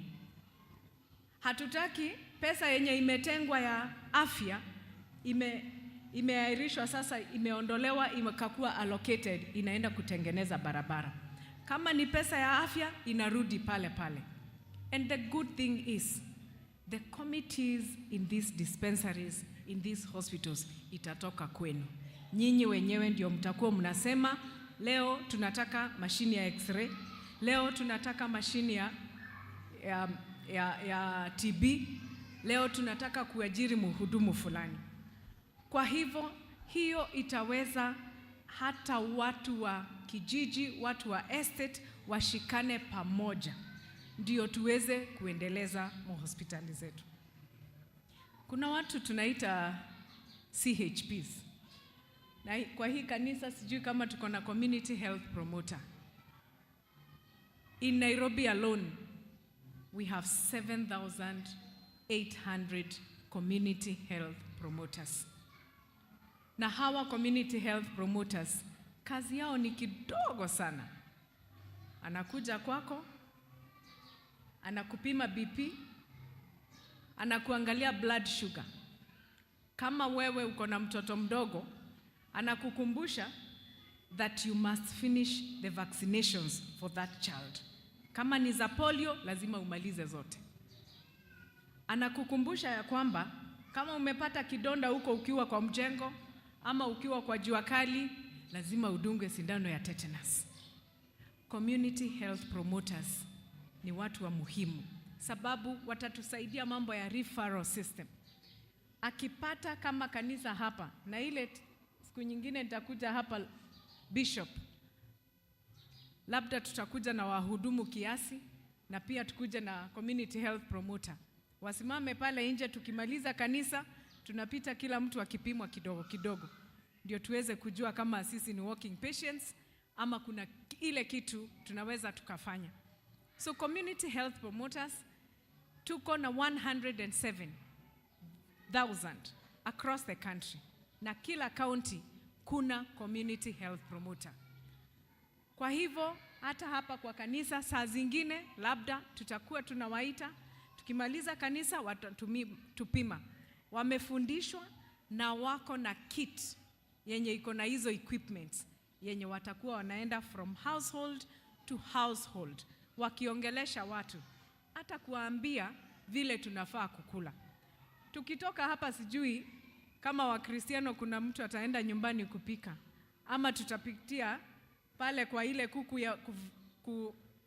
Hatutaki pesa yenye imetengwa ya afya imeahirishwa sasa, imeondolewa, imekakuwa allocated, inaenda kutengeneza barabara. Kama ni pesa ya afya inarudi pale pale. And the good thing is the committees in these dispensaries, in these hospitals itatoka kwenu. Nyinyi wenyewe ndio mtakuwa mnasema leo tunataka mashini ya x-ray, leo tunataka mashini ya TB, leo tunataka kuajiri mhudumu fulani. Kwa hivyo hiyo itaweza hata watu wa kijiji, watu wa estate washikane pamoja, ndio tuweze kuendeleza mahospitali zetu. Kuna watu tunaita CHPs. Na kwa hii kanisa sijui kama tuko na community health promoter. In Nairobi alone, we have 7,800 community health promoters. Na hawa community health promoters, kazi yao ni kidogo sana. Anakuja kwako, anakupima BP, anakuangalia blood sugar. Kama wewe uko na mtoto mdogo, anakukumbusha that you must finish the vaccinations for that child. Kama ni za polio, lazima umalize zote. Anakukumbusha ya kwamba kama umepata kidonda huko ukiwa kwa mjengo ama ukiwa kwa jua kali, lazima udungwe sindano ya tetanus. Community health promoters ni watu wa muhimu, sababu watatusaidia mambo ya referral system. Akipata kama kanisa hapa, na ile siku nyingine nitakuja hapa Bishop, labda tutakuja na wahudumu kiasi na pia tukuje na community health promoter, wasimame pale nje. Tukimaliza kanisa tunapita kila mtu akipimwa kidogo kidogo, ndio tuweze kujua kama sisi ni walking patients ama kuna ile kitu tunaweza tukafanya. So community health promoters tuko na 107,000 across the country, na kila county kuna community health promoter. Kwa hivyo hata hapa kwa kanisa saa zingine labda tutakuwa tunawaita, tukimaliza kanisa watatupima. Wamefundishwa na wako na kit yenye iko na hizo equipment yenye watakuwa wanaenda from household to household wakiongelesha watu, hata kuwaambia vile tunafaa kukula. Tukitoka hapa sijui kama Wakristiano kuna mtu ataenda nyumbani kupika ama tutapitia pale kwa ile kuku ya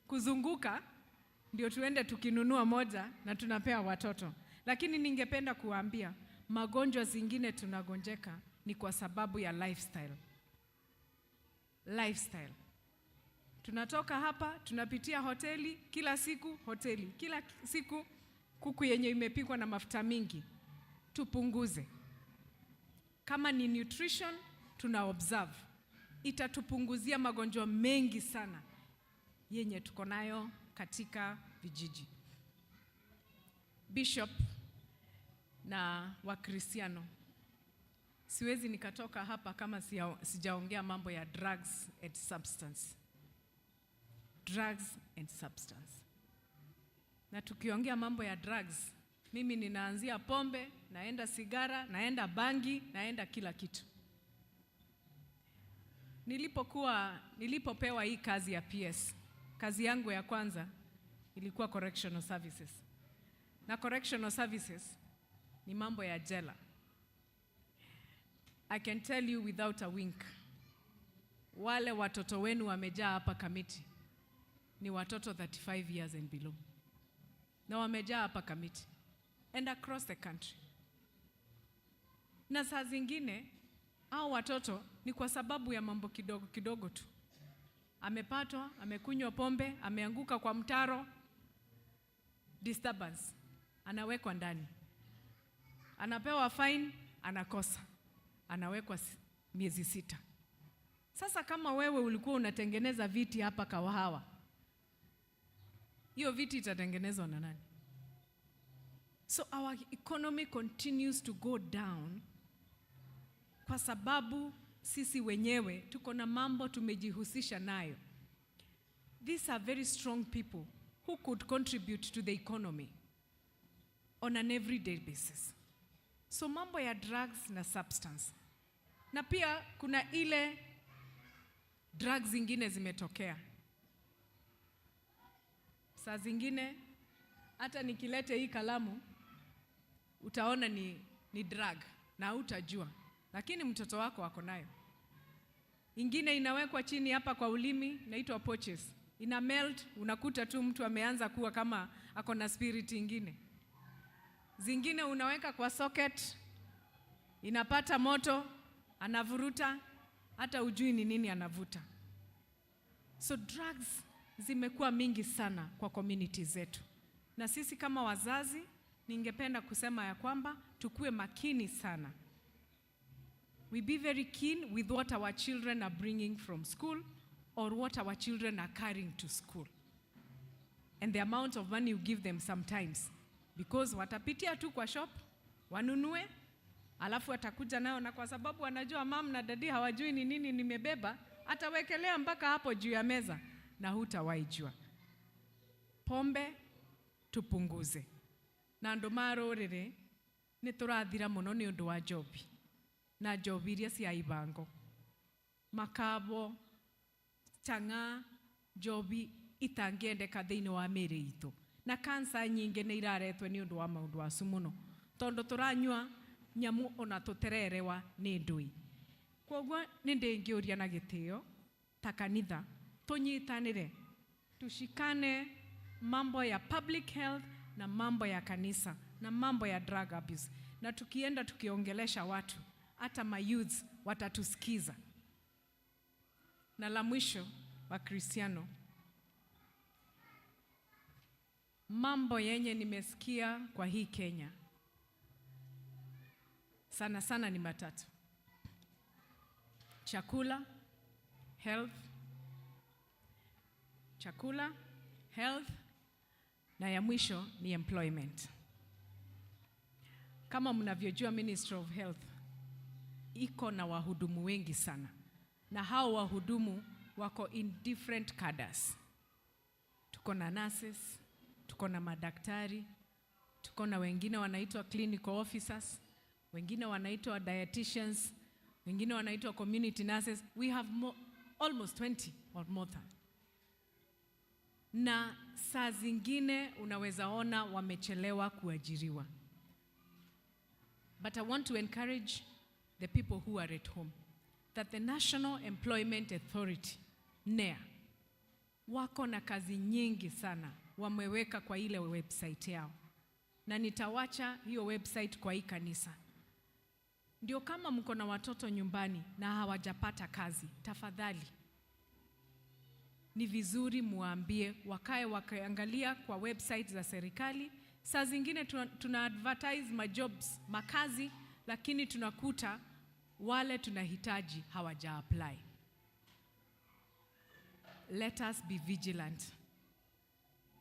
kuzunguka ndio tuende tukinunua moja na tunapea watoto. Lakini ningependa kuwaambia magonjwa zingine tunagonjeka ni kwa sababu ya lifestyle. Lifestyle. Tunatoka hapa tunapitia hoteli kila siku, hoteli kila siku, kuku yenye imepikwa na mafuta mingi. Tupunguze. Kama ni nutrition tuna observe, itatupunguzia magonjwa mengi sana yenye tuko nayo katika vijiji. Bishop na Wakristiano, siwezi nikatoka hapa kama sijaongea mambo ya drugs and substance. Drugs and substance. Na tukiongea mambo ya drugs, mimi ninaanzia pombe, naenda sigara, naenda bangi, naenda kila kitu. Nilipopewa hii kazi ya PS, Kazi yangu ya kwanza ilikuwa correctional services, na correctional services ni mambo ya jela. I can tell you without a wink, wale watoto wenu wamejaa hapa Kamiti ni watoto 35 years and below, na wamejaa hapa Kamiti and across the country. Na saa zingine hao watoto ni kwa sababu ya mambo kidogo kidogo tu, amepatwa, amekunywa pombe, ameanguka kwa mtaro, disturbance, anawekwa ndani, anapewa fine, anakosa, anawekwa miezi 6. Sasa kama wewe ulikuwa unatengeneza viti hapa Kawahawa, hiyo viti itatengenezwa na nani? So our economy continues to go down kwa sababu sisi wenyewe tuko na mambo tumejihusisha nayo. These are very strong people who could contribute to the economy on an everyday basis. So mambo ya drugs na substance. Na pia kuna ile drugs zingine zimetokea. Saa zingine hata nikilete hii kalamu utaona ni drug na hutajua, lakini mtoto wako ako nayo. Ingine inawekwa chini hapa kwa ulimi, inaitwa poches. Ina melt, unakuta tu mtu ameanza kuwa kama ako na spirit ingine. Zingine unaweka kwa socket, inapata moto, anavuruta, hata hujui ni nini anavuta. So drugs zimekuwa mingi sana kwa community zetu. Na sisi kama wazazi, ningependa kusema ya kwamba tukue makini sana. We be very keen with what our children are bringing from school or what our children are carrying to school. And the amount of money you give them sometimes. Because watapitia tu kwa shop, wanunue, alafu watakuja nao, na kwa sababu wanajua mom na daddy hawajui ni nini nimebeba, atawekelea mpaka hapo juu ya meza na hutawaijua. Pombe tupunguze. Na andu maruriri ni turathira muno ni undu wa njobi na njobi iria cia ibango, makabo, chang'aa, njobi itangiendeka thiini wa mĩĩrĩ itũ, na kansa nyingĩ nĩ iraretwo nĩ ũndũ wa maũndũ acu mũno, tondũ tũranyua nyamu ona tũtererewa nĩ ndũi. Kwoguo nĩ ndĩngĩũria na gĩtĩo ta kanitha tũnyitanĩre, tushikane mambo ya public health na mambo ya kanisa na mambo ya drug abuse, na tukienda tukiongelesha watu hata ma youths watatusikiza. Na la mwisho wa Kristiano, mambo yenye nimesikia kwa hii Kenya sana sana ni matatu: chakula, health, chakula, health, na ya mwisho ni employment. Kama mnavyojua, Ministry of Health iko na wahudumu wengi sana, na hao wahudumu wako in different cadres. Tuko na nurses, tuko na madaktari, tuko na wengine wanaitwa clinical officers, wengine wanaitwa dietitians, wengine wanaitwa community nurses. We have almost 20 or more than. Na saa zingine unaweza ona wamechelewa kuajiriwa. But I want to encourage the people who are at home that the National Employment Authority, NEA, wako na kazi nyingi sana wameweka kwa ile website yao. Na nitawacha hiyo website kwa hii kanisa. Ndio kama mko na watoto nyumbani na hawajapata kazi, tafadhali ni vizuri muambie wakae wakaangalia kwa website za serikali. Saa zingine tuna advertise majobs, makazi, lakini tunakuta wale tunahitaji hawaja apply. Let us be vigilant.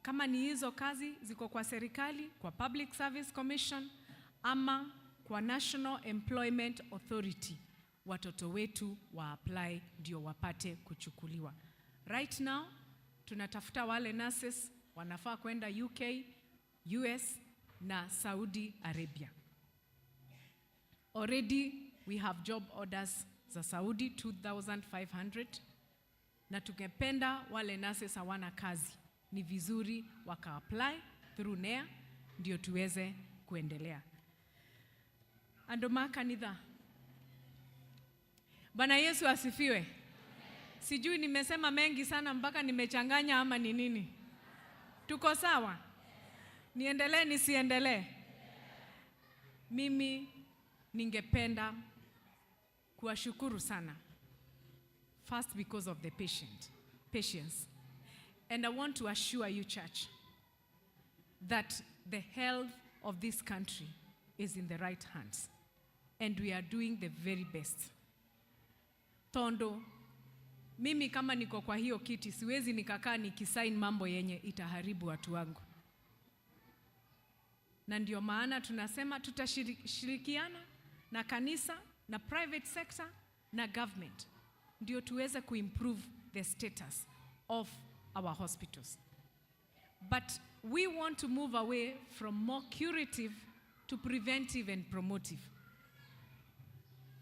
Kama ni hizo kazi ziko kwa serikali, kwa Public Service Commission ama kwa National Employment Authority, watoto wetu wa apply ndio wapate kuchukuliwa. Right now tunatafuta wale nurses wanafaa kwenda UK, US na Saudi Arabia. Already we have job orders za Saudi 2500. Na tungependa wale nurses hawana kazi, ni vizuri waka apply through NEA ndio tuweze kuendelea. Andũ ma kanitha, Bwana Yesu asifiwe. Sijui nimesema mengi sana mpaka nimechanganya ama ni nini? Tuko sawa? Niendelee nisiendelee? Mimi ningependa kuwashukuru sana. First, because of the patience. And I want to assure you, church, that the health of this country is in the right hands. And we are doing the very best. Tondo, mimi kama niko kwa hiyo kiti, siwezi nikakaa nikisign mambo yenye itaharibu watu wangu. Na ndio maana tunasema tutashirikiana na kanisa, na private sector, na government, ndio tuweze kuimprove the status of our hospitals. But we want to move away from more curative to preventive and promotive.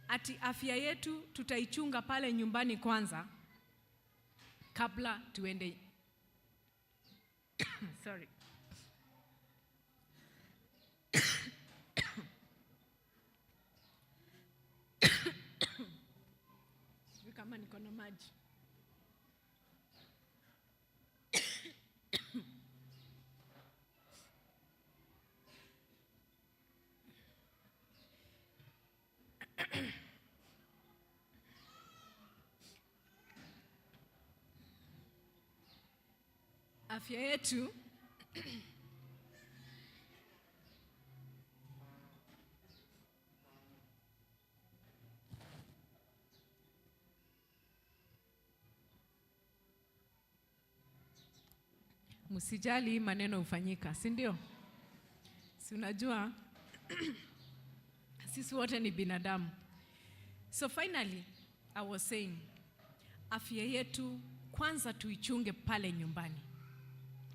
Ati afya yetu tutaichunga pale nyumbani kwanza kabla tuende. Sorry. Sijui kama niko na maji. Afya yetu msijali, hii maneno hufanyika, si ndio? Si unajua sisi wote ni binadamu. So finally, I was saying, afya yetu kwanza tuichunge pale nyumbani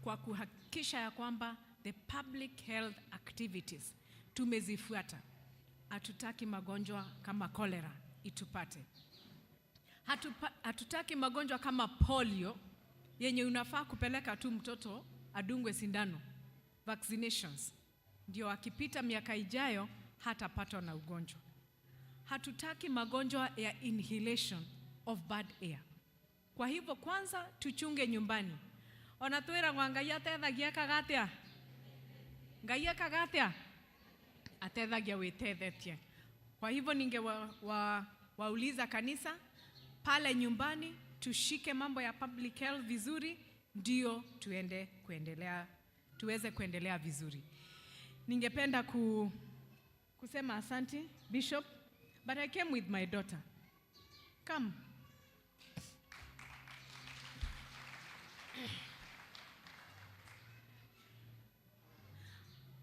kwa kuhakikisha ya kwamba the public health activities tumezifuata. Hatutaki magonjwa kama cholera itupate. Hatutaki magonjwa kama polio yenye unafaa kupeleka tu mtoto adungwe sindano, vaccinations, ndio akipita miaka ijayo hatapatwa na ugonjwa. Hatutaki magonjwa ya inhalation of bad air. Kwa hivyo kwanza tuchunge nyumbani. Ona twĩragwo Ngai atethagia ekaga atĩa? Ngai ekaga atĩa? Atethagia wĩtethetie. Kwa hivyo ninge wauliza kanisa pale nyumbani tushike mambo ya public health vizuri, ndio tuweze kuendelea vizuri. Ningependa kusema asanti Bishop, but I came with my daughter. Come.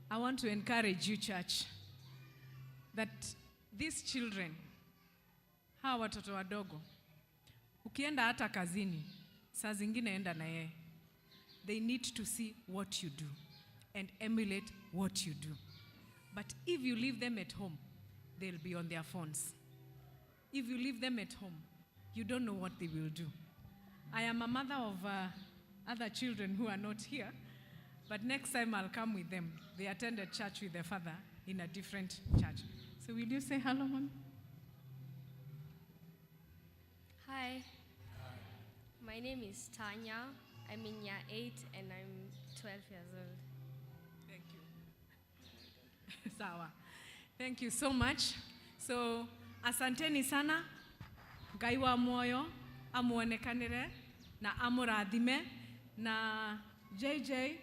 I want to encourage you, church, that these children, hawa watoto wadogo, ukienda hata kazini, saa zingine enda na yeye. They need to see what you do and emulate what you do. But if you leave them at home, they'll be on their phones. If you leave them at home, you don't know what they will do. I am a mother of other children who are not here, but next time I'll come with them. They attended church with their father in a different church. So will you say hello, Mom? Hi. My name is Tanya. I'm in year 8 and I'm 12 years old. Thank you. Sawa. Thank you so much. So, asanteni sana. Ngai wa muoyo amuonekanire na amurathime na JJ,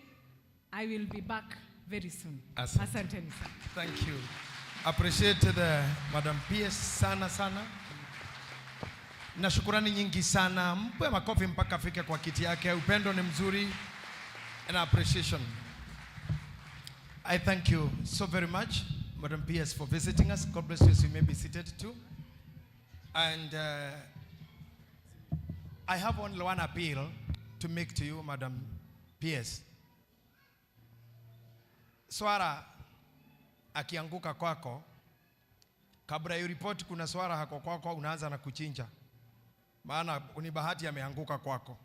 I will be back very soon. Asante. Asanteni sana. Thank you. Appreciate the Madam PS sana sana. Na shukurani nyingi sana. Mpe makofi mpaka afike kwa kiti yake. Upendo ni mzuri and appreciation. I thank you so very much, Madam PS, for visiting us. God bless you as you may be seated too. And I have only one appeal to make to you, Madam PS. Swara akianguka kwako, kabla ya report kuna swara hako kwako, unaanza na kuchinja. Maana ni bahati ameanguka kwako.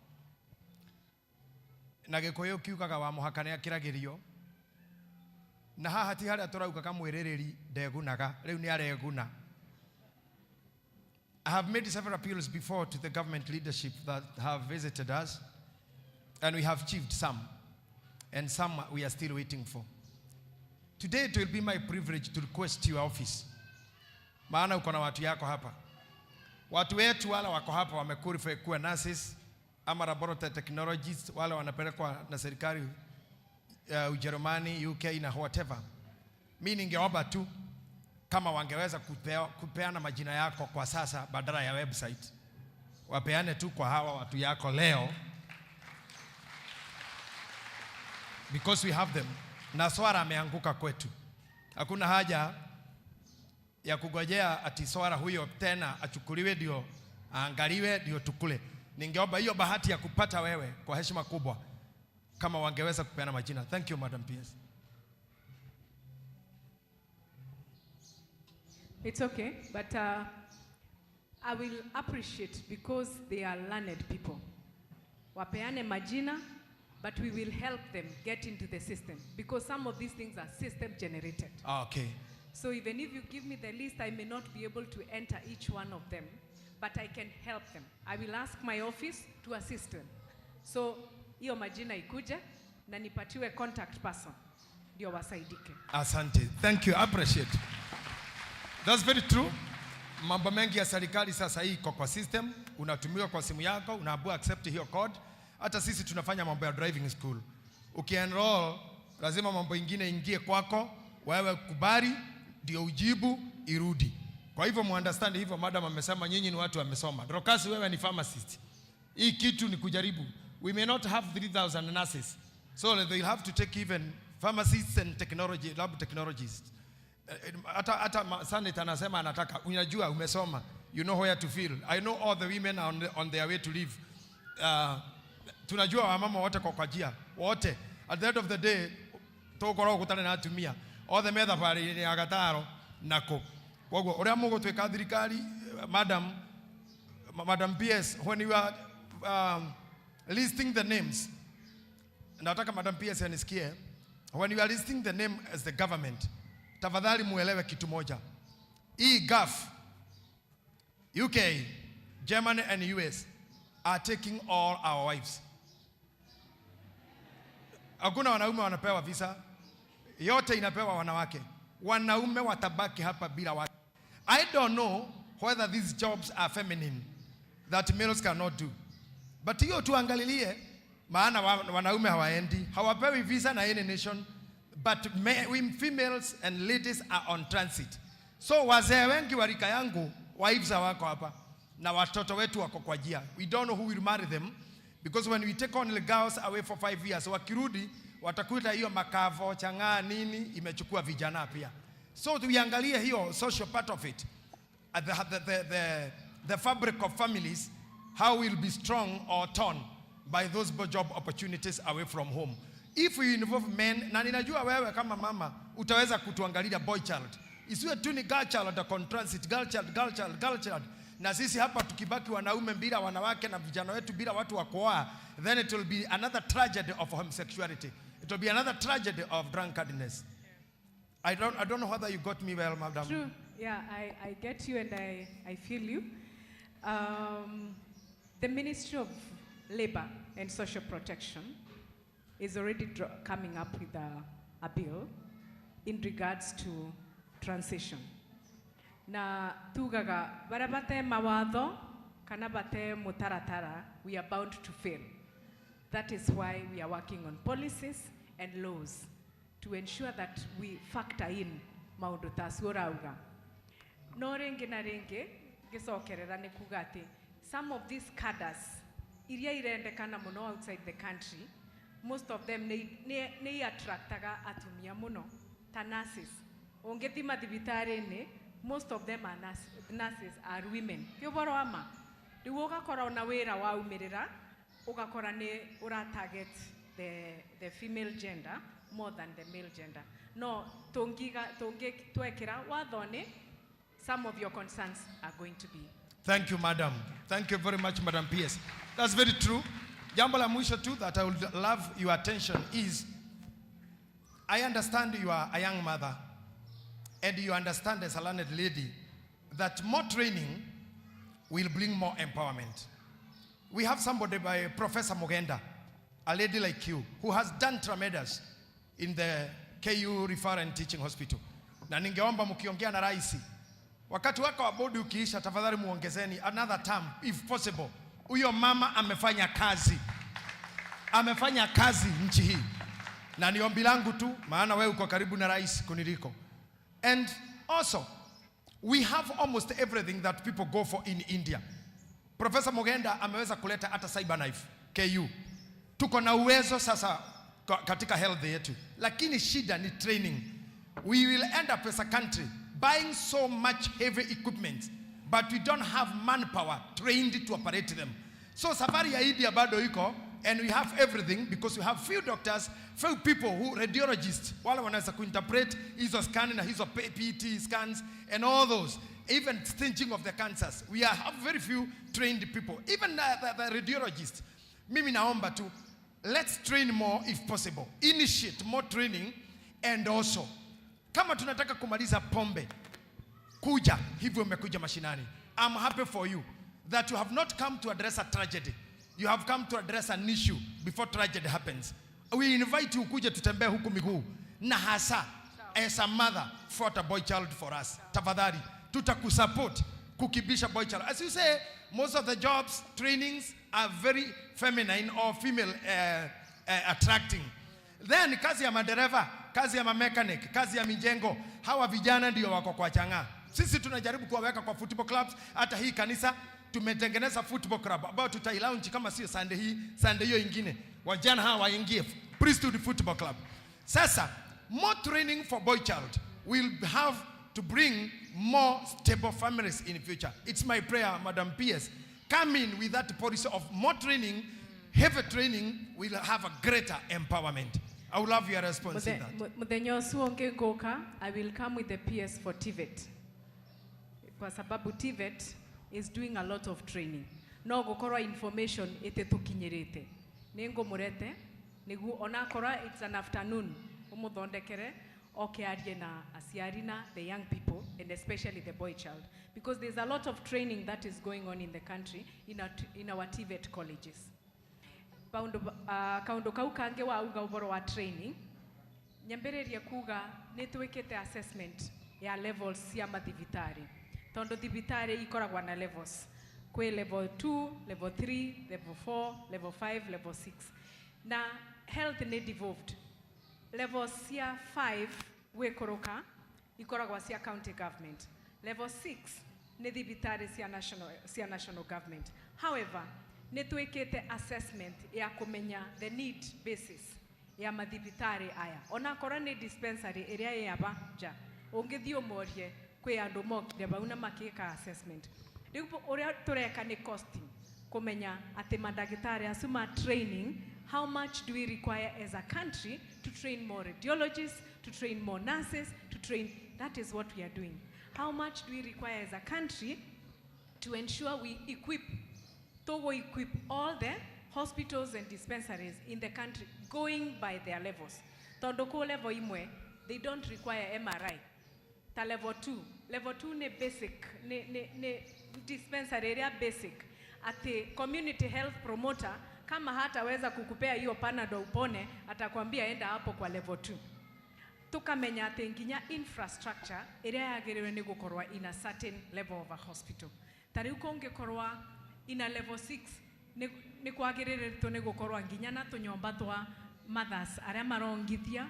Na Gikuyu kiugaga wa muhaka ni akiragirio. Na haha ti haria turauga kamwiririria ndegunaga, riu ni areguna. I have made several appeals before to the government leadership that have visited us, and we have achieved some, and some we are still waiting for. Today it will be my privilege to request your office. Maana uko na watu yako hapa. Watu wetu wale wako hapa wamequalify kuwa nurses ama laboratory technologists, wale wanapelekwa na serikali Ujerumani, UK na whatever. Mimi ningeomba tu kama wangeweza kupeana majina yako kwa sasa badala ya website. Wapeane tu kwa hawa watu yako leo, because we have them. Na swara ameanguka kwetu. Hakuna haja ya kugojea ati swara huyo tena achukuliwe ndio aangaliwe ndio tukule. Ningeomba hiyo bahati ya kupata wewe kwa heshima kubwa kama wangeweza kupeana majina. Thank you, Madam PS. It's okay, but I will appreciate because they are learned people. Wapeane majina, but we will help them get into the system because some of these things are system generated. Okay. So even if you give me the list, I may not be able to enter each one of them, but I can help them. I will ask my office to assist them. So hiyo majina ikuje na nipatiwe contact person ndio wasaidike. Asante. Thank you. I appreciate. That's very true. Mambo mengi ya serikali sasa hii iko kwa system, unatumiwa kwa simu yako, unaambiwa accept hiyo code. Hata sisi tunafanya mambo ya driving school. Ukienroll lazima mambo ingine ingie kwako, wewe kubali ndio ujibu irudi. Kwa hivyo muunderstand hivyo, madam amesema nyinyi ni watu wamesoma. Dorcas, wewe ni pharmacist. Hii kitu ni kujaribu. We may not have 3,000 nurses. So they'll have to take even pharmacists and technology, lab technologists. Hata Senator anasema anataka, unajua umesoma, you know where to fill. I know all the women are on their way to leave. Tunajua wamama wote kwa njia, wote. At the end of the day, tukorwo gutane na atumia. Othe me thabarĩ-inĩ ya gataro nako. Koguo ũrĩa mũgũtuĩka thirikari, Madam PS, when you are listing the names, nataka Madam PS anisikie, when you are listing the name as the government, tafadhali muelewe kitu moja. Hii GAF, UK, Germany and US are taking all our wives. Hakuna wanaume wanapewa visa. Yote inapewa wanawake. Wanaume watabaki hapa bila wake. I don't know whether these jobs are feminine that males cannot do. But hiyo tuangalilie, maana wanaume hawaendi, hawapewi visa na any nation, but we females and ladies are on transit. So wazee wengi wa rika yangu, wives wako hapa na watoto wetu wako kwa njia. We don't know who will marry them because when we take only girls away for 5 years, wakirudi watakuta hiyo makavo chang'aa nini imechukua vijana pia. So tuiangalie hiyo social part of it. The fabric of families, how will be strong or torn by those job opportunities away from home. If we involve men, na ninajua wewe kama mama utaweza kutuangalia boy child. Isiwe tu ni girl child on transit, girl child, girl child, girl child. Na sisi hapa tukibaki wanaume bila wanawake na vijana wetu bila watu wa kuoa, then it will be another tragedy of homosexuality. It will be another tragedy of drunkenness. I don't know whether you got me well, madam. True. Yeah, I get you and I feel you. The Ministry of Labor and Social Protection is already coming up with a bill in regards to transition. Na tugaga barabate mawatho kana bate mutaratara, we are bound to fail. That is why we are working on policies and laws to ensure that we factor in maundu ta acio ũrauga. No rĩngĩ na rĩngĩ ngĩcokerera nĩ kuga atĩ some of these cadres iria irendekana mũno outside the country, most of them nĩ attractaga atumia mũno ta nurses. Ũngĩthima thibitarĩ-inĩ, most of them are nurses are women. Ti ũhoro wa ma? Rĩu ũgakora ona wĩra waumĩrĩra, ũgakora nĩ ũra target the female gender more than the male gender. No, tũngĩtwekĩra watho-inĩ, some of your concerns are going to be Thank you, madam. Thank you very much, Madam PS. That's very true. Jambo la mwisho tu that I would love your attention is, I understand you are a young mother and you understand as a learned lady that more training will bring more empowerment. We have somebody by Professor Mogenda, a lady like you, who has done tremendous in the KU Referral and Teaching Hospital. Na ningeomba mkiongea na rais, wakati wako wa bodi ukiisha, tafadhali muongezeni another term if possible. Huyo mama amefanya kazi, amefanya kazi nchi hii, na ni ombi langu tu, maana wewe uko karibu na rais kuniliko. And also we have almost everything that people go for in India. Professor Mogenda ameweza kuleta hata cyberknife KU. Tuko na uwezo sasa katika health yetu, lakini shida ni training. We will end up as a country buying so much heavy equipment, but we don't have manpower trained to operate them. So safari ya India bado iko, and we have everything because we have few doctors, few people who radiologists, wale wanaweza kuinterpret hizo scan na hizo PET scans and all those, even staging of the cancers. We have very few trained people, even the radiologists. Mimi naomba tu, let's train more if possible. Initiate more training, and also kama tunataka kumaliza pombe, kuja hivyo umekuja mashinani. I'm happy for you that you have not come to address a tragedy. You have come to address an issue before tragedy happens. We invite you kuja tutembee huku miguu, na hasa as a mother fought a boy child for us. Tafadhali tutakusupport kukibisha boy child. As you say, most of the jobs, trainings are very feminine or female attracting. Then kazi ya madereva, kazi ya mamechanic, kazi ya mijengo, hawa vijana ndio wako kwa chang'aa. Sisi tunajaribu kuwaweka kwa football clubs. Hata hii kanisa tumetengeneza football club ambayo tutailaunch kama sio Sunday hii, Sunday hiyo ingine. Wajana hawa waingie Priesthood Football Club. Sasa more training for boy child will have to bring more stable families in the future. It's my prayer, Madam PS, come in with that policy of more training, heavy training will have a greater empowerment. I would love your response in that. Muthenya ũcio ũngĩ ngũka, I will come with the PS for TVET. Kwa sababu TVET is doing a lot of training. No gũkorwo information ĩtĩtũkinyĩrĩte. Nĩ ngũmũrete nĩguo onakorwo it's an afternoon ũmũthondekere oke arie na aciari na the young people and especially the boy child, because there's a lot of training that is going on in the country in our TVET colleges. Kaundu kaundu kau kangi wa uga ũhoro wa training, nyambĩrĩrie kuga nĩ twĩkĩte assessment ya levels cia mathibitari, tondu thibitari ikoragwa na levels. Kwĩ level 2, level 3, level 4, level 5, level 6, na health nĩ devolved. Level cia 5 gwĩkũrũka ikoragwa cia county government, level 6 nĩ thibitari cia national government. However, nĩ twĩkĩte assessment ya kũmenya the need basis ya mathibitari aya. Onakorwo nĩ dispensary ĩrĩa ĩ aba nja, ũngĩthiĩ ũmorie, kwĩ andũ mokire bau na makĩka assessment. Rĩu ũrĩa tũreka nĩ costing, kũmenya atĩ mandagĩtarĩ acio ma training, how much do we require as a country to train more radiologists, to train more nurses, to train. That is what we are doing. How much do we require as a country to ensure we equip, Togo equip all the hospitals and dispensaries in the country going by their levels? Tondu kũ level imwe, they don't require MRI. Ta level 2. Level 2 ni basic, ni dispensary area basic. Ati community health promoter kama hataweza kukupea hiyo Panadol upone, atakwambia enda hapo kwa level 2. Tukamenya atĩ nginya infrastructure ĩrĩa yagĩrĩirwo nĩ gũkorwo in a certain level of a hospital, ta rĩu kũngĩkorwo in a level 6, nĩ kwagĩrĩrĩtwo nĩ gũkorwo nginya na tũnyũmba twa mothers arĩa marongithia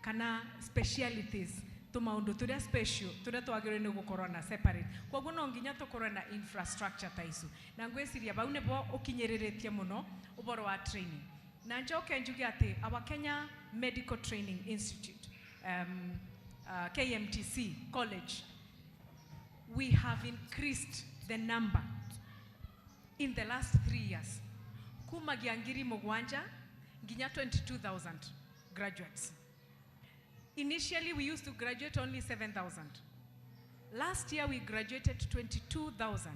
kana specialities, tũmaũndũ tũrĩa special tũrĩa twagĩrĩirwo nĩ gũkorwo na separate. Koguo no nginya tũkorwo na infrastructure ta icu, na ngwĩciria bau nĩbo ũkinyĩrĩrĩtie mũno ũboro wa training. Na njoke njuge atĩ our Kenya Medical Training Institute, KMTC College, we have increased the number in the last 3 years kumagia 7,000 nginya 22,000 graduates. Initially, we used to graduate only 7,000. Last year, we graduated 22,000.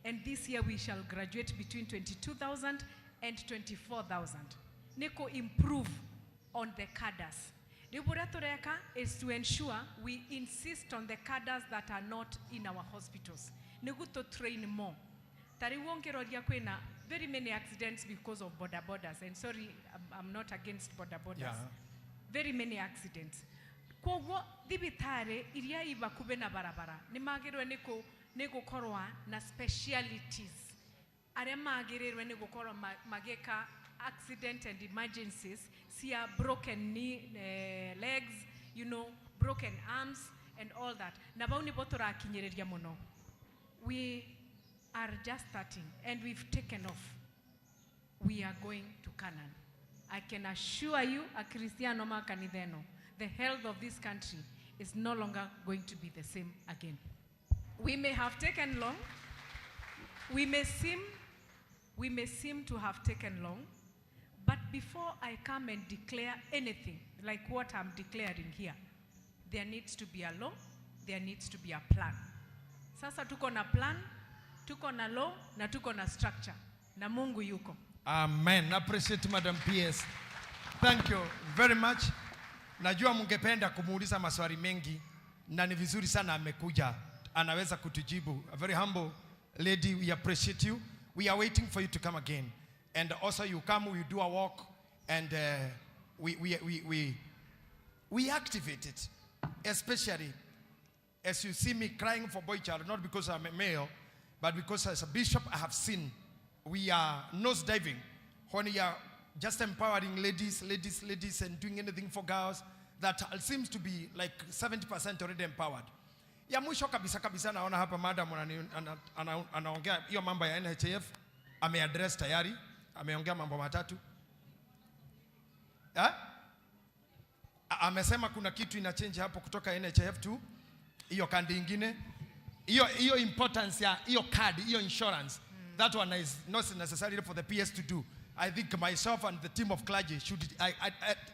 And this year we shall graduate between 22,000 and 24,000. Niko improve on the cadres. Rĩu ũrĩa tũreka is to ensure we insist on the cadres that are not in our hospitals. Nĩguo tũ train more. Ta rĩu ũngĩroria kwĩna very many accidents because of boda bodas. And sorry, I'm not against boda bodas. Very many accidents. Koguo thibitarĩ iria i hakuhĩ na barabara nĩ magĩrĩirwo nĩ gũkorwo na specialities arĩa magĩrĩirwo nĩ gũkorwo magĩka accident and emergencies cia broken knee, legs, broken arms and all that. Na bau nĩbo tũrakinyĩrĩria mũno. We are just starting and we've taken off. We are going to Canaan. I can assure you, a Cristiano ma kanitha ĩno, the health of this country is no longer going to be the same again. We may have taken long. We may seem to have taken long. But before I come and declare anything like what I'm declaring here, there needs to be a law, there needs to be a plan. Sasa tuko na plan, tuko na law, na tuko na structure. Na Mungu yuko. Amen. Appreciate Madam PS. Thank you very much. Najua mungependa kumuuliza maswali mengi na ni vizuri sana amekuja. Anaweza kutujibu. A very humble lady, we appreciate you. We are waiting for you to come again. And also you come, we do a walk and we activate it. Especially as you see me crying for boy child, not because I'm a male, but because as a bishop I have seen we are nose diving when we are just empowering ladies, ladies, ladies, and doing anything for girls that seems to be like 70% already empowered. Ya mwisho kabisa kabisa, naona hapa madam anaongea hiyo mambo ya NHIF, ameaddress tayari, ameongea mambo matatu. Ha? Amesema kuna kitu ina change hapo kutoka NHIF tu hiyo kandi ingine, hiyo importance ya hiyo card, hiyo insurance, that one is not necessarily for the PS to do. I think myself and the team of clergy should I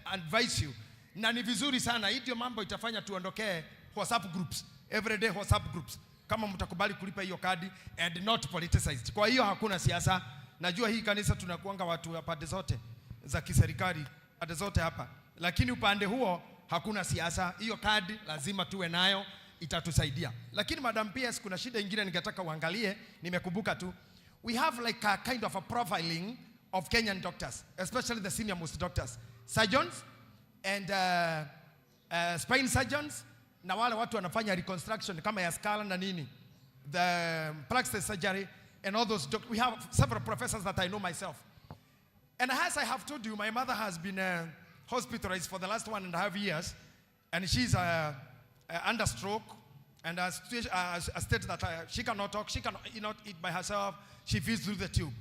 advise you, na ni vizuri sana. Hii ndio mambo itafanya tuondokee WhatsApp groups, everyday WhatsApp groups, kama mtakubali kulipa hiyo kadi and not politicized. Kwa hiyo hakuna siasa. Najua hii kanisa tunakuanga watu wa pande zote za kiserikali, pande zote hapa, lakini upande huo hakuna siasa. Hiyo kadi lazima tuwe nayo, itatusaidia. Lakini Madam PS, kuna shida ingine ningetaka uangalie, nimekumbuka tu. We have like a kind of a profiling of Kenyan doctors, especially the senior most doctors, surgeons and spine surgeons na wale watu wanafanya reconstruction kama ya skull na nini, the plastic surgery and all those. We have several professors that I know myself. And as I have told you, my mother has been hospitalized for the last 1.5 years, and she's under stroke and a situation, a state that she cannot talk, she cannot eat by herself, she feeds through the tube.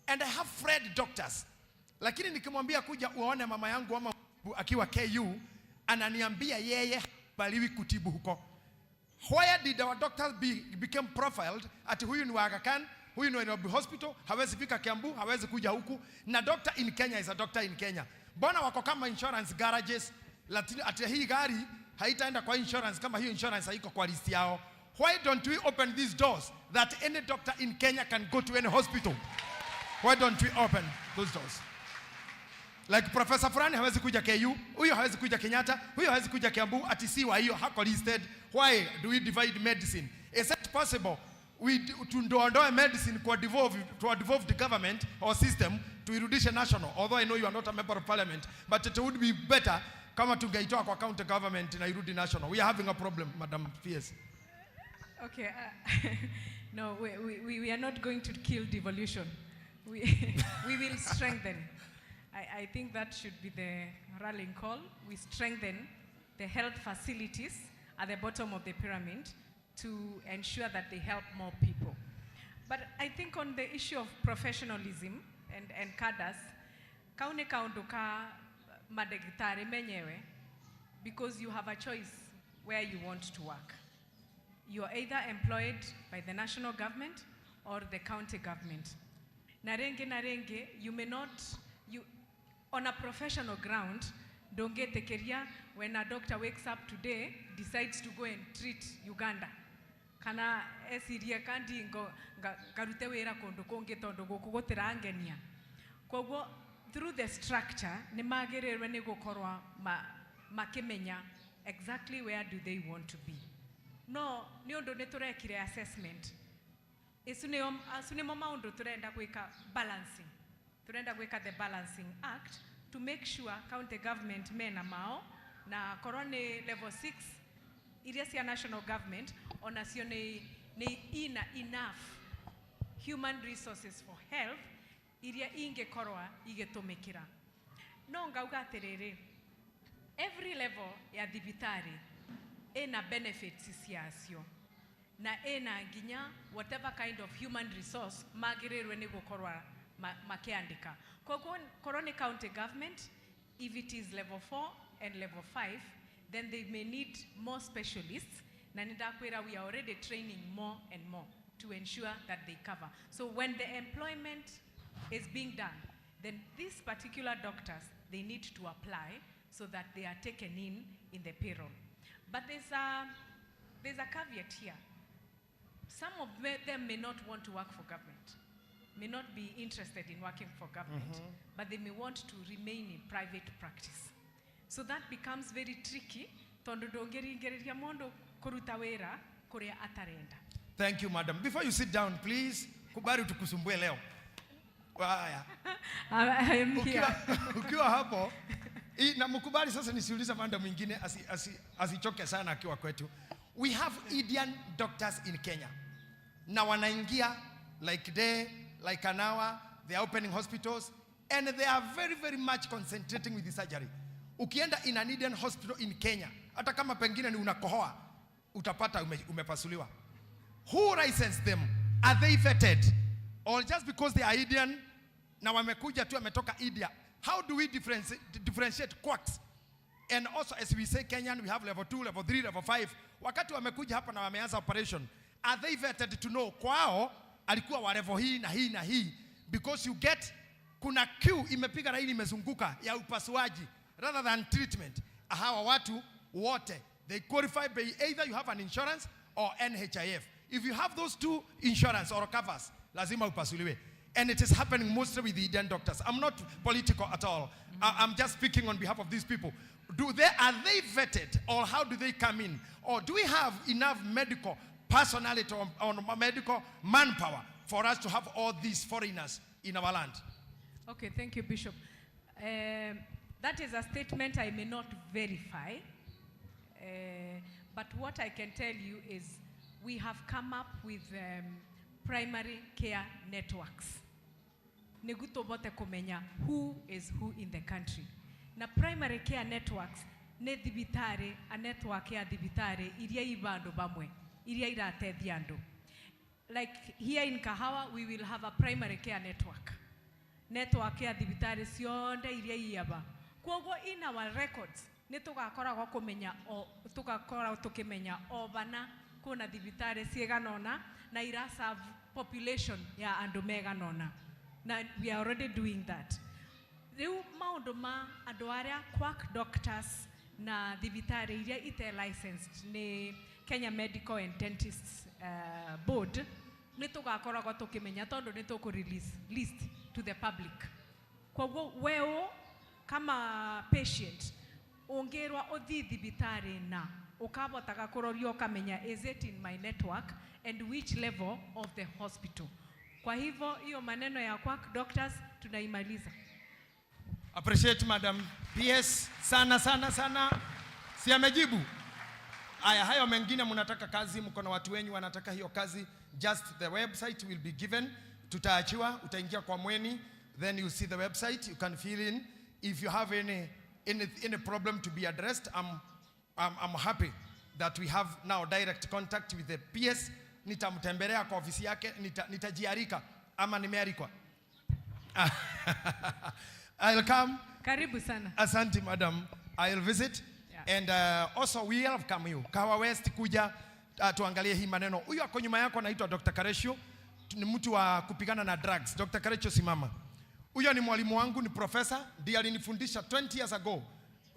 And I have friend doctors. Lakini nikimwambia kuja uone mama yangu ama akiwa KU, ananiambia yeye hakubaliwi kutibu huko. Where did our doctors become profiled? Ati huyu ni wa Aga Khan, huyu ni wa Nairobi Hospital, hawezi fika Kiambu, hawezi kuja huku. Na doctor in Kenya is a doctor in Kenya. Mbona wako kama insurance garages, lakini ati hii gari haitaenda kwa insurance kama hiyo insurance haiko kwa list yao? Why don't we open these doors that any doctor in Kenya can go to any hospital? Why don't we open those doors? Like Professor fulani hawezi kuja KU, huyo hawezi kuja Kenyatta, huyo hawezi kuja Kiambu, ati si wa hiyo hako listed. Why do we divide medicine? Is it possible we tuondoe medicine kwa devolve, to a devolved government or system, tuirudishe national? Although I know you are not a member of parliament, but it would be better kama tungeitoa kwa county government na irudi national. We are having a problem, Madam PS. Okay, no, we are not going to kill devolution. We will strengthen. I think that should be the rallying call. We strengthen the health facilities at the bottom of the pyramid to ensure that they help more people. But I think on the issue of professionalism and cadres, kau nĩ kaũndũ ka mandagĩtarĩ menyewe, because you have a choice where you want to work. You are either employed by the national government or the county government. Na rĩngĩ, you may not, you, on a professional ground, ndũngĩtĩkĩria when a doctor wakes up today, decides to go and treat Uganda. Kana ecirie kandi ngarute wĩra kũndũ kũngĩ tondũ gũkũ gũtirangenia. Koguo through the structure nĩ magĩrĩirwo nĩ gũkorwo makĩmenya exactly where do they want to be. No nĩ ũndũ nĩ tũrekire assessment icu nĩo, acu nĩmo maũndũ tũrenda gwĩka balancing. Tũrenda gwĩka the balancing act to make sure county government mena mao, na korwo nĩ level 6 iria cia national government onacio nĩ ina enough human resources for health iria ingĩkorwo igĩtũmĩkĩra. No ngauga atĩrĩrĩ, every level ya thibitarĩ ĩna benefits ciacio na ĩna nginya whatever kind of human resource magĩrĩirwo nĩ gũkorwo makĩandĩka. Koguo korwo nĩ county government, if it is level 4 and level 5, then they may need more specialists, na nĩ ndakwĩra we are already training more and more to ensure that they cover. So when the employment is being done, then these particular doctors, they need to apply so that they are taken in the payroll. But there's a caveat here. Some of them may not want to work for government, may not be interested in working for government, but they may want to remain in private practice. So that becomes very tricky, tondu ndũngĩringĩrĩria mũndũ kũruta wĩra kũrĩa atarenda. Thank you, madam. Before you sit down, please, kubali tukusumbue leo. Haya. I am here. Ukiwa hapo, na mkubali sasa nisiulize madam mwingine asichoke sana akiwa kwetu. We have Indian doctors in Kenya. Na wanaingia like day, like an hour, they are opening hospitals, and they are very, very much concentrating with the surgery. Ukienda in an Indian hospital in Kenya, hata kama pengine ni unakohoa, utapata umepasuliwa. Who licensed them? Are they vetted? Or just because they are Indian, na wamekuja tu wametoka India? How do we differentiate quacks? And also, as we say Kenyan, we have level 2, level 3, level 5. Wakati wamekuja hapa na wameanza operation, are they vetted to know kwao alikuwa wa level hii na hii na hii? Because you get, kuna queue imepiga laini imezunguka ya upasuaji rather than treatment. Hawa watu wote, they qualify by either you have an insurance or NHIF. If you have those two insurance or covers, lazima upasuliwe. And it is happening mostly with the Indian doctors. I'm not political at all. I'm just speaking on behalf of these people. Are they vetted, or how do they come in? Or do we have enough medical personality or medical manpower for us to have all these foreigners in our land? Okay, thank you, Bishop. That is a statement I may not verify. But what I can tell you is we have come up with primary care networks. Nĩguo tũbote kũmenya who is who in the country. Na primary care networks nĩ thibitarĩ, a network ya thibitarĩ iria i vandũ vamwe, iria iratethia andũ. Like here in Kahawa, we will have a primary care network. Network ya thibitarĩ cionde iria iaba. Kwoguo in our records, nĩ tũgakoragwo kũmenya o, tũgakoragwo tũkĩmenya o bana kuna thibitarĩ cigana ũna na ira serve population ya andũ megana ũna. Na we are already doing that. Rĩu maũndũ ma andũ arĩa quack doctors na thibitarĩ iria ite licensed nĩ Kenya Medical and Dentists Board, nĩ tũgakoragwo tũkĩmenya tondũ nĩ tũkũ release list to the public. Kwoguo weũ kama patient ũngĩrwo ũthiĩ thibitarĩ na ũkabotaga kũroria ũkamenya is it in my network and which level of the hospital. Kwa hivyo hiyo maneno ya quack doctors tunaimaliza. Appreciate Madam PS sana sana sana. Si amejibu? Aya, hayo mengine mnataka kazi, mko na watu wenyu wanataka hiyo kazi, just the website will be given. Tutaachiwa, utaingia kwa Mweni, then you see the website, you can fill in. If you have any problem to be addressed, I'm happy that we have now direct contact with the PS. Nitamtembelea kwa ofisi yake, nitajiarika ama nimearikwa. I'll come. Karibu sana. Asante madam. I'll visit. And also we welcome you. Kahawa West kuja tuangalie hii maneno. Huyu ako nyuma yako anaitwa Dr. Karesho. Ni mtu wa kupigana na drugs. Dr. Karesho simama. Huyo ni mwalimu wangu, ni professor, ndiye alinifundisha 20 years ago.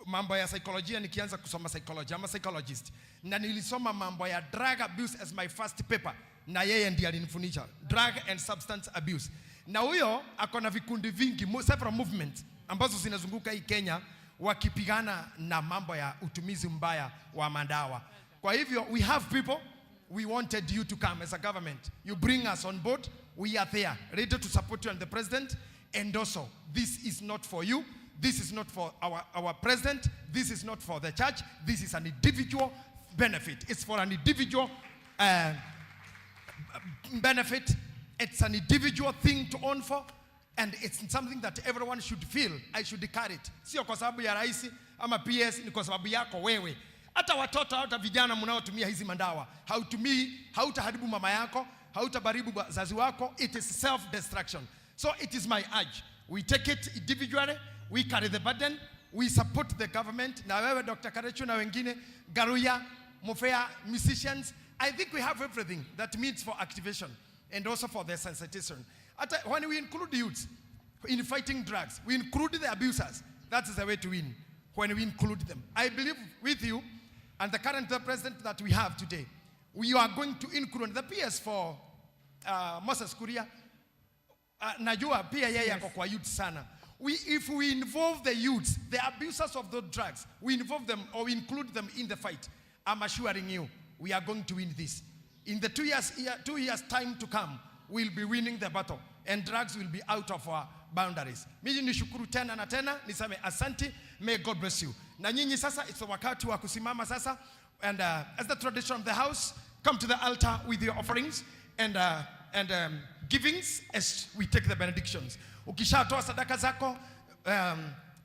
Mambo ya psycholojia, nikianza kusoma psychology, I'm a psychologist, na nilisoma mambo ya drug abuse as my first paper, na yeye ndiye alinifundisha drug and substance abuse. Na huyo ako na vikundi vingi, several movements ambazo zinazunguka hii Kenya wakipigana na mambo ya utumizi mbaya wa madawa. Kwa hivyo we have people. We wanted you to come as a government. You bring us on board. We are there, ready to support you and the president. And also, this is not for you. This is not for our president. This is not for the church. This is an individual benefit. It's for an individual benefit. It's an individual thing to own for. And it's something that everyone should feel. I should carry it. Sio kwa sababu ya rais ama PS, ni kwa sababu yako wewe. Hata watoto, hata vijana mnaotumia hizi mandawa, hautumii, hautaharibu mama yako, hautabaribu wazazi wako. It is self-destruction. So it is my urge. We take it individually, we carry the burden, we support the government. Na wewe Dr. Karechu na wengine, Garuya, Mofea, musicians, I think we have everything that needs for activation and also for the sensitization. Hata when we include youths in fighting drugs, we include the abusers. That is the way to win, when we include them. I believe with you and the current president that we have today, we are going to include the PS for Moses Kuria. Najua pia yeye ako kwa youth sana. If we involve the youths, the abusers of those drugs, we involve them or we include them in the fight, I'm assuring you, we are going to win this. In the 2 years time to come, we'll be winning the battle and drugs will be out of our boundaries. Mimi nishukuru tena na tena, niseme asante, may God bless you. Na nyinyi sasa, it's wakati wa kusimama sasa, and as the tradition of the house, come to the altar with your offerings and givings as we take the benedictions. Ukishatoa sadaka zako,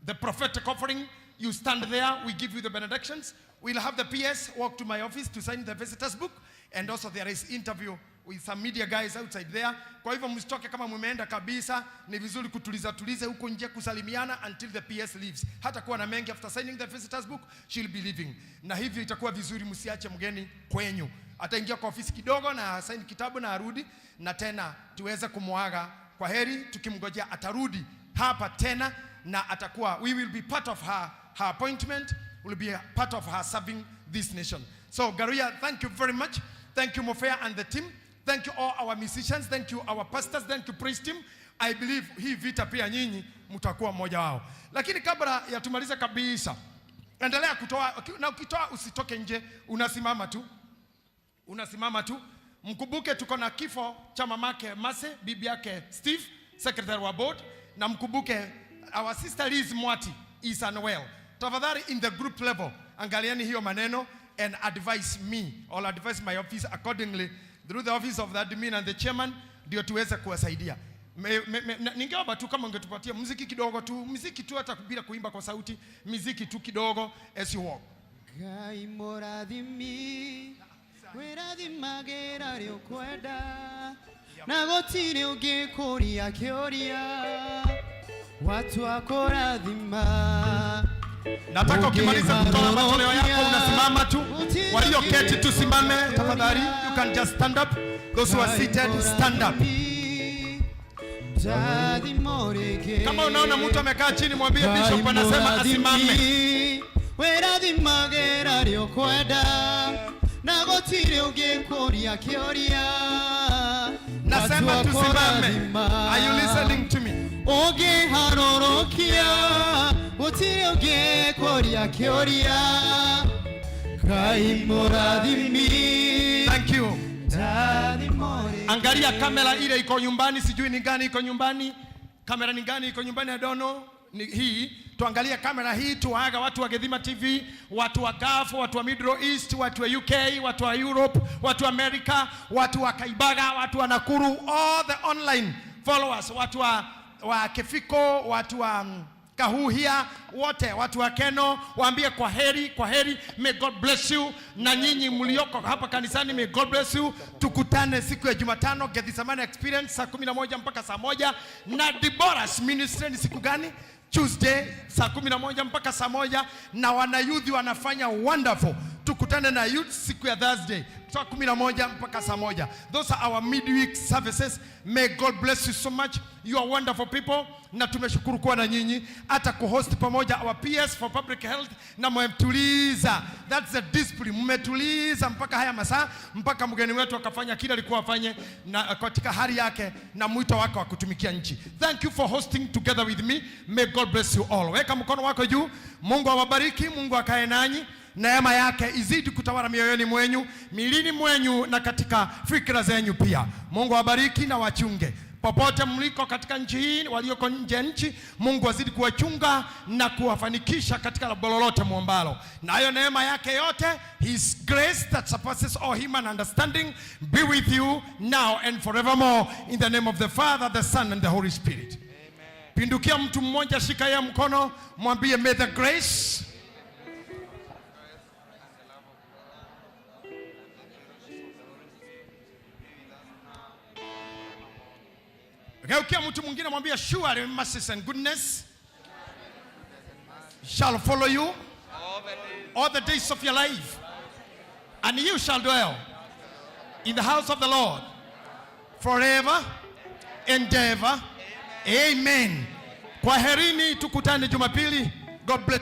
the prophetic offering, you stand there, we give you the benedictions. We'll have the PS walk to my office to sign the visitors book, and also there is interview with some media guys outside there. Kwa hivyo msitoke kama mumeenda kabisa, ni vizuri kutuliza tulize huko nje kusalimiana until the PS leaves. Hata kuwa na mengi, after signing the visitors book, she'll be leaving. Na hivyo itakuwa vizuri msiache mgeni kwenyu. Ataingia kwa ofisi kidogo na sign kitabu na arudi, na tena tuweze kumwaga kwa heri, tukimngojea atarudi hapa tena na atakuwa, we will be part of her appointment, will be a part of her serving this nation. So Garuya, thank you very much. Thank you, Mofea and the team. Thank you all our musicians. Thank you our pastors. Thank you, praise team. I believe hii vita pia nyinyi mtakuwa mmoja wao. Lakini kabla ya tumalize kabisa, endelea kutoa, na ukitoa usitoke nje, unasimama tu. Unasimama tu. Mkumbuke tuko na kifo cha mamake Mase, bibi yake Steve, secretary wa board, na mkumbuke our sister Liz Mwati is unwell. Tafadhali in the group level, angalieni hiyo maneno and advise me or advise my office accordingly through the office of the admin and the chairman, ndio tuweze kuwasaidia. Ningeomba tu kama ungetupatia muziki kidogo tu, muziki tu, hata bila kuimba kwa sauti, muziki tu kidogo as you walk. Ngai mũrathimi wĩrathimagĩra rĩ ũkwenda na gũtirĩ ũngĩkũria kĩũria watua kũrathima. Nataka ukimaliza kutoa matoleo yako unasimama tu. Walioketi tusimame tafadhali. You can just stand up. Those who are seated, stand up. Kama unaona mtu amekaa chini, mwambie bishop anasema asimame. Wĩrathimagĩra rĩ ũkwenda na gũtirĩ ũngĩkũria kĩũria. Nasema Watua tusimame. kũrathima. Are you listening to me? Ũngĩharũrũkia gũtirĩ ũngĩkũria kĩũria. Ngai mũrathimi. Thank you. Ndathimũrĩke. Angalia kamera ile iko nyumbani, sijui ni gani iko nyumbani. Kamera ni gani iko nyumbani? I don't know. Ni hii. Tuangalie kamera hii, tuaga watu wa Gethima TV, watu wa Gulf, watu wa Middle East, watu wa UK, watu wa Europe, watu wa America, watu wa Kaibaga, watu wa Nakuru, all the online followers, watu wa Kefiko, watu wa Kahuhia, wote watu wa Keno, waambie kwa heri, kwa heri, may God bless you. Na nyinyi mlioko hapa kanisani, may God bless you. Tukutane siku ya Jumatano Gethsemane Experience saa 11 mpaka saa 1, na Deborah's Ministry ni siku gani? Tuesday saa 11 mpaka saa 1, na wanayouth wanafanya wonderful. Tukutane na youth siku ya Thursday. Kutoka 11 mpaka saa 1. Those are our midweek services. May God bless you so much. You are wonderful people, na tumeshukuru kuwa na nyinyi, hata kuhost pamoja our PS for public health, na mmetuliza. That's the discipline. Mmetuliza mpaka haya masaa, mpaka mgeni wetu akafanya kile alikuwa afanye na katika hali yake na mwito wake wa kutumikia nchi. Thank you for hosting together with me. May God bless you all. Weka mkono wako juu. Mungu awabariki, Mungu akae nanyi. Neema yake izidi kutawala mioyoni mwenyu, milini mwenyu na katika fikra zenyu pia. Mungu awabariki na wachunge popote mliko katika nchi hii, walioko nje ya nchi, Mungu azidi kuwachunga na kuwafanikisha katika lolote muombalo. Nayo neema yake yote, His grace that surpasses all human understanding, be with you now and forevermore, in the name of the Father, the Son and the Holy Spirit. Pindukia mtu mmoja, shika yeye mkono, mwambie may the grace Geukia mtu mwingine mwambie, surely mercies and goodness shall follow you all the days of your life, and you shall dwell in the house of the Lord forever and ever. Amen. Kwaherini, tukutane Jumapili. God bless.